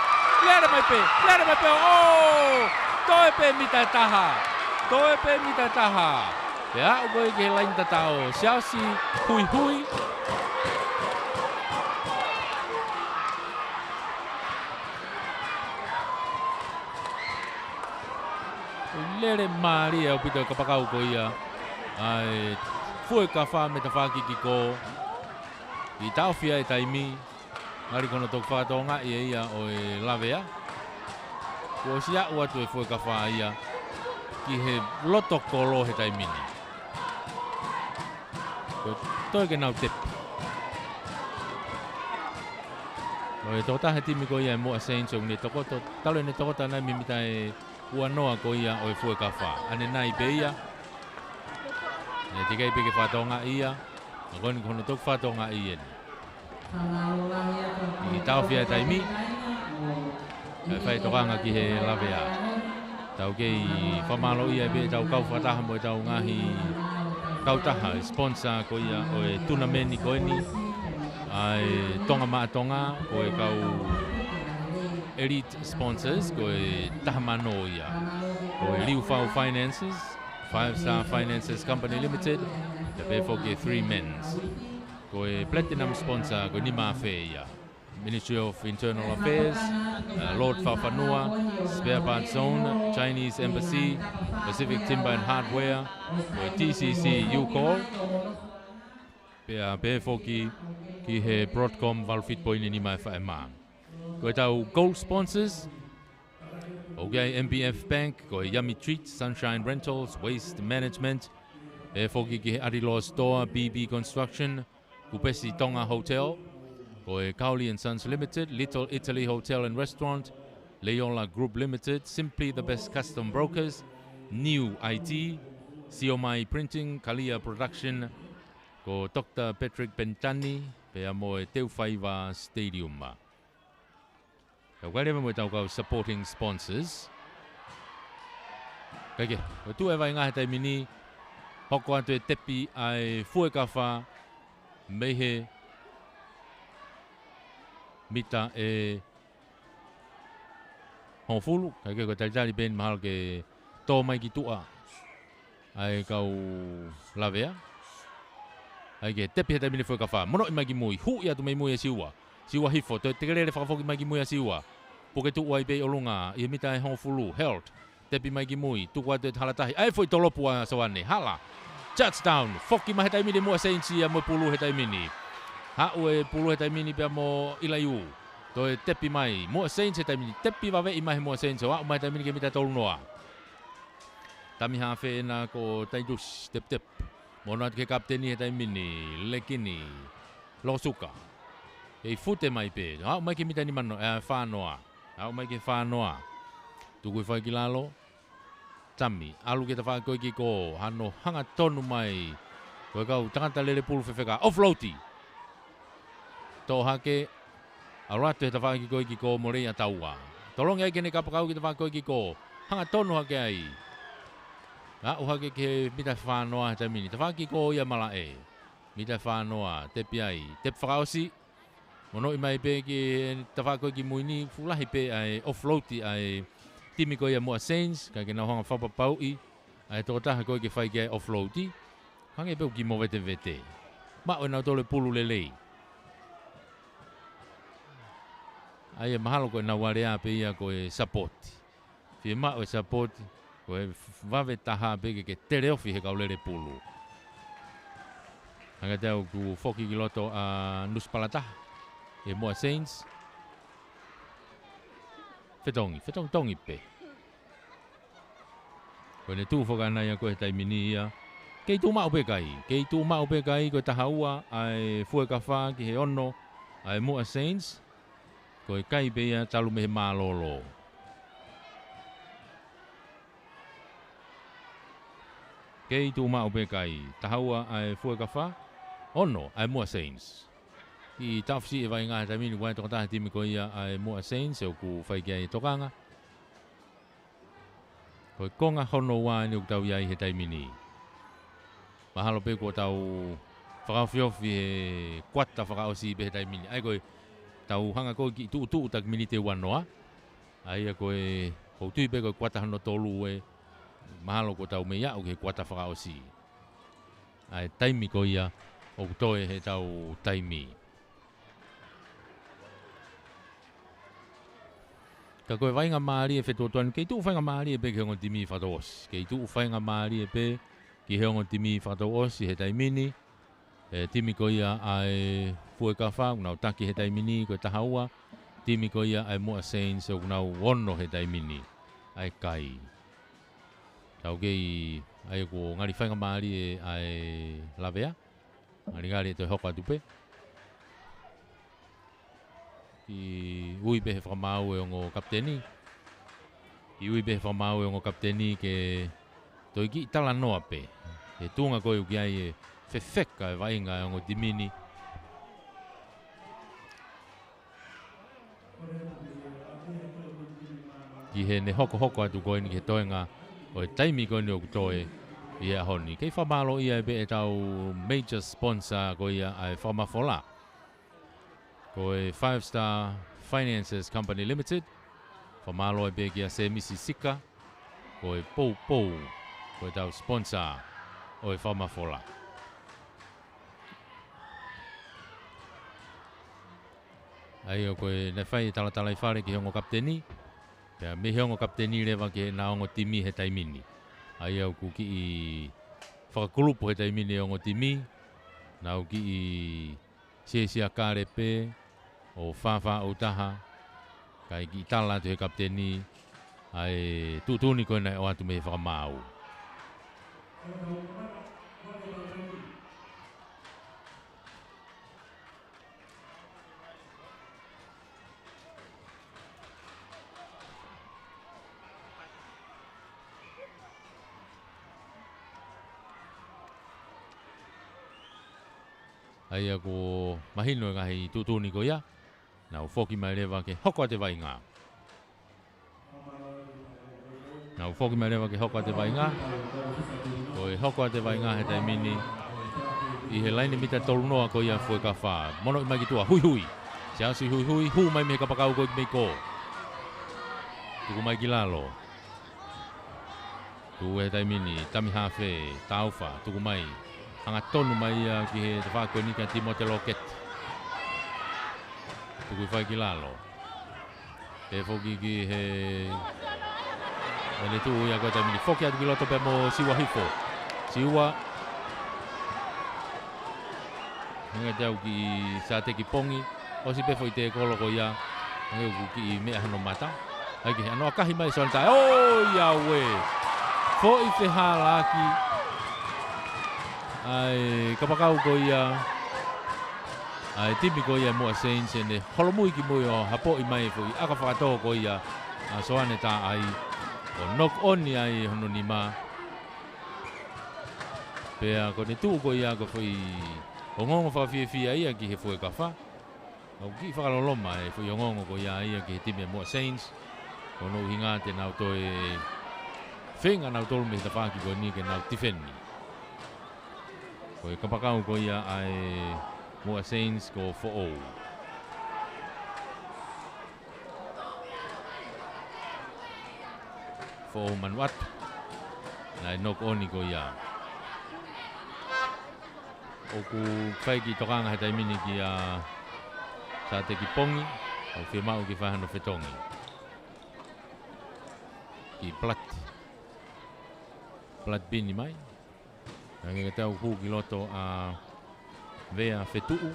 Lele mai pē, lele mai pē. ʻŌ! Toe pē mita ʻe taha. Toe pē mita ʻe taha. Pea aʻu ko ē ki he laine tatau, Siaosi Huihui. Lele mālie ʻaupito e kapakau ko ia ʻa e Fuekafa mei he tafaʻaki ki kō. ʻI he taʻofi ʻa e taimi, ngali ko hono toki fakatokangaʻi ʻe ia ʻo e lavea. Kuo ʻosi aʻu atu e Fuekafa ia ki he loto kolo he taimi ni. Ko e toe ke nau tepi. Ko e tokotaha he timi ko ia ʻa Muʻa Saints ʻoku ne tokoto, talu ʻene tokoto ʻanai mei he mita ʻe uanoa ko ia ʻo e Fuekafa. ʻAnenai pē ia. ʻE teʻeki ai pē ke fakatokangaʻi ia. Ka ko eni ko hono toki fakatokangaʻi eni. ʻI he taʻofi ʻa e taimi. Kae fai e tokanga ki he lavea. Tau kei fakamālōʻia pē ʻetau kau fakataha mo ʻetau ngaahi kautaha, sponsor ko ia ʻo e tunameni ko eni. ʻA e Tonga Maʻa Tonga, ko e kau elite sponsors, ko e taha mano ia. Ko e Liufau Finances, Five Star Finances Company Limited, pea pehē foki e Three Men's. Ko e platinum sponsor, ko e nima afe ia. Ministry of Internal Affairs, uh, Lord Fakafanua, Spare Parts Zone, Chinese Embassy, Pacific Timber and Hardware, ko e T C C U Call, pea pehē foki ki he Broadcom valu fitu poini nima F M. Ko ʻetau gold sponsors, ʻoku ʻi ai M B F Bank, ko e Yummy Treats, Sunshine Rentals, Waste Management, pehē foki ki he Ariloa Store, B B Construction, Kupesi Tonga Hotel, ko e Kaoli and Sons Limited, Little Italy Hotel and Restaurant, Leola Group Limited, Simply the Best Custom Brokers, New I T, Siomai Printing, Kalia Production, ko Doctor Patrick Penitani, pea mo e Teufaiva Stadium. Ka ʻoku ʻi ai leva mo ʻetau kau supporting sponsors. Kae kehe, ko e tuʻu e vaʻinga he taimi ni, hoko atu e tepi ʻa e Fuekafa mei he mita ʻe hongofulu, kae kehe ko e talitali pē eni mahalo ke tō mai ki tuʻa ʻa e kau lavea. ʻAi ke tepi he taimi ni Fuekafa. Monoʻi mai ki mui. Huʻi atu mei mui ʻe Siua. Siua hifo. Toe tekelele fakafoki mai ki mui ʻa Siua. Puke tuʻu ai pē ʻi ʻolunga. ʻI he mita ʻe hongofulu. Held. Tepi mai ki mui. Tuku atu e hala tahi. ʻAi foʻi tolopu ʻa Soane. Hala. Touchdown. Foki mai he taimi ni Muʻa Saints ia mo e pulu he taimi ni. Haʻu e pulu he taimi ni pea mo ʻIlaiū. Toe tepi mai. Muʻa Saints he taimi ni. Tepi vaveʻi mai he Muʻa Saints. ʻO aʻu mai he taimi ni ki he mita tolu noa. Tami hafe ena ko Taitusi, tep tep. Mo ʻoatu ki he kapiteni he taimi ni, Lekini. Losuka. Kei fute mai pē. Aʻu mai ki he mita nima noa, ē, fā noa. Aʻu mai ki he fā noa. Tuku hifo ai ki lalo. Tami. ʻAlu ki he tafaʻaki ko ē ki kō. Hano hangatonu mai. Ko e kau tangata lele pulu fefeka. Offload. Toʻo hake. ʻAlu atu he tafaʻaki ko ē ki kō mo Leiataua. Tolongi ai ki heʻene kapakau ki he tafaʻaki ko ē ki kō. Hangatonu hake ai. Aʻu hake ki he mita fā noa he taimi ni. Tafaʻaki ko ia malaʻe. Mita fā noa. Tepi ai. Tepi fakaʻosi. Monoʻi mai pē ki he tafaʻaki ko ē ki mui ni. Fuʻu lahi pē ʻa e offload ʻa e timi ko ia Muʻa Saints. Kae ke nau hanga fakapapauʻi ʻa e tokotaha ko ē ke fai ki ai e offload, hangē pē ʻoku kiʻi movetevete. Maʻu ʻe nautolu e pulu lelei. ʻA ia mahalo ko ʻenau alea pē ia ko e sapoti. Fiemaʻu e sapoti, ko e vave taha pē ke, ke teleofi he kau lele pulu. Hangē ʻoku ʻoku foki ki loto ʻa Nusipalataha, ʻe Moa Saints. Fetongi, fetongitongi pē. Ko ʻene tuʻu foki ʻana ia ko ē he taimi ni ia. Kei tuʻu maʻu pē kai, kei tuʻu maʻu pē kai, ko e taha ua ʻa e Fuekafa ki he ono ʻa e Moa Saints. Ko e kai pē ia talu mei he mālōlō. Kei tuʻu maʻu pē kai, taha ua ʻa e Fuekafa, ono ʻa e Moa Saints. Kiʻi taʻofisiʻi e vaʻinga he taimi ni, ʻoku ʻi ai e tokotaha he timi ko ia ʻa e Moa Saints ʻoku fai ki ai e tokanga. Ko e konga hono ua eni ʻoku tau ʻi ai he taimi ni. Mahalo pē kuo tau fakaofiofi he kuata fakaʻosi pē he taimi ni. ʻA ia ko e tau hanga ko ē kiʻi tuʻutuʻu taki miniti ʻe uanoa. ʻA ia ko e, ʻoku ou tui pē ko e kuata hono tolu ē, mahalo kuo tau mei aʻu ki he kuata fakaʻosi. ʻA e taimi ko ia ʻoku toe he tau taimi. Ka ko e vaʻinga mālie fetuotuani, kei tuʻu faingamālie pē ki he ongo timi fakatouʻosi. Kei tuʻu faingamālie pē ki he ongo timi fakatouʻosi he taimi ni. E timi ko ia ʻa e Fuekafa, ʻoku nau taki he taimi ni, ko e taha ua. Timi ko ia ʻa e Moa Saints, ʻoku nau ono he taimi ni. ʻA e kai. Tau kei, ʻa ia kuo ngali faingamālie ʻa e lavea. Ngalingali ʻe toe hoko atu pē. Kiʻi ui pē he fakamaau e ongo kapiteni. Kiʻi ui pē he fakamaau e ongo kapiteni ke toe kiʻi talanoa pē. He tuʻunga ko ē ʻoku ʻi ai e fefeka e vaʻinga e ongo timi ni. Ki heʻene hokohoko atu ko eni ki he toenga ʻo e taimi ko eni ʻoku toe ʻi he ʻaho ni. Kei fakamālōʻia pē ʻetau major sponsor ko ia ʻa e Fakamafola. Ko e Five Star Finances Company Limited. Fakamālō pē kia Semisi Sika. Ko e poupou, ko ʻetau sponsor ʻo e Fakamafola. ʻA ia ko e naʻe fai e talatalaifale ki he ongo kapiteni. Pea mei he ongo kapiteni leva ki heʻena ongo timi he taimi ni. ʻA ia ʻoku kiʻi fakakulupu he taimi ni e ongo timi. Nau kiʻi siasia kale pē ʻo fāfā ʻo taha, kae kiʻi tala atu he kapiteni ʻa e tuʻutuʻuni ko ē naʻe ʻoatu mei he fakamaau. ʻA ia kuo mahino e ngaahi tuʻutuʻuni ko ia. Nau foki mai leva ke hoko atu e vaʻinga. Nau foki mai leva ke hoko atu e vaʻinga. Ko e hoko atu e vaʻinga he taimi ni. ʻI he laine mita tolu noa ko ia Fuekafa. Monoʻi mai ki tuʻa, huihui. Siasi huihui, hū mai mei he kapakau ko ē ki mei ko. Tuku mai ki lalo. Tuʻu he taimi ni, Tami Hafe, Taufa, tuku mai. Hangatonu mai ia ki he tafaʻaki ko eni kia Timote Loketi. Tuku hifo ai ki lalo. Pea foki ki he, ʻene tuʻu ia ko e taimi ni, foki atu ki loto pea mo Siua hifo. Siua. Hangē ʻoku kiʻi sāteki pongi. ʻOsi pē foʻi tēkolo ko ia. Hangē ʻoku kiʻi meʻa hono mata. ʻAi ki he ano ʻakahi mai Soane Taʻai. ʻOi, auē. Foʻi fehālaaki ʻa e kapakau ko ia ʻa e timi ko ia Moa Saints, ʻene holomui ki mui ʻo hapoʻi mai foʻi ʻaka fakatō ko ia ʻa Soane Taʻai. ʻO knock on ai hono nima. Pea ko ʻene tuʻu ko ia ko e foʻi ongoongo fakafiefia ia ki he Fuekafa. ʻOku kiʻi fakaloloma e foʻi ongoongo ko ia ia ki he timi ʻa Moa Saints. Ko hono ʻuhinga te nau toe feinga nautolu mei he tafaʻaki ko eni ke nau tifeni. Ko e kapakau ko ia ʻa e Moa Saints ko Foʻou. Foʻou Manuʻatu. Naʻe knock on ko ia. ʻOku fai e kiʻi tokanga he taimi ni kia Sateki Pongi, ʻoku fiemaʻu ke fai hano fetongi. Ki Plat. Plat pini mai. Hangē ko e tau hū ki loto ʻa Vea Fetuʻu.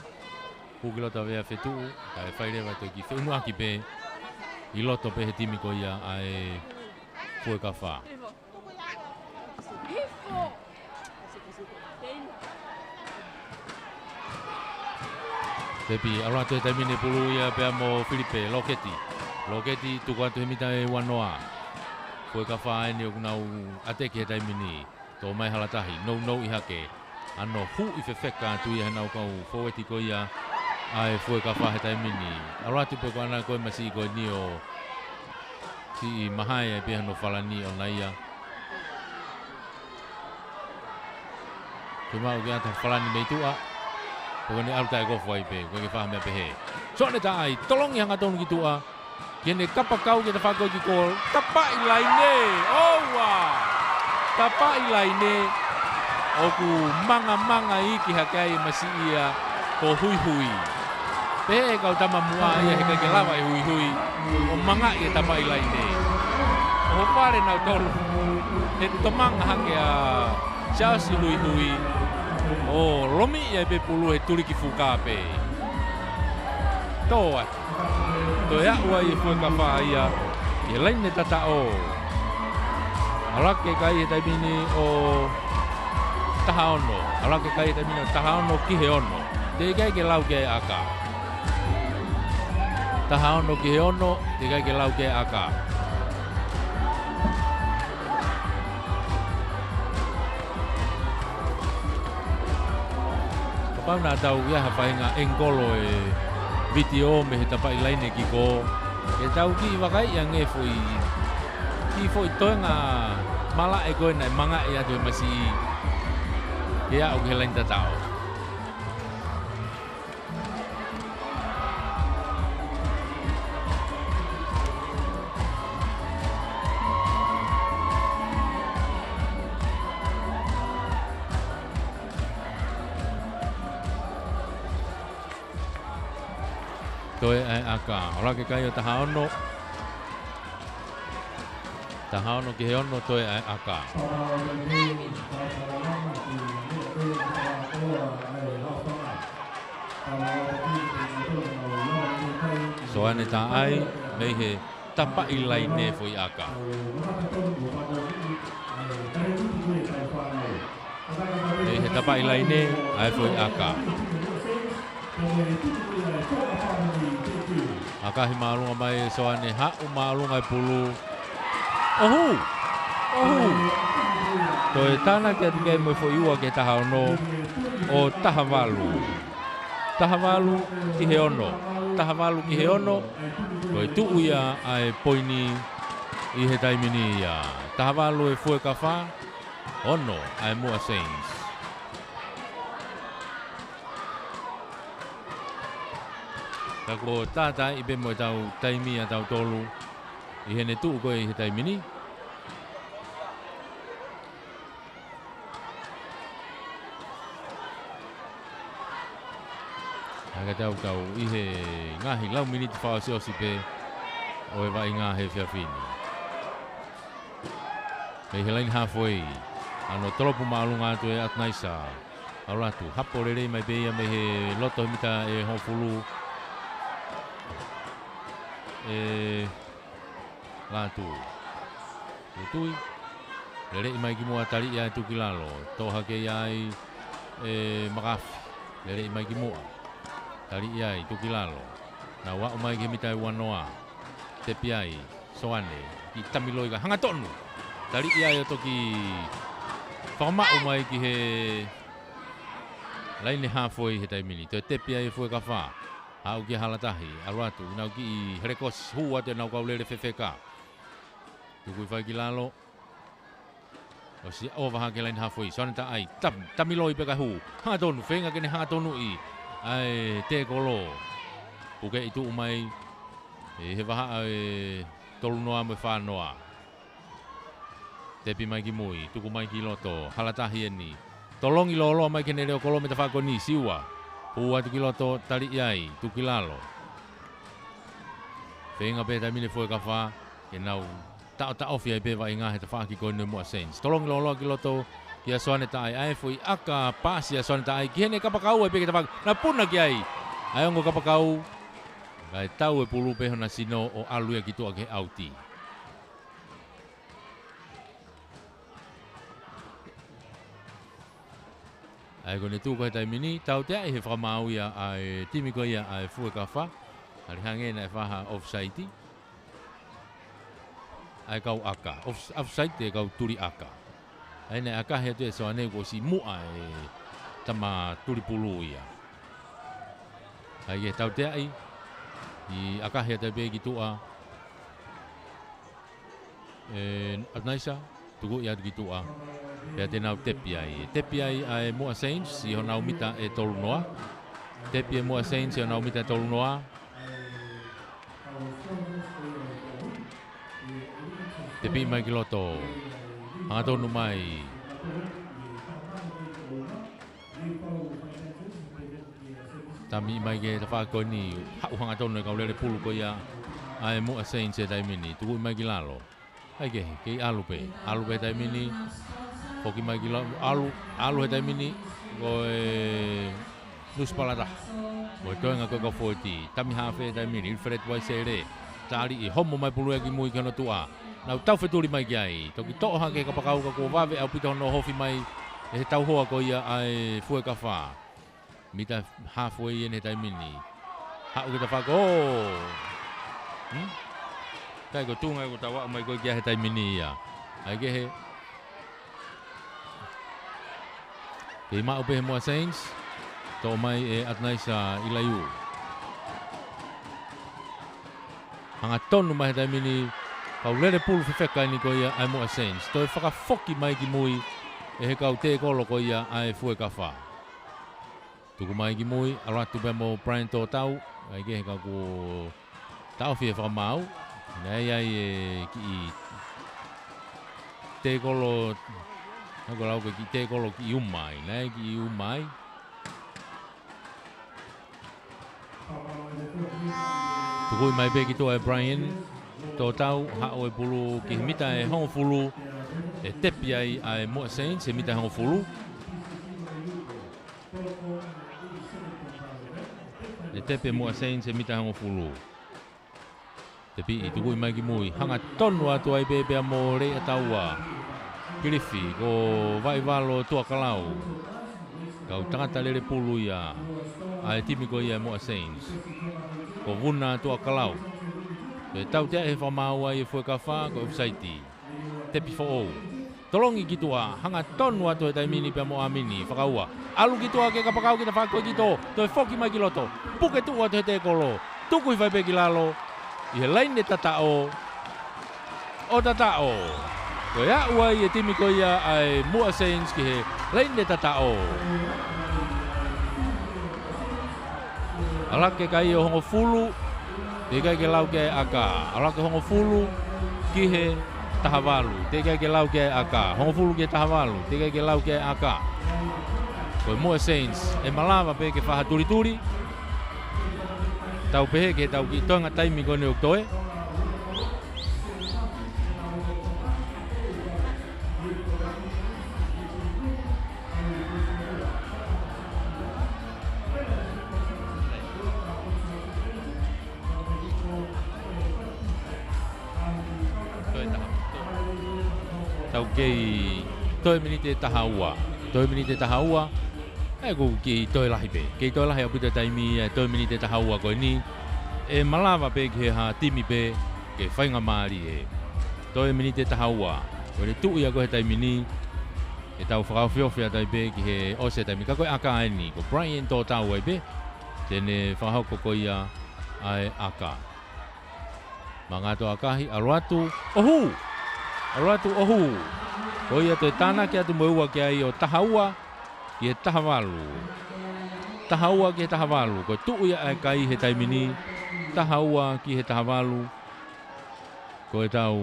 Hū ki loto ʻa Vea Fetuʻu. Kae fai leva e toe kiʻi feʻunuʻaki pē ʻi loto pē he timi ko ia ʻa e Fuekafa. Tepi, ʻalu atu he taimi ni e pulu ia pea mo Filipe, Loketi. Loketi, tuku atu he mita ʻe uanoa. Fuekafa eni ʻoku nau ʻateki he taimi ni. Tō mai hala tahi, nounou ʻi hake. Hano huʻi fefeka atu ia he nau kau fōueti ko ia ʻa e Fuekafa he taimi ni. ʻAlu atu pē ko ena ko e masiʻi ko eni ʻo siʻi mahae ai pē hano falani ʻona ia. Ke maʻu ke ʻata falani mei tuʻa. Ko eni ʻalu taʻe kofu ai pē, ko e ke faha meʻa pehē. Soane Taʻai, tolongi hangatonu ki tuʻa. Ke ne kapakau ke tafako ki kolo. Tapaʻi laine. ʻOua. Tapaʻi laine. ʻOku mangamanga iiki hake ai e masiʻi ia ko Huihui. Pehē ʻe he kau tama muʻa ia he ʻikai ke lava ʻe Huihui ʻo mangaʻi e tapaʻi laine. ʻOho fale nautolu. He tomanga hake ʻa Siaosi Huihui. ʻO lomiʻi ai pē pulu he tuliki fuka pē. Tō atu. Toe aʻu ai e Fuekafa ia ʻi he laine tataʻo. ʻAlu hake kai he taimi ni ʻo taha ono. ʻAlu hake kai he taimi ni ʻo taha ono ki he ono. Teʻeki ai ke lau ki ai ʻaka. Taha ono ki he ono, teʻeki ai ke lau ki ai ʻaka. Kapau naʻa tau ʻi ai ha faʻahinga ʻengikolo e vitiō mei he tapaʻi laine ki kolo. Ke tau kiʻi vakaiʻi ange foʻi, kiʻi foʻi toenga malaʻe ko ē naʻe mangaʻi atu e masiʻi. Ke aʻu ki he laine tataʻo. Toe ʻai ʻaka. ʻAlu hake kai ʻo taha ono. Taha ono ki he ono, toe ʻai ʻaka. Soane Taʻai, mei he tapaʻi laine foʻi ʻaka. Mei he tapaʻi laine, ʻa e foʻi ʻaka. ʻAkahi māʻolunga mai ʻe Soane, haʻu māʻolunga e pulu. ʻOhu! ʻOhu! Toe tānaki atu ke mo e foʻi ua ki he taha ono, ʻo taha valu. Taha valu ki he ono. Taha valu ki he ono. Ko e tuʻu ia ʻa e poini ʻi he taimi ni ia. Taha valu e Fuekafa, ono ʻa e Muʻa Saints. Ka kuo tātāiʻi pē mo e tau taimi ʻa tautolu ʻi heʻene tuʻu ko ē ʻi he taimi ni. Ka tau kau ʻi he ngaahi lau miniti fakaʻosiʻosi pē ʻo e vaʻinga he efiafi ni. Mei he laine halfway, hano tolopu māʻolunga atu ʻe ʻAtunaisa. ʻAlu atu, hapo lelei mai pē ia mei he loto he mita ʻe hongofulu. ʻE Lātū. Tutui. Leleʻi mai ki muʻa, taliʻi ai tuku ki lalo. Tō hake ia ai ʻe Makafi. Leleʻi mai ki muʻa. Taliʻi ai tuku ki lalo. Nau aʻu mai ki he mita ʻe uanoa. Tepi ai Soane. Kiʻi tamiloi ka hangatonu. Taliʻi ai ʻo toki fakamaʻu mai ki he laine halfway he taimi ni. Toe tepi ai Fuekafa. Aʻu ki hala tahi, ʻalu atu, ʻi nau kiʻi helekosi, hū atu ʻenau kau lele fefeka. Tukui fai ki lalo. ʻOsi ʻova hake laine halfway, Soane Taʻai, tam-, tamiloi pē ka hū. Hangatonu, feinga ke ne hangatonuʻi ʻa e tēkolo. Puke ʻi tuʻu mai, ʻi he vahaʻa ʻe tolunoa mo e fānoa. Tepi mai ki mui, tuku mai ki loto, hala tahi eni. Tolongi lōloa mai ki heʻene leʻo kolo mei he tafaʻaki ko eni, Siua. Hū atu ki loto, taliʻi ai, tuku ki lalo. Feinga pē he taimi ni Fuekafa ke nau taʻotaʻofi ai pē vaʻinga he tafaʻaki ko eni Muʻa Saints. Tolongi lōloa ki loto kia Soane Taʻai, ʻa e foʻi ʻaka paasi ʻa Soane Taʻai ki heʻene kapakau ai pē ki he tafaʻaki. Nau puna ki ai ʻa e ongo kapakau. Kae tau e pulu pē hona sino ʻo ʻalu ia ki tuʻa ki he ʻauti. ʻA ia ko ʻene tuʻu ko ē he taimi ni, tauteaʻi he fakamaau ia ʻa e timi ko ia ʻa e Fuekafa. Hali hangē naʻe fai ha offside ʻa e kau ʻaka. Off-, offside ʻa e kau tuli ʻaka. ʻA ia naʻe ʻakahi atu ʻe Soane kuo ʻosi muʻa e tama tuli pulu ia. ʻA ia ke tauteaʻi, ʻi ʻakahi atu pē ki tuʻa. ʻE, Atunaisa, tuku ia atu ki tuʻa. Pea te nau tepi ai. Tepi ai ʻa e Muʻa Saints ʻi honau mita ʻe tolunoa. Tepi ʻe Muʻa Saints ʻi honau mita ʻe tolunoa. Tepi mai ki loto. Hangatonu mai. Tami mai ki he tafaʻaki ko eni, haʻu hangatonu e kau lele pulu ko ia ʻa e Muʻa Saints he taimi ni, tuku mai ki lalo. ʻAi kehe, kei ʻalu pē, ʻalu pē he taimi ni, foki mai ki lalo, ʻalu, ʻalu he taimi ni, ko e Nusi Palata. Mo e toenga ko e kau fōueti, tami hafe he taimi ni, Ilifileti Vaisele, taliʻi, homo mai pulu ia ki mui ki hono tuʻa. Nau tau fetuli mai ki ai, toki toʻo hake he kapakau ka kuo vave ʻaupito hono ohofi mai ʻe he tauhoa ko ia ʻa e Fuekafa. Mita halfway eni he taimi ni. Haʻu ki he tafaʻaki, ʻō! Hmm? Kai ko e tuʻunga ʻoku tau aʻu mai ko ē ki ai he taimi ni ia. ʻAi kehe. Kei maʻu pē he Muʻa Saints. Toʻo mai ʻe Atunaisa ʻIlaiū. Hangatonu mai he taimi ni, kau lele pulu fefeka eni ko ia ʻa e Muʻa Saints. Toe fakafoki mai ki mui ʻe he kau tēkolo ko ia ʻa e Fuekafa. Tuku mai ki mui, ʻalu atu pea mo Brian Tōtau, ʻai ke he ka kuo taʻofi e fakamaau, naʻe ʻi ai e kiʻi tēkolo, naʻa ku lau ko e kiʻi tēkolo kiʻi uma ai, naʻe kiʻi uma ai. Tuku mai pē ki tuʻa ʻe Brian Tōtau, haʻu e pulu ki he mita ʻe hongofulu, ʻe tepi ai ʻa e Muʻa Saints he mita ʻe hongofulu. ʻE tepi ʻe Muʻa Saints he mita ʻe hongofulu. Tepi ʻi tuku mai ki mui, hangatonu atu ai pē pea mo Leiʻataua. Kilifi, ko Vaivalo Tuʻakalau. Kau tangata lele pulu ia ʻa e timi ko ia ʻa e Muʻa Saints. Ko Vuna Tuʻakalau. Pea tautea he fakamaau ai e Fuekafa, ko e ʻofisaiti. Tepi foʻou. Tolongi ki tuʻa, hangatonu atu he taimi ni pea mo ʻAmini, fakaua. ʻAlu ki tuʻa ke kapakau ki he tafaʻaki ko ē ki tuʻa, toe foki mai ki loto. Puke tuʻu atu he tēkolo. Tuku hifo ai pē ki lalo. ʻI he laine tataʻo. ʻO tataʻo. Toe aʻu ai e timi ko ia ʻa e Muʻa Saints ki he laine tataʻo. ʻAlu hake kai ʻo hongofulu, teʻeki ai ke lau ki ai e ʻaka. ʻAlu hake hongofulu ki he tahavalu, teʻeki ai ke lau ki ai e ʻaka. Hongofulu ki he tahavalu, teʻeki ai ke lau ki ai e ʻaka. Ko e Muʻa Saints, ʻe malava pē ke fai ha tulituli. Tau pehē ke tau kiʻi toenga taimi ko eni ʻoku toe. Tau kei toe miniti ʻe taha ua. Toe miniti ʻe taha ua. ʻE, ʻoku kei toe lahi pē. Kei toe lahi ʻaupito e taimi ia, ʻe toe miniti ʻe taha ua ko eni. ʻE malava pē ki he ha timi pē ke faingamālie. Toe miniti ʻe taha ua. Ko e tuʻu ia ko ē he taimi ni. ʻE tau fakaofiofi atu ai pē ki he ʻosi e taimi. Ka ko e ʻaka eni. Ko Brian Tōtau ai pē. Te ne fakahoko ko ia ʻa e ʻaka. Mangata ʻakahi, ʻalu atu, ʻo hū! ʻAlu atu, ʻo hū! Ko ia toe tānaki atu mo e ua ki ai ʻo taha ua ki he taha valu. Taha ua ki he taha valu. Ko e tuʻu ia ʻa e kai he taimi ni. Taha ua ki he taha valu. Ko e tau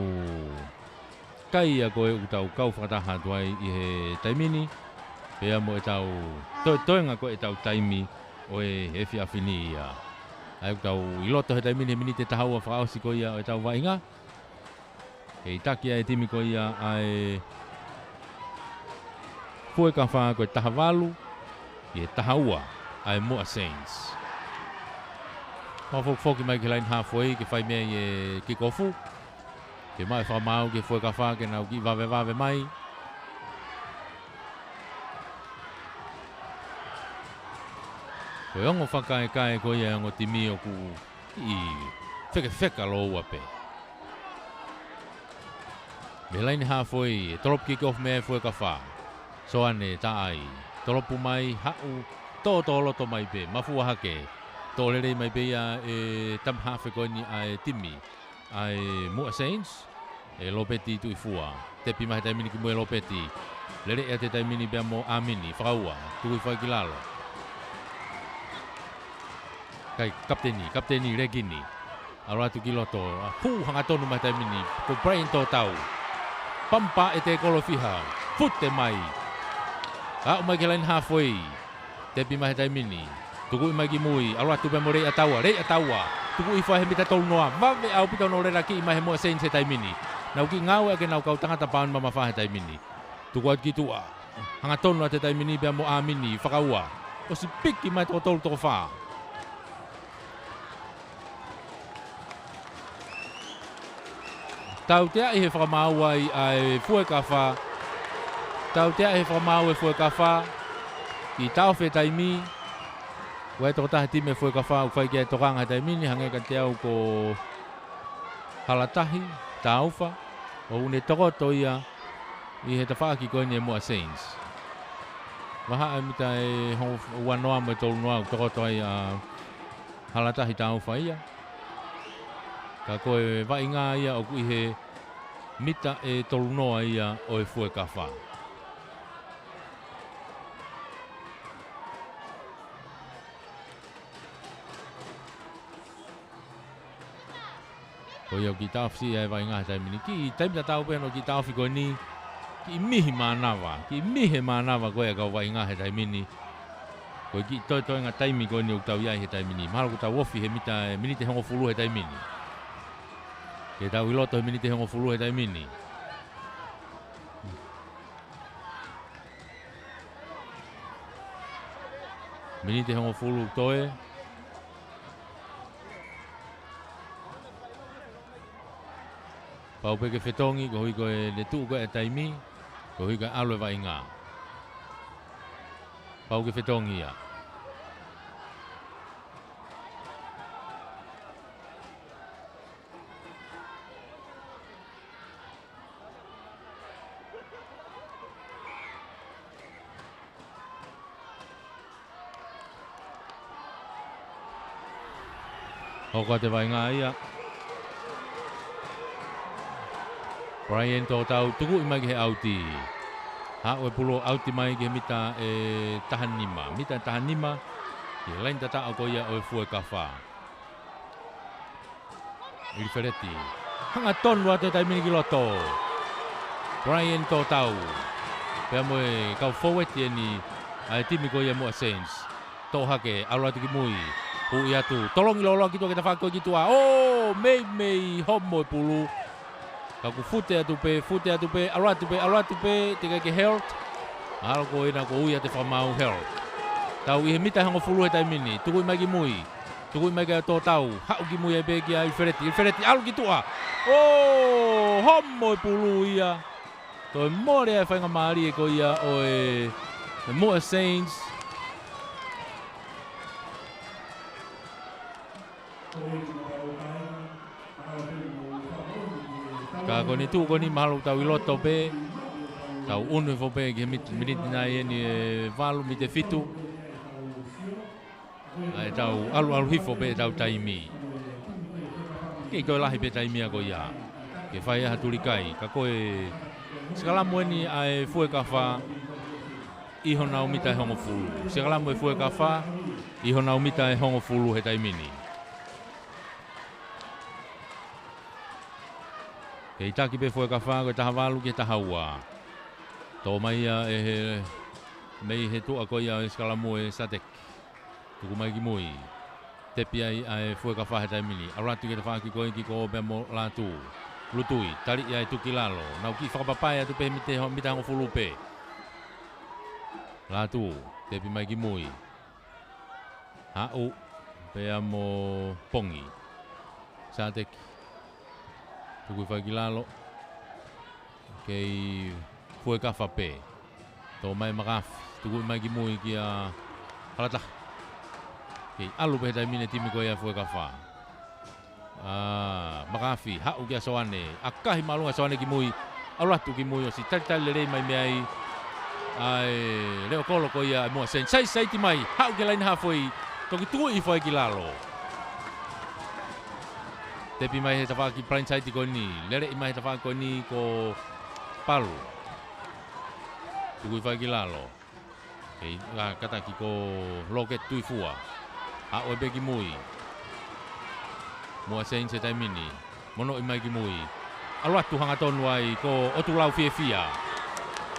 kai ia ko ē ʻoku tau kau fakataha atu ai ʻi he taimi ni, pea mo ʻetau toetoenga ko ē ʻetau taimi ʻo e efiafi ni ia. ʻA ia ʻoku tau ʻi loto he taimi ni he miniti ʻe taha ua fakaʻosi ko ia ʻo ʻetau vaʻinga. Kei taki ʻa e timi ko ia ʻa e Fuekafa ko e taha valu, ʻi he taha ua ʻa e Muʻa Saints. Fakafokifoki mai ki he laine halfway ke fai mei ai e kikofu. Ke maʻu e fakamaau ki he Fuekafa ke nau kiʻi vavevave mai. Ko e ongo fakakaekae ko ia e ongo timi ʻoku kiʻi fekefeka lōua pē. Mei he laine halfway, ʻe tolopu kikofu mei ai e Fuekafa. Soane Taʻai, tolopu mai, haʻu, tōtōloto mai pē, mafua hake. Toʻo lelei mai pē ia e tama hafe ko eni ʻa e timi ʻa e Muʻa Saints, ʻe Lopeti Tuʻifua. Tepi mai he taimi ni ki mui ʻe Lopeti. Lele ʻa e taimi ni pea mo ʻAmini, fakaua, tuku hifo ai ki lalo. Kai, kapiteni, kapiteni Lekini. ʻAlu atu ki loto, hū hangatonu mai he taimi ni, ko Brian Tōtau. Pampa ʻe te kolo fiha, fute mai. Aʻu mai ki he laine halfway. Tepi mai he taimi ni. Tukuʻi mai ki mui, ʻalu atu pē mo Leiʻataua, Leiʻataua. Tukuʻi hifo he mita tolu noa, vave ʻaupito hono lele kiʻi mai he Muʻa Saints he taimi ni. Nau kiʻi ngāue ʻaki ʻenau kau tangata pauni mamafa he taimi ni. Tuku atu ki tuʻa. Hangatonu atu he taimi ni pea mo ʻAmini, fakaua. ʻOsi piki mai toko tolu toko fā. Tauteaʻi he fakamaau ai ʻa e Fuekafa. Tauteaʻi he fakamaau e Fuekafa. Kiʻi taʻofi e taimi. ʻOku ʻi ai e tokotaha timi e Fuekafa ʻoku fai ki ai e tokanga he taimi ni, hangē kiate au ko Halatahi Taufa. ʻOku ne tokoto ia ʻi he tafaʻaki ko eni e Muʻa Saints. Vahaʻa e mita ʻe hongofulu ua noa mo e tolu noa ʻoku tokoto ai ʻa Halatahi Taufa ia. Ka ko e vaʻinga ia ʻoku ʻi he mita ʻe tolu noa ia ʻo e Fuekafa. Ko ia ʻoku kiʻi taʻofi siʻi ʻa e vaʻinga he taimi ni. Kiʻi taimi tatau pē hono kiʻi taʻofi ko eni. Kiʻi mihi mānava. Kiʻi mihi mānava ko e kau vaʻinga he taimi ni. Ko e kiʻi toetoenga taimi ko eni ʻoku tau ʻi ai he taimi ni. Mahalo kuo tau ofi he mita, miniti ʻe hongofulu he taimi ni. Ke tau ʻi loto he miniti ʻe hongofulu he taimi ni. Miniti ʻe hongofulu toe. Pau pē ke fetongi, koeʻuhi ko ʻene tuʻu ko ē e taimi, koeʻuhi ko e ʻalu e vaʻinga. Pau ke fetongi ia. Hoko atu e vaʻinga ia. Brian Tōtau tukuʻi mai ki he ʻauti. Haʻu e pulu ʻo ʻauti mai ki he mita ʻe taha nima. Mita ʻe taha nima. Ki he laine tataʻo ko ia ʻo e Fuekafa. ʻIlifeleti. Hangatonu atu he taimi ni ki loto. Brian Tōtau. Pea mo e kau fōueti eni ʻa e timi ko ia Muʻa Saints. Toʻo hake, ʻalu atu ki mui. Huʻi atu. Tolongi lōloa ki tuʻa ke tafaʻaki ko ē ki tuʻa. ʻŌ, meimei homo e pulu. Ka kuo fute atu pē, fute atu pē, ʻalu atu pē, ʻalu atu pē, teʻeki ke held. Mahalo ko ena kuo ui atu e fakamaau held. Tau ʻi he mita ʻe hongofulu he taimi ni. Tukuʻi mai ki mui. Tukuʻi mai kia Tōtau, haʻu ki mui ai pē kia ʻIlifeleti, ʻIlifeleti ʻalu ki tuʻa. ʻŌ, homo e pulu ia. Toe mole ʻa e faingamālie ko ia ʻo e, e Muʻa Saints. Ka ko ʻene tuʻu ko eni mahalo tau ʻi loto pē, tau ʻunu hifo pē ki he mit-, miniti nai eni ʻe valu mita fitu. ʻA ʻetau ʻaluʻalu hifo pē ʻetau taimi. Kei toe lahi pē taimi ia ko ia. Ke fai ha tuli kai. Ka ko e sikalamu eni ʻa e Fuekafa ʻi honau mita ʻe hongofulu. Sikalamu e Fuekafa ʻi honau mita ʻe hongofulu he taimi ni. Kei taki pē Fuekafa ko e taha valu ki he taha ua. Toʻo mai ia ʻe he, mei he tuʻa ko ia ʻo e sikalamu ʻe Sateki. Tuku mai ki mui. Tepi ai ʻa e Fuekafa he taimi ni. ʻAlu atu ki he tafaʻaki ko ē ki ko pea mo Lātū. Lutui, taliʻi ʻe Tukilalo. Nau kiʻi fakapapae atu pē he mita, mita hongofulu pē. Lātū, tepi mai ki mui. Haʻu, pea mo Pongi. Sateki. Tuku hifo ai ki lalo. Kei Fuekafa pē. Toʻo mai Makafi. Tuku mai ki mui kia Halataha. Kei ʻalu pē he taimi ni e timi ko ia Fuekafa. ʻA, Makafi, haʻu kia Soane. ʻAkahi māʻolunga Soane ki mui. ʻAlu atu ki mui ʻosi talitali lelei mai mei ai ʻa e leʻo kolo ko ia ʻa e Moa Saints. Sai, sai ti mai. Haʻu ki he laine hafoi. Toki tuʻu hifo ai ki lalo. Tepi mai he tafaʻaki blindside ko eni. Leleʻi mai he tafaʻaki ko eni ko Palu. Tuku hifo ai ki lalo. Kei, ʻa, kātaki ko Loketi Tuifua. Haʻu ai pē ki mui. Moa Saints he taimi ni. Monoʻi mai ki mui. ʻAlu atu hangatonu ai ko ʻOtulau Fiefia.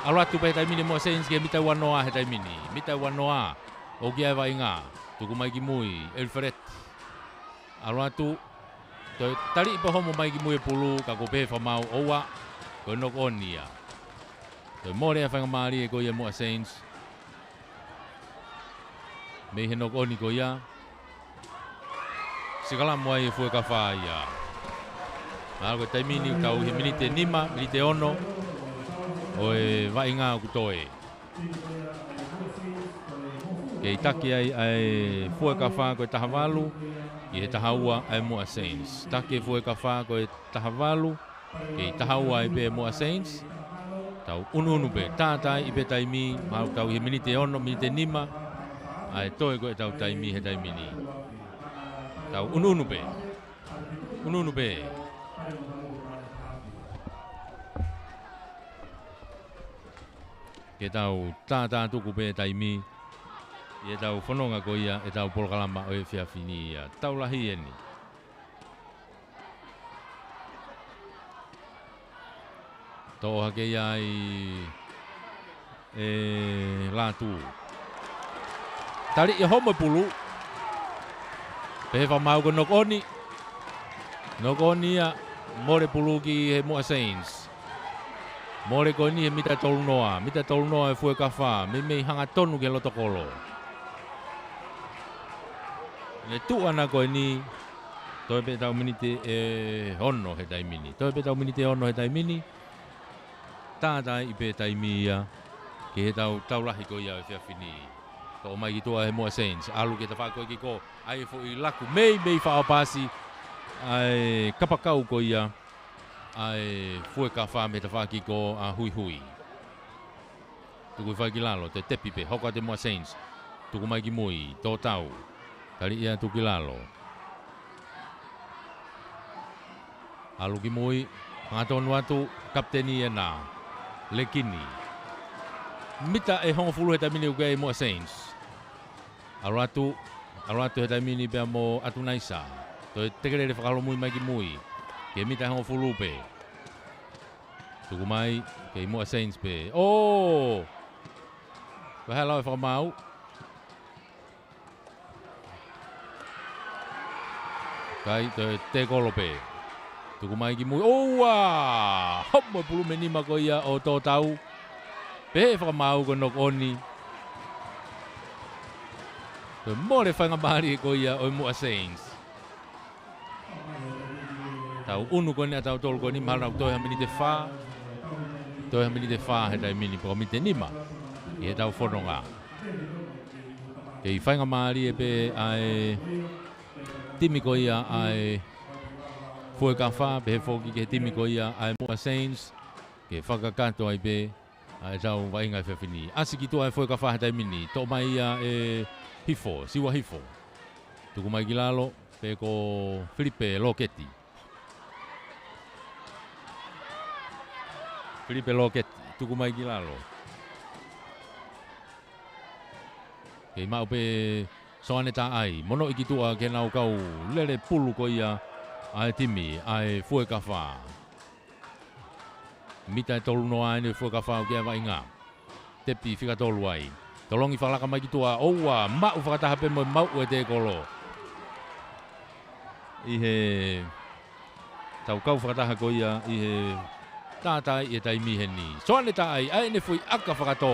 ʻAlu atu pē he taimi ni Moa Saints ki he mita ua noa he taimi ni. Mita ua noa. ʻOku ʻi ai e vaʻinga. Tuku mai ki mui. Elifaleti. ʻAlu atu. Toe taliʻi pē homo mai ki mui e pulu, ka kuo pehē fakamaau ʻoua, ko e knock on ia. Toe mole ʻa e faingamālie ko ia Moa Saints. Mei he knock on ko ia. Sikalamu ai e Fuekafa ia. Mahalo ko e taimi ni ʻoku tau ʻi he miniti ʻe nima, miniti ʻe ono. ʻO e vaʻinga ʻoku toe. Kei taki ai ʻa e Fuekafa ko e taha valu, ki he taha ua ʻa e Moa Saints. Taki e Fuekafa ko e taha valu, kei taha ua ai pē Moa Saints. Tau unuunu pē, tātaaʻi pē taimi, mahalo tau ʻi he miniti ʻe ono, miniti ʻe nima, ʻa e toe ko ē ʻetau taimi he taimi ni. Tau unuunu pē. Unuunu pē. Ke tau tātātuku pē taimi ʻi heʻetau fononga ko ia ʻetau polokalama ʻo e efiafi ni ia. Tau lahi eni. Toʻo hake ia ʻe Lātū. Taliʻi homo e pulu. Pehē fakamaau ko e knock on. Knock on ia, mole pulu ki he Moa Saints. Mole ko eni he mita tolu noa, mita tolu noa e Fuekafa, meimei hangatonu ki he loto kolo. Ne tuʻu ʻana ko eni, toe pē ʻetau miniti ʻe ono he taimi ni. Toe pē ʻetau miniti ʻe ono he taimi ni. Tātaaʻi pē taimi ia, ki heʻetau tau lahi ko ia ʻo e efiafi ni. Toʻo mai ki tuʻa he Moa Saints, ʻalu ki he tafaʻaki ko ē ki ko, ʻai foʻi laku meimei faʻo pasi, ʻa e kapakau ko ia, ʻa e Fuekafa mei he tafaʻaki ko ē ʻa Huihui. Tuku hifo ai ki lalo, toe tepi pē, hoko atu e Moa Saints. Tuku mai ki mui, Tōtau. Taliʻi atu ki lalo. ʻAlu ki mui, hangatonu atu, kapiteni ena. Lekini. Mita ʻe hongofulu he taimi ni ʻoku ʻi ai e Moa Saints. ʻAlu atu, ʻalu atu he taimi ni pea mo ʻAtunaisa. Toe tekelele fakaholomui mai ki mui. Ki he mita ʻe hongofulu pē. Tuku mai, kei Moa Saints pē. ʻŌ! Ko e hā e lau ʻe fakamaau? Kai, toe tekolo pē. Tuku mai ki mui. ʻOua! Homo e pulu mei nima ko ia ʻo Tōtau. Pehē fakamaau ko e knock on. Toe mole faingamālie ko ia ʻo e Moa Saints. Tau unu ko eni ʻa tautolu ko eni mahalo toe ha miniti ʻe fā. Toe ha miniti ʻe fā he taimi ni pe ko e miniti ʻe nima. ʻI heʻetau fononga. Kei faingamālie pē ʻa e timi ko ia ʻa e Fuekafa, pehē foki ki he timi ko ia ʻa e Moa Saints. Ke fakakakato ai pē ʻa ʻetau vaʻinga he efiafi ni. ʻAsi ki tuʻa e Fuekafa he taimi ni. Toʻo mai ia ʻe Hifo, Siua Hifo. Tuku mai ki lalo, pe ko Filipe Loketi. Filipe Loketi, tuku mai ki lalo. Kei maʻu pē Soane Taʻai, monoʻi ki tuʻa ke nau kau lele pulu ko ia ʻa e timi ʻa e Fuekafa. Mita ʻe tolu noa ʻeni ʻo e fuekafa ʻoku ʻi ai e vaʻinga. Tepi fika tolu ai. Tolongi fakalaka mai ki tuʻa, ʻoua, maʻu fakataha pē mo e mauʻu ʻa e tēkolo. ʻI he tau kau fakataha ko ia ʻi he tātaaʻi e taimi heni. Soane Taʻai, ʻa ʻene foʻi ʻaka fakatō.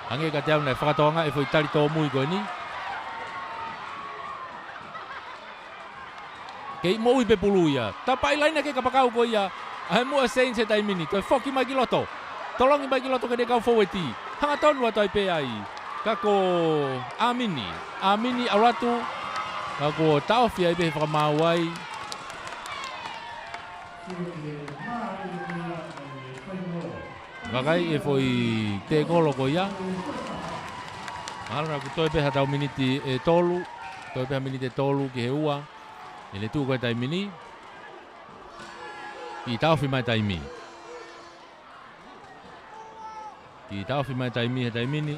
Hangē kiate au naʻe fakatōangaʻi e foʻi tali tōmui ko eni. Kei moʻui pē pulu ia. Tapaʻi laine ki he kapakau ko ia ʻa e Muʻa Saints he taimi ni. Toe foki mai ki loto. Tolongi mai ki loto ki heʻene kau fōueti. Hangatonu atu ai pē ai. Ka ko ʻAmini. ʻAmini ʻalu atu. Ka kuo taʻofi ai pē he fakamaau ai. Vakai e foʻi tēkolo ko ia. Mahalo naʻa kuo toe pē ha tau miniti ʻe tolu. Toe pē ha miniti ʻe tolu ki he ua. ʻEne tuʻu ko ē taimi ni. Kiʻi taʻofi mai taimi. Kiʻi taʻofi mai taimi he taimi ni.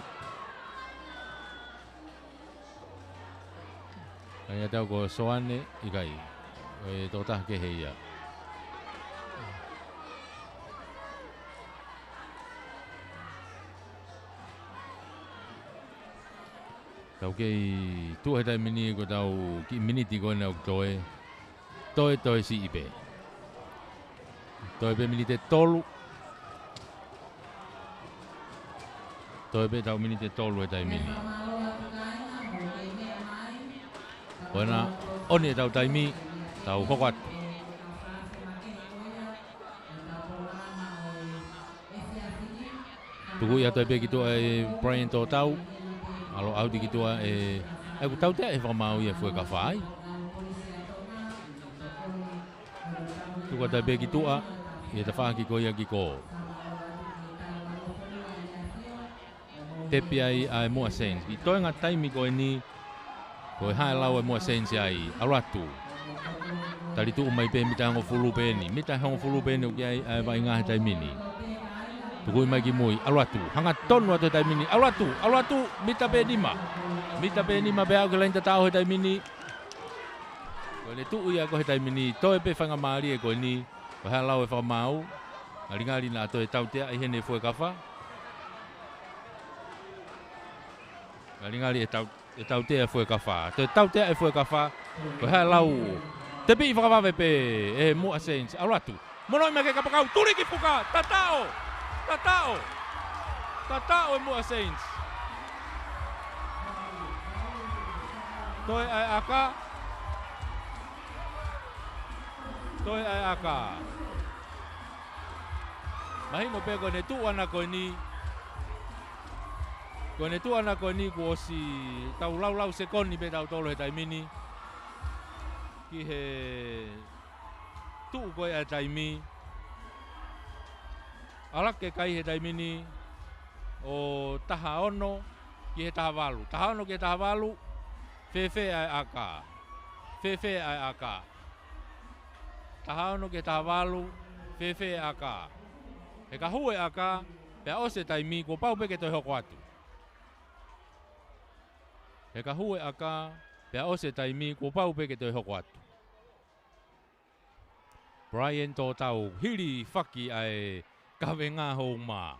Ka ia tau ko Soane ʻikai. ʻO e tokotaha kehe ia. Tau kei tuʻu he taimi ni ko e tau kiʻi miniti ko ena ʻoku toe. Toe, toe siʻi pē. Toe pē miniti ʻe tolu. Toe pē tau miniti ʻe tolu he taimi ni. Ko ena ʻoni e tau taimi, tau hoko atu. Tuku ia toe pē ki tuʻa ʻe Brian Tōtau. ʻAlu ʻauti ki tuʻa ʻe, ʻe ʻoku tautea e fakamaau ia fuekafa ai. Tuku atu pē ki tuʻa, ʻi he tafaʻaki ko ia ki ko. Tepi ai ʻa e Muʻa Saints. ʻI he toenga taimi ko eni, ko e hā e lau ʻa e Muʻa Saints ai, ʻalu atu. Tali tuʻu mai pē mita hongofulu pē eni, mita hongofulu pē eni ʻoku ʻi ai ʻa e vaʻinga he taimi ni. Tukui mai ki mui, ʻalu atu, hangatonu atu he taimi ni, ʻalu atu, ʻalu atu, mita pē nima. Mita pē nima pea aʻu ki he laini tataʻo he taimi ni. Ko ʻene tuʻu ia ko ē he taimi ni, toe pē faingamālie ko eni, ko e hā e lau ʻa e fakamaau, ngalingali naʻa toe tautea ʻi heʻene fuekafa. Ngalingali ʻe tau, ʻe tautea fuekafa. Toe tautea e fuekafa, ko e hā e lau. Tepi fakavave pē ʻe Muʻa Saints, ʻalu atu. Monoʻi mai ki he kapakau, tuli ki fuka, tataʻo, tataʻo, tataʻo e Muʻa Saints. Toe ʻa e ʻaka. Toe ʻa e ʻaka. Mahino pē ko ʻene tuʻu ʻana ko eni. Ko ʻene tuʻu ʻana ko eni kuo ʻosi tau laulau sekoni pē tautolu he taimi ni. Ki he tuʻu ko ē ʻa e taimi. ʻAlu hake e kai he taimi ni ʻo taha ono ki he taha valu. Taha ono ki he taha valu, fēfē ʻa e ʻaka. Fēfē ʻa e ʻaka. Taha ono ki he taha valu, fēfē ʻa e ʻaka. He ka hū e ʻaka, pea ʻosi e taimi, kuo pau pē ke toe hoko atu. He ka hū e ʻaka, pea ʻosi e taimi, kuo pau pē ke toe hoko atu. Brian Tōtau, hilifaki ʻa e kavenga hoʻo mā.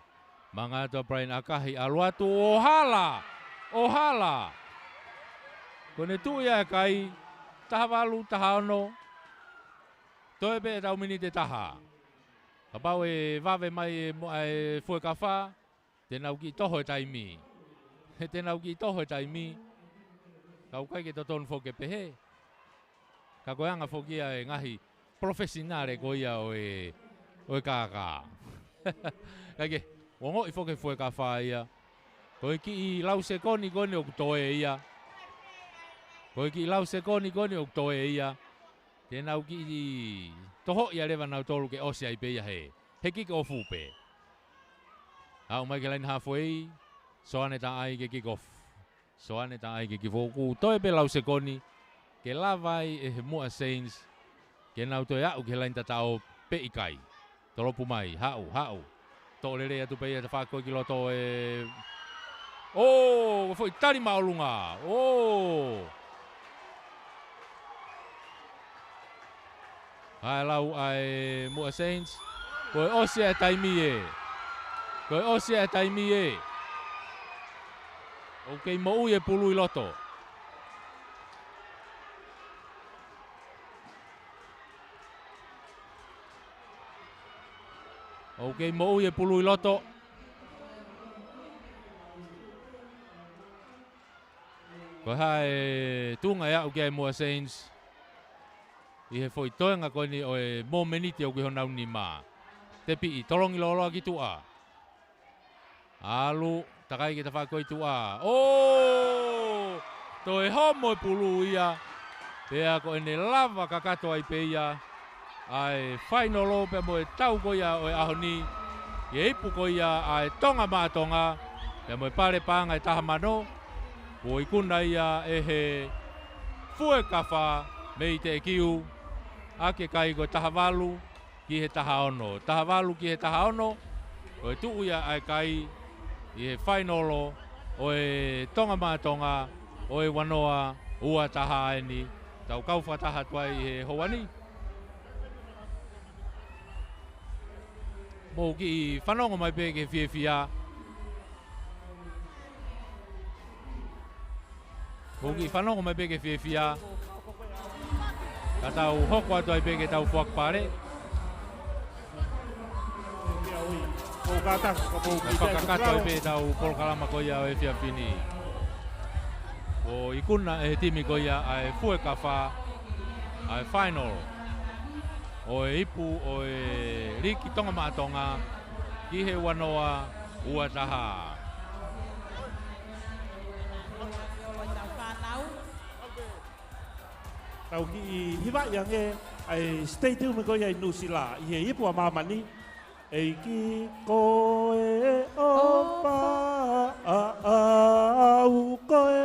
Manga atu ʻa Brian ʻakahi, ʻalu atu, ʻo hala! ʻO hala! Ko ʻene tuʻu ia e kai, taha valu, taha ono, toe pē ʻetau miniti ʻe taha. Kapau ʻe vave mai e mo-, ʻa e fuekafa, te nau kiʻi toho e taimi. Te nau kiʻi toho e taimi. Ka ʻoku ʻikai ke totonu foki ke pehē. Ka ko e anga foki ia e ngaahi professional ko ia ʻo e, ʻo e kākā. Kae kehe, ʻoku ongoʻi foki e fuekafa ia. Ko e kiʻi lau sekoni ko eni ʻoku toe ia. Ko e kiʻi lau sekoni ko eni ʻoku toe ia. Te nau kiʻi tohoʻi ʻa leva nautolu ke ʻosi ai pē ia he, he kick off pē. Aʻu mai ki he laine halfway, Soane Taʻai ke kick off. Soane Taʻai ke kick off. Kuo toe pē lau sekoni, ke lava ai ʻe he Muʻa Saints, ke nau toe aʻu ki he laini tataʻo pe ʻikai. Tolopu mai, haʻu, haʻu. Toʻo lelei atu pē ia tafaʻaki ko ē ki loto e. ʻŌ, ko e foʻi tali māʻolunga. ʻŌ. Hā e lau ʻa e Muʻa Saints. Ko e ʻosi e taimi ē. Ko e ʻosi e taimi ē. ʻOku kei moʻui e pulu ʻi loto. ʻOku kei moʻui e pulu ʻi loto. Ko e hā e tuʻunga ʻe aʻu ki ai Moa Saints ʻi he foʻi toenga ko eni ʻo e momeniti ʻoku ʻi honau nima. Tepiʻi, tolongi lōloa ki tuʻa. ʻAlu, takai ki he tafaʻaki ko ē ʻi tuʻa. ʻŌ! Toe homo e pulu ia. Pea ko ʻene lava kakato ai pē ia ʻa e fainolo pea mo e tau ko ia ʻo e ʻaho ni. ʻI he ipu ko ia ʻa e Tonga Maʻa Tonga. Pea mo e pale paʻanga ʻe taha mano. Kuo ikuna ia ʻe he Fuekafa mei Teʻekiu. ʻAki e kai ko e taha valu ki he taha ono. Taha valu ki he taha ono. Ko e tuʻu ia ʻa e kai ʻi he fainolo ʻo e Tonga Maʻa Tonga ʻo e ua noa ua taha eni. Tau kau fakataha atu ai ʻi he houa ni. Mou kiʻi fanongo mai pē ki he fiefia. Mou kiʻi fanongo mai pē ki he fiefia. Ka tau hoko atu ai pē ki heʻetau foaki pale. Ka fakakakato ai pē ʻetau polokalama ko ia ʻo e efiafi ni. Kuo ikuna ʻe he timi ko ia ʻa e Fuekafa ʻa e final ʻo e ipu ʻo e Liki Tonga Maʻa Tonga ki he ua noa ua taha. Tau kiʻi hivaʻi ange ʻa e stadium ko ia ʻi Nuʻusila ʻi he ipu ʻa māmani. ʻEiki ko e ʻofa ʻaʻau ko e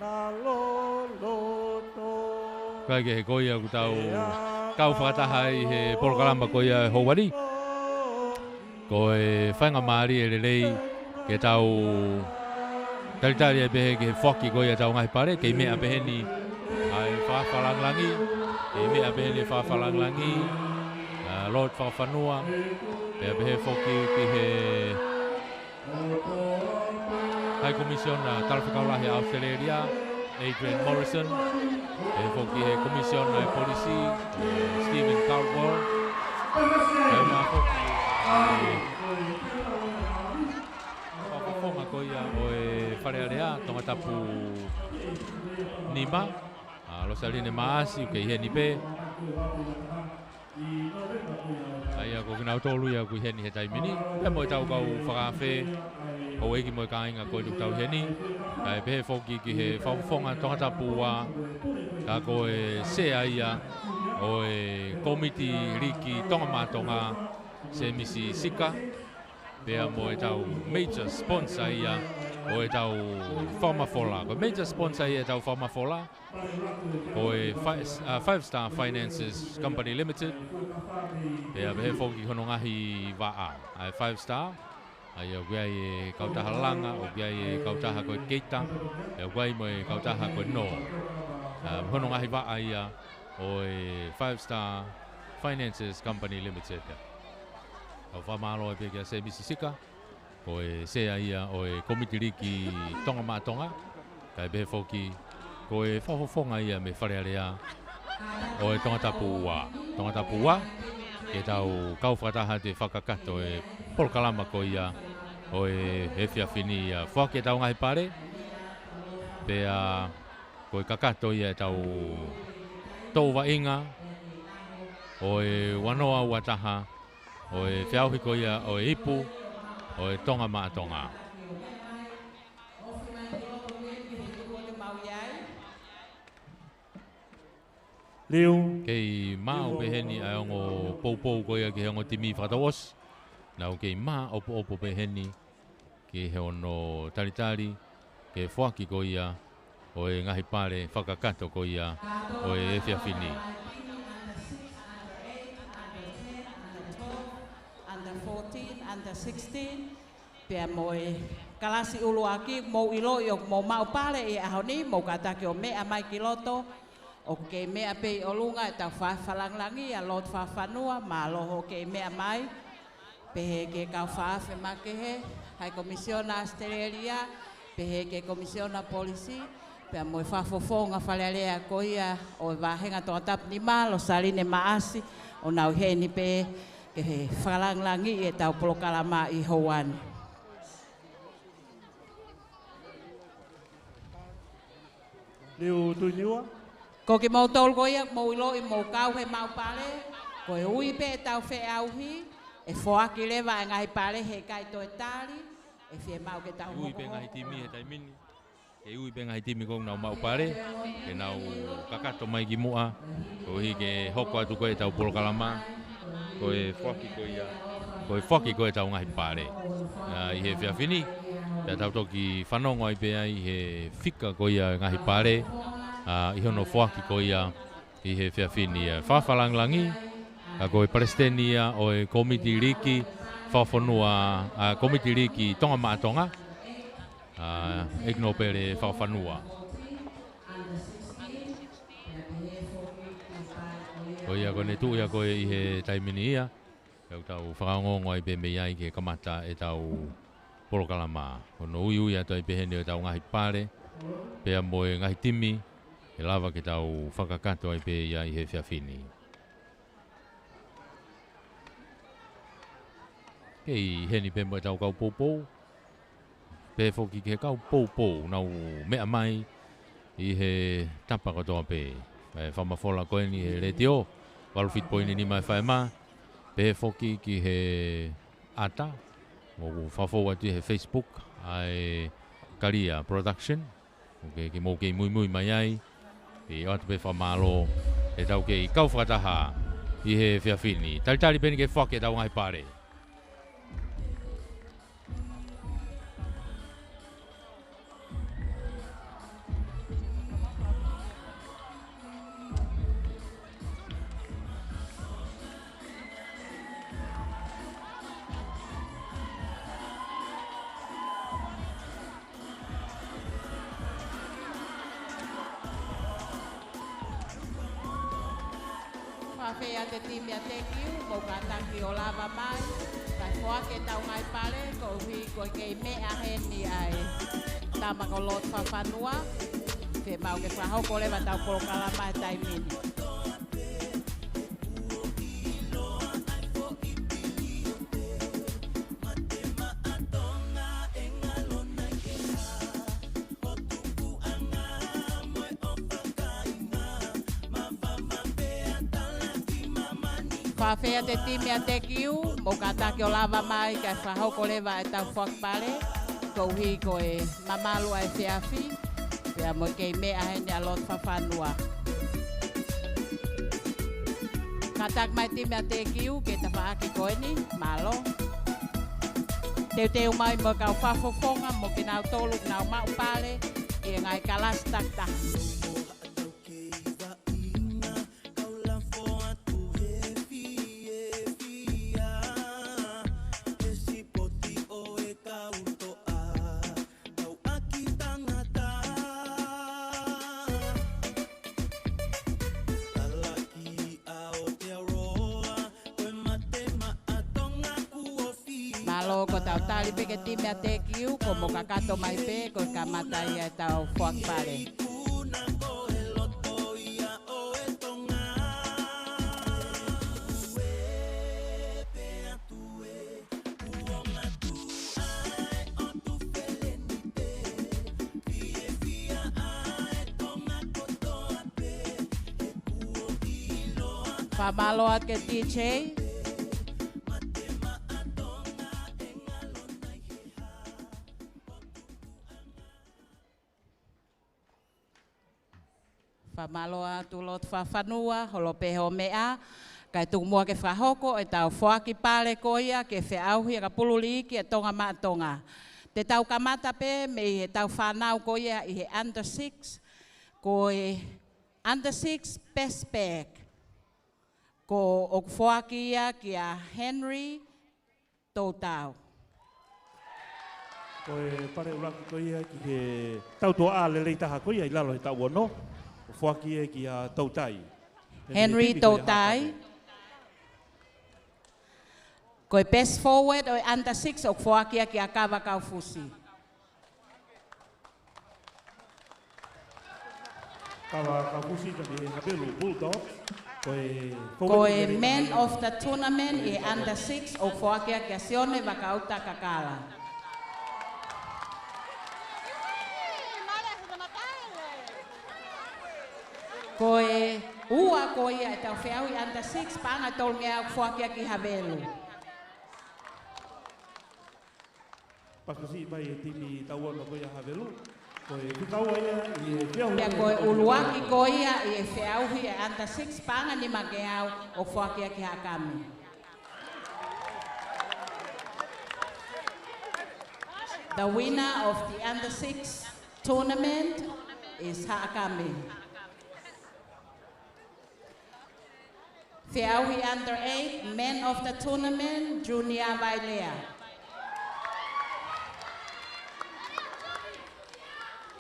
mana loloto. Kae kehe ko ia ʻoku tau kau fakataha ai he polokalama ko ia ʻo e houa ni. Ko e faingamālie lelei ke tau talitali ai pē ki he foaki ko ia ʻetau ngaahi pale, kei meʻa pē heni ʻa e Fakafalangilangi, kei meʻa pē heni Fakafalangilangi, ʻa Lord Fakafanua, pea pehē foki ki he High Commissioner Talafekau Lahi ʻa ʻAositelēlia, Adrian Morrison, pehē foki he Commissioner ʻo e Polisi, ʻa Stephen Caldwell, pea mo e foki ʻa e fakafofonga ko ia ʻo e Fale Alea, Tongatapu nima, ʻa Losaline Maʻasi, ʻoku kei heni pē. ʻA ia ko kinautolu ia ʻoku ʻi heni he taimi ni. Pea mo ʻetau kau fakaafe, houʻeiki mo e kāinga ko eni ʻoku tau ʻi heni. Kae pehē foki ki he fakafofonga Tongatapu ua, ka ko e sea ia ʻo e Kōmiti Liki Tonga Maʻa Tonga, Semisi Sika. Pea mo ʻetau major sponsor ia ʻo ʻetau fakamafola. Ko e major sponsor ia ʻetau fakamafola ko e fi-, ʻa, Five Star Finances Company Limited. Pea pehē foki hono ngaahi vaʻa ʻa e Five Star. ʻA ia ʻoku ʻi ai e kautaha langa, ʻoku ʻi ai e kautaha ko e keita, pea ʻoku ʻi ai mo e kautaha ko e nō. ʻA, hono ngaahi vaʻa ia ʻo e Five Star Finances Company Limited. Tau fakamālō ai pē kia Semisi Sika, ko e sea ia ʻo e Kōmiti Liki Tonga Maʻa Tonga, kae pehē foki ko e fakafofonga ia mei Fale Alea ʻo e Tongatapu ua. Tongatapu ua, ke tau kau fakataha atu he fakakakato e polokalama ko ia ʻo e efiafi ni ʻa e foaki ʻetau ngaahi pale, pea ko e kakato ia ʻetau touvaʻinga ʻo e ua noa ua taha, ʻo e feʻauhi ko ia ʻo e ipu ʻo e Tonga Maʻa Tonga. Liu. Kei maʻu pē heni ʻa e ongo poupou ko ia ki he ongo timi fakatouʻosi. Nau kei maʻopoʻopo pē heni ki hono talitali ki he foaki ko ia ʻo e ngaahi pale fakakakato ko ia ʻo e efiafi ni. Under fourteen, under sixteen, pea mo e kalasi ʻuluaki, mou ʻiloʻi ʻoku mou maʻu pale ʻi he ʻaho ni, mou kātaki ʻo meʻa mai ki loto, ʻOku kei meʻa pē ʻi ʻolunga ʻetau faʻahi fakalāngilangi ʻa Lord Fakafanua, mālō hoʻo kei meʻa mai. Pehē ki he kau faʻahi makehe, High Commissioner ʻAositelēlia, pehē ki he Commissioner Polisi, pea mo e fakafofonga Fale Alea ko ia ʻo e vāhenga Tongatapu nima, Losaline Maʻasi, ʻoku nau ʻi heni pē ke fakalāngilangiʻi ʻetau polokalama ʻi he houa ni. Liu Tuiniua. Ko kimoutolu ko ia, mou ʻiloʻi mou kau he maʻu pale, ko e ui pē ʻetau feʻauhi, ʻe foaki leva e ngaahi pale he ʻikai toe tali, ʻe fiemaʻu ke tau ui pē ngaahi timi he taimi ni. Ke ui pē ngaahi timi ko ē ʻoku nau maʻu pale, ke nau kakato mai ki muʻa, koeʻuhi ke hoko atu ko ē ʻetau polokalama, ko e foaki ko ia, ko e foaki ko ē ʻetau ngaahi pale. ʻA, ʻi he efiafi ni, pea tau toki fanongo ai pē ai he fika ko ia ngaahi pale, ʻa, ʻi hono foaki ko ia ʻi he efiafi ni, ʻa, fakalāngilangi, ʻa, ko e palesiteni ia ʻo e kōmiti liki fakafonua, ʻa, kōmiti liki Tonga Maʻa Tonga, ʻa, ʻEiki Nōpele Fakafanua. Ko ia ko ʻene tuʻu ia ko ē ʻi he taimi ni ia, ʻoku tau fakaongoongo ai pē mei ai ke kamata ʻetau polokalama. Ko hono uiui atu ai pē heni ʻo ʻetau ngaahi pale, pea mo e ngaahi timi, ʻe lava ke tau fakakakato ai pē ia ʻi he efiafi ni. Kei ʻi heni pē mo ʻetau kau poupou. Pehē foki ki he kau poupou, nau meʻa mai ʻi he tapa kotoa pē. ʻE fakamafola ko eni he letiō, valu fitu poini nima FM. Pehē foki ki he ʻata, ʻoku fakafou atu ʻi he Facebook, ʻa e Kalia Production. ʻOku kei, kei mou kei muimui mai ai. ʻE ʻoatu pē fakamālō ʻetau kei kau fakataha ʻi he efiafi ni. Talitali pē eni ke foaki ʻetau ngaahi pale. Fakafeʻiloaki atu e timi ʻa Tekiu, mou kātaki ʻo lava mai, kae foaki ʻetau ngaahi pale, koeʻuhi ko e kei meʻa heni ʻa e tama ko Lord Fakafanua, fiemaʻu ke fakahoko leva ʻetau polokalama he taimi ni. Fakafeʻiloaki atu e timi ʻa Tekiu, mou kātaki ʻo lava mai kae fakahoko leva ʻetau foaki pale, koeʻuhi ko e mamalu ʻa e efiafi, pea mo e kei meʻa heni ʻa Lord Fakafanua. Kātaki mai timi ʻa Tekiu ki he tafaʻaki ko eni, mālō. Teuteu mai mo e kau fakafofonga mo kinautolu ʻoku nau maʻu pale ʻi he ngaahi kalasi takitaha. Mālō, ko ʻetau tali pē ki he timi ʻa Tekiu, ko mou kakato mai pē, ko e kamata ia ʻetau foaki pale. Fakamālō atu ki he D J. Fakamālō atu Lord Fakafanua, holo pē hoʻo meʻa, kae tuku muʻa ke fakahoko ʻetau foaki pale ko ia ki he feʻauhi ʻakapulu liiki ʻa Tonga Maʻa Tonga. Te tau kamata pē mei heʻetau fānau ko ia ʻi he under six, ko e under six best bag. Ko ʻoku foaki ia kia Henry Toutau. Ko e pale ʻuluaki ko ia ki he tautuaʻā lelei taha ko ia ʻi lalo he taʻu ono. Foaki ia kia Toutai. Henry Toutai. Ko e best forward ʻo e under six ʻoku foaki ia kia Kava Kaufusi. Kava Kaufusi, ka mei Havelu Bulldogs. Ko e forward Ko e man of the tournament ʻi he under six ʻoku foaki ia kia Sione Vakauta Kakala. Ko e ua ko ia ʻetau feʻauhi under six, paʻanga ʻe tolungeau, foaki ia ki Havelu. Pakasi pai e timi tauʻanga ko ia Havelu. Ko e fika ua ia ʻi he feʻauhi. Pea ko e ʻuluaki ko ia ʻi he feʻauhi ʻa e under six, paʻanga nimangeau, ʻoku foaki ia ki Haʻakame. The winner of the under six tournament is Haʻakame. Feʻauhi under eight, man of the tournament, Junior Vailea.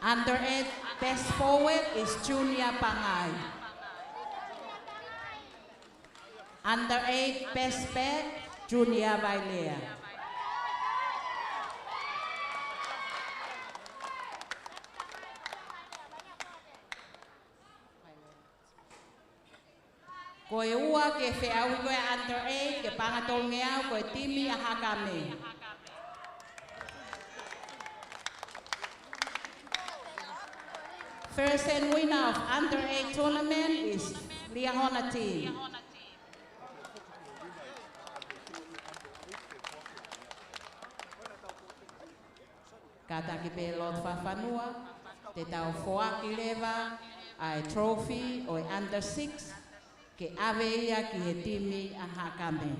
Under eight best forward is Junior Pangai. Under eight best back, Junior Vailea. Ko e ua ki he feʻauhi ko ia under eight, ki he paʻanga tolungeau, ko e timi ʻa Haʻakame. First and winner of under eight tournament is Liahona team. Kātaki pē lotu fakafanua, te tau foaki leva ʻa e trophy ʻo e under six, ke ʻave ia ki he timi ʻa Haʻakame.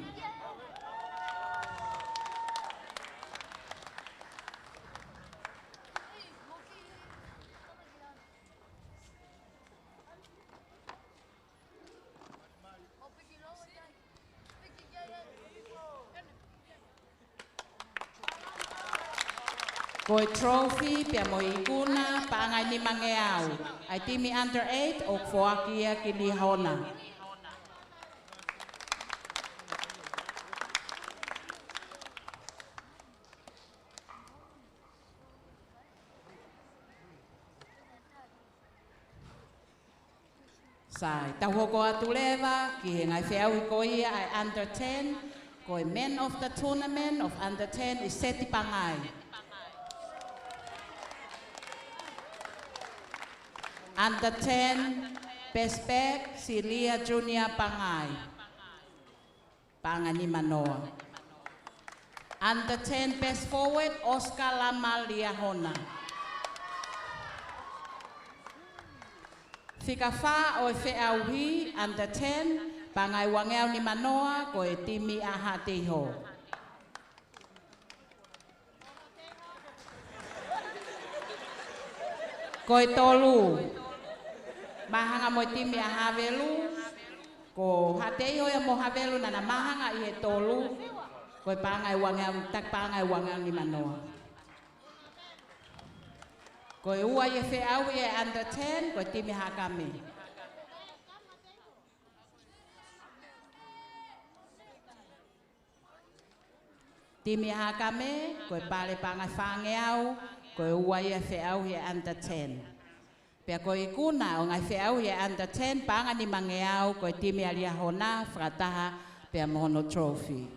Ko e trophy pea mo e ikuna, paʻanga ʻe nimangeau, ʻa e timi under eight ʻoku foaki ia ki Liahona. Sai, tau hoko atu leva ki he ngaahi feʻauhi ko ia ʻa e under ten, ko e man of the tournament of under ten is Seti Pangai. Under ten best back, Silia Junior Pangai. Paʻanga nimanoa. Under ten best forward, Oscar Lama Liahona. Fika fā ʻo e feʻauhi, under ten, paʻanga ʻe uangeau nimanoa, ko e timi ʻa Haʻateiho. Ko e tolu, māhanga mo e timi ʻa Havelu, ko Haʻateiho ia mo Havelu naʻa na māhanga ʻi he tolu, ko e paʻanga ʻe uangeau, taki paʻanga ʻe uangeau nimanoa. Ko e ua ʻi he feʻauhi ʻa e under ten, ko e timi Haʻakame. Timi Haʻakame, ko e pale paʻanga ʻe fāngeau, ko e ua ia feʻauhi ʻa e under ten. Pea ko e ikuna ʻo e ngaahi feʻauhi ʻa e under ten, paʻanga nimangeau, ko e timi ʻa Liahona, fakataha pea mo hono trophy.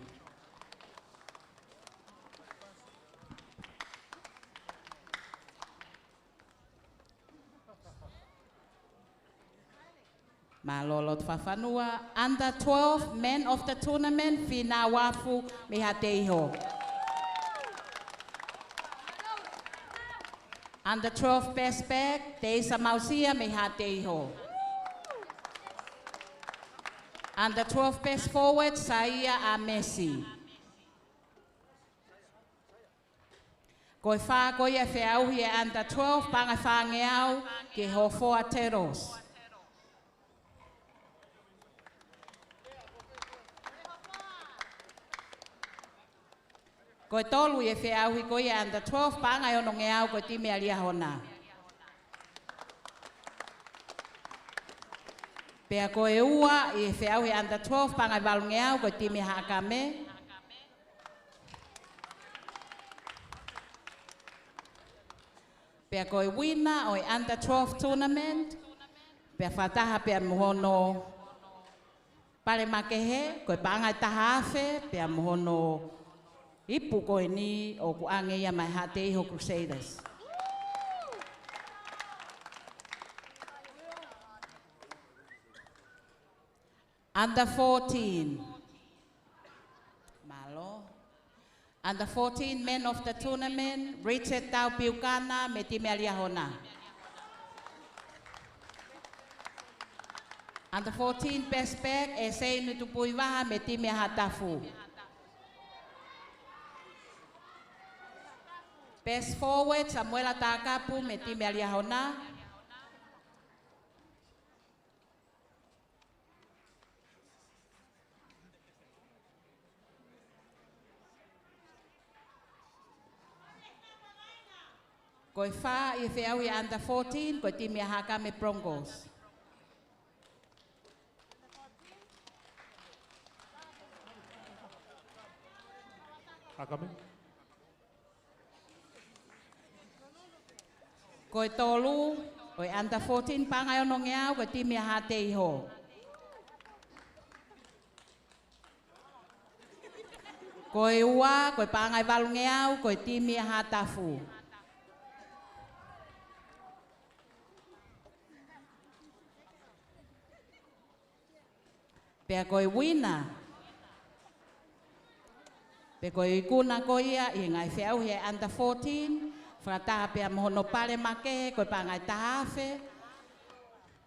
Mālō lotu fakafanua, under twelve, man of the tournament, Fina Uafu mei Haʻateiho. Under twelve best back, Teisa Mausia mei Haʻateiho. Under twelve best forward, Saia ʻAmesi. Ko e fā ko ia feʻauhi ʻa e under twelve, paʻanga ʻe fāngeau ki he Hofoa Turtles. Ko e tolu ʻi he feʻauhi ko ia under twelve, paʻanga ʻe onongeau, ko e timi ʻa Liahona. Pea ko e ua ʻi he feʻauhi under twelve, paʻanga ʻe valungeau, ko e timi ʻa Haʻakame. Pea ko e uina ʻo e under twelve tournament, pea fakataha pea mo hono pale makehe, ko e paʻanga ʻe taha afe, pea mo hono ipu ko eni ʻoku ʻoange ia maʻa e Haʻateiho Crusaders. Under fourteen. Mālō. Under fourteen, man of the tournament, Richard Tau Piukana, mei he timi ʻa Liahona. Under fourteen, best back, ʻEsei Nutupuivaha, mei he timi ʻa Haʻatafu. Best forward, Samuela Takapu, mei he timi ʻa Liahona. Ko e fā ʻi he feʻauhi under fourteen, ko e timi ʻa Haʻakame Broncos. Haʻakame. Ko e tolu ʻo e under fourteen, paʻanga ʻe onongeau, ko e timi ʻa Haʻateiho. Ko e ua, ko e paʻanga ʻe valungeau, ko e timi ʻa Haʻatafu. Pea ko e uina, pe ko e ikuna ko ia ʻi he ngaahi feʻauhi ʻa e under fourteen, fakataha pea mo hono pale makehe, ko e paʻanga ʻe taha afe,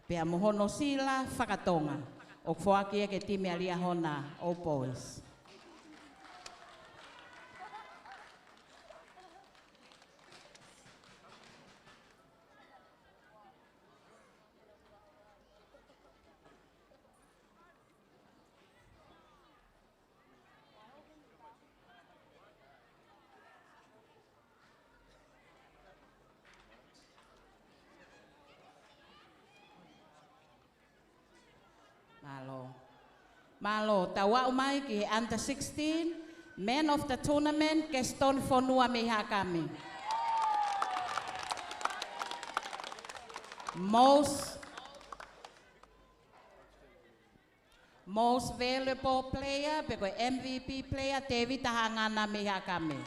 pea mo hono sila fakatonga, ʻoku foaki ia ki he timi ʻa Liahona Old Boys. Mālō. Mālō, tau aʻu mai ki he under sixteen, man of the tournament, Keston Fonua mei Haʻakame. Most, most valuable player, pe ko e M V P player, Tevita Haʻangana mei Haʻakame.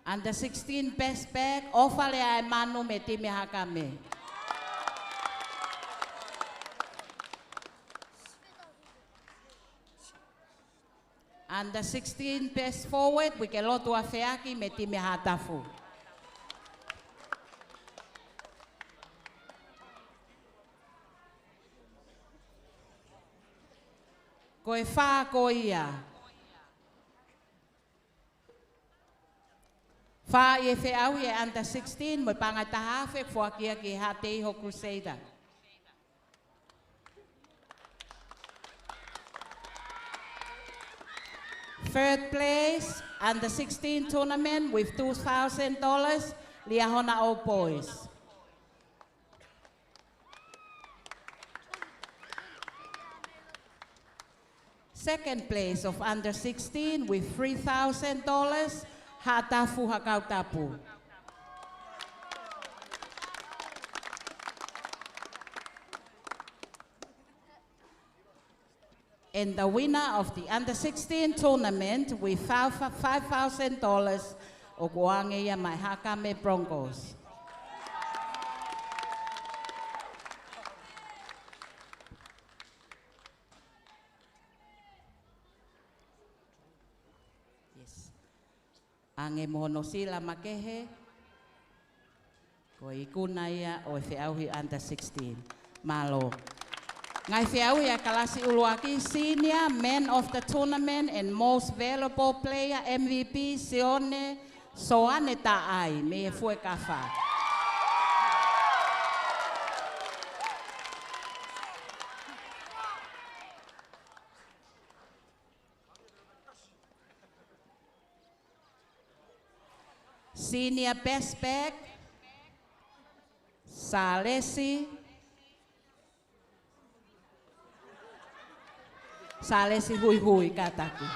Under sixteen best back, ʻOfa Leaemanu mei he timi ʻa Haʻakame. Under sixteen best forward, Uikelotu ʻAfeaki mei he timi ʻa Haʻatafu. Ko e fā ko ia. Fā ʻi he feʻauhi ʻa e under sixteen, mo e paʻanga ʻe taha afe, foaki ia ki he Haʻateiho Crusader. Third place, under sixteen tournament with two thousand dollars, Liahona Old Boys. Second place of under sixteen with three thousand dollars, Haʻatafu Hakautapu. And the winner of the under sixteen tournament with five, five thousand dollars, ʻoku ʻoange ia maʻa e Haʻakame Broncos. Yes. ʻAnge mo hono sila makehe, ko e ikuna ia ʻo e feʻauhi under sixteen. Mālō. Ngaahi feʻauhi ʻa e kalasi ʻuluaki, senior man of the tournament and most valuable player, M V P, Sione Soane Taʻai mei he Fuekafa. Senior Best Back, Sālesi, Sālesi Huihui kātaki.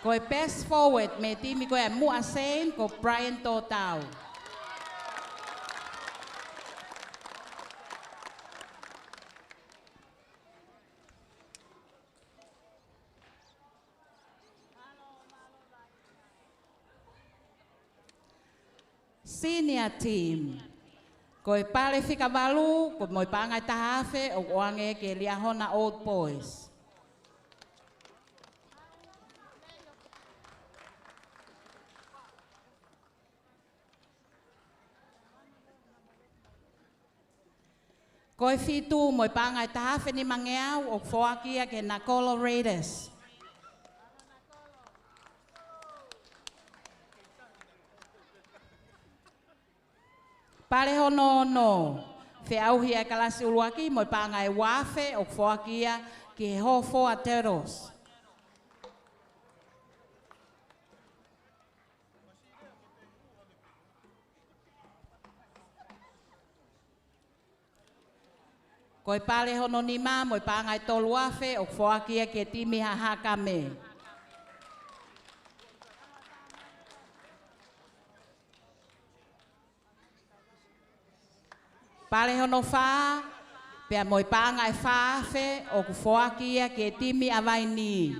Ko e best forward mei he timi ko ē ʻa Muʻa Saint ko Brian Tōtau. Senior team. Ko e pale fika valu, ko e mo e paʻanga ʻe taha afe, ʻoku ʻoange ki he Liahona Old Boys. Ko e fitu mo e paʻanga ʻe taha afe nimangeau ʻoku foaki ia ki he Nakolo Raiders. Pale hono ono, feʻauhi ʻa e kalasi ʻuluaki mo e paʻanga ʻe ua afe ʻoku foaki ia ki he Hofoa Turtles. Ko e pale hono nima mo e paʻanga ʻe tolu afe ʻoku foaki ia ki he timi Hahakame. Pale hono fā, pea mo e paʻanga ʻe fā afe ʻoku foaki ia ki he timi ʻa Vainī.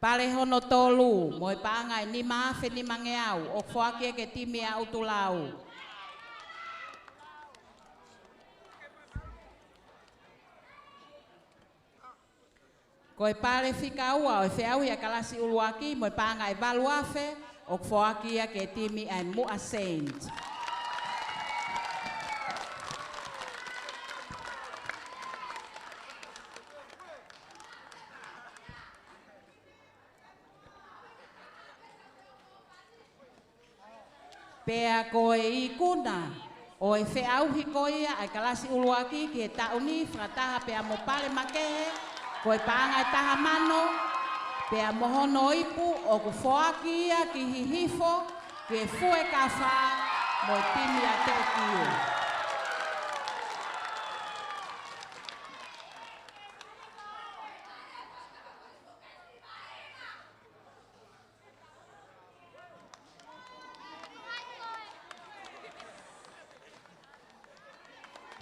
Pale hono tolu, mo e paʻanga ʻe nima afe nimangeau, ʻoku foaki ia ki he timi ʻa ʻUtulau. Ko e pale fika ua ʻo e feʻauhi ʻa e kalasi ʻuluaki, mo e paʻanga ʻe valu afe, ʻoku foaki ia ki he timi ʻa e Muʻa Saint. Pea ko e ikuna ʻo e feʻauhi ko ia ʻa e kalasi ʻuluaki ki he taʻu ni fakataha pea mo pale makehe, ko e paʻanga ʻe taha mano, pea mo hono ipu ʻoku foaki ia ki Hihifo, ki he Fuekafa, mo e timi ʻa Teʻekiu.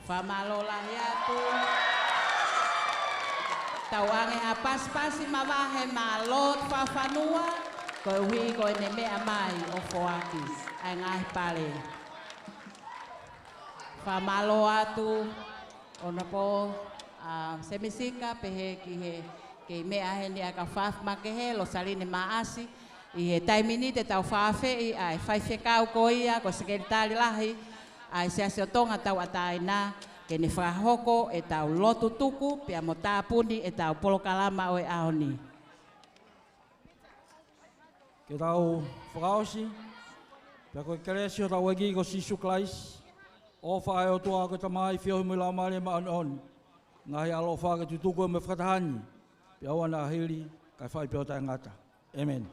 Fakamālō lahi atu. Tau ʻoange ha pasipasi mavahe maʻa Lord Fafanua, koeʻuhi ko ʻene meʻa mai ʻo foaki ʻa e ngaahi pale. Fakamālō atu, Honourable, ʻa, Semisika, pehē ki he kei meʻa heni ʻa e kau fakaafeʻi makehe, Losaline Maʻasi, ʻi he taimi ni te tau fakaafeʻi ʻa e faifekau ko ia, ko e Sekelitali Lahi ʻa e Siasi ʻo Tonga Tauʻatāina, ke ne fakahoko ʻetau lotu tuku, pea mo tāpuni ʻetau polokalama ʻo e ʻaho ni. Ke tau fakaʻosi, pea ko e kelesi ʻa hotau ʻEiki ko Sīsū Kalaisi, ʻofa ʻa e ʻOtua ko e Tamai, feohi mo e Laumālie Māʻoniʻoni, ngaahi ʻaloʻofa ke tutuku mo e fakataha ni, pea ʻoua naʻa hili, kae fai pē ʻo taʻengata. ʻĒmeni.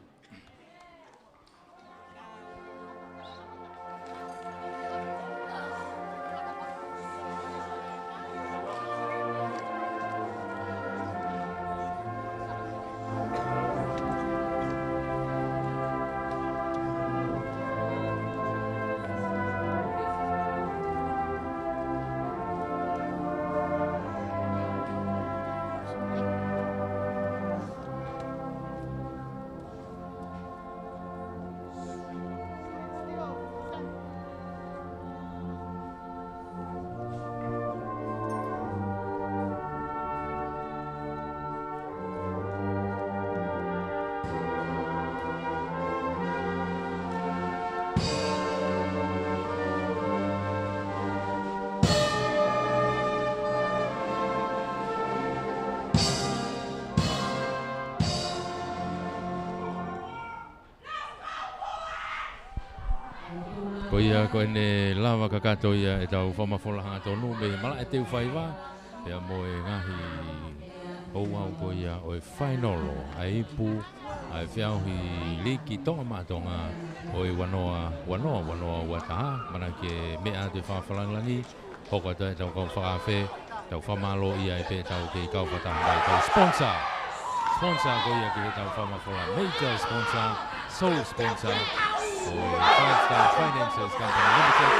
Ko ia ko ʻene lava kakato ia ʻetau fakamafola hangatonu mei he Malaʻe Teufaiva, pea mo e ngaahi ouau ko ia ʻo e fainolo ʻa e ipu ʻa e feʻauhi liki Tonga maʻa Tonga ʻo e ua noa, ua noa, ua noa ua taha, mana ke meʻa atu e fakafalangilangi, hoko atu ʻetau kau fakaafe, tau fakamālō ia ʻi he pē tau kei kau fakataha mai tau sponsor. Sponsor ko ia ki heʻetau fakamafola, major sponsor, sole sponsor, ko e Five Star Finances Company Limited.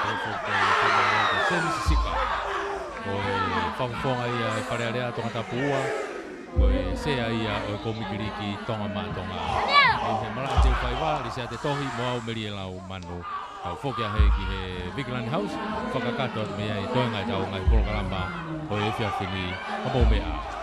Ko e fakamālō ko Semi Sisika. Ko e fakafofonga ia e Fale Alea Tongatapu ua. Ko e sea ia ʻo e kōmiki liki Tonga maʻa Tonga. ʻI he Malaʻe Teufaiva, Lisiate Tohi mo au Melie Lau Manu. Tau foki ā heni ki he Vikilani House, fakakakato atu mei ai e toenga ʻetau ngaahi polokalama ʻo e efiafi ni, ka mou meʻa.